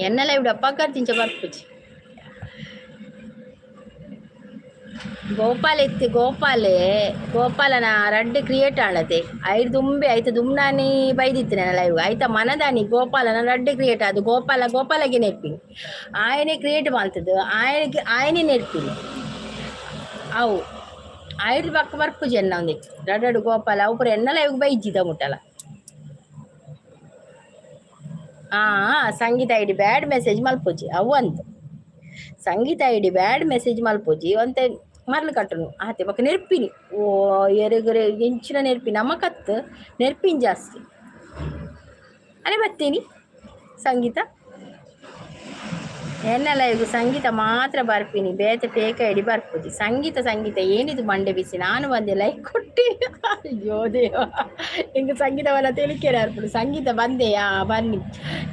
ಎನ್ನ ಲೈವ್ ಅಪ್ಪಗರ್ದಿಂಚ ಬರ್ಪುಜಿ. ಗೋಪಾಲ ಇತ್ತು, ಗೋಪಾಲೆ ಗೋಪಾಲನ ರಡ್ಡ್ ಕ್ರಿಯೇಟ್ ಆಂಡತೆ. ಐಡ್ ದುಂಬೆ ಐತ ದುಮ್ನಾನಿ ಬೈದಿತ್ತು ನನ್ನ ಲೈವ್. ಐತ ಮನದಾನಿ ಗೋಪಾಲನ ರಡ್ಡ್ ಕ್ರಿಯೇಟ್ ಅದು ಗೋಪಾಲ ಗೋಪಾಲಗೆ ನೆರ್ಪಿನಿ. ಆಯನೆ ಕ್ರಿಯೇಟ್ ಮಲ್ತದು, ಆಯನಿಗೆ ಆಯನೆ ನೆರ್ಪಿನಿ. ಅವು ಐಡ್ ಬಕ್ಕ ಬರ್ಪುಜಿ ಎನ್ನ ಒಂದಿಕ್ ರಡ್ಡ್ ಗೋಪಾಲ. ಅವು ಪೂರ ಎನ್ನ ಲೈವ್ ಬೈಜಿದ ಮುಟ್ಟಲ. ಆ ಸಂಗೀತ ಐಡಿ ಬ್ಯಾಡ್ ಮೆಸೇಜ್ ಮಲ್ಪುಜಿ ಅವು ಅಂತ್. ಸಂಗೀತ ಐಡಿ ಬ್ಯಾಡ್ ಮೆಸೇಜ್ ಮಲ್ಪುಜಿ ಒಂತೆ ಮರ್ಲು ಕಟ್ಟುನು ಆತೆ. ಬೊಕ ನೆರ್ಪಿನಿ ಓ ಎರೆಗುರೆ ಎಂಚಿನ ನೆರ್ಪಿ ನಮಕತ್ ನೆರ್ಪಿನ್ ಜಾಸ್ತಿ. ಅಲೆ ಬತ್ತೀನಿ ಸಂಗೀತ. ಎನ್ನ ಲೈವ್ ಸಂಗೀತ ಮಾತ್ರ ಬರ್ಪಿನಿ, ಬೇತೆ ಫೇಕ್ ಐಡಿ ಬರ್ಪುಜಿ. ಸಂಗೀತ ಸಂಗೀತ ಏನಿದು ಮಂಡೆ ಬಿಸಿ? ನಾನು ಬಂದೆ, ಲೈಕ್ ಕೊಟ್ಟಿ. ಅಯ್ಯೋ ದೇವ, ಹಿಂಗೆ ಸಂಗೀತವನ್ನ ತಿಳಿಕೆರೆ ಅರ್ಪುಡು. ಸಂಗೀತ ಬಂದೆಯಾ? ಬನ್ನಿ.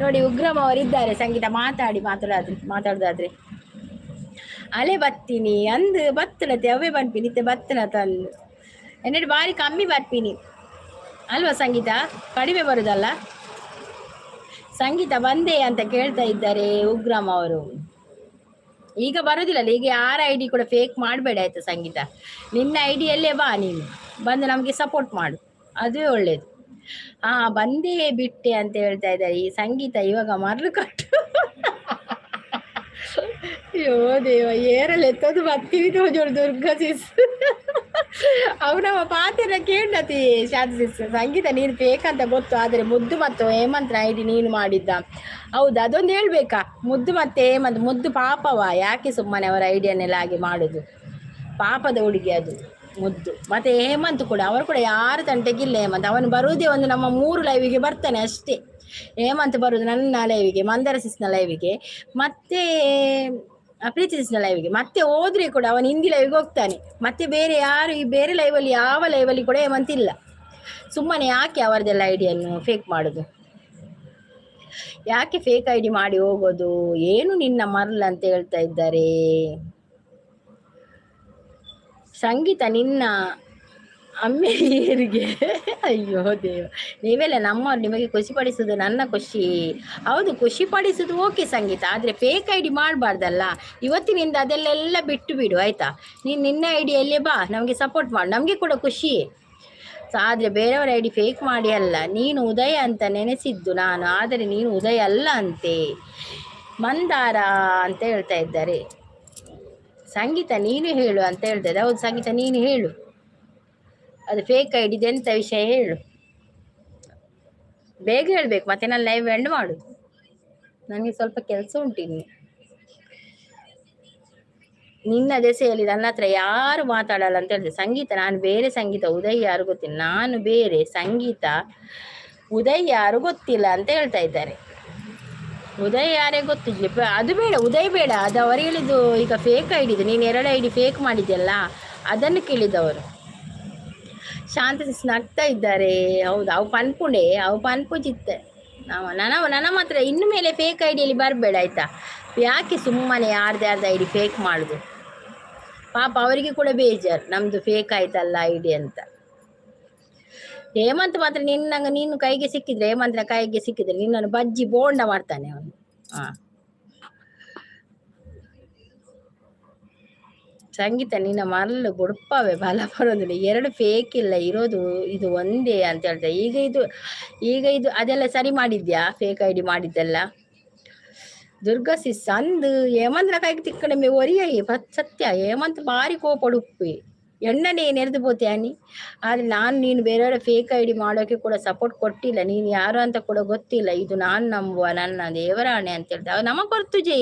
ನೋಡಿ, ಉಗ್ರಮ್ ಅವರಿದ್ದಾರೆ. ಸಂಗೀತ ಮಾತಾಡಿ, ಮಾತಾಡಾದ್ರೆ ಮಾತಾಡೋದಾದ್ರೆ. ಅಲೆ ಬತ್ತೀನಿ ಅಂದ್ ಬತ್ತನತೆ ಅವೇ ಬನ್ಪಿನಿ. ಇತ್ತೆ ಬತ್ತನ ತಂದು ಎನ್ನಡಿ ಬಾರಿ ಕಮ್ಮಿ ಬರ್ಪಿನಿ ಅಲ್ವಾ ಸಂಗೀತ? ಕಡಿಮೆ ಬರುದಲ್ಲ ಸಂಗೀತ? ಬಂದೆ ಅಂತ ಕೇಳ್ತಾ ಇದ್ದಾರೆ ಉಗ್ರಮ್ ಅವರು. ಈಗ ಬರುದಿಲ್ಲಲ್ಲ. ಈಗ ಯಾರ ಐಡಿ ಕೂಡ ಫೇಕ್ ಮಾಡಬೇಡ, ಆಯ್ತಾ ಸಂಗೀತ? ನಿನ್ನ ಐಡಿಯಲ್ಲೇ ಬಾ ನೀನು. ಬಂದು ನಮಗೆ ಸಪೋರ್ಟ್ ಮಾಡು, ಅದುವೇ ಒಳ್ಳೇದು. ಹಾ, ಬಂದೇ ಬಿಟ್ಟೆ ಅಂತ ಹೇಳ್ತಾ ಇದ್ದಾರೆ ಈ ಸಂಗೀತ. ಇವಾಗ ಮರಳು ಕಟ್ಟು. ಅಯ್ಯೋ ದೇವ, ಏರಲ್ ಎತ್ತದು ಬತ್ತೀವಿ ತೋಜೋಡು. ದುರ್ಗಾ ಸಿಸ್, ಅವು ನಮ್ಮ ಪಾತೆರ ಕೇಳತಿ. ಶಾಂತ ಸಿಸ್, ಸಂಗೀತ ನೀನು ಫೇಕ್ ಅಂತ ಗೊತ್ತು, ಆದರೆ ಮುದ್ದು ಮತ್ತು ಹೇಮಂತ್ನ ಐಡಿ ನೀನು ಮಾಡಿದ್ದ? ಹೌದು, ಅದೊಂದು ಹೇಳ್ಬೇಕಾ? ಮುದ್ದು ಮತ್ತೆ ಹೇಮಂತ್, ಮುದ್ದು ಪಾಪವ. ಯಾಕೆ ಸುಮ್ಮನೆ ಅವರ ಐಡಿಯನ್ನೆಲ್ಲ ಹಾಗೆ ಮಾಡುದು? ಪಾಪದ ಹುಡುಗಿ ಅದು ಮುದ್ದು. ಮತ್ತೆ ಹೇಮಂತ್ ಕೂಡ, ಅವರು ಕೂಡ ಯಾರು ತಂಟೆಗಿಲ್ಲ ಹೇಮಂತ್. ಅವನು ಬರುವುದೇ ಒಂದು ನಮ್ಮ ಮೂರು ಲೈವಿಗೆ ಬರ್ತಾನೆ ಅಷ್ಟೇ. ಹೇಮಂತ್ ಬರುವುದು ನನ್ನ ಲೈವಿಗೆ, ಮಂದರ ಸಿಸ್ನ ಲೈವಿಗೆ, ಮತ್ತೆ ಪ್ರೀತಿ ಸಿಸ್ನ ಲೈವಿಗೆ. ಮತ್ತೆ ಹೋದ್ರೆ ಕೂಡ ಅವನು ಹಿಂದಿ ಲೈವ್ಗೆ ಹೋಗ್ತಾನೆ. ಮತ್ತೆ ಬೇರೆ ಯಾರು ಈ ಬೇರೆ ಲೈವಲ್ಲಿ, ಯಾವ ಲೈವಲ್ಲಿ ಕೂಡ ಹೇಮಂತ್ ಇಲ್ಲ. ಸುಮ್ಮನೆ ಯಾಕೆ ಅವರದೆಲ್ಲ ಐಡಿಯನ್ನು ಫೇಕ್ ಮಾಡುದು? ಯಾಕೆ ಫೇಕ್ ಐಡಿ ಮಾಡಿ ಹೋಗೋದು? ಏನು ನಿನ್ನ ಮರ್ಲ್ ಅಂತ ಹೇಳ್ತಾ ಇದ್ದಾರೆ. ಸಂಗೀತ ನಿನ್ನ ಅಮ್ಮೆಯರಿಗೆ. ಅಯ್ಯೋ ದೇವ, ನೀವೆಲ್ಲ ನಮ್ಮವ್ರು, ನಿಮಗೆ ಖುಷಿಪಡಿಸುವುದು ನನ್ನ ಖುಷಿ. ಹೌದು, ಖುಷಿ ಪಡಿಸುವುದು ಓಕೆ ಸಂಗೀತ, ಆದರೆ ಫೇಕ್ ಐಡಿ ಮಾಡಬಾರ್ದಲ್ಲ. ಇವತ್ತಿನಿಂದ ಅದೆಲ್ಲೆಲ್ಲ ಬಿಟ್ಟು ಬಿಡು, ಆಯಿತಾ? ನೀನು ನಿನ್ನ ಐಡಿಯಲ್ಲೇ ಬಾ, ನಮಗೆ ಸಪೋರ್ಟ್ ಮಾಡು, ನಮಗೆ ಕೂಡ ಖುಷಿ. ಆದರೆ ಬೇರೆಯವರ ಐಡಿ ಫೇಕ್ ಮಾಡಿ ಅಲ್ಲ. ನೀನು ಉದಯ ಅಂತ ನೆನೆಸಿದ್ದು ನಾನು, ಆದರೆ ನೀನು ಉದಯ ಅಲ್ಲ ಅಂತೆ. ಮಂದಾರ ಅಂತ ಹೇಳ್ತಾ ಇದ್ದಾರೆ. ಸಂಗೀತ ನೀನು ಹೇಳು ಅಂತ ಹೇಳ್ತಾ ಇದ್ದೆ. ಹೌದು ಸಂಗೀತ ನೀನು ಹೇಳು, ಅದು ಫೇಕ್ ಐಡಿದೆ ಎಂತ ವಿಷಯ ಹೇಳು, ಬೇಗ ಹೇಳ್ಬೇಕು, ಮತ್ತೆ ನಾನು ಲೈವ್ ಎಂಡ್ ಮಾಡು, ನನಗೆ ಸ್ವಲ್ಪ ಕೆಲಸ ಉಂಟು ಇನ್ನು. ನಿನ್ನ ದೆಸೆಯಲ್ಲಿ ನನ್ನ ಹತ್ರ ಯಾರು ಮಾತಾಡಲ್ಲ ಅಂತ ಹೇಳ್ತಾರೆ. ಸಂಗೀತ ನಾನು ಬೇರೆ, ಸಂಗೀತ ಉದಯ್ ಯಾರು ಗೊತ್ತಿಲ್ಲ, ನಾನು ಬೇರೆ, ಸಂಗೀತ ಉದಯ್ ಯಾರು ಗೊತ್ತಿಲ್ಲ ಅಂತ ಹೇಳ್ತಾ ಇದ್ದಾರೆ. ಉದಯ್ ಯಾರೇ ಗೊತ್ತಿಲ್ಲ, ಅದು ಬೇಡ, ಉದಯ್ ಬೇಡ, ಅದು ಅವರು ಹೇಳಿದ್ದು ಈಗ ಫೇಕ್ ಐಡಿ ಇದೆ, ನೀನು ಎರಡು ಐಡಿ ಫೇಕ್ ಮಾಡಿದ್ಯಲ್ಲ ಅದನ್ನು ಕೇಳಿದವರು. ಶಾಂತ ನಗ್ತಾ ಇದ್ದಾರೆ. ಹೌದು, ಅವು ಪನ್ಪುಂಡೆ, ಅವು ಪನ್ಪುಜಿತ್ತೆ. ನಾವು ನನ್ನ ನನ್ನ ಮಾತ್ರ ಇನ್ನು ಮೇಲೆ ಫೇಕ್ ಐಡಿಯಲ್ಲಿ ಬರಬೇಡ ಆಯಿತಾ? ಯಾಕೆ ಸುಮ್ಮನೆ ಯಾರ್ದು ಯಾರ್ದು ಐಡಿ ಫೇಕ್ ಮಾಡೋದು? ಪಾಪ ಅವರಿಗೆ ಕೂಡ ಬೇಜಾರು, ನಮ್ಮದು ಫೇಕ್ ಆಯ್ತಲ್ಲ ಐಡಿ ಅಂತ. ಹೇಮಂತ್ ಮಾತ್ರ ನಿನ್ನಂಗ ನೀನು ಕೈಗೆ ಸಿಕ್ಕಿದ್ರೆ, ಹೇಮಂತನ ಕೈಗೆ ಸಿಕ್ಕಿದ್ರೆ ನಿನ್ನನ್ನು ಬಜ್ಜಿ ಬೋಂಡ ಮಾಡ್ತಾನೆ ಅವನು. ಹಾ ಸಂಗೀತ ನಿನ್ನ ಮರಳು ಬುಡ್ಪವೆ ಬಲ ಬರೋದಿಲ್ಲ. ಎರಡು ಫೇಕ್ ಇಲ್ಲ, ಇರೋದು ಇದು ಒಂದೇ ಅಂತ ಹೇಳ್ತಾರೆ. ಈಗ ಇದು ಅದೆಲ್ಲ ಸರಿ ಮಾಡಿದ್ಯಾ, ಫೇಕ್ ಐಡಿ ಮಾಡಿದ್ದೆಲ್ಲ? ದುರ್ಗಾ ಸಿಸ್ ಅಂದು ಹೇಮಂತನ ಕೈಗೆ ತಿಕ್ಕಡೆ ಒರಿಯೈ ಸತ್ಯ. ಹೇಮಂತ್ ಭಾರಿ ಕೋಪಡುಪ್ಪಿ ಎಣ್ಣನೆ ನೆರೆದು ಪೋತೆ ಅನಿ. ಆದರೆ ನಾನು ನೀನು ಬೇರೆಯವರ ಫೇಕ್ ಐಡಿ ಮಾಡೋಕೆ ಕೂಡ ಸಪೋರ್ಟ್ ಕೊಟ್ಟಿಲ್ಲ, ನೀನು ಯಾರು ಅಂತ ಕೂಡ ಗೊತ್ತಿಲ್ಲ, ಇದು ನಾನು ನಂಬುವ ನನ್ನ ದೇವರಾಣೆ ಅಂತ ಹೇಳ್ದೆ. ಅವ ನಮ್ಮ ಕೊರ್ತು ಜೈ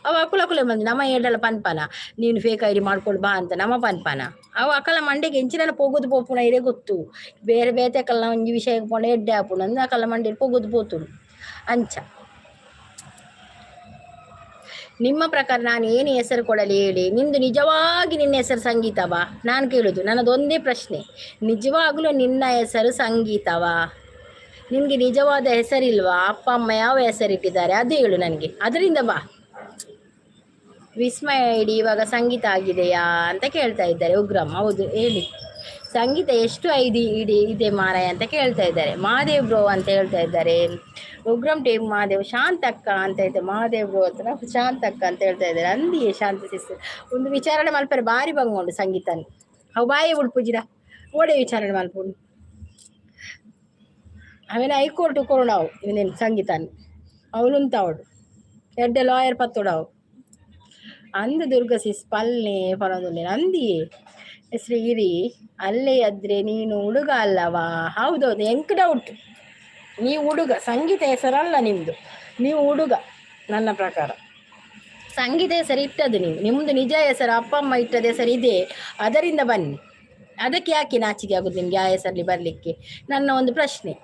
ಅವ ಅಕುಲ ಅಕುಲೆ ಬಂದು ನಮ್ಮ ಏಡಲ ಪನ್ಪನ, ನೀನು ಫೇಕ್ ಐಡಿ ಮಾಡ್ಕೊಂಡು ಬಾ ಅಂತ ನಮ್ಮ ಪನ್ಪನ. ಅವ ಅಕಲ ಮಂಡೆಗೆ ಎಂಚಿನ ಪೋಗುದು ಪೋಪುನ ಇರೇ ಗೊತ್ತು, ಬೇರೆ ಬೇತೆಕಲ್ಲ ಒಂಜಿ ವಿಷಯ ಪೋಣ ಎಡ್ಡೆ ಆಪುಣ ಅಂದ್ ಅಕಲ ಮಂಡೆಗೆ ಪೋಗುದು ಪೋತುಡು ಅಂಚ. ನಿಮ್ಮ ಪ್ರಕಾರ ನಾನು ಏನು ಹೆಸರು ಕೊಡಲಿ ಹೇಳಿ? ನಿಂದು ನಿಜವಾಗಿ ನಿನ್ನ ಹೆಸರು ಸಂಗೀತವಾ? ನಾನು ಕೇಳುದು, ನನ್ನದೊಂದೇ ಪ್ರಶ್ನೆ, ನಿಜವಾಗಲೂ ನಿನ್ನ ಹೆಸರು ಸಂಗೀತವಾ? ನಿನಗೆ ನಿಜವಾದ ಹೆಸರಿಲ್ವಾ? ಅಪ್ಪ ಅಮ್ಮ ಯಾವ ಹೆಸರಿಟ್ಟಿದ್ದಾರೆ ಅದು ಹೇಳು ನನಗೆ, ಅದರಿಂದ ಬಾ. ವಿಸ್ಮಯ ಐಡಿ ಇವಾಗ ಸಂಗೀತ ಆಗಿದೆಯಾ ಅಂತ ಕೇಳ್ತಾ ಇದ್ದಾರೆ ಉಗ್ರಂ. ಹೌದು ಹೇಳಿ. ಸಂಗೀತ ಎಷ್ಟು ಐಡಿ ಇಡಿ ಇದೆ ಮಾರಾಯ ಅಂತ ಕೇಳ್ತಾ ಇದ್ದಾರೆ. ಮಹಾದೇವ್ ಬ್ರೋ ಅಂತ ಹೇಳ್ತಾ ಇದ್ದಾರೆ. ಉಗ್ರಂ ಟೀಮ್ ಮಹಾದೇವ್, ಶಾಂತಕ್ಕ ಅಂತ ಹೇಳ್ತಾರೆ. ಮಹಾದೇವ್ ಬ್ರೋ ಅಂತ ಶಾಂತಕ್ಕ ಅಂತ ಹೇಳ್ತಾ ಇದ್ದಾರೆ. ಅಂದಿಯೇ ಶಾಂತ ಸಿಸ್ಟರ್ ಒಂದು ವಿಚಾರಣೆ ಮಲ್ಪರೆ ಬಾರಿ ಬಂಗುಂಡು ಸಂಗೀತನ್. ಅವು ಬಾಯಿ ಉಡ್ಪುಜಿರ ಓಡೆ ವಿಚಾರಣೆ ಮಲ್ಪುಂಡು. ಆಮೇಲೆ ಹೈಕೋರ್ಟ್ ಕೊರುಣವು ಇವನೇನು ಸಂಗೀತನ್ ಅವಳುಂತಾವಡು ಎಡ್ಡೆ ಲಾಯರ್ ಪತ್ತುಡವು ಅಂದ. ದುರ್ಗ ಸಿಸ್ ಪಲ್ನೆ ಪನೊಂದುಲ್ಲೆ ಅಂದಿಯೇ ಹೆಸ್ರು ಇರಿ ಅಲ್ಲೇ ಅದ್ರೆ ನೀನು ಹುಡುಗ ಅಲ್ಲವಾ? ಹೌದೌದು, ಎಂಕ್ ಡೌಟ್, ನೀವು ಹುಡುಗ, ಸಂಗೀತ ಹೆಸರಲ್ಲ ನಿಮ್ಮದು, ನೀವು ಹುಡುಗ ನನ್ನ ಪ್ರಕಾರ. ಸಂಗೀತ ಹೆಸರು ಇಟ್ಟದ್ದು ನೀವು, ನಿಮ್ಮದು ನಿಜ ಹೆಸರು ಅಪ್ಪ ಅಮ್ಮ ಇಟ್ಟದ ಹೆಸರು ಇದೆ, ಅದರಿಂದ ಬನ್ನಿ. ಅದಕ್ಕೆ ಯಾಕೆ ನಾಚಿಕೆ ಆಗುದು ನಿಮಗೆ ಆ ಹೆಸರಲ್ಲಿ ಬರಲಿಕ್ಕೆ? ನನ್ನ ಒಂದು ಪ್ರಶ್ನೆ.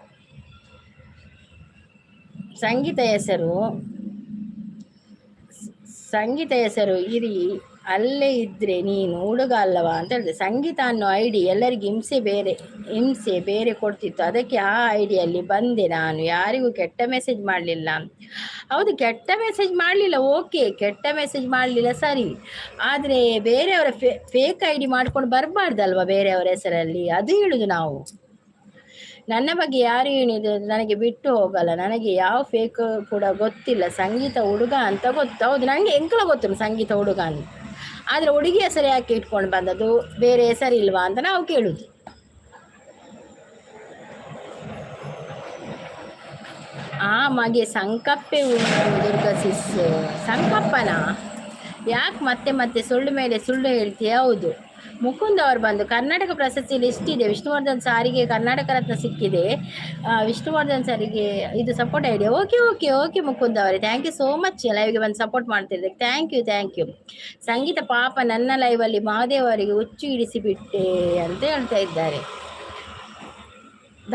ಸಂಗೀತ ಹೆಸರು, ಸಂಗೀತ ಹೆಸರು ಇರಿ ಅಲ್ಲೇ ಇದ್ರೆ ನೀನು ಹುಡುಗ ಅಲ್ಲವಾ ಅಂತ ಹೇಳಿದೆ. ಸಂಗೀತ ಅನ್ನೋ ಐಡಿ ಎಲ್ಲರಿಗೂ ಹಿಂಸೆ ಬೇರೆ ಕೊಡ್ತಿತ್ತು, ಅದಕ್ಕೆ ಆ ಐಡಿಯಲ್ಲಿ ಬಂದೆ ನಾನು. ಯಾರಿಗೂ ಕೆಟ್ಟ ಮೆಸೇಜ್ ಮಾಡಲಿಲ್ಲ. ಹೌದು, ಕೆಟ್ಟ ಮೆಸೇಜ್ ಮಾಡಲಿಲ್ಲ, ಓಕೆ, ಕೆಟ್ಟ ಮೆಸೇಜ್ ಮಾಡಲಿಲ್ಲ ಸರಿ. ಆದರೆ ಬೇರೆಯವರ ಫೇಕ್ ಐಡಿ ಮಾಡ್ಕೊಂಡು ಬರಬಾರ್ದಲ್ವ ಬೇರೆಯವರ ಹೆಸರಲ್ಲಿ, ಅದು ಹೇಳುದು ನಾವು. ನನ್ನ ಬಗ್ಗೆ ಯಾರು ಏನಿದೆ ನನಗೆ ಬಿಟ್ಟು ಹೋಗಲ್ಲ, ನನಗೆ ಯಾವ ಫೇಕ್ ಕೂಡ ಗೊತ್ತಿಲ್ಲ, ಸಂಗೀತ ಹುಡುಗ ಅಂತ ಗೊತ್ತು. ಹೌದು, ನನಗೆ ಎಂಕಲ ಗೊತ್ತು ಸಂಗೀತ ಹುಡುಗ ಅಂತ. ಆದರೆ ಹುಡುಗಿ ಹೆಸರು ಯಾಕೆ ಇಟ್ಕೊಂಡು ಬಂದದ್ದು, ಬೇರೆ ಹೆಸರಿಲ್ವಾ ಅಂತ ನಾವು ಕೇಳುದು. ಆ ಮಗೆ ಸಂಕಪ್ಪೆ ಉಂಟು ದುರ್ಗಾ ಸಿಸ್. ಸಂಕಪ್ಪನ ಯಾಕೆ ಮತ್ತೆ ಮತ್ತೆ ಸುಳ್ಳು ಮೇಲೆ ಸುಳ್ಳು ಹೇಳ್ತೀಯ? ಹೌದು. ಮುಕುಂದ್ ಅವರು ಬಂದು ಕರ್ನಾಟಕ ಪ್ರಶಸ್ತಿ ಲಿಸ್ಟ್ ಇದೆ, ವಿಷ್ಣುವರ್ಧನ್ ಸಾರಿಗೆ ಕರ್ನಾಟಕ ರತ್ನ ಸಿಕ್ಕಿದೆ, ವಿಷ್ಣುವರ್ಧನ್ ಸಾರಿಗೆ ಇದು support idea. Okay okay okay Mukund ಅವರೇ, thank you so much ಲೈವ್ಗೆ ಬಂದು support ಮಾಡ್ತಿದ್ದಕ್ಕೆ. Thank you thank you. Sangeetha ಪಾಪ ನನ್ನ ಲೈವಲ್ಲಿ ಮಹಾದೇವ್ ಅವರಿಗೆ ಹುಚ್ಚು ಹಿಡಿಸಿಬಿಟ್ಟೆ ಅಂತ ಹೇಳ್ತಾ ಇದ್ದಾರೆ.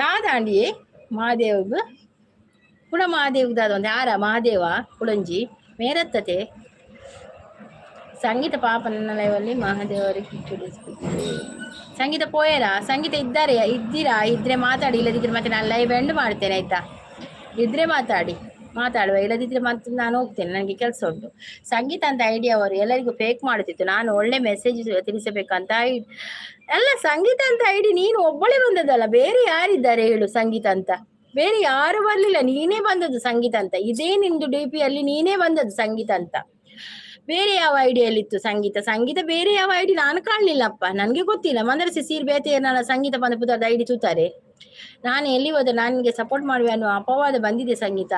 ದಾದಾಂಡಿಯೇ ಮಹಾದೇವ್ಗೆ ಕುಡ ಮಹಾದೇವ್ ದಾದ ಒಂದು ಯಾರ ಮಹಾದೇವ ಕುಳಂಜಿ ಮೇರತ್ತತೆ. ಸಂಗೀತ ಪಾಪ ನನ್ನ ಲೈವಲ್ಲಿ ಮಹಾದೇವರಿಗೆ ಕಿಚ್ಚುಡಿಸ್ಬಿಟ್ಟೆ. ಸಂಗೀತ ಪೋಯರಾ? ಸಂಗೀತ ಇದ್ದಾರೆ ಇದ್ದೀರಾ? ಇದ್ರೆ ಮಾತಾಡಿ, ಇಲ್ಲದಿದ್ದರೆ ಮತ್ತೆ ನಾನು ಲೈವ್ ಎಂಡ್ ಮಾಡ್ತೇನೆ ಆಯ್ತಾ? ಇದ್ರೆ ಮಾತಾಡಿ, ಮಾತಾಡುವ, ಇಲ್ಲದಿದ್ದರೆ ಮತ್ತೆ ನಾನು ಹೋಗ್ತೇನೆ, ನನಗೆ ಕೆಲಸ ಉಂಟು. ಸಂಗೀತ ಅಂತ ಐಡಿಯಾ ಅವರು ಎಲ್ಲರಿಗೂ ಫೇಕ್ ಮಾಡುತ್ತಿತ್ತು, ನಾನು ಒಳ್ಳೆ ಮೆಸೇಜ್ ತಿಳಿಸಬೇಕಂತ ಅಲ್ಲ. ಸಂಗೀತ ಅಂತ ಐಡಿ ನೀನು ಒಬ್ಬಳೇ ಬಂದದ್ದಲ್ಲ, ಬೇರೆ ಯಾರಿದ್ದಾರೆ ಹೇಳು? ಸಂಗೀತ ಅಂತ ಬೇರೆ ಯಾರು ಬರಲಿಲ್ಲ, ನೀನೇ ಬಂದದ್ದು ಸಂಗೀತ ಅಂತ. ಇದೇ ನಿಂದು ಡಿ ಪಿ ಅಲ್ಲಿ ನೀನೇ ಬಂದದ್ದು ಸಂಗೀತ ಅಂತ. ಬೇರೆ ಯಾವ ಐಡಿಯಲ್ಲಿತ್ತು ಸಂಗೀತ? ಸಂಗೀತ ಬೇರೆ ಯಾವ ಐಡಿ ನಾನು ಕಾಣಲಿಲ್ಲಪ್ಪ, ನನಗೆ ಗೊತ್ತಿಲ್ಲ. ಮಂದರಸಿ ಸೀರ್ ಬೇತೆ ನನ್ನ ಸಂಗೀತ ಬಂದ ಪುದಾರ್ದ ಐಡಿ ತೂತಾರೆ. ನಾನು ಎಲ್ಲಿ ಹೋದೆ ನನಗೆ ಸಪೋರ್ಟ್ ಮಾಡುವೆ ಅನ್ನುವ ಅಪವಾದ ಬಂದಿದೆ ಸಂಗೀತ.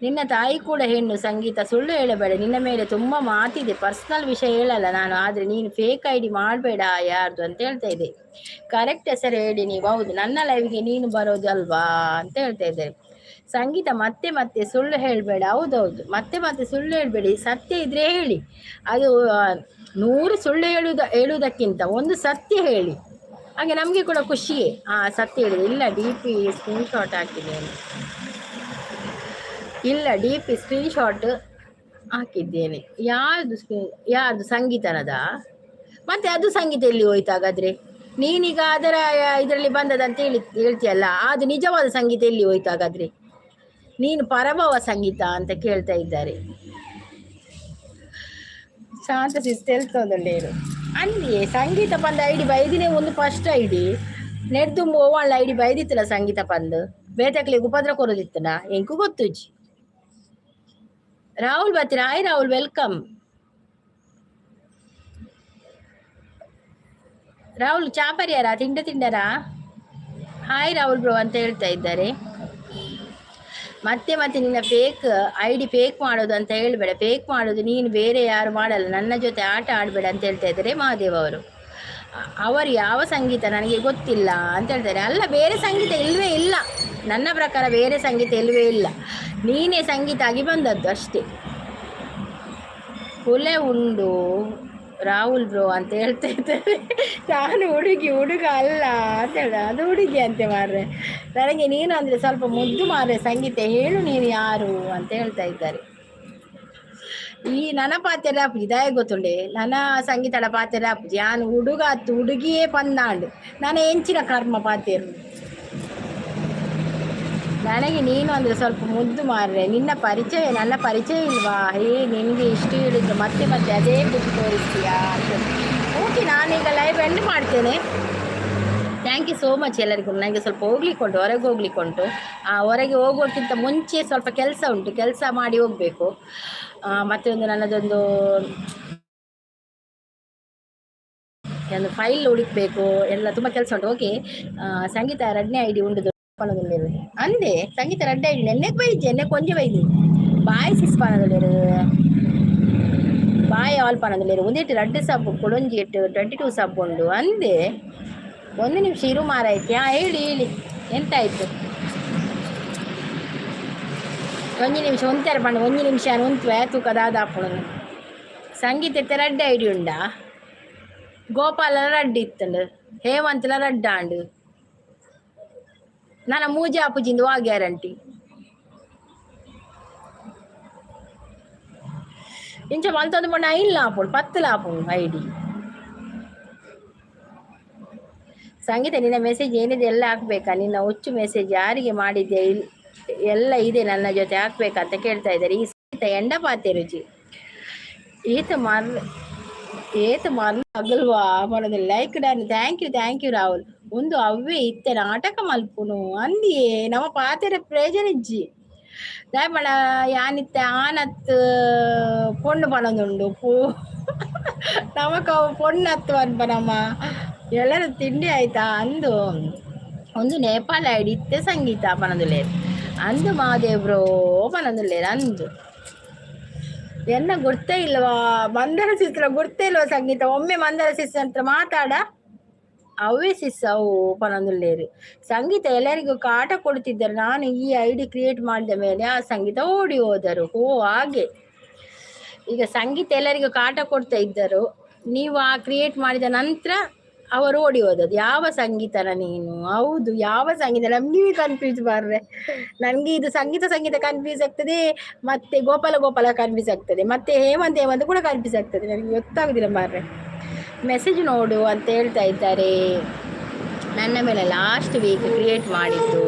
ನಿನ್ನ ತಾಯಿ ಕೂಡ ಹೆಣ್ಣು ಸಂಗೀತ, ಸುಳ್ಳು ಹೇಳಬೇಡ. ನಿನ್ನ ಮೇಲೆ ತುಂಬ ಮಾತಿದೆ, ಪರ್ಸ್ನಲ್ ವಿಷಯ ಹೇಳಲ್ಲ ನಾನು, ಆದರೆ ನೀನು ಫೇಕ್ ಐಡಿ ಮಾಡಬೇಡ ಯಾರ್ದು ಅಂತ ಹೇಳ್ತಾ ಇದ್ದೆ. ಕರೆಕ್ಟ್ ಹೆಸರು ಹೇಳಿ ನೀವು. ಹೌದು, ನನ್ನ ಲೈವ್ಗೆ ನೀನು ಬರೋದು ಅಲ್ವಾ ಅಂತ ಹೇಳ್ತಾ ಇದ್ದಾರೆ ಸಂಗೀತ. ಮತ್ತೆ ಮತ್ತೆ ಸುಳ್ಳು ಹೇಳಬೇಡ. ಹೌದೌದು, ಮತ್ತೆ ಮತ್ತೆ ಸುಳ್ಳು ಹೇಳಬೇಡಿ, ಸತ್ಯ ಇದ್ರೆ ಹೇಳಿ. ಅದು 100 ಸುಳ್ಳು ಹೇಳುವುದಕ್ಕಿಂತ ಒಂದು ಸತ್ಯ ಹೇಳಿ, ಹಾಗೆ ನಮಗೆ ಕೂಡ ಖುಷಿಯೇ. ಸತ್ಯ ಹೇಳಿದೆ. ಇಲ್ಲ, ಡಿಪಿ ಸ್ಕ್ರೀನ್ಶಾಟ್ ಹಾಕಿದ್ದೇನೆ. ಇಲ್ಲ, ಡಿಪಿ ಸ್ಕ್ರೀನ್ಶಾಟ್ ಹಾಕಿದ್ದೇನೆ. ಯಾರ್ದು ಸ್ಕ್ರೀನ್? ಯಾರ್ದು? ಸಂಗೀತನದ? ಮತ್ತೆ ಅದು ಸಂಗೀತ ಎಲ್ಲಿ ಹೋಯ್ತು ಹಾಗಾದ್ರೆ? ನೀನೀಗ ಅದರ ಇದರಲ್ಲಿ ಬಂದದಂತ ಹೇಳಿ ಹೇಳ್ತೀಯಲ್ಲ, ಅದು ನಿಜವಾದ ಸಂಗೀತ ಎಲ್ಲಿ ಹೋಯ್ತು ಹಾಗಾದ್ರೆ? ನೀನು ಪರಭವ ಸಂಗೀತ ಅಂತ ಕೇಳ್ತಾ ಇದ್ದಾರೆ. ಶಾಂತ ಸಿಸ್ಟೆಲ್ತೊಂದುಂಡೇರು ಅಂದಿಯೇ ಸಂಗೀತ ಪಂದ ಐಡಿ ಬೈದಿನೇ. ಒಂದು ಫಸ್ಟ್ ಐಡಿ ನೆಡ್ದು ಓವಾಳ ಐಡಿ ಬೈದಿತ್ತಲ್ಲ ಸಂಗೀತ ಪಂದ್, ಬೇತಕ್ಲಿಗೆ ಉಪದ್ರ ಕೊರೋದಿತ್ತನ ಎಂಕು ಗೊತ್ತುಜಿ. ರಾಹುಲ್ ಬತ್ತೀರ? Hi Rahul, welcome. Rahul ಚಾಪರಿಯಾರ ತಿಂಡ ತಿಂಡರಾ? ಹಾಯ್ ರಾಹುಲ್ ಬ್ರೋ ಅಂತ ಹೇಳ್ತಾ ಇದ್ದಾರೆ. ಮತ್ತೆ ಮತ್ತೆ ನಿನ್ನ ಫೇಕ್ ಐಡಿ ಫೇಕ್ ಮಾಡೋದು ಅಂತ ಹೇಳಬೇಡ. ಫೇಕ್ ಮಾಡೋದು ನೀನು, ಬೇರೆ ಯಾರು ಮಾಡಲ್ಲ. ನನ್ನ ಜೊತೆ ಆಟ ಆಡಬೇಡ ಅಂತ ಹೇಳ್ತಾ ಇದ್ದಾರೆ ಮಹಾದೇವ್ ಅವರು. ಅವರು ಯಾವ ಸಂಗೀತ ನನಗೆ ಗೊತ್ತಿಲ್ಲ ಅಂತ ಹೇಳ್ತಾರೆ. ಅಲ್ಲ, ಬೇರೆ ಸಂಗೀತ ಇಲ್ಲವೇ ಇಲ್ಲ. ನನ್ನ ಪ್ರಕಾರ ಬೇರೆ ಸಂಗೀತ ಇಲ್ಲವೇ ಇಲ್ಲ, ನೀನೇ ಸಂಗೀತ ಆಗಿ ಬಂದದ್ದು ಅಷ್ಟೇ. ಕುಲೆ ಉಂಡು ರಾಹುಲ್ ಬ್ರೋ ಅಂತ ಹೇಳ್ತಾ ಇದ್ದಾರೆ. ನಾನು ಹುಡುಗಿ, ಹುಡುಗ ಅಲ್ಲ ಅಂತ ಹೇಳ್ದೆ. ಅದು ಹುಡುಗಿ ಅಂತೆ ಮಾರ್ರೆ. ನನಗೆ ನೀನು ಅಂದರೆ ಸ್ವಲ್ಪ ಮುದ್ದು ಮಾರ್ರೆ ಸಂಗೀತ, ಹೇಳು ನೀನು ಯಾರು ಅಂತ ಹೇಳ್ತಾ ಇದ್ದಾರೆ. ಈ ನನ್ನ ಪಾತೆರ ಇದಾಯ ಗೊತ್ತುಂಡೆ, ನನ್ನ ಸಂಗೀತದ ಪಾತೆರ ಯಾನು ಹುಡುಗ ಅತ್ತು ಹುಡುಗಿಯೇ ಪಂದಾಂಡು. ನನ್ನ ಎಂಚಿನ ಕರ್ಮ ಪಾತೇರು. ನನಗೆ ನೀನು ಅಂದರೆ ಸ್ವಲ್ಪ ಮುದ್ದು ಮಾರ್ರೆ, ನಿನ್ನ ಪರಿಚಯ ನನ್ನ ಪರಿಚಯ ಇಲ್ವಾ? ಹೇ, ನಿನಗೆ ಇಷ್ಟು ಹೇಳಿದ್ರು ಮತ್ತೆ ಮತ್ತೆ ಅದೇ ಬುದ್ಧಿ ತೋರಿಸ್ತೀಯಾ ಅಂತ. ಓಕೆ, ನಾನೀಗ ಲೈವ್ ಎಂಡ್ ಮಾಡ್ತೇನೆ. Thank you so much ಎಲ್ಲರಿಗೂ. ನನಗೆ ಸ್ವಲ್ಪ ಹೋಗ್ಲಿಕ್ಕೆ ಉಂಟು, ಹೊರಗೆ ಹೋಗ್ಲಿಕ್ಕೆ ಉಂಟು. ಹೊರಗೆ ಹೋಗೋಕ್ಕಿಂತ ಮುಂಚೆ ಸ್ವಲ್ಪ ಕೆಲಸ ಉಂಟು, ಕೆಲಸ ಮಾಡಿ ಹೋಗಬೇಕು. ಮತ್ತೆ ಒಂದು ನನ್ನದೊಂದು ಒಂದು ಫೈಲ್ ಹುಡುಕಬೇಕು, ಎಲ್ಲ ತುಂಬ ಕೆಲಸ ಉಂಟು. ಓಕೆ, ಸಂಗೀತ ರಡ್ನೇ ಐಡಿ ಉಂಟು ಪನೊಂದುಲ್ಲೆರ್ ಅಂದೆ. ಸಂಗೀತ ರಡ್ಡ ಐಡಿ ನೆನ್ನೆಗ್ ಬೈಜಿ, ಎನ್ನೆ ಕೊಂಜೆ ಬೈದಿ ಬಾಯ್ ಸಿಸ್ ಪನೊಂದುಲ್ಲೆರ್, ಬಾಯ್ ಆಲ್ ಪನೊಂದುಲ್ಲೆರ್. ಒಂದೆಟ್ಟು ರಡ್ಡ್ ಸಬ್ ಕುಡೊಂಜಿ ಎಟ್ಟು 22 ಸಬ್ ಉಂಡು ಅಂದೆ. ಒಂದು ನಿಮಿಷ ಇರು ಮಾರಾಯ್ತಿ. ಹಾಂ, ಹೇಳಿ ಹೇಳಿ, ಎಂತಾಯ್ತು? ಒಂಜಿ ನಿಮಿಷ ಒಂತೆರ ಪಂಡ, ಒಂಜಿ ನಿಮಿಷ ಉಂತುವೆ ತೂಕ ದಾದಾಪುಣು. ಸಂಗೀತ ರಡ್ಡೆ ಐಡಿ ಉಂಡಾ? ಗೋಪಾಲ ರಡ್ಡ್ ಇತ್ತಂಡು, ಹೇಮಂತ್ಲ ರಡ್ಡಾಂಡು, ನನ್ನ ಮೂಜೆ ಆಪುಜಿಂದು ವಾ ಗ್ಯಾರಂಟಿ. ಇಂಚ ಮಲ್ತೊಂದು ಪಂಡ ಐನ್ ಲಾಪುಂಡು, 10 ಲಾಪುಂಡು ಐಡಿ. ಸಂಗೀತ, ನಿನ್ನ ಮೆಸೇಜ್ ಏನಿದೆ ಎಲ್ಲ ಹಾಕ್ಬೇಕಾ? ನಿನ್ನ ಹುಚ್ಚು ಮೆಸೇಜ್ ಯಾರಿಗೆ ಮಾಡಿದ್ದೆ ಎಲ್ಲ ಇದೆ, ನನ್ನ ಜೊತೆ ಹಾಕ್ಬೇಕಾ ಅಂತ ಕೇಳ್ತಾ ಇದ್ದಾರೆ. ಈ ಸಂಗೀತ ಎಂಡ ಪಾತೆ ರುಚಿ ಏತ ಮರ್ ಏತ ಮರ್ಲ ಅಗಲ್ವಾ ಪನೊಂದು like done. Thank you, thank you Rahul. ಒಂದು ಅವ್ವೆ ಇತ್ತೆ ನಾಟಕ ಮಲ್ಪುನು ಅಂದಿಯೇ, ನಮ್ಮ ಪಾತೆರ ಪ್ರಯೋಜನ ಇಜ್ಜಿ. ದಾಯೆ ಪಂಡ ಯಾನಿತ್ತೆ ಆನತ್ ಪೊಣ್ಣು ಪನೊಂದುಂಡು ಪೂ ನಮಕ್ ಅವು ಪೊಣ್ಣತ್ತು ಪನ್ಪ. ನಮ್ಮ ಎಲ್ಲರ ತಿಂಡಿ ಆಯ್ತಾ ಅಂದು. ಒಂದು ನೇಪಾಳ ಐಡಿ ಇತ್ತೆ ಸಂಗೀತ ಪನೊಂದುಲ್ಲೆರ್ ಅಂದು. ಮಹಾದೇವ್ ಬ್ರೋ ಪನೊಂದುಲ್ಲೆರ್ ಅಂದು. ಎನ್ನ ಗುರ್ತೇ ಇಲ್ವಾ? ಮಂದರ ಸಿಸ್ತ್ರ ಗುರ್ತೇ ಇಲ್ವಾ ಸಂಗೀತ? ಒಮ್ಮೆ ಮಂದರ ಸಿಸ್ತ್ರ ಹತ್ರ ಮಾತಾಡ. ಅವೇ ಸಿಸ್ ಅವು ಪನೊಂದುಲ್ಲೆರ್. ಸಂಗೀತ ಎಲ್ಲರಿಗೂ ಕಾಟ ಕೊಡ್ತಿದ್ದರು, ನಾನು ಈ ಐಡಿ ಕ್ರಿಯೇಟ್ ಮಾಡಿದ ಮೇಲೆ ಆ ಸಂಗೀತ ಓಡಿ ಹೋದರು. ಓ ಹಾಗೆ, ಈಗ ಸಂಗೀತ ಎಲ್ಲರಿಗೂ ಕಾಟ ಕೊಡ್ತಾ ಇದ್ದರು, ನೀವು ಆ ಕ್ರಿಯೇಟ್ ಮಾಡಿದ ನಂತರ ಅವರು ಓಡಿ ಹೋದದ್ದು. ಯಾವ ಸಂಗೀತನ ನೀನು? ಹೌದು, ಯಾವ ಸಂಗೀತ ನಮ್ಗೆ ಕನ್ಫ್ಯೂಸ್ ಮಾರ್ರೆ. ನನಗೆ ಇದು ಸಂಗೀತ ಸಂಗೀತ ಕನ್ಫ್ಯೂಸ್ ಆಗ್ತದೆ, ಮತ್ತೆ ಗೋಪಾಲ ಗೋಪಾಲ ಕನ್ಫ್ಯೂಸ್ ಆಗ್ತದೆ, ಮತ್ತೆ ಹೇಮಂತ್ ಹೇಮಂತ್ ಕೂಡ ಕನ್ಫ್ಯೂಸ್ ಆಗ್ತದೆ. ನನಗೆ ಗೊತ್ತಾಗುದಿಲ್ಲ ಮಾರ್ರೆ. ಮೆಸೇಜ್ ನೋಡು ಅಂತ ಹೇಳ್ತಾ ಇದ್ದಾರೆ. ನನ್ನ ಮೇಲೆ ಲಾಸ್ಟ್ ವೀಕ್ ಕ್ರಿಯೇಟ್ ಮಾಡಿದ್ದು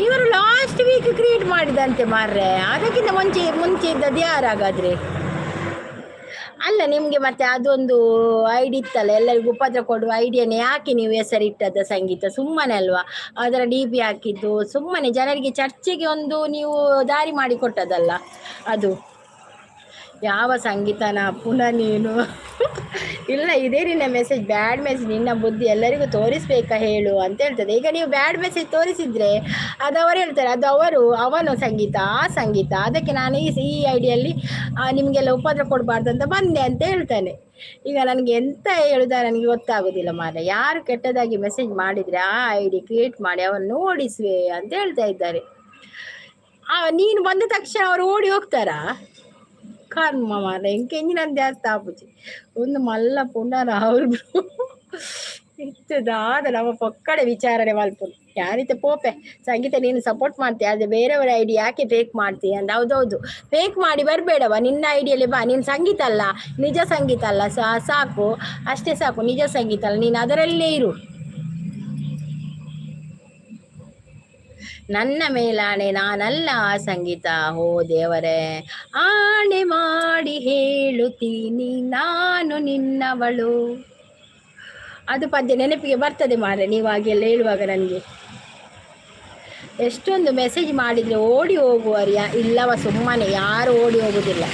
ಇವರು. ಲಾಸ್ಟ್ ವೀಕ್ ಕ್ರಿಯೇಟ್ ಮಾಡಿದಂತೆ ಮಾರ್ರೆ. ಅದಕ್ಕಿಂತ ಮುಂಚೆ ಮುಂಚೆ ಇದ್ದದ್ದು ಯಾರು ಹಾಗಾದ್ರೆ? ಅಲ್ಲ, ನಿಮಗೆ ಮತ್ತೆ ಅದೊಂದು ಐಡಿ ಇತ್ತಲ್ಲ, ಎಲ್ಲರಿಗೂ ಉಪದ್ರ ಕೊಡುವ ಐಡಿಯಾನ ಯಾಕೆ ನೀವು ಹೆಸರಿಟ್ಟದ್ದು ಸಂಗೀತ? ಸುಮ್ಮನೆ ಅಲ್ವಾ ಅದರ ಡಿಪಿ ಹಾಕಿದ್ದು? ಸುಮ್ಮನೆ ಜನರಿಗೆ ಚರ್ಚೆಗೆ ಒಂದು ನೀವು ದಾರಿ ಮಾಡಿ ಕೊಟ್ಟದಲ್ಲ ಅದು. ಯಾವ ಸಂಗೀತನ ಪುನಃ ನೀನು? ಇಲ್ಲ, ಇದೇ ನಿನ್ನ ಮೆಸೇಜ್ ಬ್ಯಾಡ್ ಮೆಸೇಜ್. ನಿನ್ನ ಬುದ್ಧಿ ಎಲ್ಲರಿಗೂ ತೋರಿಸ್ಬೇಕಾ ಹೇಳು ಅಂತ ಹೇಳ್ತದೆ. ಈಗ ನೀವು ಬ್ಯಾಡ್ ಮೆಸೇಜ್ ತೋರಿಸಿದರೆ ಅದು ಅವರು ಹೇಳ್ತಾರೆ, ಅದು ಅವರು, ಅವನು ಸಂಗೀತ, ಆ ಸಂಗೀತ, ಅದಕ್ಕೆ ನಾನು ಈ ಈ ಐಡಿಯಲ್ಲಿ ನಿಮಗೆಲ್ಲ ಉಪದ್ರ ಕೊಡಬಾರ್ದು ಅಂತ ಬಂದೆ ಅಂತ ಹೇಳ್ತಾನೆ. ಈಗ ನನಗೆ ಎಂತ ಹೇಳುದ ನನಗೆ ಗೊತ್ತಾಗೋದಿಲ್ಲ ಮಾರ್ರೆ. ಯಾರು ಕೆಟ್ಟದಾಗಿ ಮೆಸೇಜ್ ಮಾಡಿದರೆ ಆ ಐಡಿ ಕ್ರಿಯೇಟ್ ಮಾಡಿ ಅವನು ಓಡಿಸುವೆ ಅಂತ ಹೇಳ್ತಾ ಇದ್ದಾರೆ. ನೀನು ಬಂದ ತಕ್ಷಣ ಅವರು ಓಡಿ ಹೋಗ್ತಾರಾ? ಕರ್ಮ ಮಾರ್ರೆ, ಎಂಕೆಂಜಿನ ಜಾಸ್ತಿ ಆಪುಜಿ. ಒಂದು ಮಲ್ಲ ಪುನಃ ರಾಹುಲ್ ಬ್ರೋ ಇತ್ತದಾದ ನಮ್ಮ ಪೊಕ್ಕಡೆ ವಿಚಾರಣೆ ಮಲ್ಪುನು ಯಾರಿತ ಪೋಪೆ. ಸಂಗೀತ, ನೀನು ಸಪೋರ್ಟ್ ಮಾಡ್ತೀಯ, ಆದರೆ ಬೇರೆಯವರ ಐಡಿ ಯಾಕೆ ಫೇಕ್ ಮಾಡ್ತೀಯ ಅಂತ. ಹೌದೌದು, ಫೇಕ್ ಮಾಡಿ ಬರಬೇಡವ, ನಿನ್ನ ಐಡಿಯಲ್ಲಿ ಬಾ. ನೀನು ಸಂಗೀತ ಅಲ್ಲ, ನಿಜ ಸಂಗೀತ ಅಲ್ಲ, ಸಾಕು, ಅಷ್ಟೇ ಸಾಕು. ನಿಜ ಸಂಗೀತ ಅಲ್ಲ ನೀನು, ಅದರಲ್ಲೇ ಇರು. ನನ್ನ ಮೇಲಾಣೆ, ನಾನಲ್ಲ ಆ ಸಂಗೀತ. ಹೋ ದೇವರೇ, ಆಣೆ ಮಾಡಿ ಹೇಳುತ್ತೀನಿ, ನಾನು ನಿನ್ನವಳು. ಅದು ಪದ್ಯ ನೆನಪಿಗೆ ಬರ್ತದೆ ಮಾರ್ರೆ, ನೀವು ಹಾಗೆಲ್ಲ ಹೇಳುವಾಗ ನನಗೆ. ಎಷ್ಟೊಂದು ಮೆಸೇಜ್ ಮಾಡಿದರೆ ಓಡಿ ಹೋಗುವರು ಯಾ ಇಲ್ಲವ? ಸುಮ್ಮನೆ ಯಾರು ಓಡಿ ಹೋಗುವುದಿಲ್ಲ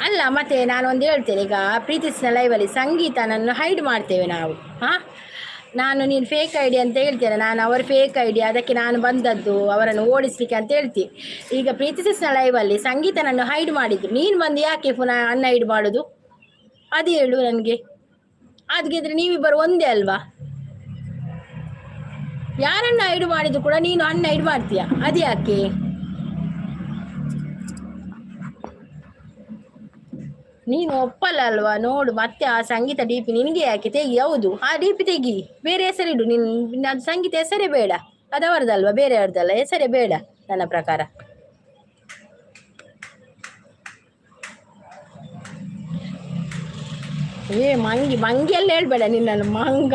ಅಲ್ಲ. ಮತ್ತೆ ನಾನು ಒಂದು ಹೇಳ್ತೇನೆ, ಈಗ ಪ್ರೀತಿಸಿನ ಲೈವಲ್ಲಿ ಸಂಗೀತನನ್ನು ಹೈಡ್ ಮಾಡ್ತೇವೆ ನಾವು. ಹಾಂ, ನಾನು ನೀನು ಫೇಕ್ ಐಡಿ ಅಂತ ಹೇಳ್ತೇನೆ ನಾನು. ಅವರ ಫೇಕ್ ಐಡಿ, ಅದಕ್ಕೆ ನಾನು ಬಂದದ್ದು ಅವರನ್ನು ಓಡಿಸ್ಲಿಕ್ಕೆ ಅಂತ ಹೇಳ್ತೀನಿ. ಈಗ ಪ್ರೀತಿಸಿನ ಲೈವಲ್ಲಿ ಸಂಗೀತನನ್ನು ಹೈಡ್ ಮಾಡಿದ್ರು. ನೀನು ಬಂದು ಯಾಕೆ ಪುನಃ ಅನ್ಹೈಡ್ ಮಾಡೋದು? ಅದು ಹೇಳು ನನಗೆ. ಅದ್ಗಿದ್ರೆ ನೀವಿಬ್ಬರು ಒಂದೇ ಅಲ್ವಾ? ಯಾರನ್ನ ಹೈಡ್ ಮಾಡಿದ್ರು ಕೂಡ ನೀನು ಅನ್ಹೈಡ್ ಮಾಡ್ತೀಯ, ಅದ್ಯಾಕೆ? ನೀನು ಒಪ್ಪಲ್ಲ ಅಲ್ವಾ? ನೋಡು ಮತ್ತೆ ಆ ಸಂಗೀತ ಡಿಪಿ ನಿನಗೆ ಯಾಕೆ? ತೆಗಿ. ಹೌದು, ಆ ಡಿಪಿ ತೆಗಿ, ಬೇರೆ ಹೆಸರಿಡು ನಿನ್ನ. ಅದು ಸಂಗೀತ ಹೆಸರೇ ಬೇಡ. ಅದು ಅವರದಲ್ವಾ, ಬೇರೆಯವ್ರದ್ದಲ್ಲ, ಹೆಸರೇ ಬೇಡ ನನ್ನ ಪ್ರಕಾರ. ಏ ಮಂಗಿ, ಮಂಗಿಯೆಲ್ಲ ಹೇಳ್ಬೇಡ ನಿನ್ನನ್ನು ಮಂಗ.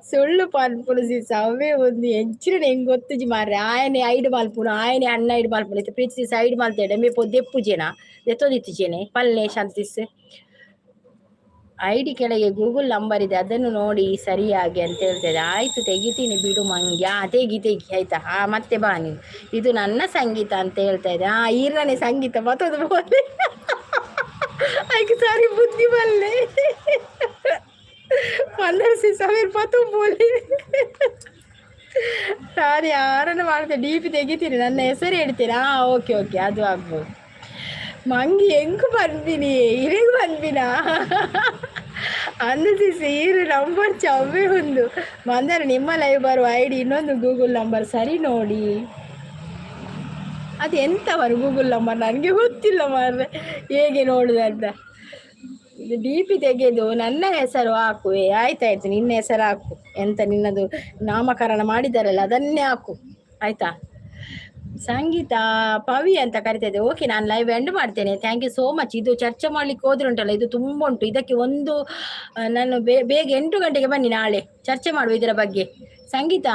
ಸುಳ್ಳು ಪನ್ಪುನು ಸಿಸ್, ಅವೇ ಒಂದು ಎಂಚಿನ ಹೆಂಗ್ ಗೊತ್ತುಜಿ ಮಾರ್ರೆ. ಆಯನೆ ಐಡ್ ಮಲ್ಪುನು, ಆಯನೆ ಅಣ್ಣ ಐಡ್ ಮಲ್ಪುನು. ಇತ್ತೆ ಪ್ರೀತಿ ಸಿಸ್ ಐಡ್ ಮಲ್ತೇಡೆ ಮೇ ಪೊ ದೆಪ್ಪುಜೆನ ದೆತ್ತೊಂದಿತ್ತುಜೆನೆ ಪಲ್ಲೆ. ಶಾಂತ ಸಿಸ್, ಐಡಿ ಕೆಳಗೆ ಗೂಗಲ್ ನಂಬರ್ ಇದೆ, ಅದನ್ನು ನೋಡಿ ಸರಿಯಾಗಿ ಅಂತ ಹೇಳ್ತದೆ. ಆಯಿತು, ತೆಗಿತೀನಿ ಬಿಡು ಮಂಗ್ಯ. ತೆಗಿ ತೆಗಿ, ಆಯ್ತಾ? ಹಾಂ, ಮತ್ತೆ ಬಾ ನೀನು. ಇದು ನನ್ನ ಸಂಗೀತ ಅಂತ ಹೇಳ್ತಾ ಇದೆ. ಹಾಂ, ಈರನೇ ಸಂಗೀತ ಮತ್ತೊಂದು ಬೋಲೆ. ಆಯ್ಕೆ ಸಾರಿ ಬುದ್ಧಿ ಬಲ್ಲೆ ಮಂದರ್ಸಿ ಸಮೀರ್ ಪತು ಬೋಲಿ. ನಾನು ಯಾರನ್ನು ಮಾಡ್ತೇನೆ, ಡಿ ಪಿ ತೆಗಿತೀನಿ, ನನ್ನ ಹೆಸರು ಹೇಳ್ತೀರಾ? ಹಾಂ, ಓಕೆ ಓಕೆ, ಅದು ಆಗ್ಬೋದು. ಮಂಗಿ ಹೆಂಗೆ ಬಂದಿನಿ, ಇರಿಗೆ ಬಂದಿನ ಅಂದು ಸೀರೆ ನಂಬರ್ ಚವ್ವೆ ಒಂದು ಬಂದರೆ ನಿಮ್ಮ ಲೈವ್ ಬರುವ ಐಡಿ ಇನ್ನೊಂದು ಗೂಗಲ್ ನಂಬರ್ ಸರಿ ನೋಡಿ. ಅದು ಎಂತವರು ಗೂಗಲ್ ನಂಬರ್ ನನಗೆ ಗೊತ್ತಿಲ್ಲ ಮಾರ್ರೆ, ಹೇಗೆ ನೋಡುದಂತ. ಡಿ ಪಿ ತೆಗೆದು ನನ್ನ ಹೆಸರು ಹಾಕುವೆ. ಆಯ್ತಾಯ್ತು, ನಿನ್ನ ಹೆಸರು ಹಾಕು. ಎಂತ ನಿನ್ನದು ನಾಮಕರಣ ಮಾಡಿದ್ದಾರಲ್ಲ, ಅದನ್ನೇ ಹಾಕು, ಆಯಿತಾ? ಸಂಗೀತ ಪವಿ ಅಂತ ಕರಿತಾ ಇದ್ದೆ. ಓಕೆ, ನಾನು ಲೈವ್ ಎಂಡ್ ಮಾಡ್ತೇನೆ. Thank you so much. ಇದು ಚರ್ಚೆ ಮಾಡ್ಲಿಕ್ಕೆ ಹೋದ್ರೆ ಉಂಟಲ್ಲ, ಇದು ತುಂಬ ಉಂಟು. ಇದಕ್ಕೆ ಒಂದು ನಾನು ಬೇಗ 8 ಗಂಟೆಗೆ ಬನ್ನಿ, ನಾಳೆ ಚರ್ಚೆ ಮಾಡುವ ಇದರ ಬಗ್ಗೆ. ಸಂಗೀತ,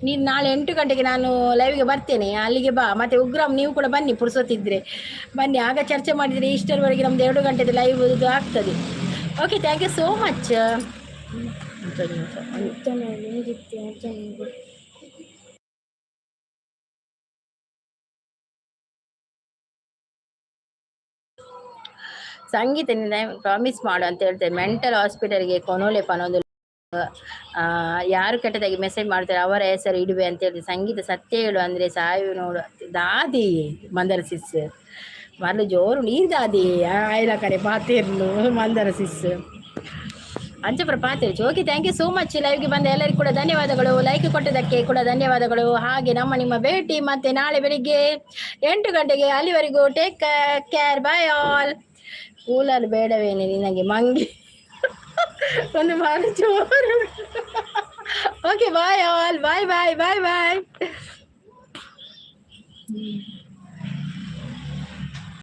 ನೀನು ನಾಳೆ 8 ಗಂಟೆಗೆ ನಾನು ಲೈವ್ಗೆ ಬರ್ತೇನೆ, ಅಲ್ಲಿಗೆ ಬಾ. ಮತ್ತು ಉಗ್ರಾಮ್, ನೀವು ಕೂಡ ಬನ್ನಿ, ಪುರ್ಸೊತ್ತಿದ್ರೆ ಬನ್ನಿ. ಆಗ ಚರ್ಚೆ ಮಾಡಿದರೆ ಇಷ್ಟರವರೆಗೆ ನಮ್ದು 2 ಗಂಟೆದು ಲೈವ್ ಇದು ಆಗ್ತದೆ. Okay, thank you so much. ಅಂಚನೆ. ಸಂಗೀತ ಪ್ರಾಮಿಸ್ ಮಾಡು ಅಂತ ಹೇಳ್ತೇನೆ. ಮೆಂಟಲ್ ಹಾಸ್ಪಿಟಲ್ಗೆ ಕೊನೋಲೆ ಪನೊಂದು. ಯಾರು ಕೆಟ್ಟದಾಗಿ ಮೆಸೇಜ್ ಮಾಡ್ತಾರೆ ಅವರ ಹೆಸರು ಇಡುವೆ ಅಂತ ಹೇಳಿ. ಸಂಗೀತ, ಸತ್ಯ ಹೇಳು ಅಂದರೆ ಸಾಯು ನೋಡು. ದಾದಿ ಮಂದರ ಸಿಸ್ ಮರಳು ಜೋರು ನೀರು ದಾದಿ ಆಯ್ಲ ಕಡೆ ಪಾತೇರ್ಲು ಮಂದರ ಸಿಸ್ ಅಂಚಪುರ ಪಾತೇರ್ಚು. Okay, thank you so much. ಲೈವ್ಗೆ ಬಂದ ಎಲ್ಲರಿಗೂ ಕೂಡ ಧನ್ಯವಾದಗಳು, ಲೈಕ್ ಕೊಟ್ಟಿದ್ದಕ್ಕೆ ಕೂಡ ಧನ್ಯವಾದಗಳು. ಹಾಗೆ ನಮ್ಮ ನಿಮ್ಮ ಭೇಟಿ ಮತ್ತೆ ನಾಳೆ ಬೆಳಿಗ್ಗೆ 8 ಗಂಟೆಗೆ. ಅಲ್ಲಿವರೆಗೂ take care, bye all. Cooler ಬೇಡವೇನೆ ನಿನಗೆ ಮಂಗಿ? ಒಂದು ಮಾರು ಜೋರು. Okay, bye all, bye bye bye bye.